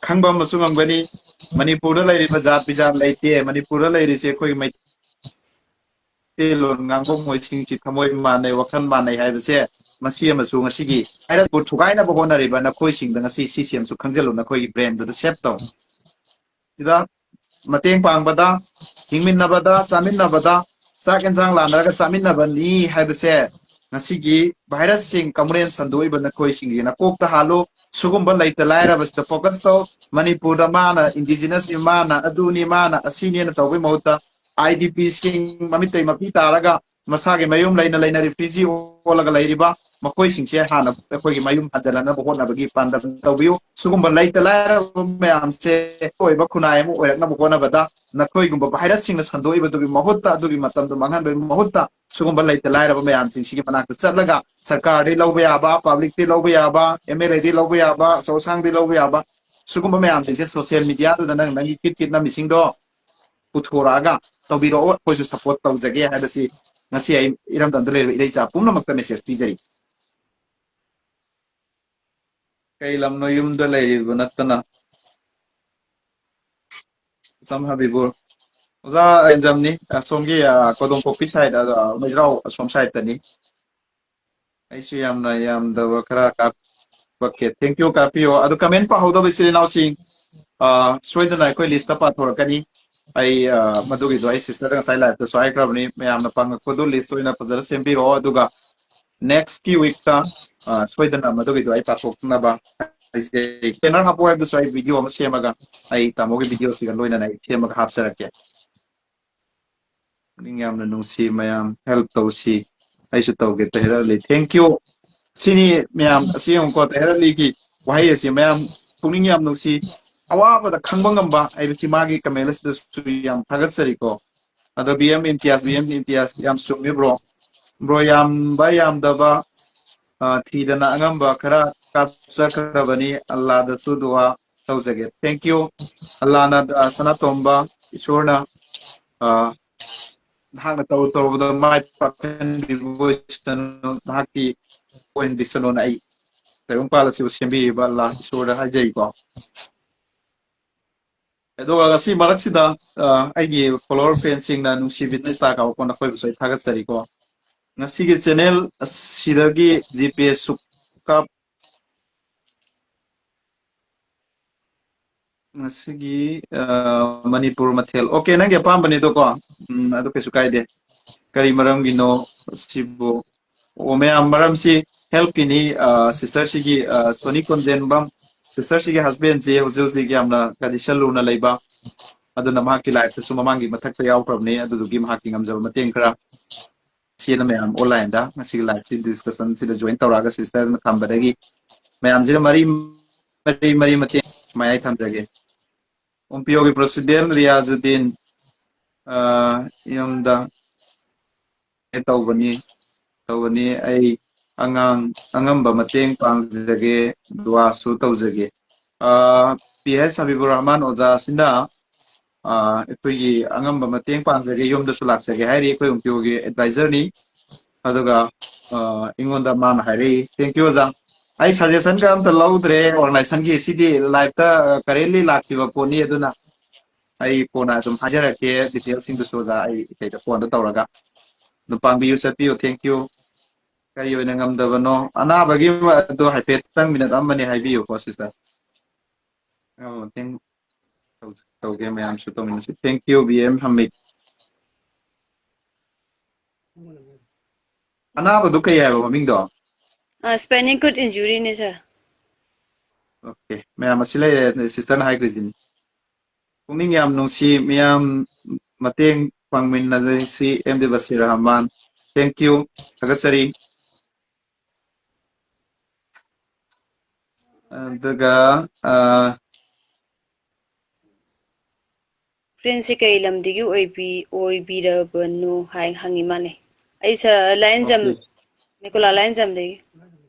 ꯈꯪꯕ ꯑꯃꯁꯨ ꯉꯝꯒꯅꯤ, ꯃꯅꯤꯄꯨꯔꯗ ꯂꯩꯔꯤꯕ ꯖꯥꯠ ꯕꯤꯖꯥꯠ ꯂꯩꯇꯦ꯫ ꯃꯅꯤꯄꯨꯔꯗ ꯂꯩꯔꯤꯁꯦ ꯑꯩꯈꯣꯏꯒꯤ ꯃꯩꯇꯩꯂꯣꯟ ꯉꯥꯡꯕ ꯃꯣꯏꯁꯤꯡꯁꯤ ꯊꯃꯣꯏ ꯃꯥꯟꯅꯩ, ꯋꯥꯈꯜ ꯃꯥꯟꯅꯩ ꯍꯥꯏꯕꯁꯦ ꯃꯁꯤ ꯑꯃꯁꯨ ꯉꯁꯤꯒꯤ virus ꯄꯨ ꯊꯨꯒꯥꯏꯅꯕ ꯍꯣꯠꯅꯔꯤꯕ ꯅꯈꯣꯏꯁꯤꯡꯗ ꯉꯁꯤ ꯁꯤꯁꯤ ꯑꯃꯁꯨ ꯈꯪꯖꯤꯜꯂꯨ, ꯅꯈꯣꯏꯒꯤ brain ꯗꯨꯗ save ꯇꯧ꯫ ꯁꯤꯗ ꯃꯇꯦꯡ ꯄꯥꯡꯕꯗ, ꯍꯤꯡꯃꯤꯟꯅꯕꯗ, ꯆꯥꯃꯤꯟꯅꯕꯗ, ꯆꯥꯛ ꯌꯦꯟꯁꯥꯡ ꯂꯥꯟꯅꯔꯒ ꯆꯥꯃꯤꯟꯅꯕꯅꯤ ꯍꯥꯏꯕꯁꯦ ꯉꯁꯤꯒꯤ virus ꯁꯤꯡ ꯀꯃꯨꯅꯦꯟ ꯁꯟꯗꯣꯛꯏꯕ ꯅꯈꯣꯏꯁꯤꯡꯒꯤ ꯅꯀꯣꯛꯇ ꯍꯥꯜꯂꯨ꯫ ꯁꯤꯒꯨꯝꯕ ꯂꯩꯇ ꯂꯥꯏꯔꯕꯁꯤꯗ focus ꯇꯧ꯫ ꯃꯅꯤꯄꯨꯔꯗ ꯃꯥꯅ indigenous ꯅꯤ, ꯃꯥꯅ ꯑꯗꯨꯅꯤ, ꯃꯥꯅ ꯑꯁꯤꯅꯦꯅ ꯇꯧꯕꯒꯤ ꯃꯍꯨꯠꯇ IDP ꯁꯤꯡ ꯃꯃꯤꯠꯇꯩ ꯃꯄꯤ ꯇꯥꯔꯒ ꯃꯁꯥꯒꯤ ꯃꯌꯨꯝ ꯂꯩꯅ ꯂꯩꯅ refugee ꯑꯣꯜꯂꯒ ꯂꯩꯔꯤꯕ ꯃꯈꯣꯏꯁꯤꯡꯁꯦ ꯍꯥꯟꯅ ꯑꯩꯈꯣꯏꯒꯤ ꯃꯌꯨꯝ ꯍꯟꯖꯤꯜꯍꯟꯅꯕ ꯍꯣꯠꯅꯕꯒꯤ ꯄꯥꯟꯗꯝ ꯇꯧꯕꯤꯌꯨ꯫ ꯁꯤꯒꯨꯝꯕ ꯂꯩꯇ ꯂꯥꯏꯔꯕ ꯃꯌꯥꯝꯁꯦ ꯑꯣꯏꯕ ꯈꯨꯟꯅꯥꯏ ꯑꯃ ꯑꯣꯏꯔꯛꯅꯕ ꯍꯣꯠꯅꯕꯗ ꯅꯈꯣꯏꯒꯨꯝꯕ virusꯁꯤꯡꯅ ꯁꯟꯗꯣꯛꯏꯕꯗꯨꯒꯤ ꯃꯍꯨꯠꯇ, ꯑꯗꯨꯒꯤ ꯃꯇꯝꯗꯣ ꯃꯥꯡꯍꯟꯕꯒꯤ ꯃꯍꯨꯠꯇ, ꯁꯤꯒꯨꯝꯕ ꯂꯩꯇ ꯂꯥꯏꯔꯕ ꯃꯌꯥꯝꯁꯤꯡꯁꯤꯒꯤ ꯃꯅꯥꯛꯇ ꯆꯠꯂꯒ ꯁꯔꯀꯥꯔꯗꯒꯤ ꯂꯧꯕ ꯌꯥꯕ, publicꯇꯒꯤ ꯂꯧꯕ ꯌꯥꯕ, MLAꯗꯒꯤ ꯂꯧꯕ ꯌꯥꯕ, ꯑꯆꯧ ꯑꯁꯥꯡꯗꯒꯤ ꯂꯧꯕ ꯌꯥꯕ, ꯁꯤꯒꯨꯝꯕ ꯃꯌꯥꯝꯁꯤꯡꯁꯦ social mediaꯗꯨꯗ ꯅꯪ ꯅꯪꯒꯤ ꯀꯤꯠ ꯀꯤꯠ ꯅꯝꯃꯤꯁꯤꯡꯗꯣ ꯄꯨꯊꯣꯔꯛꯑꯒ ꯇꯧꯕꯤꯔꯛꯑꯣ, ꯑꯩꯈꯣꯏꯁꯨ support ꯇꯧꯖꯒꯦ ꯍꯥꯏꯕꯁꯤ ꯉꯁꯤ ꯑꯩ ꯏꯔꯝꯗꯝꯗ ꯂꯩꯔꯤꯕ ꯏꯔꯩꯆꯥ ꯄꯨꯝꯅꯃꯛꯇ message ꯄꯤꯖꯔꯤ꯫ ꯀꯩ ꯂꯝꯅꯣ ꯌꯨꯝꯗ ꯂꯩꯔꯤꯕ ꯅꯠꯇꯅ? ꯎꯇꯝ ꯍꯕꯤꯕꯨꯔ꯫ ꯑꯣꯖꯥ ꯑꯦꯟꯖꯝꯅꯤ, ꯑꯁꯣꯝꯒꯤ, ꯑ, ꯀꯣꯗꯣꯝꯄꯣꯛꯄꯤ side, ꯑ, ꯃꯩꯖꯥꯎ ꯑꯁꯣꯝ sideꯇꯅꯤ꯫ ꯑꯩꯁꯨ ꯌꯥꯝꯅ ꯌꯥꯝꯗꯕ ꯈꯔ ꯀꯥꯞꯄꯛꯀꯦ꯫ Thank you, ꯀꯥꯞꯄꯤꯌꯣ꯫ ꯑꯗꯨ comment ꯄꯥꯍꯧꯗꯕ ꯏꯆꯤꯜ ꯏꯅꯥꯎꯁꯤꯡ, ꯑ, ꯁꯣꯏꯗꯅ ꯑꯩꯈꯣꯏ listꯇ ꯄꯥꯊꯣꯔꯛꯀꯅꯤ꯫ ꯑꯩ, ꯑ, ꯃꯗꯨꯒꯤꯗꯣ ꯑꯩ sisterꯗ ꯉꯁꯥꯏ liveꯇꯁꯨ ꯍꯥꯏꯈ꯭ꯔꯕꯅꯤ꯫ ꯃꯌꯥꯝꯅ ꯄꯥꯡꯉꯛꯄꯗꯨ list ꯑꯣꯏꯅ ꯐꯖꯅ ꯁꯦꯝꯕꯤꯔꯛꯑꯣ꯫ ꯑꯗꯨꯒ nextꯀꯤ weekꯇ, ꯑ, ꯁꯣꯏꯗꯅ ꯃꯗꯨꯒꯤꯗꯣ ꯑꯩ ꯄꯥꯊꯣꯛꯅꯕ ꯑꯩꯁꯦ banner ꯍꯥꯞꯄꯣ ꯍꯥꯏꯕꯗꯨꯁꯨ ꯑꯩ video ꯑꯃ ꯁꯦꯝꯃꯒ ꯑꯩ ꯇꯥꯃꯣꯒꯤ videoꯁꯤꯒ ꯂꯣꯏꯅꯅ ꯑꯩ ꯁꯦꯝꯃꯒ ꯍꯥꯞꯆꯔꯛꯀꯦ꯫ ꯄꯨꯛꯅꯤꯡ ꯌꯥꯝꯅ ꯅꯨꯡꯁꯤ ꯃꯌꯥꯝ, help ꯇꯧꯁꯤ꯫ ꯑꯩꯁꯨ ꯇꯧꯒꯦ ꯇꯍꯤꯔ ꯑꯂꯤ꯫ Thank you꯫ ꯁꯤꯅꯤ ꯃꯌꯥꯝ, ꯑꯁꯤ ꯌꯦꯡꯉꯨꯀꯣ, ꯇꯍꯤꯔ ꯑꯂꯤꯒꯤ ꯋꯥꯍꯩ ꯑꯁꯤ ꯃꯌꯥꯝ ꯄꯨꯛꯅꯤꯡ ꯌꯥꯝ ꯅꯨꯡꯁꯤ꯫ ꯑꯋꯥꯕꯗ ꯈꯪꯕ ꯉꯝꯕ ꯍꯥꯏꯕꯁꯤ ꯃꯥꯒꯤ comment ꯑꯁꯤꯗꯁꯨ ꯌꯥꯝ ꯊꯥꯒꯠꯆꯔꯤꯀꯣ꯫ ꯑꯗꯣ B M ꯏꯝꯇꯤꯌꯥꯖ, B M ꯏꯝꯇꯤꯌꯥꯖ ꯌꯥꯝ ꯆꯨꯝꯃꯤ bro꯫ Bro, ꯌꯥꯝꯕ ꯌꯥꯝꯗꯕ, ꯑ, ꯊꯤꯗꯅ ꯑꯉꯝꯕ ꯈꯔ ꯀꯥꯞꯆꯈ꯭ꯔꯕꯅꯤ꯫ ꯑꯜꯂꯥꯗꯁꯨ ꯗꯨꯋꯥ ꯇꯧꯖꯒꯦ꯫ Thank you꯫ ꯑꯜꯂꯥꯅ, ꯑ, ꯁꯅꯥꯇꯣꯝꯕ ꯏꯁꯣꯔꯅ, ꯑ, ꯅꯍꯥꯛꯅ ꯇꯧꯔꯨ ꯇꯧꯔꯨꯕꯗ ꯃꯥꯏ ꯄꯥꯛꯍꯟꯕꯤꯕ ꯑꯣꯏꯁꯅꯨ, ꯅꯍꯥꯛꯀꯤ ꯑꯣꯏꯍꯟꯕꯤꯁꯅꯨꯅ ꯑꯩ ꯇꯥꯏꯕꯪꯄꯥꯜ ꯑꯁꯤꯕꯨ ꯁꯦꯝꯕꯤꯔꯤꯕ ꯑꯜꯂꯥ ꯏꯁꯣꯔꯗ ꯍꯥꯏꯖꯔꯤꯀꯣ꯫ ꯑꯗꯨꯒ ꯉꯁꯤ ꯃꯔꯛꯁꯤꯗ, ꯑ, ꯑꯩꯒꯤ follower friendꯁꯤꯡꯅ ꯅꯨꯡꯁꯤꯕꯤꯗꯨꯅ star ꯀꯥꯞꯄ ꯅꯈꯣꯏꯕꯨꯁꯨ ꯑꯩ ꯊꯥꯒꯠꯆꯔꯤꯀꯣ꯫ ꯉꯁꯤꯒꯤ channel ꯑꯁꯤꯗꯒꯤ GPay ꯁꯨꯛ ꯀꯥꯞ-, ꯉꯁꯤꯒꯤ, ꯑ, ꯃꯅꯤꯄꯨꯔ ꯃꯊꯦꯜ꯫ Okay, ꯅꯪꯒꯤ ꯑꯄꯥꯝꯕꯅꯤꯗꯣꯀꯣ꯫ ꯎꯝ, ꯑꯗꯨ ꯀꯩꯁꯨ ꯀꯥꯏꯗꯦ꯫ ꯀꯔꯤ ꯃꯔꯝꯒꯤꯅꯣ ꯁꯤꯕꯨ? ꯑꯣ, ꯃꯌꯥꯝ, ꯃꯔꯝꯁꯤ helpꯀꯤꯅꯤ꯫ ꯑ, sisterꯁꯤꯒꯤ, ꯑ, ꯁꯣꯅꯤ ꯀꯣꯟꯖꯦꯟꯕꯝ, sisterꯁꯤꯒꯤ husbandꯁꯤ ꯍꯧꯖꯤꯛ ꯍꯧꯖꯤꯛ ꯌꯥꯝꯅ condition ꯂꯨꯅ ꯂꯩꯕ, ꯑꯗꯨꯅ ꯃꯍꯥꯛꯀꯤ liveꯇꯁꯨ ꯃꯃꯥꯡꯒꯤ ꯃꯊꯛꯇ ꯌꯥꯎꯈ꯭ꯔꯕꯅꯤ꯫ ꯑꯗꯨꯗꯨꯒꯤ ꯃꯍꯥꯛꯀꯤ ꯉꯝꯖꯕ ꯃꯇꯦꯡ ꯈꯔ ꯏꯆꯦꯅ ꯃꯌꯥꯝ online ꯗ ꯉꯁꯤꯒꯤ live ꯁꯤ discussion ꯁꯤꯗ join ꯇꯧꯔꯛꯑꯒ sister ꯅ ꯊꯝꯕꯗꯒꯤ ꯃꯌꯥꯝꯁꯤꯅ ꯃꯔꯤ ꯃꯔꯤ ꯃꯔꯤ ꯃꯇꯦꯡ ꯃꯌꯥꯏ ꯊꯝꯖꯒꯦ꯫ ꯑꯣꯝꯄꯤꯌꯣꯒꯤ president ꯔꯤꯌꯥꯖꯨꯗꯤꯟ, ꯑ, ꯌꯨꯝꯗ ꯇꯧꯕꯅꯤ, ꯇꯧꯕꯅꯤ꯫ ꯑꯩ ꯑꯉꯥꯡ ꯑꯉꯝꯕ ꯃꯇꯦꯡ ꯄꯥꯡꯖꯒꯦ, ꯗꯨꯋꯥꯁꯨ ꯇꯧꯖꯒꯦ꯫ ꯑ, ꯄꯤ ꯑꯩꯆ ꯍꯕꯤꯕꯨꯔ ꯔꯍꯃꯥꯟ ꯑꯣꯖꯥꯁꯤꯅ, ꯑ, ꯑꯩꯈꯣꯏꯒꯤ ꯑꯉꯝꯕ ꯃꯇꯦꯡ ꯄꯥꯡꯖꯒꯦ, ꯌꯨꯝꯗꯁꯨ ꯂꯥꯛꯆꯒꯦ ꯍꯥꯏꯔꯤ꯫ ꯑꯩꯈꯣꯏ ꯑꯣꯝꯄꯤꯌꯣꯒꯤ advisor ꯅꯤ꯫ ꯑꯗꯨꯒ, ꯑ, ꯑꯩꯉꯣꯟꯗ ꯃꯥꯅ ꯍꯥꯏꯔꯛꯏ꯫ Thank you, ꯑꯣꯖꯥ꯫ ꯑꯩ suggestion ꯒ ꯑꯝꯇ ꯂꯧꯗ꯭ꯔꯦ organization ꯒꯤ꯫ ꯁꯤꯗꯤ live ꯇ, ꯑ, currently ꯂꯥꯛꯈꯤꯕ ꯄꯣꯠꯅꯤ꯫ ꯑꯗꯨꯅ ꯑꯩ ꯀꯣꯟꯅ ꯑꯗꯨꯝ ꯍꯥꯏꯖꯔꯛꯀꯦ details ꯁꯤꯡꯗꯨꯁꯨ, ꯑꯣꯖꯥ꯫ ꯑꯩ ꯀꯩꯗ phone ꯗ ꯇꯧꯔꯒ ꯑꯗꯨꯝ ꯄꯥꯡꯕꯤꯌꯨ, ꯆꯠꯄꯤꯌꯨ꯫ Thank you꯫ ꯀꯔꯤ ꯑꯣꯏꯅ ꯉꯝꯗꯕꯅꯣ? ꯑꯅꯥꯕꯒꯤ ꯑꯗꯨ ꯍꯥꯏꯐꯦꯠꯇꯪ minute ꯑꯃꯅꯤ ꯍꯥꯏꯕꯤꯌꯨꯀꯣ, sister꯫ ꯑꯣ, thank-, ꯇꯧ-, ꯇꯧꯒꯦ, ꯃꯌꯥꯝꯁꯨ ꯇꯧꯃꯤꯟꯅꯁꯤ꯫ Thank you, B M Hamid. ꯑꯅꯥꯕꯗꯨ ꯀꯩ ꯍꯥꯏꯕ ꯃꯃꯤꯡꯗꯣ? ꯑ, spinal cord injury ꯅꯦ, sir꯫ Okay, ꯃꯌꯥꯝ ꯑꯁꯤ ꯂꯩꯔꯦ, sister ꯅ ꯍꯥꯏꯈ꯭ꯔꯤꯁꯤꯅꯤ꯫ ꯄꯨꯛꯅꯤꯡ ꯌꯥꯝ ꯅꯨꯡꯁꯤ, ꯃꯤꯌꯥꯝ ꯃꯇꯦꯡ ꯄꯥꯡꯃꯤꯟꯅꯁꯤ, M D Basir Rahman. Thank you, ꯊꯥꯒꯠꯆꯔꯤ꯫ ꯑꯗꯨꯒ, ꯑ, Friend ꯁꯦ ꯀꯩ ꯂꯝꯗꯒꯤ ꯑꯣꯏꯕꯤ-, ꯑꯣꯏꯕꯤꯔꯕꯅꯣ ꯍꯥꯏ ꯍꯪꯉꯤ ꯃꯥꯜꯂꯦ꯫ ꯑꯩ ꯁ-, ꯂꯥꯏꯌꯦꯟꯖꯝ, okay꯫ ꯅꯤꯀꯣꯂꯥ ꯂꯥꯏꯌꯦꯟꯖꯝꯗꯒꯤ꯫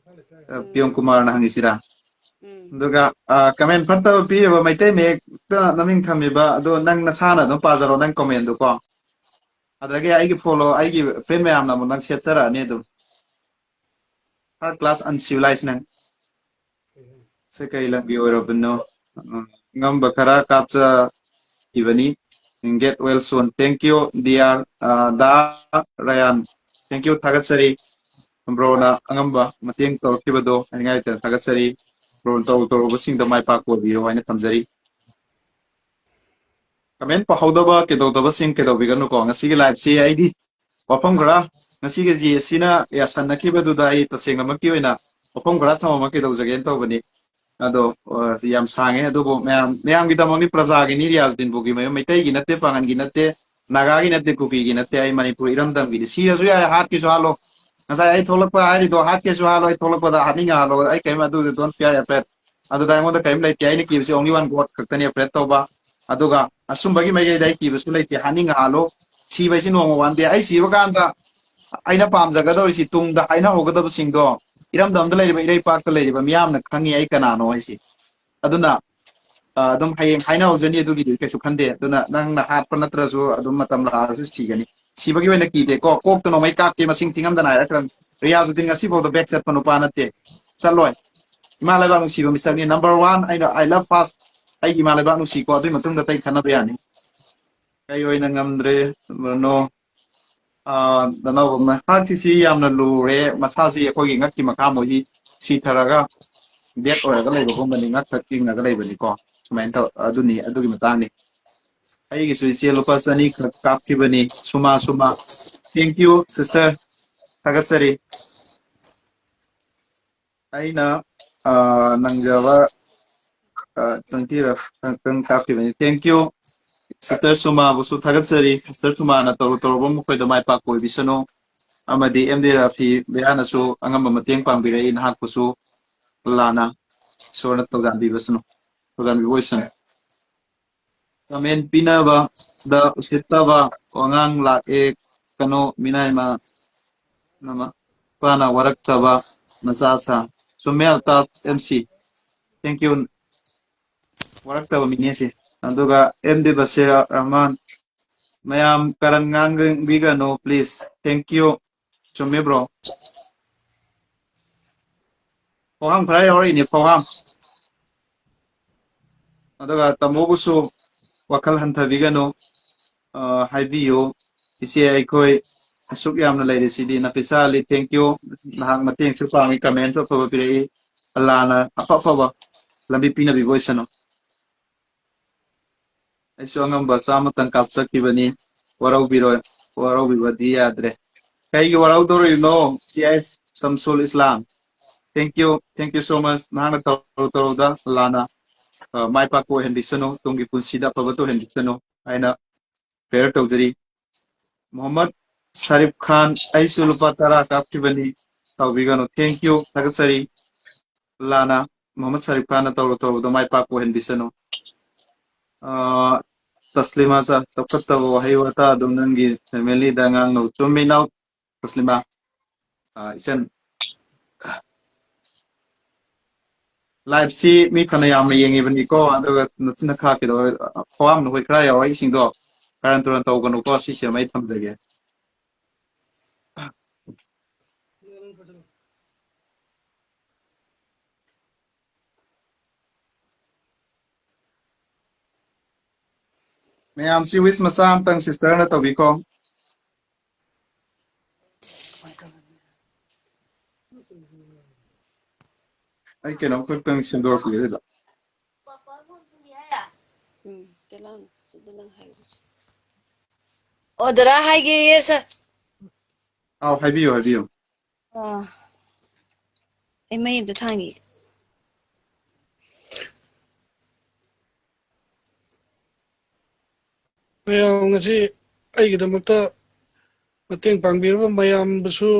ꯑ, ꯄꯤꯌꯣꯟ ꯀꯨꯃꯥꯔꯅ ꯍꯪꯉꯤꯁꯤꯔꯥ? ꯎꯝ꯫ ꯑꯗꯨꯒ, ꯑ, comment ꯐꯠꯇꯕ ꯄꯤꯔꯤꯕ ꯃꯩꯇꯩ ꯃꯌꯦꯛꯇ ꯅꯃꯤꯡ ꯊꯝꯃꯤꯕ ꯑꯗꯣ ꯅꯪ ꯅꯁꯥꯅ ꯑꯗꯨꯝ ꯄꯥꯖꯔꯣ ꯅꯪ comment ꯗꯨꯀꯣ꯫ ꯑꯗꯨꯗꯒꯤ ꯑꯩꯒꯤ follow, ꯑꯩꯒꯤ friend ꯃꯌꯥꯝꯅ ꯑꯃꯨꯛ ꯅꯪ ꯁꯦꯠꯆꯔꯛꯑꯅꯤ ꯑꯗꯨꯝ꯫ Third class uncivilized ꯅꯪ꯫ ꯁꯤ ꯀꯩ ꯂꯝꯒꯤ ꯑꯣꯏꯔꯕꯅꯣ? ꯎꯝ, ꯑꯉꯝꯕ ꯈꯔ ꯀꯥꯞꯆꯈꯤꯕꯅꯤ꯫ Get well soon. Thank you, dear, ꯑ, ꯗꯥ ꯔꯌꯥꯟ꯫ Thank you, ꯊꯥꯒꯠꯆꯔꯤ꯫ Bro ꯅ ꯑꯉꯝꯕ ꯃꯇꯦꯡ ꯇꯧꯔꯛꯈꯤꯕꯗꯣ ꯍꯥꯏꯅꯤꯡꯉꯥꯏ ꯂꯩꯇꯅ ꯊꯥꯒꯠꯆꯔꯤ꯫ Bro ꯅ ꯇꯧꯔꯨ ꯇꯧꯔꯨꯕꯁꯤꯡꯗ ꯃꯥꯏ ꯄꯥꯛꯄ ꯑꯣꯏꯕꯤꯌꯨ ꯍꯥꯏꯅ ꯊꯝꯖꯔꯤ꯫ Comment ꯄꯥꯍꯧꯗꯕ ꯀꯩꯗꯧꯗꯕꯁꯤꯡ ꯀꯩꯗꯧꯕꯤꯒꯅꯨꯀꯣ꯫ ꯉꯁꯤꯒꯤ live ꯁꯤ ꯑꯩꯗꯤ ꯋꯥꯐꯝ ꯈꯔ, ꯉꯁꯤꯒꯤ ꯖꯤ ꯑꯦꯁ ꯁꯤꯅ ꯌꯥꯁꯟꯅꯈꯤꯕꯗꯨꯗ ꯑꯩ ꯇꯁꯦꯡꯅꯃꯛꯀꯤ ꯑꯣꯏꯅ ꯋꯥꯐꯝ ꯈꯔ ꯊꯝꯃꯝꯃ ꯀꯩꯗꯧꯖꯒꯦꯅ ꯇꯧꯕꯅꯤ꯫ ꯑꯗꯣ, ꯑ, ꯌꯥꯝ ꯁꯥꯡꯉꯦ, ꯑꯗꯨꯕꯨ ꯃꯌꯥꯝ, ꯃꯌꯥꯝꯒꯤꯗꯃꯛꯅꯤ, ꯄ꯭ꯔꯖꯥꯒꯤꯅꯤ, ꯔꯤꯌꯥꯖ ꯗꯤꯟꯕꯨꯒꯤ ꯃꯌꯨꯝ, ꯃꯩꯇꯩꯒꯤ ꯅꯠꯇꯦ, ꯄꯥꯉꯟꯒꯤ ꯅꯠꯇꯦ, ꯅꯥꯒꯥꯒꯤ ꯅꯠꯇꯦ, ꯀꯨꯀꯤꯒꯤ ꯅꯠꯇꯦ, ꯑꯩ ꯃꯅꯤꯄꯨꯔ ꯏꯔꯝꯗꯝꯒꯤꯗꯤ꯫ ꯁꯤꯔꯁꯨ ꯌꯥꯏ, ꯍꯥꯠꯀꯦꯁꯨ ꯍꯥꯠꯂꯣ꯫ ꯉꯁꯥꯏ ꯑꯩ ꯊꯣꯛꯂꯛꯄ ꯍꯥꯏꯔꯤꯗꯣ, ꯍꯥꯠꯀꯦꯁꯨ ꯍꯥꯠꯂꯣ, ꯑꯩ ꯊꯣꯛꯂꯛꯄꯗ ꯍꯥꯠꯅꯤꯡꯉ ꯍꯥꯠꯂꯣ, ꯑꯩ ꯀꯔꯤꯝ ꯑꯗꯨꯗ don't fear afraid꯫ ꯑꯗꯨꯗ ꯑꯩꯉꯣꯟꯗ ꯀꯔꯤꯝ ꯂꯩꯇꯦ, ꯑꯩꯅ ꯀꯤꯕꯁꯤ only one God ꯈꯛꯇꯅꯤ afraid ꯇꯧꯕ꯫ ꯑꯗꯨꯒ ꯑꯁꯨꯝꯕꯒꯤ ꯃꯥꯏꯀꯩꯗ ꯑꯩ ꯀꯤꯕꯁꯨ ꯂꯩꯇꯦ, ꯍꯥꯠꯅꯤꯡꯉ ꯍꯥꯠꯂꯣ꯫ ꯁꯤꯕ ꯍꯥꯏꯁꯤ ꯅꯣꯡꯃ one day꯫ ꯑꯩ ꯁꯤꯕ ꯀꯥꯟꯗ ꯑꯩꯅ ꯄꯥꯝꯖꯒꯗꯧꯔꯤꯁꯤ ꯇꯨꯡꯗ ꯍꯥꯏꯅꯍꯧꯒꯗꯕꯁꯤꯡꯗꯣ, ꯏꯔꯝꯗꯝꯗ ꯂꯩꯔꯤꯕ, ꯏꯔꯩꯄꯥꯛꯇ ꯂꯩꯔꯤꯕ ꯃꯤꯌꯥꯝꯅ ꯈꯪꯉꯤ ꯑꯩ ꯀꯅꯥꯅꯣ ꯍꯥꯏꯁꯦ꯫ ꯑꯗꯨꯅ ꯑ, ꯑꯗꯨꯝ ꯍꯌꯦꯡ ꯍꯥꯏꯅꯍꯧꯖꯅꯤ, ꯑꯗꯨꯒꯤꯗꯤ ꯀꯩꯁꯨ ꯈꯟꯗꯦ꯫ ꯑꯗꯨꯅ ꯅꯪꯅ ꯍꯥꯠꯄ ꯅꯠꯇ꯭ꯔꯁꯨ ꯑꯗꯨꯝ ꯃꯇꯝ ꯂꯥꯛꯑꯁꯨ ꯁꯤꯒꯅꯤ꯫ ꯁꯤꯕꯒꯤ ꯑꯣꯏꯅ ꯀꯤꯗꯦꯀꯣ꯫ ꯀꯣꯛꯇ ꯅꯣꯡꯃꯩ ꯀꯥꯞꯀꯦ ꯃꯁꯤꯡ ꯊꯤꯉꯝꯗꯅ ꯍꯥꯏꯔꯛꯈ꯭ꯔꯕꯅꯤ꯫ ꯔꯤꯌꯥꯖꯨꯗꯤꯟ ꯉꯁꯤꯐꯥꯎꯗ back ꯆꯠꯄ ꯅꯨꯄꯥ ꯅꯠꯇꯦ꯫ ꯆꯠꯂꯣꯏ꯫ ꯏꯃꯥ ꯂꯩꯕꯥꯛ ꯅꯨꯡꯁꯤꯕ ꯃꯤꯁꯛꯅꯤ꯫ Number one ꯑꯩꯅ I love first꯫ ꯑꯩꯒꯤ ꯏꯃꯥ ꯂꯩꯕꯥꯛ ꯅꯨꯡꯁꯤꯀꯣ꯫ ꯑꯗꯨꯒꯤ ꯃꯇꯨꯡꯗ ꯑꯇꯩ ꯈꯟꯅꯕ ꯌꯥꯅꯤ꯫ ꯑꯩ ꯑꯣꯏꯅ ꯉꯝꯗ꯭ꯔꯦ꯫ ꯅꯣ꯫ ꯑ, ꯗꯅꯥꯎꯕꯝꯅ, ꯍꯥꯠꯈꯤꯁꯤ ꯌꯥꯝꯅ ꯂꯨꯔꯦ꯫ ꯃꯁꯥꯁꯤ ꯑꯩꯈꯣꯏꯒꯤ ꯉꯛꯀꯤ ꯃꯈꯥ ꯃꯣꯏꯒꯤ ꯁꯤꯊꯔꯒ dead ꯑꯣꯏꯔꯒ ꯂꯩꯕꯒꯨꯝꯕꯅꯤ, ꯉꯛ ꯈꯛ ꯆꯤꯡꯉꯒ ꯂꯩꯕꯅꯤꯀꯣ꯫ ꯁꯨꯃꯥꯏꯅ ꯇꯧ-, ꯑꯗꯨꯅꯤ, ꯑꯗꯨꯒꯤ ꯃꯇꯥꯡꯅꯤ꯫ ꯑꯩꯒꯤꯁꯨ ꯏꯆꯦ ꯂꯨꯄꯥ ꯆꯅꯤ ꯈꯛ ꯀꯥꯞꯈꯤꯕꯅꯤ꯫ ꯁꯨꯃꯥ, ꯁꯨꯃꯥ꯫ Thank you, sister꯫ ꯊꯥꯒꯠꯆꯔꯤ꯫ ꯑꯩꯅ, ꯑ, ꯅꯪꯖꯕ, ꯑ, twenty ꯈꯛꯇꯪ ꯀꯥꯞꯈꯤꯕꯅꯤ꯫ Thank you꯫ Sister ꯁꯨꯃꯥꯕꯨꯁꯨ ꯊꯥꯒꯠꯆꯔꯤ꯫ Sister ꯁꯨꯃꯥꯅ ꯇꯧꯔꯨ ꯇꯧꯔꯨꯕ ꯃꯈꯣꯏꯗ ꯃꯥꯏ ꯄꯥꯛꯄ ꯑꯣꯏꯕꯤꯁꯅꯨ꯫ ꯑꯃꯗꯤ ꯑꯦꯝ ꯗꯤ ꯔꯥꯐꯤ ꯕꯌꯥꯅꯁꯨ ꯑꯉꯝꯕ ꯃꯇꯦꯡ ꯄꯥꯡꯕꯤꯔꯛꯏ꯫ ꯅꯍꯥꯛꯄꯨꯁꯨ ꯂꯥꯟꯅ ꯏꯁꯣꯔꯅ ꯊꯧꯖꯥꯟꯕꯤꯕꯁꯅꯨ, ꯊꯧꯖꯥꯟꯕꯤꯕ ꯑꯣꯏꯁꯅꯨ꯫ Comment ꯄꯤꯅꯕꯗ ꯎꯁꯤꯠꯇꯕ ꯋꯥꯉꯥꯡ ꯂꯥꯛꯑꯦ ꯀꯅꯣ ꯃꯤꯅꯥꯏꯃ ꯅꯃ ꯄꯥꯅ ꯋꯥꯔꯛꯇꯕ ꯃꯆꯥ ꯁꯥ꯫ ꯆꯨꯝꯃꯦ Altaf M C. Thank you꯫ ꯋꯥꯔꯛꯇꯕ ꯃꯤꯅꯦ ꯁꯤ꯫ ꯑꯗꯨꯒ ꯑꯦꯝ ꯗꯤ ꯕꯁꯤꯔ ꯔꯍꯃꯥꯟ, ꯃꯌꯥꯝ ꯀꯔꯟ ꯉꯥꯡꯕꯤꯒꯅꯨ please꯫ Thank you꯫ ꯆꯨꯝꯃꯦ bro꯫ ꯐꯧꯍꯥꯝ ꯈꯔ ꯌꯥꯎꯔꯛꯏꯅꯦ, ꯐꯧꯍꯥꯝ꯫ ꯑꯗꯨꯒ ꯇꯥꯃꯣꯕꯨꯁꯨ ꯋꯥꯈꯜ ꯍꯟꯊꯕꯤꯒꯅꯨ꯫ ꯑ, ꯍꯥꯏꯕꯤꯌꯨ꯫ ꯏꯆꯦ ꯑꯩꯈꯣꯏ ꯑꯁꯨꯛ ꯌꯥꯝꯅ ꯂꯩꯔꯤꯁꯤꯗꯤ꯫ ꯅꯐꯤꯁꯥ ꯑꯂꯤ, thank you꯫ ꯅꯍꯥꯛ ꯃꯇꯦꯡꯁꯨ ꯄꯥꯡꯉꯤ, comment ꯁꯨ ꯑꯐꯕ ꯄꯤꯔꯛꯏ꯫ ꯑꯜꯂꯥꯅ ꯑꯐ ꯑꯐꯕ ꯂꯝꯕꯤ ꯄꯤꯅꯕꯤꯕ ꯑꯣꯏꯁꯅꯨ꯫ ꯑꯩꯁꯨ ꯑꯉꯝꯕ ꯆꯥꯝꯃꯇꯪ ꯀꯥꯞꯆꯈꯤꯕꯅꯤ꯫ ꯋꯥꯔꯧꯕꯤꯔꯣꯏ, ꯋꯥꯔꯧꯕꯤꯕꯗꯤ ꯌꯥꯗ꯭ꯔꯦ꯫ ꯀꯩꯒꯤ ꯋꯥꯔꯧꯗꯧꯔꯤꯅꯣ? C I ꯁꯝꯁꯨꯜ Islam. Thank you, thank you so much꯫ ꯅꯍꯥꯛꯅ ꯇꯧꯔꯨ ꯇꯧꯔꯨꯗ ꯑꯜꯂꯥꯅ, ꯑ, ꯃꯥꯏ ꯄꯥꯛꯄ ꯑꯣꯏꯍꯟꯕꯤꯁꯅꯨ, ꯇꯨꯡꯒꯤ ꯄꯨꯟꯁꯤꯗ ꯑꯐꯕꯇ ꯑꯣꯏꯍꯟꯕꯤꯁꯅꯨ ꯍꯥꯏꯅ prayer ꯇꯧꯖꯔꯤ꯫ ꯃꯣꯍꯝꯃꯗ ꯁꯥꯔꯤꯐ ꯈꯥꯟ, ꯑꯩꯁꯨ ꯂꯨꯄꯥ ꯇꯔꯥ ꯀꯥꯞꯈꯤꯕꯅꯤ, ꯁꯥꯎꯕꯤꯒꯅꯨ꯫ Thank you, ꯊꯥꯒꯠꯆꯔꯤ꯫ ꯂꯥꯟꯅ ꯃꯣꯍꯝꯃꯗ ꯁꯥꯔꯤꯐ ꯈꯥꯟꯅ ꯇꯧꯔꯨ ꯇꯧꯔꯨꯕꯗꯣ ꯃꯥꯏ ꯄꯥꯛꯄ ꯑꯣꯏꯍꯟꯕꯤꯁꯅꯨ꯫ ꯑꯥ, ꯇꯁꯂꯤꯃꯥ ꯁꯥ, ꯆꯥꯎꯈꯠꯇꯕ ꯋꯥꯍꯩ ꯋꯥꯇꯥ ꯑꯗꯨꯝ ꯅꯪꯒꯤ family ꯗ ꯉꯥꯡꯅꯧ꯫ ꯆꯨꯝꯃꯤ ꯏꯅꯥꯎ ꯇꯁꯂꯤꯃꯥ꯫ ꯑꯥ, ꯏꯆꯟ꯫ Live ꯁꯤ ꯃꯤ ꯐꯅ ꯌꯥꯝꯅ ꯌꯦꯡꯉꯤꯕꯅꯤꯀꯣ, ꯑꯗꯨꯒ ꯅꯆꯤꯟ ꯅꯈꯥ ꯀꯩꯗꯧꯔꯦ? ꯈ꯭ꯋꯥꯡ ꯅꯈꯣꯏ ꯈꯔ ꯌꯥꯎꯔꯛꯏꯁꯤꯡꯗꯣ ꯀꯥꯔꯟ ꯇꯨꯔꯟ ꯇꯧꯒꯅꯨꯀꯣ, ꯁꯤꯁꯦ ꯑꯩ ꯊꯝꯖꯒꯦ꯫ ꯃꯌꯥꯝꯁꯤ wish ꯃꯆꯥ ꯑꯝꯇꯪ sister ꯅ ꯇꯧꯕꯤꯈꯣ꯫ ꯑꯩ ꯀꯩꯅꯣꯝ ꯈꯛꯇꯪ ꯁꯦꯝꯗꯣꯔꯛꯄꯤꯒꯦ ꯑꯗꯨꯗ꯫ ꯎꯝ, ꯆꯦ ꯂꯥꯎꯅ, ꯁꯤꯗ ꯅꯪ ꯍꯥꯏꯔꯨꯁꯤ꯫ ꯑꯣ, ꯗꯗꯥ ꯍꯥꯏꯒꯦꯌꯦ, sir꯫ ꯑꯥꯎ, ꯍꯥꯏꯕꯤꯌꯨ, ꯍꯥꯏꯕꯤꯌꯨ꯫ ꯑꯥ, ꯑꯩ ꯃꯩ ꯑꯝꯇ ꯊꯥꯡꯒꯦ꯫ ꯃꯌꯥꯝ ꯉꯁꯤ ꯑꯩꯒꯤꯗꯃꯛꯇ ꯃꯇꯦꯡ ꯄꯥꯡꯕꯤꯔꯕ ꯃꯌꯥꯝꯕꯨꯁꯨ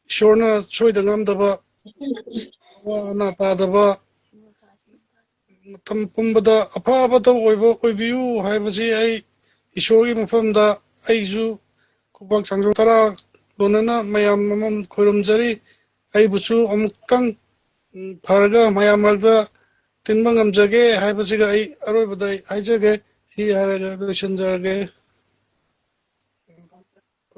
ꯏꯁꯣꯔꯅ ꯁꯣꯏꯗ ꯉꯥꯝꯗꯕ, ꯑꯋꯥ ꯑꯅꯥ ꯇꯥꯗꯕ, ꯃꯇꯝ ꯄꯨꯝꯕꯗ ꯑꯐꯕꯇ ꯑꯣꯏꯕ ꯑꯣꯏꯕꯤꯌꯨ ꯍꯥꯏꯕꯁꯤ ꯑꯩ ꯏꯁꯣꯔꯒꯤ ꯃꯐꯝꯗ ꯑꯩꯁꯨ ꯈꯨꯕꯥꯛ ꯁꯥꯡꯖꯣꯝ ꯇꯔꯥ ꯂꯣꯟꯅꯅ ꯃꯌꯥꯝ ꯃꯃꯥꯡ ꯈꯣꯏꯔꯨꯝꯖꯔꯤ꯫ ꯑꯩꯕꯨꯁꯨ ꯑꯃꯨꯛꯇꯪ, ꯎꯝ, ꯐꯔꯒ ꯃꯌꯥꯝ ꯃꯔꯛꯇ ꯇꯤꯟꯕ ꯉꯝꯖꯒꯦ ꯍꯥꯏꯕꯁꯤꯒ ꯑꯩ ꯑꯔꯣꯏꯕꯗ ꯑꯩ ꯍꯥꯏꯖꯒꯦ꯫ ꯁꯤ ꯍꯥꯏꯔꯒ ꯂꯣꯏꯁꯤꯟꯖꯔꯒꯦ꯫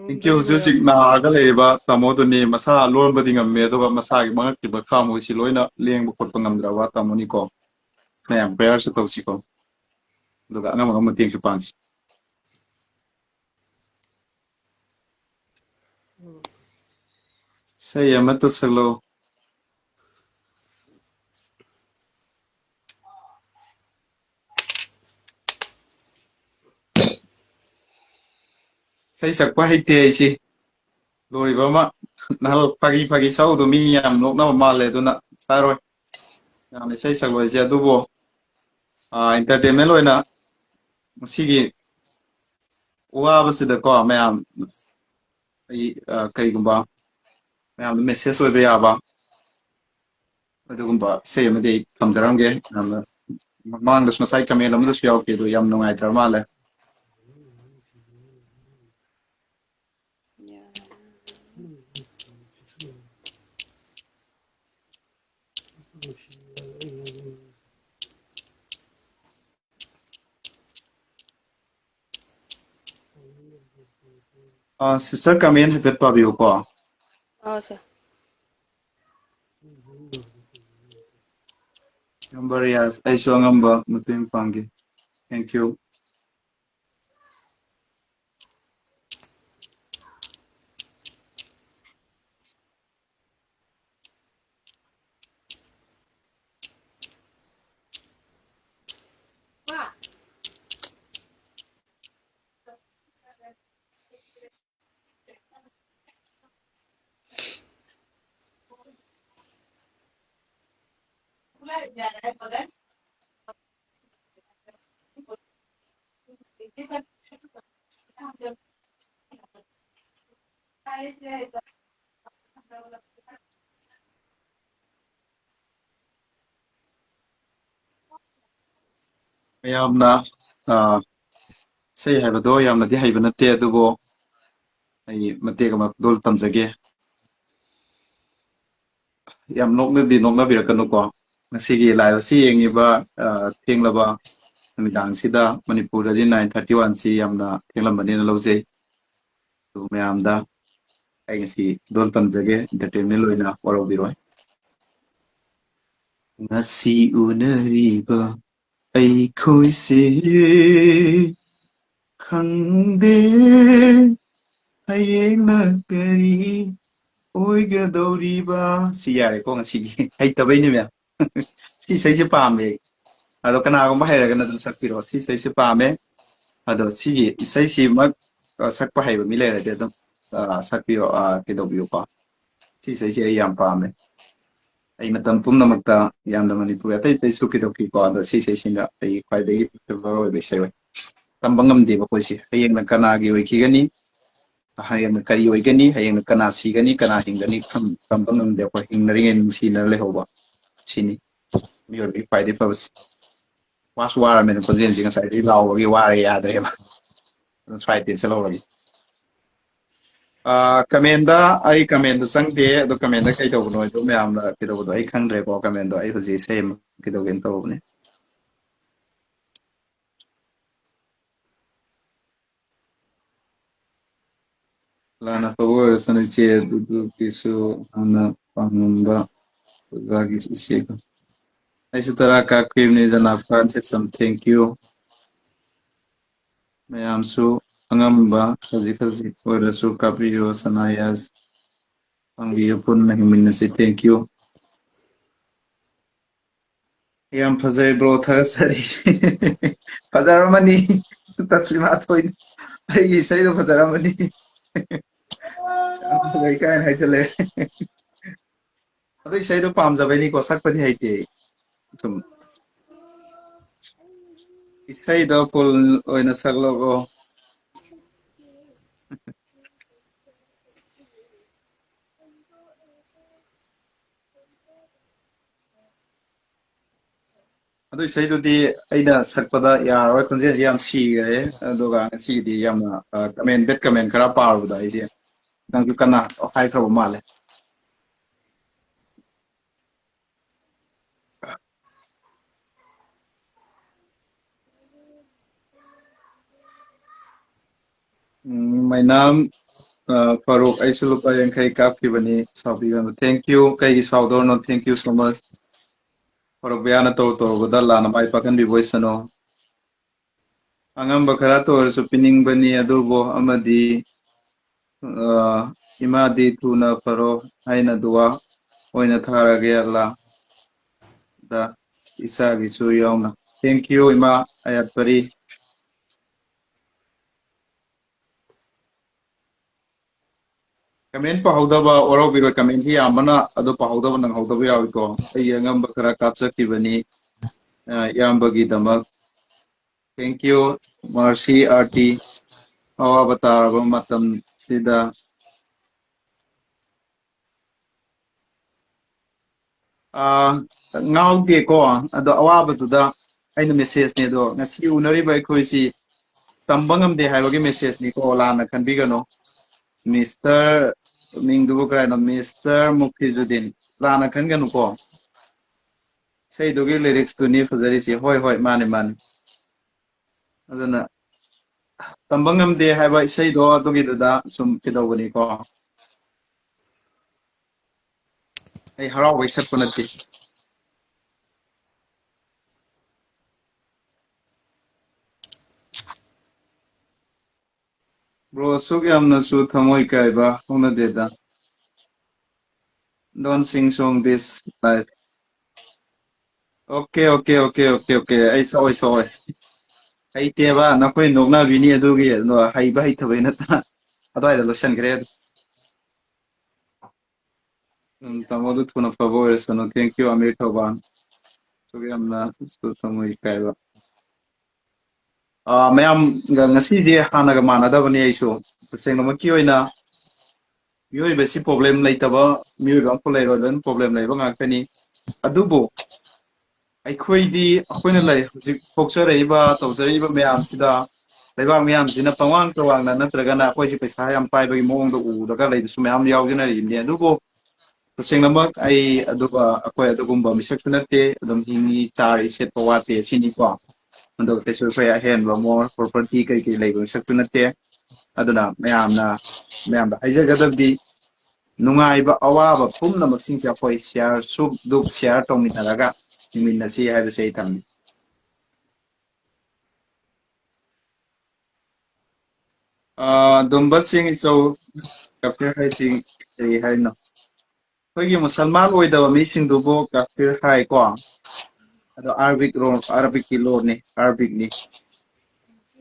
Thank you꯫ ꯍꯧꯖꯤꯛ ꯍꯧꯖꯤꯛ ꯅꯥꯔꯒ ꯂꯩꯔꯤꯕ ꯇꯥꯃꯣꯗꯨꯅꯤ꯫ ꯃꯁꯥ ꯂꯣꯟꯕꯗꯤ ꯉꯝꯃꯦ, ꯑꯗꯨꯒ ꯃꯁꯥꯒꯤ ꯃꯉꯛꯀꯤ ꯃꯈꯥ ꯃꯣꯏꯁꯤ ꯂꯣꯏꯅ ꯂꯦꯡꯕ ꯈꯣꯠꯄ ꯉꯝꯗ꯭ꯔꯕ ꯇꯥꯃꯣꯅꯤꯀꯣ꯫ ꯃꯌꯥꯝ prayer ꯁꯨ ꯇꯧꯁꯤꯀꯣ, ꯑꯗꯨꯒ ꯑꯉꯝ ꯑꯉꯝꯕ ꯃꯇꯦꯡꯁꯨ ꯄꯥꯡꯁꯤ꯫ ꯏꯁꯩ ꯑꯃꯠꯇ ꯁꯛꯂꯛꯑꯣ꯫ ꯏꯁꯩ ꯁꯛꯄ ꯍꯩꯇꯦ ꯑꯩꯁꯤ꯫ ꯂꯣꯏꯕ ꯑꯃ ꯅꯍꯥꯟ ꯐꯥꯒꯤ ꯐꯥꯒꯤ ꯁꯛꯎꯗꯣ ꯃꯤ ꯌꯥꯝ ꯅꯣꯛꯅꯕ ꯃꯥꯜꯂꯦ, ꯑꯗꯨꯅ ꯁꯛꯑꯔꯣꯏ꯫ ꯌꯥꯝ ꯏꯁꯩ ꯁꯛꯂꯣꯏꯁꯦ, ꯑꯗꯨꯕꯨ, ꯑꯥ, entertainment ꯑꯣꯏꯅ ꯉꯁꯤꯒꯤ ꯋꯥꯕꯁꯤꯗꯀꯣ ꯃꯌꯥꯝ, ꯑꯩ, ꯑ, ꯀꯩꯒꯨꯝꯕ ꯃꯌꯥꯝꯗ message ꯑꯣꯏꯕ ꯌꯥꯕ ꯑꯗꯨꯒꯨꯝꯕ ꯏꯁꯩ ꯑꯃꯗꯤ ꯑꯩ ꯊꯝꯖꯔꯝꯒꯦ꯫ ꯌꯥꯝꯅ ꯃꯃꯥꯡꯗꯁꯨ ꯉꯁꯥꯏ comment ꯑꯃꯗꯁꯨ ꯌꯥꯎꯈꯤ, ꯑꯗꯨ ꯌꯥꯝ ꯅꯨꯡꯉꯥꯏꯇ꯭ꯔ ꯃꯥꯜꯂꯦ꯫ ꯑ, sister, comment ꯍꯥꯏꯐꯦꯠ ꯄꯥꯕꯤꯌꯨꯀꯣ꯫ ꯑꯥ, sir꯫ ꯑꯉꯝꯕ ꯔꯤꯌꯥꯁ, ꯑꯩꯁꯨ ꯑꯉꯝꯕ ꯃꯇꯦꯡ ꯄꯥꯡꯒꯦ꯫ Thank you꯫ ꯃꯌꯥꯝꯅ, ꯑ, ꯏꯁꯩ ꯍꯥꯏꯕꯗꯣ ꯌꯥꯝꯅꯗꯤ ꯍꯩꯕ ꯅꯠꯇꯦ, ꯑꯗꯨꯕꯨ ꯑꯩ ꯃꯇꯦꯛ ꯑꯃ ꯈꯨꯗꯣꯜ ꯇꯝꯖꯒꯦ꯫ ꯌꯥꯝ ꯅꯣꯛꯅꯗꯤ ꯅꯣꯛꯅꯕꯤꯔꯛꯀꯅꯨꯀꯣ꯫ ꯉꯁꯤꯒꯤ live ꯑꯁꯤ ꯌꯦꯡꯉꯤꯕ, ꯑ, ꯊꯦꯡꯂꯕ ꯅꯨꯃꯤꯗꯥꯡꯁꯤꯗ ꯃꯅꯤꯄꯨꯔꯗꯗꯤ nine thirty one ꯁꯤ ꯌꯥꯝꯅ ꯊꯦꯡꯂꯝꯕꯅꯦꯅ ꯂꯧꯖꯩ꯫ ꯑꯗꯨ ꯃꯌꯥꯝꯗ ꯑꯩ ꯉꯁꯤ ꯈꯨꯗꯣꯜ ꯇꯝꯖꯒꯦ, entertainment ꯑꯣꯏꯅ ꯋꯥꯔꯧꯕꯤꯔꯣꯏ꯫ ꯉꯁꯤ ꯎꯅꯔꯤꯕ ꯑꯩꯈꯣꯏꯁꯦ ꯈꯪꯗꯦ ꯍꯌꯦꯡꯅ ꯀꯔꯤ ꯑꯣꯏꯒꯗꯧꯔꯤꯕ꯫ ꯁꯤ ꯌꯥꯔꯦꯀꯣ ꯉꯁꯤꯒꯤ꯫ ꯍꯩꯇꯕꯩꯅꯦ ꯃꯌꯥꯝ꯫ ꯁꯤ ꯏꯁꯩꯁꯦ ꯄꯥꯝꯃꯦ꯫ ꯑꯗꯣ ꯀꯅꯥꯒꯨꯝꯕ ꯍꯩꯔꯒꯅ ꯑꯗꯨꯝ ꯁꯛꯄꯤꯔꯣ꯫ ꯁꯤ ꯏꯁꯩꯁꯦ ꯄꯥꯝꯃꯦ꯫ ꯑꯗꯣ ꯁꯤꯒꯤ ꯏꯁꯩꯁꯤꯃꯛ, ꯑ, ꯁꯛꯄ ꯍꯩꯕ ꯃꯤ ꯂꯩꯔꯗꯤ ꯑꯗꯨꯝ, ꯑ, ꯁꯛꯄꯤꯔꯣ, ꯑ, ꯀꯩꯗꯧꯕꯤꯌꯨꯀꯣ꯫ ꯁꯤ ꯏꯁꯩꯁꯦ ꯑꯩ ꯌꯥꯝ ꯄꯥꯝꯃꯦ꯫ ꯑꯩ ꯃꯇꯝ ꯄꯨꯝꯅꯃꯛꯇ ꯌꯥꯝꯅ ꯃꯅꯤꯄꯨꯔꯤ ꯑꯇꯩ ꯑꯇꯩꯁꯨ ꯀꯩꯗꯧꯈꯤꯀꯣ, ꯑꯗꯣ ꯁꯤ ꯏꯁꯩꯁꯤꯅ ꯑꯩꯒꯤ ꯈ꯭ꯋꯥꯏꯗꯒꯤ favorite ꯑꯣꯏꯕ ꯏꯁꯩ ꯑꯣꯏ꯫ ꯇꯝꯕ ꯉꯝꯗꯦꯕ ꯑꯩꯈꯣꯏꯁꯦ꯫ ꯍꯌꯦꯡꯅ ꯀꯅꯥꯒꯤ ꯑꯣꯏꯈꯤꯒꯅꯤ, ꯍꯌꯦꯡꯅ ꯀꯔꯤ ꯑꯣꯏꯒꯅꯤ, ꯍꯌꯦꯡꯅ ꯀꯅꯥ ꯁꯤꯒꯅꯤ, ꯀꯅꯥ ꯍꯤꯡꯒꯅꯤ, ꯈꯪ-, ꯇꯝꯕ ꯉꯝꯗꯦ꯫ ꯑꯩꯈꯣꯏ ꯍꯤꯡꯅꯔꯤꯉꯩ ꯅꯨꯡꯁꯤꯅꯔ ꯂꯩꯍꯧꯕ, ꯁꯤꯅꯤ ꯃꯤꯑꯣꯏꯕꯒꯤ ꯈ꯭ꯋꯥꯏꯗꯒꯤ ꯐꯕꯁꯤ꯫ ꯋꯥꯁꯨ ꯋꯥꯔꯕꯅꯤꯅ ꯈꯣꯟꯖꯦꯜꯁꯤ ꯉꯁꯥꯏꯗꯒꯤ ꯂꯥꯎꯕꯒꯤ ꯋꯥꯔꯦ, ꯌꯥꯗ꯭ꯔꯦꯕ꯫ ꯑꯗꯨꯅ ꯁ꯭ꯋꯥꯏ ꯇꯦꯟꯁꯜꯍꯧꯔꯒꯦ꯫ ꯑꯥ, comment ꯗ, ꯑꯩ comment ꯗ ꯆꯪꯗꯦ, ꯑꯗꯣ comment ꯗ ꯀꯩꯗꯧꯕꯅꯣ ꯍꯥꯏꯗꯣ ꯃꯌꯥꯝꯅ ꯀꯩꯗꯧꯕꯗꯣ ꯑꯩ ꯈꯪꯗ꯭ꯔꯦꯀꯣ꯫ Comment ꯗꯣ ꯑꯩ ꯍꯧꯖꯤꯛ ꯏꯁꯩ ꯑꯃ ꯀꯩꯗꯧꯒꯦꯅ ꯇꯧꯕꯅꯦ꯫ ꯂꯥꯟꯅ ꯐꯕ ꯑꯣꯏꯔꯁꯅꯨ ꯏꯆꯦ, ꯑꯗꯨꯗꯨꯒꯤꯁꯨ ꯍꯥꯟꯅ ꯄꯥꯝꯂꯝꯕ ꯑꯣꯖꯥꯒꯤ ꯏꯆꯦꯒ꯫ ꯑꯩꯁꯨ ꯇꯔꯥ ꯀꯥꯞꯈꯤꯕꯅꯤ, ꯖꯅꯥꯐꯥꯟ ꯁꯦꯁꯝ, thank you꯫ ꯃꯌꯥꯝꯁꯨ ꯑꯉꯝꯕ ꯈꯖꯤꯛ ꯈꯖꯤꯛ ꯑꯣꯏꯔꯁꯨ ꯀꯥꯞꯄꯤꯌꯨ, ꯁꯅꯥꯌꯥꯁ꯫ ꯄꯥꯡꯕꯤꯌꯨ, ꯄꯨꯟꯅ ꯍꯤꯡꯃꯤꯟꯅꯁꯤ, thank you꯫ ꯌꯥꯝ ꯐꯖꯩ bro, ꯊꯥꯒꯠꯆꯔꯤ꯫ ꯐꯖꯔꯝꯃꯅꯤ, ꯇꯁꯂꯤꯃꯥ ꯊꯣꯏ, ꯑꯩꯒꯤ ꯏꯁꯩꯗꯣ ꯐꯖꯔꯝꯃꯅꯤ꯫ ꯌꯥꯝ ꯐꯖꯩ ꯀꯥꯏꯅ ꯍꯥꯏꯖꯜꯂꯦ꯫ ꯑꯗꯣ ꯏꯁꯩꯗꯣ ꯄꯥꯝꯖꯕꯩꯅꯤꯀꯣ, ꯁꯛꯄꯗꯤ ꯍꯩꯇꯦ ꯑꯩ꯫ ꯁꯨꯝ ꯏꯁꯩꯗꯣ full ꯑꯣꯏꯅ ꯁꯛꯂꯛꯑꯣ꯫ ꯑꯗꯨ ꯏꯁꯩꯗꯨꯗꯤ ꯑꯩꯅ ꯁꯛꯄꯗ ꯌꯥꯔꯔꯣꯏ, ꯈꯣꯟꯖꯦꯜꯁꯤ ꯌꯥꯝ ꯁꯤꯈ꯭ꯔꯦ꯫ ꯑꯗꯨꯒ ꯉꯁꯤꯒꯤꯗꯤ ꯌꯥꯝꯅ, ꯑ, comment, bad comment ꯈꯔ ꯄꯥꯔꯨꯕꯗ ꯑꯩꯁꯦ ꯅꯪꯁꯨ ꯀꯟꯅ ꯍꯥꯏꯈ꯭ꯔꯕ ꯃꯥꯜꯂꯦ꯫ ꯎꯝ, ꯃꯩꯅꯥꯝ, ꯑ, ꯐꯥꯔꯨꯛ, ꯑꯩꯁꯨ ꯂꯨꯄꯥ ꯌꯥꯡꯈꯩ ꯀꯥꯞꯈꯤꯕꯅꯤ, ꯁꯥꯎꯕꯤꯒꯅꯨ꯫ Thank you, ꯀꯩꯒꯤ ꯁꯥꯎꯗꯧꯔꯤꯅꯣ? Thank you so much꯫ Farooq ꯚꯩꯌꯥꯅ ꯇꯧꯔꯨ ꯇꯧꯔꯨꯕꯗ ꯂꯥꯟꯅ ꯃꯥꯏ ꯄꯥꯛꯍꯟꯕꯤꯕ ꯑꯣꯏꯁꯅꯨ꯫ ꯑꯉꯝꯕ ꯈꯔꯇ ꯑꯣꯏꯔꯁꯨ ꯄꯤꯅꯤꯡꯕꯅꯤ, ꯑꯗꯨꯕꯨ ꯑꯃꯗꯤ, ꯑ, ꯏꯃꯥꯗꯤ ꯊꯨꯅ ꯐꯔꯣ ꯍꯥꯏꯅ ꯗꯨꯋꯥ ꯑꯣꯏꯅ ꯊꯥꯔꯒꯦ ꯑꯜꯂꯥ ꯗ, ꯏꯆꯥꯒꯤꯁꯨ ꯌꯥꯎꯅ꯫ Thank you, ꯏꯃꯥ ꯑꯌꯥꯠꯄꯔꯤ꯫ Comment ꯄꯥꯍꯧꯗꯕ ꯋꯥꯔꯧꯕꯤꯔꯣꯏ, comment ꯁꯤ ꯌꯥꯝꯕꯅ ꯑꯗꯣ ꯄꯥꯍꯧꯗꯕ ꯅꯪꯍꯧꯗꯕ ꯌꯥꯎꯏꯀꯣ꯫ ꯑꯩꯒꯤ ꯑꯉꯝꯕ ꯈꯔ ꯀꯥꯞꯆꯈꯤꯕꯅꯤ, ꯑ, ꯏꯌꯥꯝꯕꯒꯤꯗꯃꯛ꯫ Thank you, Mercy Arti꯫ ꯑꯋꯥꯕ ꯇꯥꯔꯕ ꯃꯇꯝꯁꯤꯗ꯫ ꯑꯥ, ꯉꯥꯎꯗꯦꯀꯣ, ꯑꯗꯣ ꯑꯋꯥꯕꯗꯨꯗ ꯑꯩꯅ message ꯅꯦ꯫ ꯑꯗꯣ ꯉꯁꯤ ꯎꯅꯔꯤꯕ ꯑꯩꯈꯣꯏꯁꯤ ꯇꯝꯕ ꯉꯝꯗꯦ ꯍꯥꯏꯕꯒꯤ message ꯅꯤꯀꯣ, ꯂꯥꯟꯅ ꯈꯟꯕꯤꯒꯅꯨ꯫ Mister ꯃꯤꯡꯗꯨꯕꯨ ꯀꯔꯥꯏꯅꯣ? Mister ꯃꯨꯐꯤꯖꯨꯗꯤꯟ, ꯂꯥꯟꯅ ꯈꯟꯒꯅꯨꯀꯣ꯫ ꯏꯁꯩꯗꯨꯒꯤ lyrics ꯇꯨꯅꯤ ꯐꯖꯔꯤꯁꯤ꯫ ꯍꯣꯏ, ꯍꯣꯏ, ꯃꯥꯅꯤ, ꯃꯥꯅꯤ꯫ ꯑꯗꯨꯅ ꯇꯝꯕ ꯉꯝꯗꯦ ꯍꯥꯏꯕ ꯏꯁꯩꯗꯣ ꯑꯗꯨꯒꯤꯗꯨꯗ ꯁꯨꯝ ꯀꯩꯗꯧꯕꯅꯤꯀꯣ꯫ ꯑꯩ ꯍꯔꯥꯎꯕꯩ ꯁꯛꯄ ꯅꯠꯇꯦ꯫ Bro, ꯑꯁꯨꯛ ꯌꯥꯝꯅꯁꯨ ꯊꯃꯣꯏ ꯀꯥꯏꯕ ꯍꯧꯅꯗꯦꯗ꯫ Don't sing song this live. Okay, okay, okay, okay, okay. ꯑꯩ ꯁꯣꯛꯑꯣꯏ, ꯁꯣꯛꯑꯣꯏ꯫ ꯍꯩꯇꯦꯕ, ꯅꯈꯣꯏ ꯅꯣꯛꯅꯕꯤꯅꯤ ꯑꯗꯨꯒꯤ, ꯑꯗꯣ ꯍꯩꯕ ꯍꯩꯇꯕꯩ ꯅꯠꯇꯅ꯫ ꯑꯗꯨꯋꯥꯏꯗ ꯂꯣꯏꯁꯟꯈ꯭ꯔꯦ ꯑꯗꯨ꯫ ꯎꯝ, ꯇꯥꯃꯣꯗꯨ ꯊꯨꯅ ꯐꯕ ꯑꯣꯏꯔꯁꯅꯨ꯫ Thank you, Amir Thoubal. ꯑꯁꯨꯛ ꯌꯥꯝꯅꯁꯨ ꯊꯃꯣꯏ ꯀꯥꯏꯕ꯫ ꯑꯥ, ꯃꯌꯥꯝꯒ ꯉꯁꯤꯁꯦ ꯍꯥꯟꯅꯒ ꯃꯥꯟꯅꯗꯕꯅꯤ꯫ ꯑꯩꯁꯨ ꯇꯁꯦꯡꯅꯃꯛꯀꯤ ꯑꯣꯏꯅ ꯃꯤꯑꯣꯏꯕꯁꯤ problem ꯂꯩꯇꯕ ꯃꯤꯑꯣꯏꯕ ꯑꯃꯐꯥꯎ ꯂꯩꯔꯣꯏ, ꯂꯣꯏꯅ problem ꯂꯩꯕ ꯉꯥꯛꯇꯅꯤ꯫ ꯑꯗꯨꯕꯨ ꯑꯩꯈꯣꯏꯗꯤ, ꯑꯩꯈꯣꯏꯅ ꯂꯩ, ꯍꯧꯖꯤꯛ ꯊꯣꯛꯆꯔꯛꯏꯕ, ꯇꯧꯖꯔꯛꯏꯕ ꯃꯌꯥꯝꯁꯤꯗ, ꯂꯩꯕꯥꯛ ꯃꯌꯥꯝꯁꯤꯅ ꯄꯪꯋꯥꯡ ꯆꯥꯎꯋꯥꯡꯅ ꯅꯠꯇ꯭ꯔꯒꯅ ꯑꯩꯈꯣꯏꯁꯤ ꯄꯩꯁꯥ ꯌꯥꯝ ꯄꯥꯏꯕꯒꯤ ꯃꯑꯣꯡꯗ ꯎꯔꯒ ꯂꯩꯕꯁꯨ ꯃꯌꯥꯝ ꯌꯥꯎꯖꯅꯔꯤꯕꯅꯤ꯫ ꯑꯗꯨꯕꯨ ꯇꯁꯦꯡꯅꯃꯛ ꯑꯩ ꯑꯗꯨꯒ ꯑꯩꯈꯣꯏ ꯑꯗꯨꯒꯨꯝꯕ ꯃꯤꯁꯛꯁꯨ ꯅꯠꯇꯦ꯫ ꯑꯗꯨꯝ ꯍꯤꯡꯉꯤ, ꯆꯥꯔꯤ, ꯁꯦꯠꯄ ꯋꯥꯠꯇꯦ ꯁꯤꯅꯤꯀꯣ꯫ ꯑꯗꯨꯒ ꯀꯩꯁꯨ ꯑꯩꯈꯣꯏ ꯑꯍꯦꯟꯕ more property ꯀꯩ ꯀꯩ ꯂꯩꯕ ꯃꯤꯁꯛꯁꯨ ꯅꯠꯇꯦ꯫ ꯑꯗꯨꯅ ꯃꯌꯥꯝꯅ, ꯃꯌꯥꯝꯗ ꯍꯥꯏꯖꯒꯗꯕꯗꯤ, ꯅꯨꯡꯉꯥꯏꯕ ꯑꯋꯥꯕ ꯄꯨꯝꯅꯃꯛꯁꯤꯡꯁꯦ ꯑꯩꯈꯣꯏ share, ꯁꯨꯛ ꯗꯨꯛ share ꯇꯧꯃꯤꯟꯅꯔꯒ ꯍꯤꯡꯃꯤꯟꯅꯁꯤ ꯍꯥꯏꯕꯁꯦ ꯑꯩ ꯊꯝꯃꯤ꯫ ꯑꯥ, ꯗꯨꯝꯕ ꯁꯤꯡ ꯏꯆꯧ, ꯀꯥꯐꯤꯔ ꯍꯥꯏꯁꯤ ꯀꯔꯤ ꯍꯥꯏꯅꯣ? ꯑꯩꯈꯣꯏꯒꯤ ꯃꯨꯁꯜꯃꯥꯟ ꯑꯣꯏꯗꯕ ꯃꯤꯁꯤꯡꯗꯨꯕꯨ ꯀꯥꯐꯤꯔ ꯍꯥꯏꯀꯣ꯫ ꯑꯗꯣ Arabic ꯂꯣꯟ, Arabic ꯀꯤ ꯂꯣꯟꯅꯤ, Arabic ꯅꯤ꯫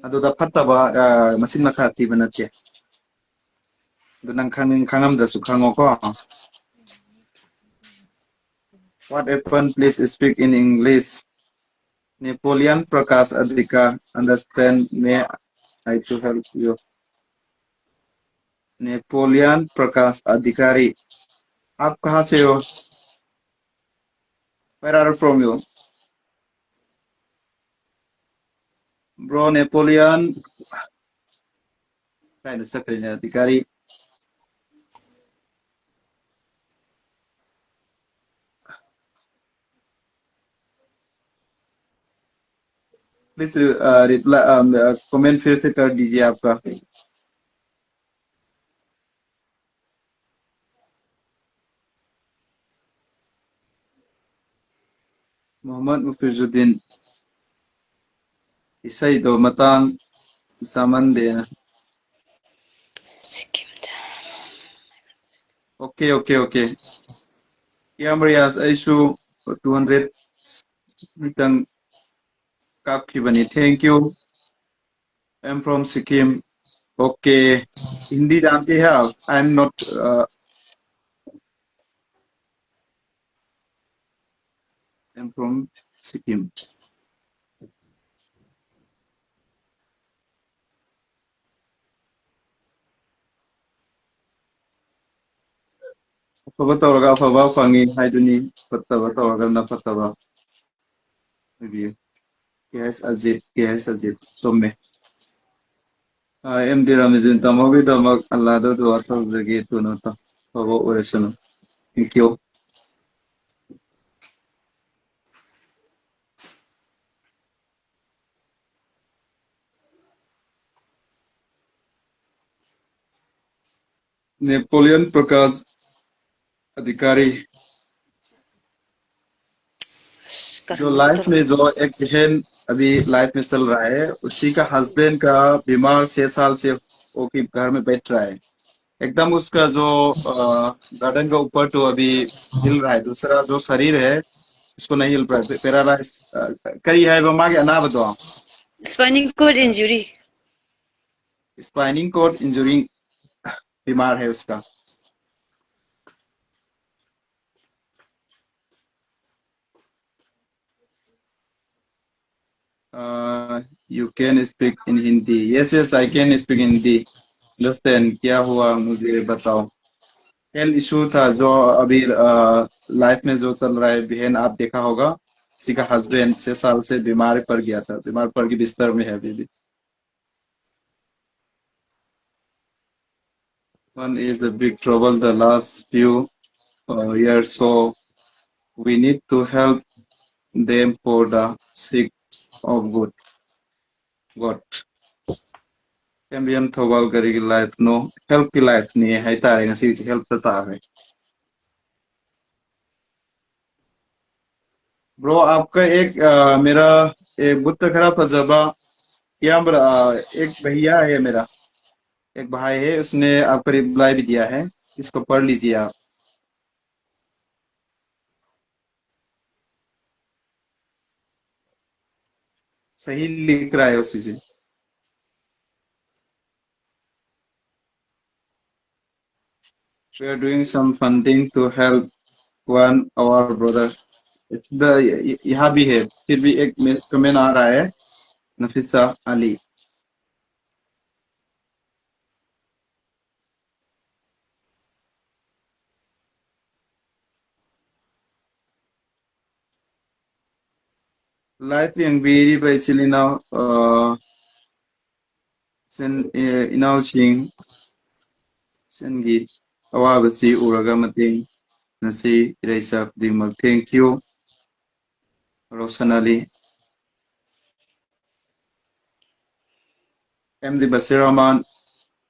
ꯑꯗꯨꯗ ꯐꯠꯇꯕ, ꯑꯥ, ꯃꯆꯤꯟ ꯃꯈꯥ ꯊꯤꯕ ꯅꯠꯇꯦ꯫ ꯑꯗꯨ ꯅꯪ ꯈꯪꯅꯤꯡ-, ꯈꯪꯉꯝꯗ꯭ꯔꯁꯨ ꯈꯪꯉꯣꯀꯣ꯫ What happened? Please speak in English. Napoleon Prakash Adhikar, understand, may I to help you? Napoleon Prakash Adhikari, आप कहाँ से हो? Where are you from you? Bro Napoleon, ꯀꯥꯏꯗ ꯆꯠꯈ꯭ꯔꯦꯅꯦ ꯑꯙꯤꯀꯥꯔꯤ? प्लीज रिप्लाई, कमेंट फिर से कर दीजिए आपका। ꯃꯨꯍꯝꯃꯗ ꯃꯨꯐꯤꯖꯨꯗꯤꯟ, ꯏꯁꯩꯗꯣ ꯃꯇꯥꯡ ꯆꯥꯃꯟꯗꯦꯅ꯫ ꯁꯤꯛꯀꯤꯝꯗ꯫ Okay, okay, okay. ꯏꯌꯥꯝꯕ ꯔꯤꯌꯥꯁ, ꯑꯩꯁꯨ two hundred ꯃꯤꯇꯪ ꯀꯥꯞꯈꯤꯕꯅꯤ꯫ Thank you. I'm from Sikkim. Okay. Hindi जानते हैं आप? I'm not, uh, I'm from Sikkim. ꯑꯐꯕ ꯇꯧꯔꯒ ꯑꯐꯕ ꯐꯪꯉꯤ ꯍꯥꯏꯗꯨꯅꯤ, ꯐꯠꯇꯕ ꯇꯧꯔꯒꯅ ꯐꯠꯇꯕ ꯑꯣꯏꯕꯤꯌꯨ꯫ ꯀꯦ ꯑꯦꯁ ꯑꯖꯤꯠ, ꯀꯦ ꯑꯦꯁ ꯑꯖꯤꯠ, ꯆꯨꯝꯃꯦ꯫ ꯑꯦꯝ ꯗꯤ ꯔꯥꯃꯤꯖꯟ, ꯇꯥꯃꯣꯒꯤꯗꯃꯛ ꯑꯜꯂꯥꯗ ꯗꯨꯋꯥ ꯇꯧꯖꯒꯦ, ꯊꯨꯅ ꯇꯥ-, ꯑꯐꯕ ꯑꯣꯏꯔꯁꯅꯨ꯫ Thank you. नेपोलियन प्रकाश अधिकारी, जो लाइफ में जो एक बहन अभी लाइफ में चल रहा है, उसी का हस्बैंड का बीमार छह साल से वो की घर में बैठ रहा है। एकदम उसका जो गार्डन का ऊपर तो अभी हिल रहा है, दूसरा जो शरीर है उसको नहीं हिल रहा है, पैरालाइज करी है वो मागे अनाबदो। Spinal cord injury. Spinal cord injury बीमार है उसका। Uh, you can speak in Hindi. Yes, yes, I can speak Hindi. Understand? क्या हुआ, मुझे बताओ। हेल्थ इशू था जो अभी लाइफ में जो चल रहा है, बहन, आप देखा होगा, किसी का हस्बैंड छह साल से बीमार पड़ गया था, बीमार पड़ के बिस्तर में है अभी भी। One is the big trouble the last few uh, years, so we need to help them for the sake of good. God. M B M Thobal ꯀꯔꯤꯒꯤ ꯂꯥꯏꯐꯅꯣ? ꯍꯦꯜꯞꯀꯤ ꯂꯥꯏꯐꯅꯤ ꯍꯥꯏꯇꯥꯔꯦ꯫ ꯉꯁꯤꯁꯦ ꯍꯦꯜꯞꯇ ꯇꯥꯔꯦ꯫ ब्रो, आपका एक अ, मेरा एक बुद्ध खरा फजबा या मेरा, अ, एक भैया है मेरा, एक भाई है, उसने आपका रिप्लाई भी दिया है, इसको पढ़ लीजिए आप। सही लिख रहा है उसी से। We are doing some funding to help one our brother. It's the, य- य- यहाँ भी है, फिर भी एक कमेंट आ रहा है, नफीसा अली। ꯂꯥꯏꯐ ꯌꯦꯡꯕꯤꯔꯤꯕ ꯏꯆꯤꯜ ꯏꯅꯥꯎ, ꯑ, ꯏꯆꯤꯟ, ꯑꯦ, ꯏꯅꯥꯎꯁꯤꯡ, ꯏꯆꯤꯟꯒꯤ ꯑꯋꯥꯕꯁꯤ ꯎꯔꯒ ꯃꯇꯦꯡ ꯅꯁꯤ ꯏꯔꯩꯆꯥ ꯈꯨꯗꯤꯡꯃꯛ꯫ Thank you, Roshan Ali. M D Basir Rahman,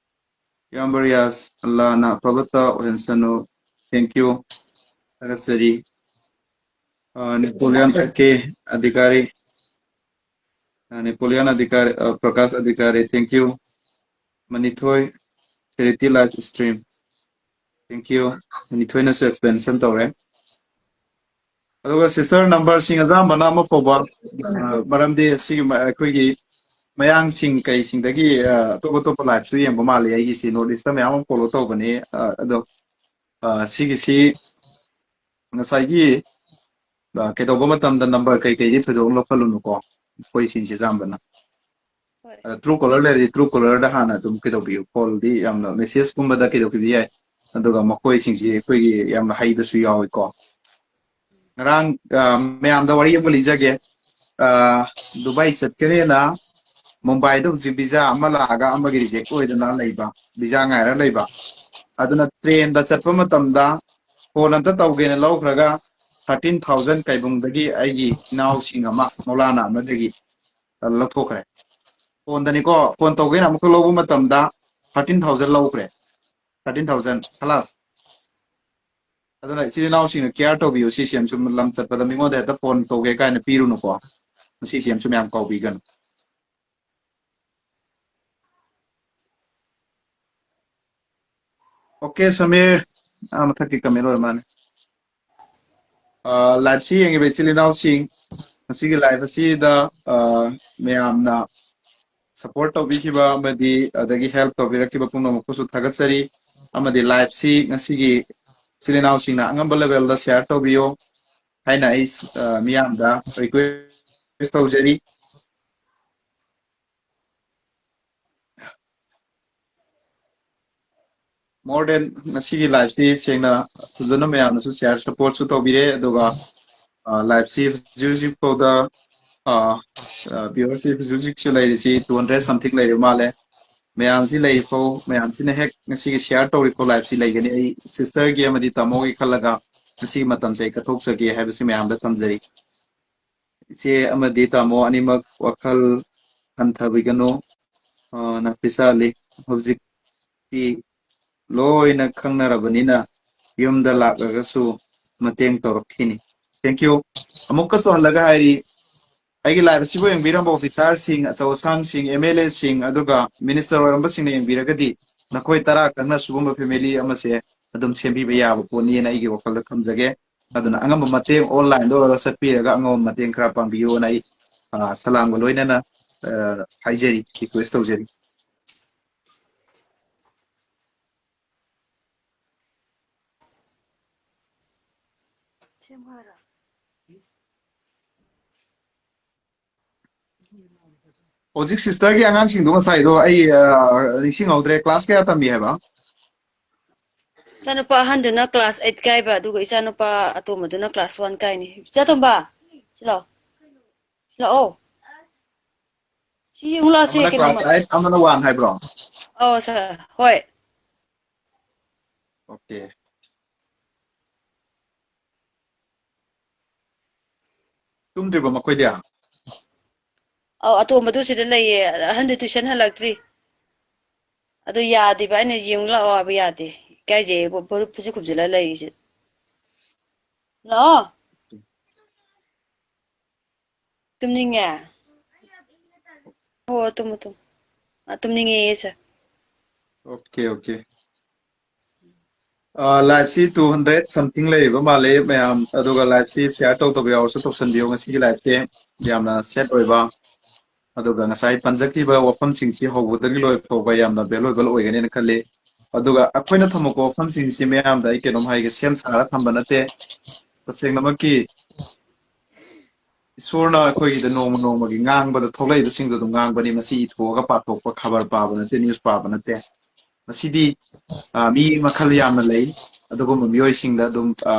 ꯏꯌꯥꯝꯕ ꯔꯤꯌꯥꯁ, ꯑꯜꯂꯥꯅ ꯑꯐꯕꯇ ꯑꯣꯏꯍꯟꯁꯅꯨ꯫ Thank you꯫ ꯊꯥꯒꯠꯆꯔꯤ꯫ ꯑ, ꯅꯦꯄꯣꯂꯤꯌꯟ ꯑꯦ ꯀꯦ ꯑꯙꯤꯀꯥꯔꯤ, ꯑ, ꯅꯦꯄꯣꯂꯤꯌꯟ ꯑꯙꯤꯀꯥꯔꯤ, ꯑ, Prakash Adhikari, thank you꯫ Manithoi, charity life stream, thank you꯫ ꯃꯅꯤꯊꯣꯏꯅꯁꯨ ꯑꯦꯛꯁꯄ꯭ꯂꯦꯅꯦꯁꯟ ꯇꯧꯔꯦ꯫ ꯑꯗꯨꯒ ꯁꯤꯁꯇꯔ, ꯅꯝꯕꯔꯁꯤꯡ ꯑꯌꯥꯝꯕꯅ ꯑꯃ ꯐꯥꯎꯕ, ꯑ, ꯃꯔꯝꯗꯤ ꯁꯤꯒꯤ ꯃ-, ꯑꯩꯈꯣꯏꯒꯤ ꯃꯌꯥꯡꯁꯤꯡ ꯀꯩꯁꯤꯡꯗꯒꯤ, ꯑ, ꯑꯇꯣꯞ ꯑꯇꯣꯞꯄ ꯂꯥꯏꯐꯁꯨ ꯌꯦꯡꯕ ꯃꯥꯜꯂꯤ ꯑꯩꯒꯤꯁꯤ, ꯅꯣꯔꯠ ꯏꯁꯇ ꯃꯌꯥꯝ ꯑꯃ ꯐꯣꯂꯣ ꯇꯧꯕꯅꯤ꯫ ꯑ, ꯑꯗꯣ, ꯑ, ꯁꯤꯒꯤꯁꯤ ꯉꯁꯥꯏꯒꯤ, ꯑ, ꯀꯩꯗꯧꯕ ꯃꯇꯝꯗ ꯅꯝꯕꯔ ꯀꯩꯀꯩꯗꯤ ꯊꯣꯏꯗꯣꯛꯅ ꯂꯧꯈꯠꯂꯨꯅꯨꯀꯣ꯫ ꯃꯈꯣꯏꯁꯤꯡꯁꯦ ꯑꯌꯥꯝꯕꯅ꯫ ꯍꯣꯏ꯫ ꯑꯗ Truecaller ꯂꯩꯔꯗꯤ Truecaller ꯗ ꯍꯥꯟꯅ ꯑꯗꯨꯝ ꯀꯩꯗꯧꯕꯤꯌꯨ, call ꯗꯤ ꯌꯥꯝꯅ message ꯀꯨꯝꯕꯗ ꯀꯩꯗꯧꯕꯤꯕ ꯌꯥꯏ꯫ ꯑꯗꯨꯒ ꯃꯈꯣꯏꯁꯤꯡꯁꯤ ꯑꯩꯈꯣꯏꯒꯤ ꯌꯥꯝꯅ ꯍꯩꯕꯁꯨ ꯌꯥꯎꯏꯀꯣ꯫ ꯉꯔꯥꯡ ꯑ, ꯃꯌꯥꯝꯗ ꯋꯥꯔꯤ ꯑꯃ ꯂꯤꯖꯒꯦ꯫ ꯑ, ꯗꯨꯕꯥꯏ ꯆꯠꯀꯅꯦꯅ ꯃꯨꯝꯕꯥꯏꯗ ꯍꯧꯖꯤꯛ visa ꯑꯃ ꯂꯥꯛꯑꯒ ꯑꯃꯒꯤ reject ꯑꯣꯏꯗꯅ ꯂꯩꯕ, visa ꯉꯥꯏꯔ ꯂꯩꯕ꯫ ꯑꯗꯨꯅ train ꯗ ꯆꯠꯄ ꯃꯇꯝꯗ phone ꯑꯝꯇ ꯇꯧꯒꯦꯅ ꯂꯧꯈ꯭ꯔꯒ thirteen thousand ꯀꯩꯕꯨꯡꯗꯒꯤ ꯑꯩꯒꯤ ꯏꯅꯥꯎꯁꯤꯡ ꯑꯃ ꯃꯧꯂꯥꯅꯥ ꯑꯃꯗꯒꯤ ꯂꯧꯊꯣꯛꯈ꯭ꯔꯦ꯫ Phone ꯗꯅꯤꯀꯣ, phone ꯇꯧꯒꯦꯅ ꯑꯃꯨꯛꯀ ꯂꯧꯕ ꯃꯇꯝꯗ thirteen thousand ꯂꯧꯈ꯭ꯔꯦ꯫ Thirteen thousand ꯈꯂꯥꯁ꯫ ꯑꯗꯨꯅ ꯏꯆꯤꯜ ꯏꯅꯥꯎꯁꯤꯡꯅ care ꯇꯧꯕꯤꯌꯨ꯫ ꯁꯤꯁꯦ ꯌꯥꯝ ꯆꯨꯝꯅ ꯂꯝ ꯆꯠꯄꯗ ꯃꯤꯉꯣꯟꯗ ꯍꯦꯛꯇ phone ꯇꯧꯒꯦ ꯀꯥꯏꯅ ꯄꯤꯔꯨꯅꯨꯀꯣ꯫ ꯃꯁꯤꯁꯦ ꯌꯥꯝ ꯆꯨꯝꯅ ꯌꯥꯝ ꯀꯥꯎꯕꯤꯒꯅꯨ꯫ Okay, ꯁꯃꯤꯔ, ꯑꯥ, ꯃꯊꯛꯀꯤ comment ꯑꯣꯏꯔ ꯃꯥꯜꯂꯦ꯫ ꯑꯥ, live ꯁꯤ ꯌꯦꯡꯉꯤꯕ ꯏꯆꯤꯜ ꯏꯅꯥꯎꯁꯤꯡ, ꯉꯁꯤꯒꯤ live ꯑꯁꯤꯗ, ꯑꯥ, ꯃꯌꯥꯝꯅ support ꯇꯧꯕꯤꯈꯤꯕ ꯑꯃꯗꯤ ꯑꯗꯒꯤ help ꯇꯧꯕꯤꯔꯛꯈꯤꯕ ꯄꯨꯝꯅꯃꯛꯄꯨꯁꯨ ꯊꯥꯒꯠꯆꯔꯤ꯫ ꯑꯃꯗꯤ live ꯁꯤ ꯉꯁꯤꯒꯤ ꯏꯆꯤꯜ ꯏꯅꯥꯎꯁꯤꯡꯅ ꯑꯉꯝꯕ level ꯗ share ꯇꯧꯕꯤꯌꯣ ꯍꯥꯏꯅ ꯑꯩ, ꯑꯥ, ꯃꯤꯌꯥꯝꯗ request ꯇꯧꯖꯔꯤ꯫ More than ꯉꯁꯤꯒꯤ live ꯁꯤ ꯁꯦꯡꯅ ꯐꯖꯅ ꯃꯌꯥꯝꯅꯁꯨ share support ꯁꯨ ꯇꯧꯕꯤꯔꯦ꯫ ꯑꯗꯨꯒ, ꯑ, live ꯁꯤ ꯍꯧꯖꯤꯛ ꯍꯧꯖꯤꯛ ꯐꯥꯎꯗ, ꯑ, ꯑ, viewer ꯁꯤ ꯍꯧꯖꯤꯛ ꯍꯧꯖꯤꯛꯁꯨ ꯂꯩꯔꯤꯁꯤ two hundred something ꯂꯩꯔꯤꯕ ꯃꯥꯜꯂꯦ꯫ ꯃꯌꯥꯝꯁꯤ ꯂꯩꯔꯤꯐꯥꯎ, ꯃꯌꯥꯝꯁꯤꯅ ꯍꯦꯛ ꯉꯁꯤꯒꯤ share ꯇꯧꯔꯤꯐꯥꯎ live ꯁꯤ ꯂꯩꯒꯅꯤ꯫ ꯑꯩ sister ꯒꯤ ꯑꯃꯗꯤ ꯇꯥꯃꯣꯒꯤ ꯈꯜꯂꯒ ꯉꯁꯤꯒꯤ ꯃꯇꯝꯁꯦ ꯑꯩ ꯀꯠꯊꯣꯛꯆꯒꯦ ꯍꯥꯏꯕꯁꯤ ꯃꯌꯥꯝꯗ ꯊꯝꯖꯔꯤ꯫ ꯏꯆꯦ ꯑꯃꯗꯤ ꯇꯥꯃꯣ ꯑꯅꯤꯃꯛ ꯋꯥꯈꯜ ꯍꯟꯊꯕꯤꯒꯅꯨ꯫ ꯑ, ꯅꯥꯐꯤꯁꯥ ꯑꯂꯤ, ꯍꯧꯖꯤꯛꯇꯤ ꯂꯣꯏꯅ ꯈꯪꯅꯔꯕꯅꯤꯅ ꯌꯨꯝꯗ ꯂꯥꯛꯂꯒꯁꯨ ꯃꯇꯦꯡ ꯇꯧꯔꯛꯈꯤꯅꯤ꯫ Thank you꯫ ꯑꯃꯨꯛꯀꯁꯨ ꯍꯜꯂꯒ ꯍꯥꯏꯔꯤ, ꯑꯩꯒꯤ live ꯑꯁꯤꯕꯨ ꯌꯦꯡꯕꯤꯔꯝꯕ officer ꯁꯤꯡ, ꯑꯆꯧ ꯑꯁꯥꯡꯁꯤꯡ, MLA ꯁꯤꯡ, ꯑꯗꯨꯒ minister ꯑꯣꯏꯔꯝꯕꯁꯤꯡꯅ ꯌꯦꯡꯕꯤꯔꯒꯗꯤ ꯅꯈꯣꯏ ꯇꯔꯥ ꯈꯛꯅ ꯁꯤꯒꯨꯝꯕ family ꯑꯃꯁꯦ ꯑꯗꯨꯝ ꯁꯦꯝꯕꯤꯕ ꯌꯥꯕ ꯄꯣꯠꯅꯤꯅ ꯑꯩꯒꯤ ꯋꯥꯈꯜꯗ ꯊꯝꯖꯒꯦ꯫ ꯑꯗꯨꯅ ꯑꯉꯝꯕ ꯃꯇꯦꯡ online ꯗ ꯑꯣꯏꯔꯣ ꯆꯠꯄꯤꯔꯒ ꯑꯉꯝꯕ ꯃꯇꯦꯡ ꯈꯔ ꯄꯥꯡꯕꯤꯌꯣꯅ ꯑꯩ, ꯑ, ꯁꯂꯥꯝꯒ ꯂꯣꯏꯅꯅ, ꯑ, ꯍꯥꯏꯖꯔꯤ, request ꯇꯧꯖꯔꯤ꯫ ꯁꯦꯝꯃꯣ ꯍꯥꯏꯔꯣ? ꯍꯧꯖꯤꯛ ꯁꯤꯁꯇꯔꯒꯤ ꯑꯉꯥꯡꯁꯤꯡꯗꯣ ꯉꯁꯥꯏꯗꯣ ꯑꯩ ꯑ, ꯅꯤꯡꯁꯤꯡꯍꯧꯗ꯭ꯔꯦ꯫ ꯀ꯭ꯂꯥꯁ ꯀꯌꯥ ꯇꯝꯃꯤ ꯍꯥꯏꯕ? ꯏꯆꯥꯅꯨꯄꯥ ꯑꯍꯟꯗꯨꯅ ꯀ꯭ꯂꯥꯁ ꯑꯩꯠ ꯀꯥꯏꯕ, ꯑꯗꯨꯒ ꯏꯆꯥꯅꯨꯄꯥ ꯑꯇꯣꯝꯕꯗꯨꯅ ꯀ꯭ꯂꯥꯁ ꯋꯥꯟ ꯀꯥꯏꯅꯤ꯫ ꯏꯆꯥꯇꯣꯝꯕ, ꯁꯤ ꯂꯥꯛꯑꯣ꯫ ꯂꯥꯛꯑꯣ꯫ ꯁꯤ ꯌꯦꯡꯉꯨ ꯂꯥꯛꯑꯣꯁꯦ ꯑꯃꯅ ꯀ꯭ꯂꯥꯁ ꯀꯩꯅꯣꯝꯃ꯫ ꯑꯩꯠ, ꯑꯃꯅ ꯋꯥꯟ ꯍꯥꯏꯕ꯭ꯔꯣ? ꯑꯧ ꯁꯥꯔ, ꯍꯣꯏ꯫ ꯑꯣꯀꯦ꯫ ꯇꯨꯝꯗ꯭ꯔꯤꯕꯣ ꯃꯈꯣꯏꯗꯤ? ꯑꯧ, ꯑꯇꯣꯝꯕꯗꯨ ꯁꯤꯗ ꯂꯩꯌꯦ, ꯑꯍꯟꯗꯨ ꯇꯨꯏꯁꯟ ꯍꯜꯂꯛꯇ꯭ꯔꯤ꯫ ꯑꯗꯨ ꯌꯥꯗꯦꯕ, ꯑꯩꯅ ꯌꯦꯡꯉꯨ ꯂꯥꯛꯑꯣ ꯍꯥꯏꯕ ꯌꯥꯗꯦ꯫ ꯏꯀꯥꯏꯖꯩꯌꯦꯕꯨ ꯐꯨꯔꯤꯠ ꯐꯨꯖꯤꯠ ꯈꯨꯝꯖꯤꯜꯂ ꯂꯩꯔꯤꯁꯦ꯫ ꯂꯥꯛꯑꯣ꯫ ꯇꯨꯝꯅꯤꯡꯉꯦ? ꯑꯣ, ꯇꯨꯝꯃꯣ, ꯇꯨꯝꯃꯣ꯫ ꯑ, ꯇꯨꯝꯅꯤꯡꯉꯦꯌꯦ, ꯁꯥꯔ꯫ Okay, okay. ꯂꯥꯏꯐꯁꯤ ꯇꯨ ꯍꯟꯗ꯭ꯔꯦꯠ ꯁꯝꯊꯤꯡ ꯂꯩꯔꯤꯕ ꯃꯥꯜꯂꯦ ꯃꯌꯥꯝ, ꯑꯗꯨꯒ ꯂꯥꯏꯐꯁꯤ ꯁꯤꯌꯥꯔ ꯇꯧꯗꯕ ꯌꯥꯎꯔꯁꯨ ꯇꯧꯁꯟꯕꯤꯌꯣ꯫ ꯉꯁꯤꯒꯤ ꯂꯥꯏꯐꯁꯦ ꯌꯥꯝꯅ ꯁꯦꯠ ꯑꯣꯏꯕ, ꯑꯗꯨꯒ ꯉꯁꯥꯏ ꯄꯟꯖꯈꯤꯕ ꯋꯥꯐꯝꯁꯤꯡꯁꯤ ꯍꯧꯕꯗꯒꯤ ꯂꯣꯏ ꯐꯥꯎꯕ ꯌꯥꯝꯅ ꯚꯦꯂꯨꯑꯦꯕꯜ ꯑꯣꯏꯒꯅꯦꯅ ꯈꯜꯂꯤ꯫ ꯑꯗꯨꯒ ꯑꯩꯈꯣꯏꯅ ꯊꯝꯃꯛꯄ ꯋꯥꯐꯝꯁꯤꯡꯁꯤ ꯃꯌꯥꯝꯗ ꯑꯩ ꯀꯩꯅꯣꯝ ꯍꯥꯏꯒꯦ, ꯁꯦꯝ ꯁꯥꯔ ꯊꯝꯕ ꯅꯠꯇꯦ꯫ ꯇꯁꯦꯡꯅꯃꯛꯀꯤ ꯏꯁꯣꯔꯅ ꯑꯩꯈꯣꯏꯒꯤꯗ ꯅꯣꯡꯃ ꯅꯣꯡꯃꯒꯤ ꯉꯥꯡꯕꯗ ꯊꯣꯛꯂꯛꯏꯕꯁꯤꯡꯗꯣ ꯑꯗꯨꯝ ꯉꯥꯡꯕꯅꯤ꯫ ꯃꯁꯤ ꯏꯊꯣꯛꯑꯒ ꯄꯥꯊꯣꯛꯄ, ꯈꯕꯔ ꯄꯥꯕ ꯅꯠꯇꯦ, ꯅ꯭ꯌꯨꯁ ꯄꯥꯕ ꯅꯠꯇꯦ꯫ ꯃꯁꯤꯗꯤ ꯑ, ꯃꯤ ꯃꯈꯜ ꯌꯥꯝꯅ ꯂꯩ꯫ ꯑꯗꯨꯒꯨꯝꯕ ꯃꯤꯑꯣꯏꯁꯤꯡꯗ ꯑꯗꯨꯝ ꯑ,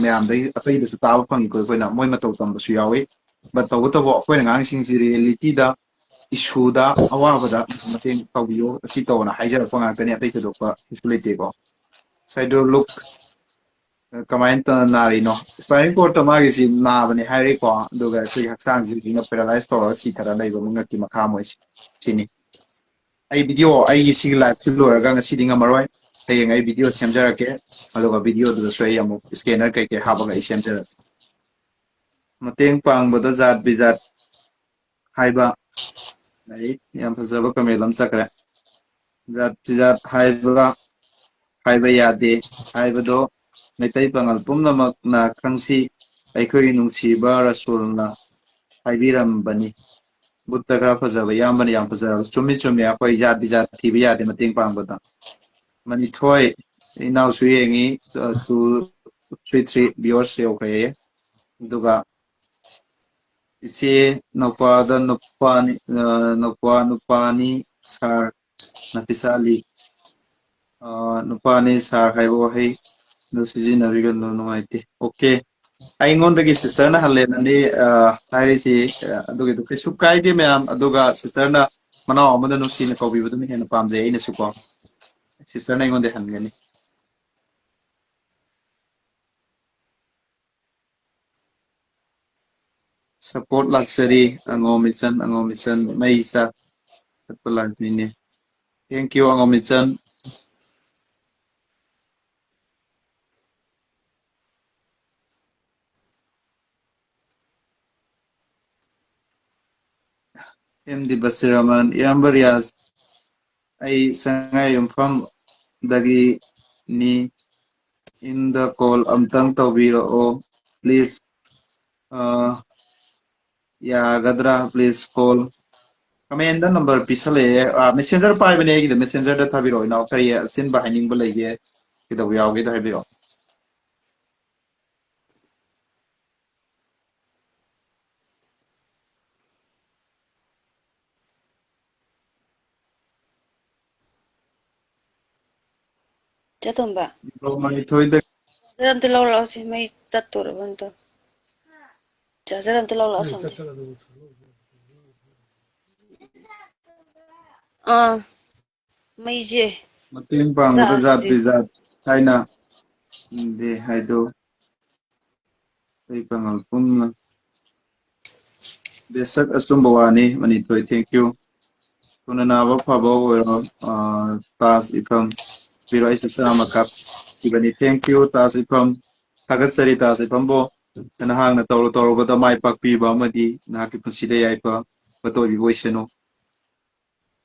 ꯃꯌꯥꯝꯗꯒꯤ ꯑꯇꯩꯗꯁꯨ ꯇꯥꯕ ꯐꯪꯉꯤꯀꯣ ꯑꯩꯈꯣꯏꯅ꯫ ꯃꯣꯏ ꯃꯇꯧ ꯇꯝꯕꯁꯨ ꯌꯥꯎꯏ꯫ ꯕꯠ ꯇꯧꯕꯇꯕꯨ ꯑꯩꯈꯣꯏꯅ ꯉꯥꯡꯉꯤꯁꯤꯡꯁꯤ ꯔꯤꯌꯦꯂꯤꯇꯤꯗ, ꯏꯁꯨꯗ, ꯑꯋꯥꯕꯗ ꯃꯇꯦꯡ ꯇꯧꯕꯤꯌꯨ, ꯑꯁꯤ ꯇꯧꯑꯣꯅ ꯍꯥꯏꯖꯔꯛꯄ ꯉꯥꯛꯇꯅꯤ, ꯑꯇꯩ ꯊꯣꯏꯗꯣꯛꯄ ꯀꯩꯁꯨ ꯂꯩꯇꯦꯀꯣ꯫ ꯁꯥꯏꯗꯣ ꯂꯨꯛ, ꯑ, ꯀꯃꯥꯏꯅ ꯇꯧꯅ ꯅꯥꯔꯤꯅꯣ? ꯁ꯭ꯄꯥꯏꯅꯦꯜ ꯀꯣꯔꯠꯇ ꯃꯥꯒꯤꯁꯤ ꯅꯥꯕꯅꯦ ꯍꯥꯏꯔꯦꯀꯣ, ꯑꯗꯨꯒ ꯑꯩꯈꯣꯏꯒꯤ ꯍꯛꯆꯥꯡꯁꯤ ꯍꯧꯖꯤꯛꯅ ꯄꯦꯔꯥꯂꯥꯏꯁ ꯇꯧꯔꯒ ꯁꯤꯊꯔ ꯂꯩꯕ ꯃꯉꯛꯀꯤ ꯃꯈꯥ ꯃꯣꯏꯁꯤ꯫ ꯁꯤꯅꯤ꯫ ꯑꯩ ꯚꯤꯗꯤꯑꯣ, ꯑꯩꯒꯤ ꯁꯤꯒꯤ ꯂꯥꯏꯐꯁꯤ ꯂꯣꯏꯔꯒ ꯉꯁꯤꯗꯤ ꯉꯝꯃꯔꯣꯏ꯫ ꯍꯌꯦꯡ ꯑꯩ ꯚꯤꯗꯤꯑꯣ ꯁꯦꯝꯖꯔꯛꯀꯦ, ꯑꯗꯨꯒ ꯚꯤꯗꯤꯑꯣꯗꯨꯗꯁꯨ ꯑꯩ ꯑꯃꯨꯛ ꯁ꯭ꯀꯦꯅꯔ ꯀꯩꯀꯩ ꯍꯥꯞꯄꯒ ꯑꯩ ꯁꯦꯝꯖꯔꯛꯀꯦ꯫ ꯃꯇꯦꯡ ꯄꯥꯡꯕꯗ ꯖꯥꯠ ꯕꯤꯖꯥꯠ ꯍꯥꯏꯕ ꯂꯩ꯫ ꯌꯥꯝ ꯐꯖꯕ ꯀꯃꯦꯟ ꯑꯃ ꯆꯠꯈ꯭ꯔꯦ꯫ ꯖꯥꯠ ꯕꯤꯖꯥꯠ ꯍꯥꯏꯕ, ꯍꯥꯏꯕ ꯌꯥꯗꯦ ꯍꯥꯏꯕꯗꯣ ꯃꯩꯇꯩ ꯄꯥꯉꯜ ꯄꯨꯝꯅꯃꯛꯅ ꯈꯪꯁꯤ꯫ ꯑꯩꯈꯣꯏꯒꯤ ꯅꯨꯡꯁꯤꯕ ꯔꯁꯨꯜꯅ ꯍꯥꯏꯕꯤꯔꯝꯕꯅꯤ꯫ ꯕꯨꯠꯇ ꯈꯔ ꯐꯖꯕ ꯏꯌꯥꯝꯕꯅ ꯌꯥꯝ ꯐꯖꯔꯕ꯫ ꯆꯨꯝꯃꯤ, ꯆꯨꯝꯃꯤ꯫ ꯑꯩꯈꯣꯏ ꯖꯥꯠ ꯕꯤꯖꯥꯠ ꯊꯤꯕ ꯌꯥꯗꯦ ꯃꯇꯦꯡ ꯄꯥꯡꯕꯗ꯫ ꯃꯅꯤꯊꯣꯏ ꯏꯅꯥꯎꯁꯨ ꯌꯦꯡꯉꯤ, ꯑ, two three three viewers ꯌꯧꯈ꯭ꯔꯦ꯫ ꯑꯗꯨꯒ ꯏꯆꯦ ꯅꯨꯄꯥꯗ ꯅꯨꯄꯥꯅꯤ, ꯑ, ꯅꯨꯄꯥ ꯅꯨꯄꯥꯅꯤ ꯁꯥꯔ ꯅꯐꯤꯁꯥ ꯑꯂꯤ꯫ ꯑ, ꯅꯨꯄꯥꯅꯤ ꯁꯥꯔ ꯍꯥꯏꯕ ꯋꯥꯍꯩ ꯑꯗꯨ ꯁꯤꯖꯤꯟꯅꯕꯤꯒꯅꯨ, ꯅꯨꯡꯉꯥꯏꯇꯦ꯫ ꯑꯣꯀꯦ, ꯑꯩꯉꯣꯟꯗꯒꯤ ꯁꯤꯁꯇꯔꯅ ꯍꯜꯂꯦꯅꯅꯤ, ꯑ, ꯍꯥꯏꯔꯤꯁꯤ꯫ ꯑ, ꯑꯗꯨꯒꯤꯗꯣ ꯀꯩꯁꯨ ꯀꯥꯏꯗꯦ ꯃꯌꯥꯝ꯫ ꯑꯗꯨꯒ ꯁꯤꯁꯇꯔꯅ ꯃꯅꯥꯎ ꯑꯃꯗ ꯅꯨꯡꯁꯤꯅ ꯀꯧꯕꯤꯕꯗꯨꯅ ꯍꯦꯟꯅ ꯄꯥꯝꯖꯩ ꯑꯩꯅꯁꯨꯀꯣ꯫ ꯁꯤꯁꯇꯔꯅ ꯑꯩꯉꯣꯟꯗ ꯍꯟꯒꯅꯤ꯫ ꯁꯄꯣꯔꯠ ꯂꯥꯛꯆꯔꯤ꯫ ꯑꯉꯣꯝ ꯏꯆꯟ, ꯑꯉꯣꯝ ꯏꯆꯟ ꯃꯩ ꯆꯥꯛ ꯆꯠꯄ ꯂꯥꯛꯄꯤꯅꯦ꯫ Thank you, ꯑꯉꯣꯝ ꯏꯆꯟ꯫ ꯑꯦꯝ ꯗꯤ ꯕꯁꯤꯔ ꯔꯍꯃꯟ, ꯏꯌꯥꯝꯕ ꯔꯤꯌꯥꯖ, ꯑꯩ ꯁꯉꯥꯏ ꯌꯨꯝꯐꯝꯗꯒꯤꯅꯤ꯫ In the call ꯑꯝꯇꯪ ꯇꯧꯕꯤꯔꯛꯑꯣ, please꯫ ꯑ, ꯌꯥꯒꯗ꯭ꯔꯥ? Please call꯫ ꯀꯃꯦꯟꯗ ꯅꯝꯕꯔ ꯄꯤꯁꯜꯂꯛꯑꯦ꯫ ꯑ, ꯃꯦꯁꯦꯟꯖꯔ ꯄꯥꯏꯕꯅꯦ ꯑꯩꯒꯤꯗ, ꯃꯦꯁꯦꯟꯖꯔꯗ ꯊꯥꯕꯤꯔꯛꯑꯣ ꯏꯅꯥꯎ꯫ ꯀꯔꯤ ꯑꯆꯤꯟꯕ ꯍꯥꯏꯅꯤꯡꯕ ꯂꯩꯒꯦ? ꯀꯩꯗꯧꯕ ꯌꯥꯎꯒꯦꯗꯣ ꯍꯥꯏꯕꯤꯔꯛꯑꯣ꯫ ꯆꯦ ꯇꯣꯝꯕ꯫ ꯕ꯭ꯂꯣꯛ ꯃꯅꯤꯊꯣꯏꯗ꯫ ꯆꯥꯔꯖꯔ ꯑꯝꯇ ꯂꯧꯔꯛꯑꯣ ꯁꯤ, ꯃꯩ ꯇꯠꯇꯣꯔꯕ ꯑꯝꯇ꯫ ꯆꯥꯔꯖꯔ ꯑꯝꯇ ꯂꯧꯔꯛꯑꯣ ꯁꯣꯝꯗ꯫ ꯑꯥ, ꯃꯩꯁꯦ꯫ ꯃꯇꯦꯡ ꯄꯥꯡꯕꯗ ꯆꯥꯛꯁꯦ꯫ ꯖꯥꯠ ꯕꯤꯖꯥꯠ ꯍꯥꯏꯅ ꯏꯟꯗꯦ ꯍꯥꯏꯗꯣ꯫ ꯑꯩ ꯄꯥꯉꯜ ꯄꯨꯝꯅ꯫ ꯕꯦꯁꯛ ꯑꯆꯨꯝꯕ ꯋꯥꯅꯤ, ꯃꯅꯤꯊꯣꯏ, thank you꯫ ꯊꯨꯅ ꯅꯥꯕ ꯐꯕ ꯑꯣꯏꯔꯣ, ꯑ, ꯇꯥꯖ ꯏꯐꯝ꯫ ꯄꯤꯔꯣ, ꯑꯩꯁꯨ ꯆꯥꯝꯃ ꯀꯥꯞꯈꯤꯕꯅꯤ꯫ Thank you, ꯇꯥꯖ ꯏꯐꯝ꯫ ꯊꯥꯒꯠꯆꯔꯤ, ꯇꯥꯖ ꯏꯐꯝꯕꯨ꯫ ꯅꯍꯥꯛꯅ ꯇꯧꯔꯨ ꯇꯧꯔꯨꯕꯗ ꯃꯥꯏ ꯄꯥꯛꯄꯤꯕ ꯑꯃꯗꯤ ꯅꯍꯥꯛꯀꯤ ꯄꯨꯟꯁꯤꯗ ꯌꯥꯏꯐꯕ ꯑꯣꯏꯕꯤꯕ ꯑꯣꯏꯁꯅꯨ꯫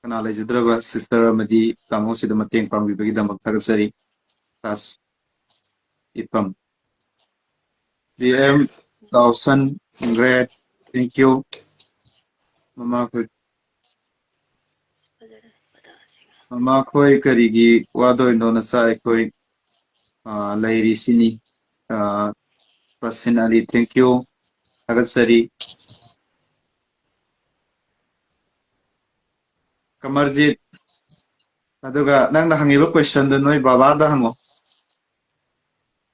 ꯀꯅꯥ ꯂꯩꯖꯗ꯭ꯔꯕ ꯁꯤꯁꯇꯔ ꯑꯃꯗꯤ ꯇꯥꯃꯣꯁꯤꯗ ꯃꯇꯦꯡ ꯄꯥꯡꯕꯤꯕꯒꯤꯗꯃꯛ ꯊꯥꯒꯠꯆꯔꯤ꯫ ꯇꯥꯖ ꯏꯐꯝ꯫ D M Dawson, great, thank you꯫ ꯃꯃꯥꯈꯣꯏ, ꯃꯃꯥꯈꯣꯏ ꯀꯔꯤꯒꯤ ꯋꯥꯗꯣꯏꯅꯣ? ꯅꯆꯥ ꯑꯩꯈꯣꯏ, ꯑ, ꯂꯩꯔꯤꯁꯤꯅꯤ꯫ ꯑ, ꯇꯁꯤꯟ ꯑꯂꯤ, thank you꯫ ꯊꯥꯒꯠꯆꯔꯤ꯫ ꯀꯃꯔꯖꯤꯠ, ꯑꯗꯨꯒ ꯅꯪꯅ ꯍꯪꯉꯤꯕ questionꯗꯨ ꯅꯣꯏ ꯕꯕꯥꯗ ꯍꯪꯉꯣ꯫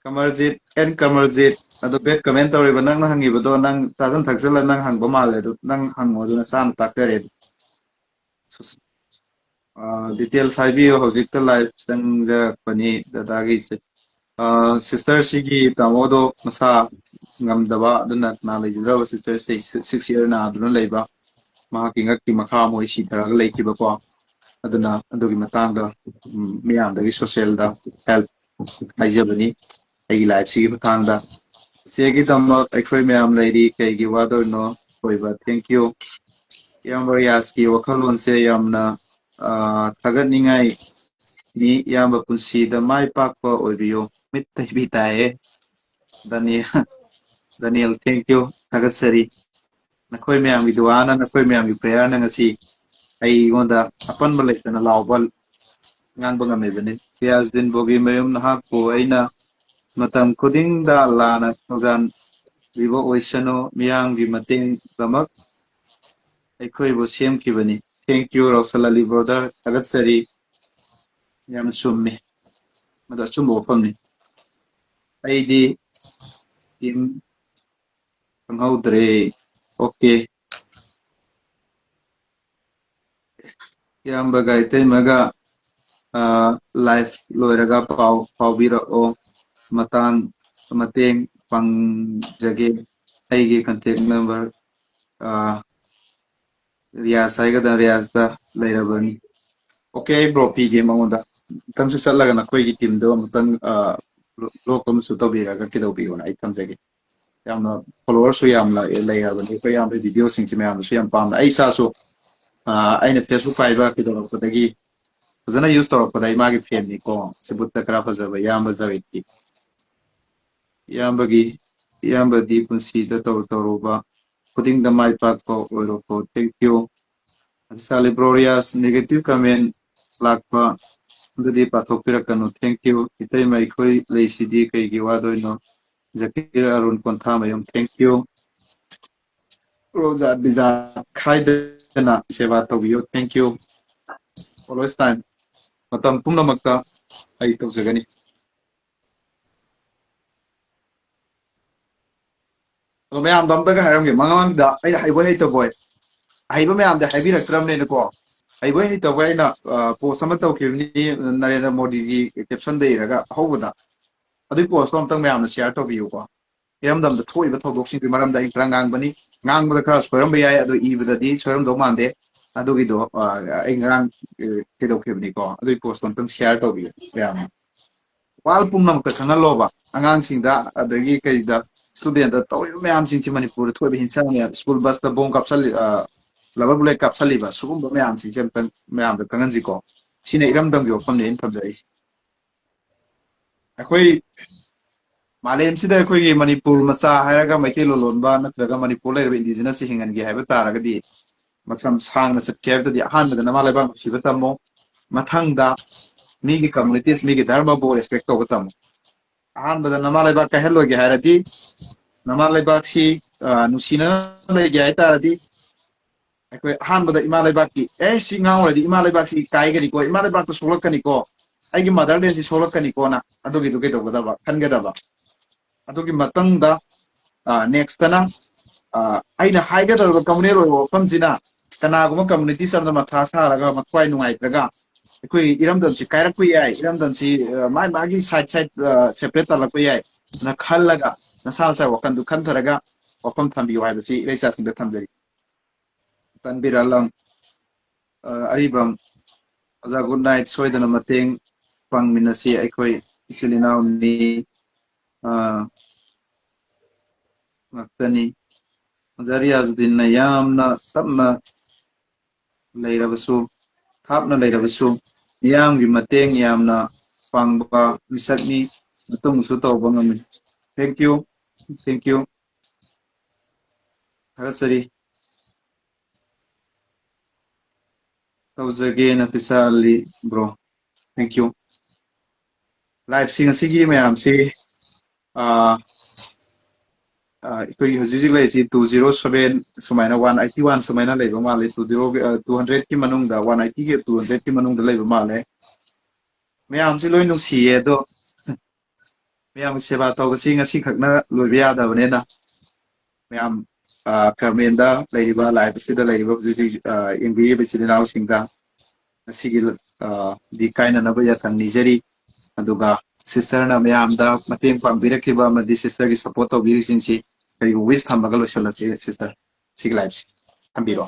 ꯀꯃꯔꯖꯤꯠ, ꯑꯦꯟ ꯀꯃꯔꯖꯤꯠ, ꯑꯗꯣ bad comment ꯇꯧꯔꯤꯕ ꯅꯪꯅ ꯍꯪꯉꯤꯕꯗꯣ, ꯅꯪ ꯆꯥꯁꯤꯟ ꯊꯛꯆꯜꯂ ꯅꯪ ꯍꯪꯕ ꯃꯥꯜꯂꯦ, ꯑꯗꯨ ꯅꯪ ꯍꯪꯉꯣ, ꯑꯗꯨ ꯅꯁꯥꯅ ꯇꯥꯛꯆꯔꯦ ꯑꯗꯨ꯫ ꯑ, details ꯍꯥꯏꯕꯤꯌꯨ, ꯍꯧꯖꯤꯛꯇ live ꯆꯪꯖꯔꯛꯄꯅꯤ ꯗꯗꯥꯒꯤꯁꯦ꯫ ꯑ, sister ꯁꯤꯒꯤ ꯇꯥꯃꯣꯗꯣ ꯃꯁꯥ ꯉꯝꯗꯕ, ꯑꯗꯨꯅ ꯅꯥ ꯂꯩꯖꯗ꯭ꯔꯕ sister ꯁꯦ, six year ꯅꯥꯗꯨꯅ ꯂꯩꯕ, ꯃꯍꯥꯛꯀꯤ ꯉꯛꯀꯤ ꯃꯈꯥ ꯃꯣꯏ ꯁꯤꯊꯔꯒ ꯂꯩꯈꯤꯕꯀꯣ꯫ ꯑꯗꯨꯅ ꯑꯗꯨꯒꯤ ꯃꯇꯥꯡꯗ, ꯎꯝ, ꯃꯤꯌꯥꯝꯗꯒꯤ socialꯗ help ꯍꯥꯏꯖꯕꯅꯤ ꯑꯩꯒꯤ live ꯁꯤꯒꯤ ꯃꯇꯥꯡꯗ꯫ ꯏꯆꯦꯒꯤꯗꯃꯛ ꯑꯩꯈꯣꯏ ꯃꯌꯥꯝ ꯂꯩꯔꯤ, ꯀꯩꯒꯤ ꯋꯥꯗꯣꯏꯅꯣ? ꯑꯣꯏꯕ, thank you꯫ ꯏꯌꯥꯝꯕ ꯔꯤꯌꯥꯖꯀꯤ ꯋꯥꯈꯜꯂꯣꯟꯁꯦ ꯌꯥꯝꯅ, ꯑ, ꯊꯥꯒꯠꯅꯤꯡꯉꯥꯏꯅꯤ꯫ ꯏꯌꯥꯝꯕ ꯄꯨꯟꯁꯤꯗ ꯃꯥꯏ ꯄꯥꯛꯄ ꯑꯣꯏꯕꯤꯌꯨ꯫ ꯃꯤꯠ ꯇꯩꯕꯤ ꯇꯥꯏꯌꯦ꯫ Daniel, Daniel, thank you꯫ ꯊꯥꯒꯠꯆꯔꯤ꯫ ꯅꯈꯣꯏ ꯃꯌꯥꯝꯒꯤ ꯗꯨꯋꯥꯅ, ꯅꯈꯣꯏ ꯃꯌꯥꯝꯒꯤ prayerꯅ ꯉꯁꯤ ꯑꯩꯉꯣꯟꯗ ꯑꯄꯟꯕ ꯂꯩꯇꯅ ꯂꯥꯎꯕ ꯉꯥꯡꯕ ꯉꯝꯃꯤꯕꯅꯤ꯫ ꯔꯤꯌꯥꯖꯗꯤꯟ ꯕꯣꯒꯤ ꯃꯌꯨꯝ ꯅꯍꯥꯛꯄꯨ ꯑꯩꯅ ꯃꯇꯝ ꯈꯨꯗꯤꯡꯗ ꯂꯥꯟꯅ ꯊꯧꯖꯥꯟꯕꯤꯕ ꯑꯣꯏꯁꯅꯨ, ꯃꯤꯌꯥꯝꯒꯤ ꯃꯇꯦꯡꯗꯃꯛ ꯑꯩꯈꯣꯏꯕꯨ ꯁꯦꯝꯈꯤꯕꯅꯤ꯫ Thank you, ꯔꯧꯁꯜ ꯑꯂꯤ brother, ꯊꯥꯒꯠꯆꯔꯤ꯫ ꯌꯥꯝ ꯆꯨꯝꯃꯤ, ꯃꯗꯨ ꯑꯆꯨꯝꯕ ꯋꯥꯐꯝꯅꯤ꯫ ꯑꯩꯗꯤ team ꯈꯪꯍꯧꯗ꯭ꯔꯦ꯫ Okay꯫ ꯏꯌꯥꯝꯕꯒ ꯏꯇꯩꯃꯒ, ꯑ, live ꯂꯣꯏꯔꯒ ꯄꯥꯎ ꯐꯥꯎꯕꯤꯔꯛꯑꯣ꯫ ꯃꯇꯥꯡ, ꯃꯇꯦꯡ ꯄꯥꯡꯖꯒꯦ꯫ ꯑꯩꯒꯤ contact number, ꯑ, ꯔꯤꯌꯥꯖ ꯍꯥꯏꯒꯗ꯭ꯔꯥ, ꯔꯤꯌꯥꯖꯇ ꯂꯩꯔꯕꯅꯤ꯫ Okay, ꯑꯩ bro ꯄꯤꯒꯦ ꯃꯉꯣꯟꯗ꯫ ꯑꯃꯨꯛꯇꯪꯁꯨ ꯆꯠꯂꯒ ꯅꯈꯣꯏꯒꯤ teamꯗꯣ ꯑꯃꯨꯛꯇꯪ, ꯑ, vlog ꯑꯃꯁꯨ ꯇꯧꯕꯤꯔꯒ ꯀꯩꯗꯧꯕꯤꯌꯣꯅ ꯑꯩ ꯊꯝꯖꯒꯦ꯫ ꯌꯥꯝꯅ followerꯁꯨ ꯌꯥꯝꯅ ꯂꯩꯔꯕꯅꯤ꯫ ꯑꯩꯈꯣꯏ ꯏꯌꯥꯝꯕꯒꯤ videoꯁꯤꯡꯁꯦ ꯃꯌꯥꯝꯅꯁꯨ ꯌꯥꯝ ꯄꯥꯝꯅ꯫ ꯑꯩ ꯏꯁꯥꯁꯨ, ꯑ, ꯑꯩꯅ Facebook ꯄꯥꯏꯕ ꯀꯩꯗꯧꯔꯛꯄꯗꯒꯤ, ꯐꯖꯅ use ꯇꯧꯔꯛꯄꯗ ꯑꯩ ꯃꯥꯒꯤ fanꯅꯤꯀꯣ꯫ ꯁꯤꯕꯨꯠꯇ ꯈꯔ ꯐꯖꯕ ꯏꯌꯥꯝꯕ ꯖꯥꯋꯤꯗꯀꯤ꯫ ꯏꯌꯥꯝꯕꯒꯤ, ꯏꯌꯥꯝꯕꯗꯤ ꯄꯨꯟꯁꯤꯗ ꯇꯧꯔꯨ ꯇꯧꯔꯨꯕ ꯈꯨꯗꯤꯡꯗ ꯃꯥꯏ ꯄꯥꯛꯄ ꯑꯣꯏꯔꯣꯀꯣ꯫ Thank you꯫ ꯍꯥꯐꯤꯖ Ali bro, Riyaz, negative comment ꯂꯥꯛꯄ ꯑꯗꯨꯗꯤ ꯄꯥꯊꯣꯛꯄꯤꯔꯛꯀꯅꯨ꯫ Thank you꯫ ꯏꯇꯩꯃ, ꯑꯩꯈꯣꯏ ꯂꯩꯁꯤꯗꯤ ꯀꯩꯒꯤ ꯋꯥꯗꯣꯏꯅꯣ? ꯖꯀꯤꯔ ꯑꯔꯨꯟ ꯀꯣꯟꯊꯥꯃꯌꯨꯝ, thank you꯫ ꯔꯣꯖꯥ ꯕꯤꯖꯥ ꯈꯥꯏꯗꯅ ꯁꯦꯕꯥ ꯇꯧꯕꯤꯌꯨ, thank you꯫ Always time. ꯃꯇꯝ ꯄꯨꯝꯅꯃꯛꯇ ꯑꯩ ꯇꯧꯖꯒꯅꯤ꯫ ꯑꯗꯣ ꯃꯌꯥꯝꯗ ꯑꯝꯇꯒ ꯍꯥꯏꯔꯝꯒꯦ, ꯃꯃꯥꯡꯗ ꯑꯩꯅ ꯍꯩꯕꯣꯏ ꯍꯩꯇꯕꯣꯏ, ꯑꯍꯩꯕ ꯃꯌꯥꯝꯗꯤ ꯍꯥꯏꯕꯤꯔꯛꯇ꯭ꯔꯕꯅꯤꯅꯀꯣ, ꯍꯩꯕꯣꯏ ꯍꯩꯇꯕꯣꯏ ꯑꯩꯅ ꯄꯣꯁ ꯑꯃ ꯇꯧꯈꯤꯕꯅꯤ ꯅꯔꯦꯟꯗ꯭ꯔ ꯃꯣꯗꯤꯒꯤ ꯀꯦꯞꯁꯟꯗ ꯏꯔꯒ ꯑꯍꯧꯕꯗ꯫ ꯑꯗꯨꯒꯤ ꯄꯣꯁꯇꯣ ꯑꯝꯇꯪ ꯃꯌꯥꯝꯅ ꯁꯤꯌꯥꯔ ꯇꯧꯕꯤꯌꯨꯀꯣ꯫ ꯏꯔꯝꯗꯝꯗ ꯊꯣꯛꯏꯕ ꯊꯧꯗꯣꯛꯁꯤꯡꯒꯤ ꯃꯔꯝꯗ ꯑꯩ ꯈꯔ ꯉꯥꯡꯕꯅꯤ꯫ ꯉꯥꯡꯕꯗ ꯈꯔ ꯁꯣꯏꯔꯝꯕ ꯌꯥꯏ, ꯑꯗꯣ ꯏꯕꯗꯗꯤ ꯁꯣꯏꯔꯝꯗꯧ ꯃꯥꯟꯗꯦ꯫ ꯑꯗꯨꯒꯤꯗꯣ ꯑꯩ ꯉꯔꯥꯡ ꯀꯩꯗꯧꯈꯤꯕꯅꯤꯀꯣ꯫ ꯑꯗꯨꯒꯤ ꯄꯣꯁꯇꯣ ꯑꯝꯇꯪ ꯁꯤꯌꯥꯔ ꯇꯧꯕꯤꯌꯨ ꯃꯌꯥꯝꯅ꯫ ꯋꯥꯔꯜ ꯄꯨꯝꯅꯃꯛꯇ ꯈꯪꯍꯜꯂꯣꯕ, ꯑꯉꯥꯡꯁꯤꯡꯗ ꯑꯗꯒꯤ ꯀꯩꯗ, ꯁ꯭ꯇꯨꯗꯦꯟꯗ ꯇꯧꯔꯤꯕ ꯃꯌꯥꯝꯁꯤꯡꯁꯤ, ꯃꯅꯤꯄꯨꯔꯗ ꯊꯣꯛꯏꯕ ꯍꯤꯟꯁꯥꯡ ꯃꯌꯥꯝ, ꯁ꯭ꯀꯨꯜ ꯕꯁꯇ ꯕꯣꯝ ꯀꯥꯞꯁꯜꯂꯤ, ꯔꯕꯔ ꯕꯨꯂꯦꯠ ꯀꯥꯞꯁꯜꯂꯤꯕ, ꯁꯤꯒꯨꯝꯕ ꯃꯌꯥꯝꯁꯤꯡꯁꯦ ꯑꯝꯇꯪ ꯃꯌꯥꯝꯗ ꯈꯪꯍꯟꯁꯤꯀꯣ꯫ ꯁꯤꯅ ꯏꯔꯝꯗꯝꯒꯤ ꯋꯥꯐꯝꯅꯦ ꯑꯩꯅ ꯊꯝꯖꯔꯤꯁꯦ꯫ ꯑꯩꯈꯣꯏ ꯃꯥꯂꯦꯝꯁꯤꯗ ꯑꯩꯈꯣꯏꯒꯤ ꯃꯅꯤꯄꯨꯔ ꯃꯆꯥ ꯍꯥꯏꯔꯒ ꯃꯩꯇꯩ ꯂꯣꯟꯂꯣꯟꯕ ꯅꯠꯇ꯭ꯔꯒ ꯃꯅꯤꯄꯨꯔ ꯂꯩꯔꯤꯕ ꯏꯟꯗꯤꯖꯤꯅꯁꯁꯤ ꯍꯤꯡꯍꯟꯒꯦ ꯍꯥꯏꯕ ꯇꯥꯔꯒꯗꯤ, ꯃꯇꯝ ꯁꯥꯡꯅ ꯆꯠꯀꯦ ꯍꯥꯏꯕꯗꯗꯤ ꯑꯍꯥꯟꯕꯗ ꯅꯃꯥ ꯂꯩꯕꯥꯛ ꯅꯨꯡꯁꯤꯕ ꯇꯝꯃꯣ꯫ ꯃꯊꯪꯗ ꯃꯤꯒꯤ ꯀꯝꯃꯨꯅꯤꯇꯤꯁ, ꯃꯤꯒꯤ ꯙꯔꯃꯕꯨ ꯔꯦꯁꯄꯦꯛ ꯇꯧꯕ ꯇꯝꯃꯣ꯫ ꯑꯍꯥꯟꯕꯗ ꯅꯃꯥ ꯂꯩꯕꯥꯛ ꯀꯥꯏꯍꯜꯂꯣꯏꯒꯦ ꯍꯥꯏꯔꯗꯤ, ꯅꯃꯥ ꯂꯩꯕꯥꯛꯁꯤ ꯅꯨꯡꯁꯤꯅꯅ ꯂꯩꯒꯦ ꯍꯥꯏ ꯇꯥꯔꯗꯤ, ꯑꯩꯈꯣꯏ ꯑꯍꯥꯟꯕꯗ ꯏꯃꯥ ꯂꯩꯕꯥꯛꯀꯤ, ꯑꯦ, ꯁꯤ ꯉꯥꯡꯉꯨꯔꯗꯤ ꯏꯃꯥ ꯂꯩꯕꯥꯛꯁꯤ ꯀꯥꯏꯒꯅꯤꯀꯣ, ꯏꯃꯥ ꯂꯩꯕꯥꯛꯇꯨ ꯁꯣꯛꯂꯛꯀꯅꯤꯀꯣ, ꯑꯩꯒꯤ ꯃꯥꯗꯔꯂꯦꯟꯁꯤ ꯁꯣꯛꯂꯛꯀꯅꯤꯀꯣꯅ ꯑꯗꯨꯒꯤꯗꯨ ꯀꯩꯗꯧꯒꯗꯕ, ꯈꯟꯒꯗꯕ꯫ ꯑꯗꯨꯒꯤ ꯃꯇꯨꯡꯗ ꯅꯦꯛꯁꯇꯅ ꯑꯩꯅ ꯍꯥꯏꯒꯗꯧꯔꯤꯕ ꯀꯝꯃꯨꯅꯦꯜ ꯑꯣꯏꯕ ꯋꯥꯐꯝꯁꯤꯅ, ꯀꯅꯥꯒꯨꯝꯕ ꯀꯝꯃꯨꯅꯤꯇꯤ ꯑꯃꯗ ꯃꯊꯥ ꯁꯥꯔꯒ, ꯃꯊ꯭ꯋꯥꯏ ꯅꯨꯡꯉꯥꯏꯇ꯭ꯔꯒ, ꯑꯩꯈꯣꯏꯒꯤ ꯏꯔꯝꯗꯝꯁꯤ ꯀꯥꯏꯔꯛꯄ ꯌꯥꯏ, ꯏꯔꯝꯗꯝꯁꯤ ꯃꯥꯏ ꯃꯥꯒꯤ ꯁꯥꯏꯠ ꯁꯥꯏꯠ ꯁꯦꯄꯔꯦꯠ ꯇꯥꯜꯂꯛꯄ ꯌꯥꯏ ꯅ ꯈꯜꯂꯒ, ꯅꯁꯥ ꯅꯁꯥ ꯋꯥꯈꯜꯗꯨ ꯈꯟꯊꯔꯒ ꯋꯥꯐꯝ ꯊꯝꯕꯤꯌꯨ ꯍꯥꯏꯕꯁꯤ ꯏꯔꯩꯆꯥꯁꯤꯡꯗ ꯊꯝꯖꯔꯤ꯫ ꯇꯟꯕꯤꯔ ꯑꯂꯝ, ꯑ, ꯑꯔꯤꯕꯝ, ꯑꯣꯖꯥ ꯒꯨꯗ ꯅꯥꯏꯠ, ꯁꯣꯏꯗꯅ ꯃꯇꯦꯡ ꯄꯥꯡꯃꯤꯟꯅꯁꯤ, ꯑꯩꯈꯣꯏ ꯏꯆꯤꯜ ꯏꯅꯥꯎꯅꯤ, ꯑ, ꯉꯥꯛꯇꯅꯤ꯫ ꯑꯣꯖꯥ ꯔꯤꯌꯥꯖꯨꯗꯤꯟꯅ ꯌꯥꯝꯅ ꯇꯞꯅ ꯂꯩꯔꯕꯁꯨ, ꯊꯥꯞꯅ ꯂꯩꯔꯕꯁꯨ, ꯃꯤꯌꯥꯝꯒꯤ ꯃꯇꯦꯡ ꯌꯥꯝꯅ ꯄꯥꯡꯕ ꯃꯤꯁꯛꯅꯤ, ꯃꯇꯨꯡꯁꯨ ꯇꯧꯕ ꯉꯝꯃꯤ꯫ Thank you, thank you꯫ ꯊꯥꯒꯠꯆꯔꯤ꯫ ꯇꯧꯖꯒꯦ, ꯅꯐꯤꯁꯥ ꯑꯂꯤ ꯕ꯭ꯔꯣ꯫ Thank you꯫ ꯂꯥꯏꯐꯁꯤ ꯉꯁꯤꯒꯤ ꯃꯌꯥꯝꯁꯤ, ꯑꯥ, ꯑ, ꯑꯩꯈꯣꯏꯒꯤ ꯍꯧꯖꯤꯛ ꯍꯧꯖꯤꯛ ꯂꯩꯔꯤꯁꯤ two zero seven ꯁꯨꯃꯥꯏꯅ, one eighty one ꯁꯨꯃꯥꯏꯅ ꯂꯩꯕ ꯃꯥꯜꯂꯦ꯫ Two zero, ꯑ, two hundred ꯀꯤ ꯃꯅꯨꯡꯗ, one eighty ꯒꯤ two hundred ꯀꯤ ꯃꯅꯨꯡꯗ ꯂꯩꯕ ꯃꯥꯜꯂꯦ꯫ ꯃꯌꯥꯝꯁꯤ ꯂꯣꯏ ꯅꯨꯡꯁꯤꯌꯦ, ꯑꯗꯣ ꯃꯌꯥꯝꯒꯤ ꯁꯦꯕꯥ ꯇꯧꯕꯁꯤ ꯉꯁꯤ ꯈꯛꯅ ꯂꯣꯏꯕ ꯌꯥꯗꯕꯅꯤꯅ, ꯃꯌꯥꯝ, ꯑ, ꯀꯃꯦꯟꯗ ꯂꯩꯔꯤꯕ, ꯂꯥꯏꯚ ꯑꯁꯤꯗ ꯂꯩꯔꯤꯕ, ꯍꯧꯖꯤꯛ ꯍꯧꯖꯤꯛ, ꯑ, ꯌꯦꯡꯕꯤꯔꯤꯕ ꯏꯆꯤꯜ ꯏꯅꯥꯎꯁꯤꯡꯗ ꯉꯁꯤꯒꯤ, ꯑ, ꯗꯤ ꯀꯥꯏꯅꯅꯕ ꯌꯥꯊꯪ ꯅꯤꯖꯔꯤ꯫ ꯑꯗꯨꯒ ꯁꯤꯁꯇꯔꯅ ꯃꯌꯥꯝꯗ ꯃꯇꯦꯡ ꯄꯥꯡꯕꯤꯔꯛꯈꯤꯕ ꯑꯃꯗꯤ ꯁꯤꯁꯇꯔꯒꯤ ꯁꯞꯄꯣꯔꯠ ꯇꯧꯕꯤꯔꯤꯁꯤꯡꯁꯤ ꯀꯔꯤꯒꯨꯝꯕ ꯋꯤꯁ ꯊꯝꯃꯒ ꯂꯣꯏꯁꯤꯜꯂꯁꯤ ꯁꯤꯁꯇꯔ, ꯁꯤꯒꯤ ꯂꯥꯏꯚꯁꯤ ꯊꯝꯕꯤꯔꯣ꯫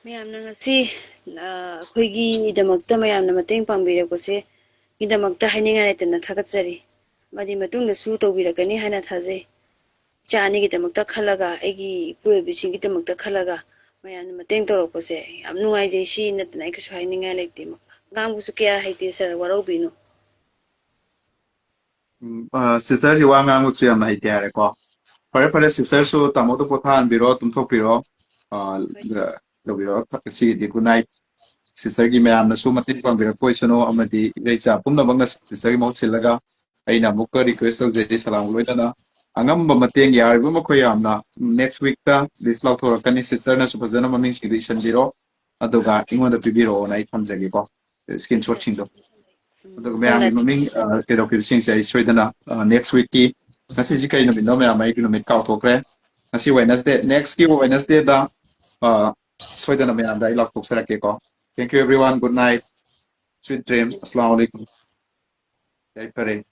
ꯃꯌꯥꯝꯅ ꯉꯁꯤ, ꯑ, ꯑꯩꯈꯣꯏꯒꯤꯗꯃꯛꯇ ꯃꯌꯥꯝꯅ ꯃꯇꯦꯡ ꯄꯥꯡꯕꯤꯔꯛꯄꯁꯦ ꯒꯤꯗꯃꯛꯇ ꯍꯥꯏꯅꯤꯡꯉꯥꯏ ꯂꯩꯇꯅ ꯊꯥꯒꯠꯆꯔꯤ꯫ ꯑꯃꯗꯤ ꯃꯇꯨꯡꯗꯁꯨ ꯇꯧꯕꯤꯔꯛꯀꯅꯤ ꯍꯥꯏꯅ ꯊꯥꯖꯩ꯫ ꯏꯆꯥ ꯑꯅꯤꯒꯤꯗꯃꯛꯇ ꯈꯜꯂꯒ, ꯑꯩꯒꯤ ꯏꯄꯨꯔꯣꯏꯕꯤꯁꯤꯡꯒꯤꯗꯃꯛꯇ ꯈꯜꯂꯒ ꯃꯌꯥꯝꯅ ꯃꯇꯦꯡ ꯇꯧꯔꯛꯄꯁꯦ ꯌꯥꯝ ꯅꯨꯡꯉꯥꯏꯖꯩ꯫ ꯁꯤ ꯅꯠꯇꯅ ꯑꯩ ꯀꯩꯁꯨ ꯍꯥꯏꯅꯤꯡꯉꯥꯏ ꯂꯩꯇꯦ꯫ ꯉꯥꯡꯕꯁꯨ ꯀꯌꯥ ꯍꯩꯇꯦ ꯁꯥꯔ, ꯋꯥꯔꯧꯕꯤꯅꯨ꯫ ꯎꯝ, ꯑ, ꯁꯤꯁꯇꯔꯁꯤ ꯋꯥ ꯉꯥꯡꯕꯁꯨ ꯌꯥꯝꯅ ꯍꯩꯇꯦ ꯍꯥꯏꯔꯦꯀꯣ꯫ ꯐꯔꯦ, ꯐꯔꯦ, ꯁꯤꯁꯇꯔꯁꯨ ꯇꯥꯃꯣꯗ ꯄꯣꯊꯥꯍꯟꯕꯤꯔꯣ, ꯇꯨꯝꯊꯣꯛꯄꯤꯔꯣ꯫ ꯑ, ꯇꯧꯕꯤꯔꯣ꯫ ꯉꯁꯤꯒꯤꯗꯤ good night꯫ ꯁꯤꯁꯇꯔꯒꯤ ꯃꯌꯥꯝꯅꯁꯨ ꯃꯇꯦꯡ ꯄꯥꯡꯕꯤꯔꯛꯄ ꯑꯣꯏꯁꯅꯨ, ꯑꯃꯗꯤ ꯏꯔꯩꯆꯥ ꯄꯨꯝꯅꯃꯛꯅ ꯁꯤꯁꯇꯔꯒꯤ ꯃꯍꯨꯠ ꯁꯤꯜꯂꯒ ꯑꯩꯅ ꯑꯃꯨꯛꯀ ꯔꯤꯀ꯭ꯋꯦꯁ ꯇꯧꯖꯔꯤ, ꯁꯂꯥꯝ ꯂꯣꯏꯅꯅ ꯑꯉꯝꯕ ꯃꯇꯦꯡ ꯌꯥꯔꯤꯕ ꯃꯈꯣꯏ ꯌꯥꯝꯅ next week ꯇ ꯂꯤꯁ ꯂꯥꯎꯊꯣꯔꯛꯀꯅꯤ꯫ ꯁꯤꯁꯇꯔꯅꯁꯨ ꯐꯖꯅ ꯃꯃꯤꯡꯁꯤꯡꯗꯨ ꯏꯁꯤꯟꯕꯤꯔꯣ, ꯑꯗꯨꯒ ꯑꯩꯉꯣꯟꯗ ꯄꯤꯕꯤꯔꯛꯑꯣꯅ ꯑꯩ ꯊꯝꯖꯒꯦꯀꯣ, ꯁ꯭ꯀ꯭ꯔꯤꯟ ꯁꯣꯠꯁꯤꯡꯗꯣ꯫ ꯑꯗꯨꯒ ꯃꯌꯥꯝꯒꯤ ꯃꯃꯤꯡ, ꯑ, ꯀꯩꯗꯧꯈꯤꯕꯁꯤꯡꯁꯦ ꯑꯩ ꯁꯣꯏꯗꯅ, ꯑ, next week ꯀꯤ, ꯉꯁꯤꯁꯤ ꯀꯩ ꯅꯨꯃꯤꯠꯅꯣ ꯃꯌꯥꯝ? ꯑꯩꯒꯤ ꯅꯨꯃꯤꯠ ꯀꯥꯎꯊꯣꯛꯈ꯭ꯔꯦ꯫ ꯉꯁꯤ Wednesday, next ꯀꯤ Wednesday ꯗ, ꯑ, ꯁꯣꯏꯗꯅ ꯃꯌꯥꯝꯗ ꯑꯩ ꯂꯥꯎꯊꯣꯛꯆꯔꯛꯀꯦꯀꯣ꯫ Thank you everyone, good night, sweet dreams, ꯑꯁꯂꯥꯃꯨ ꯑꯂꯩꯀꯨꯝ꯫ ꯌꯥꯏꯐꯔꯦ꯫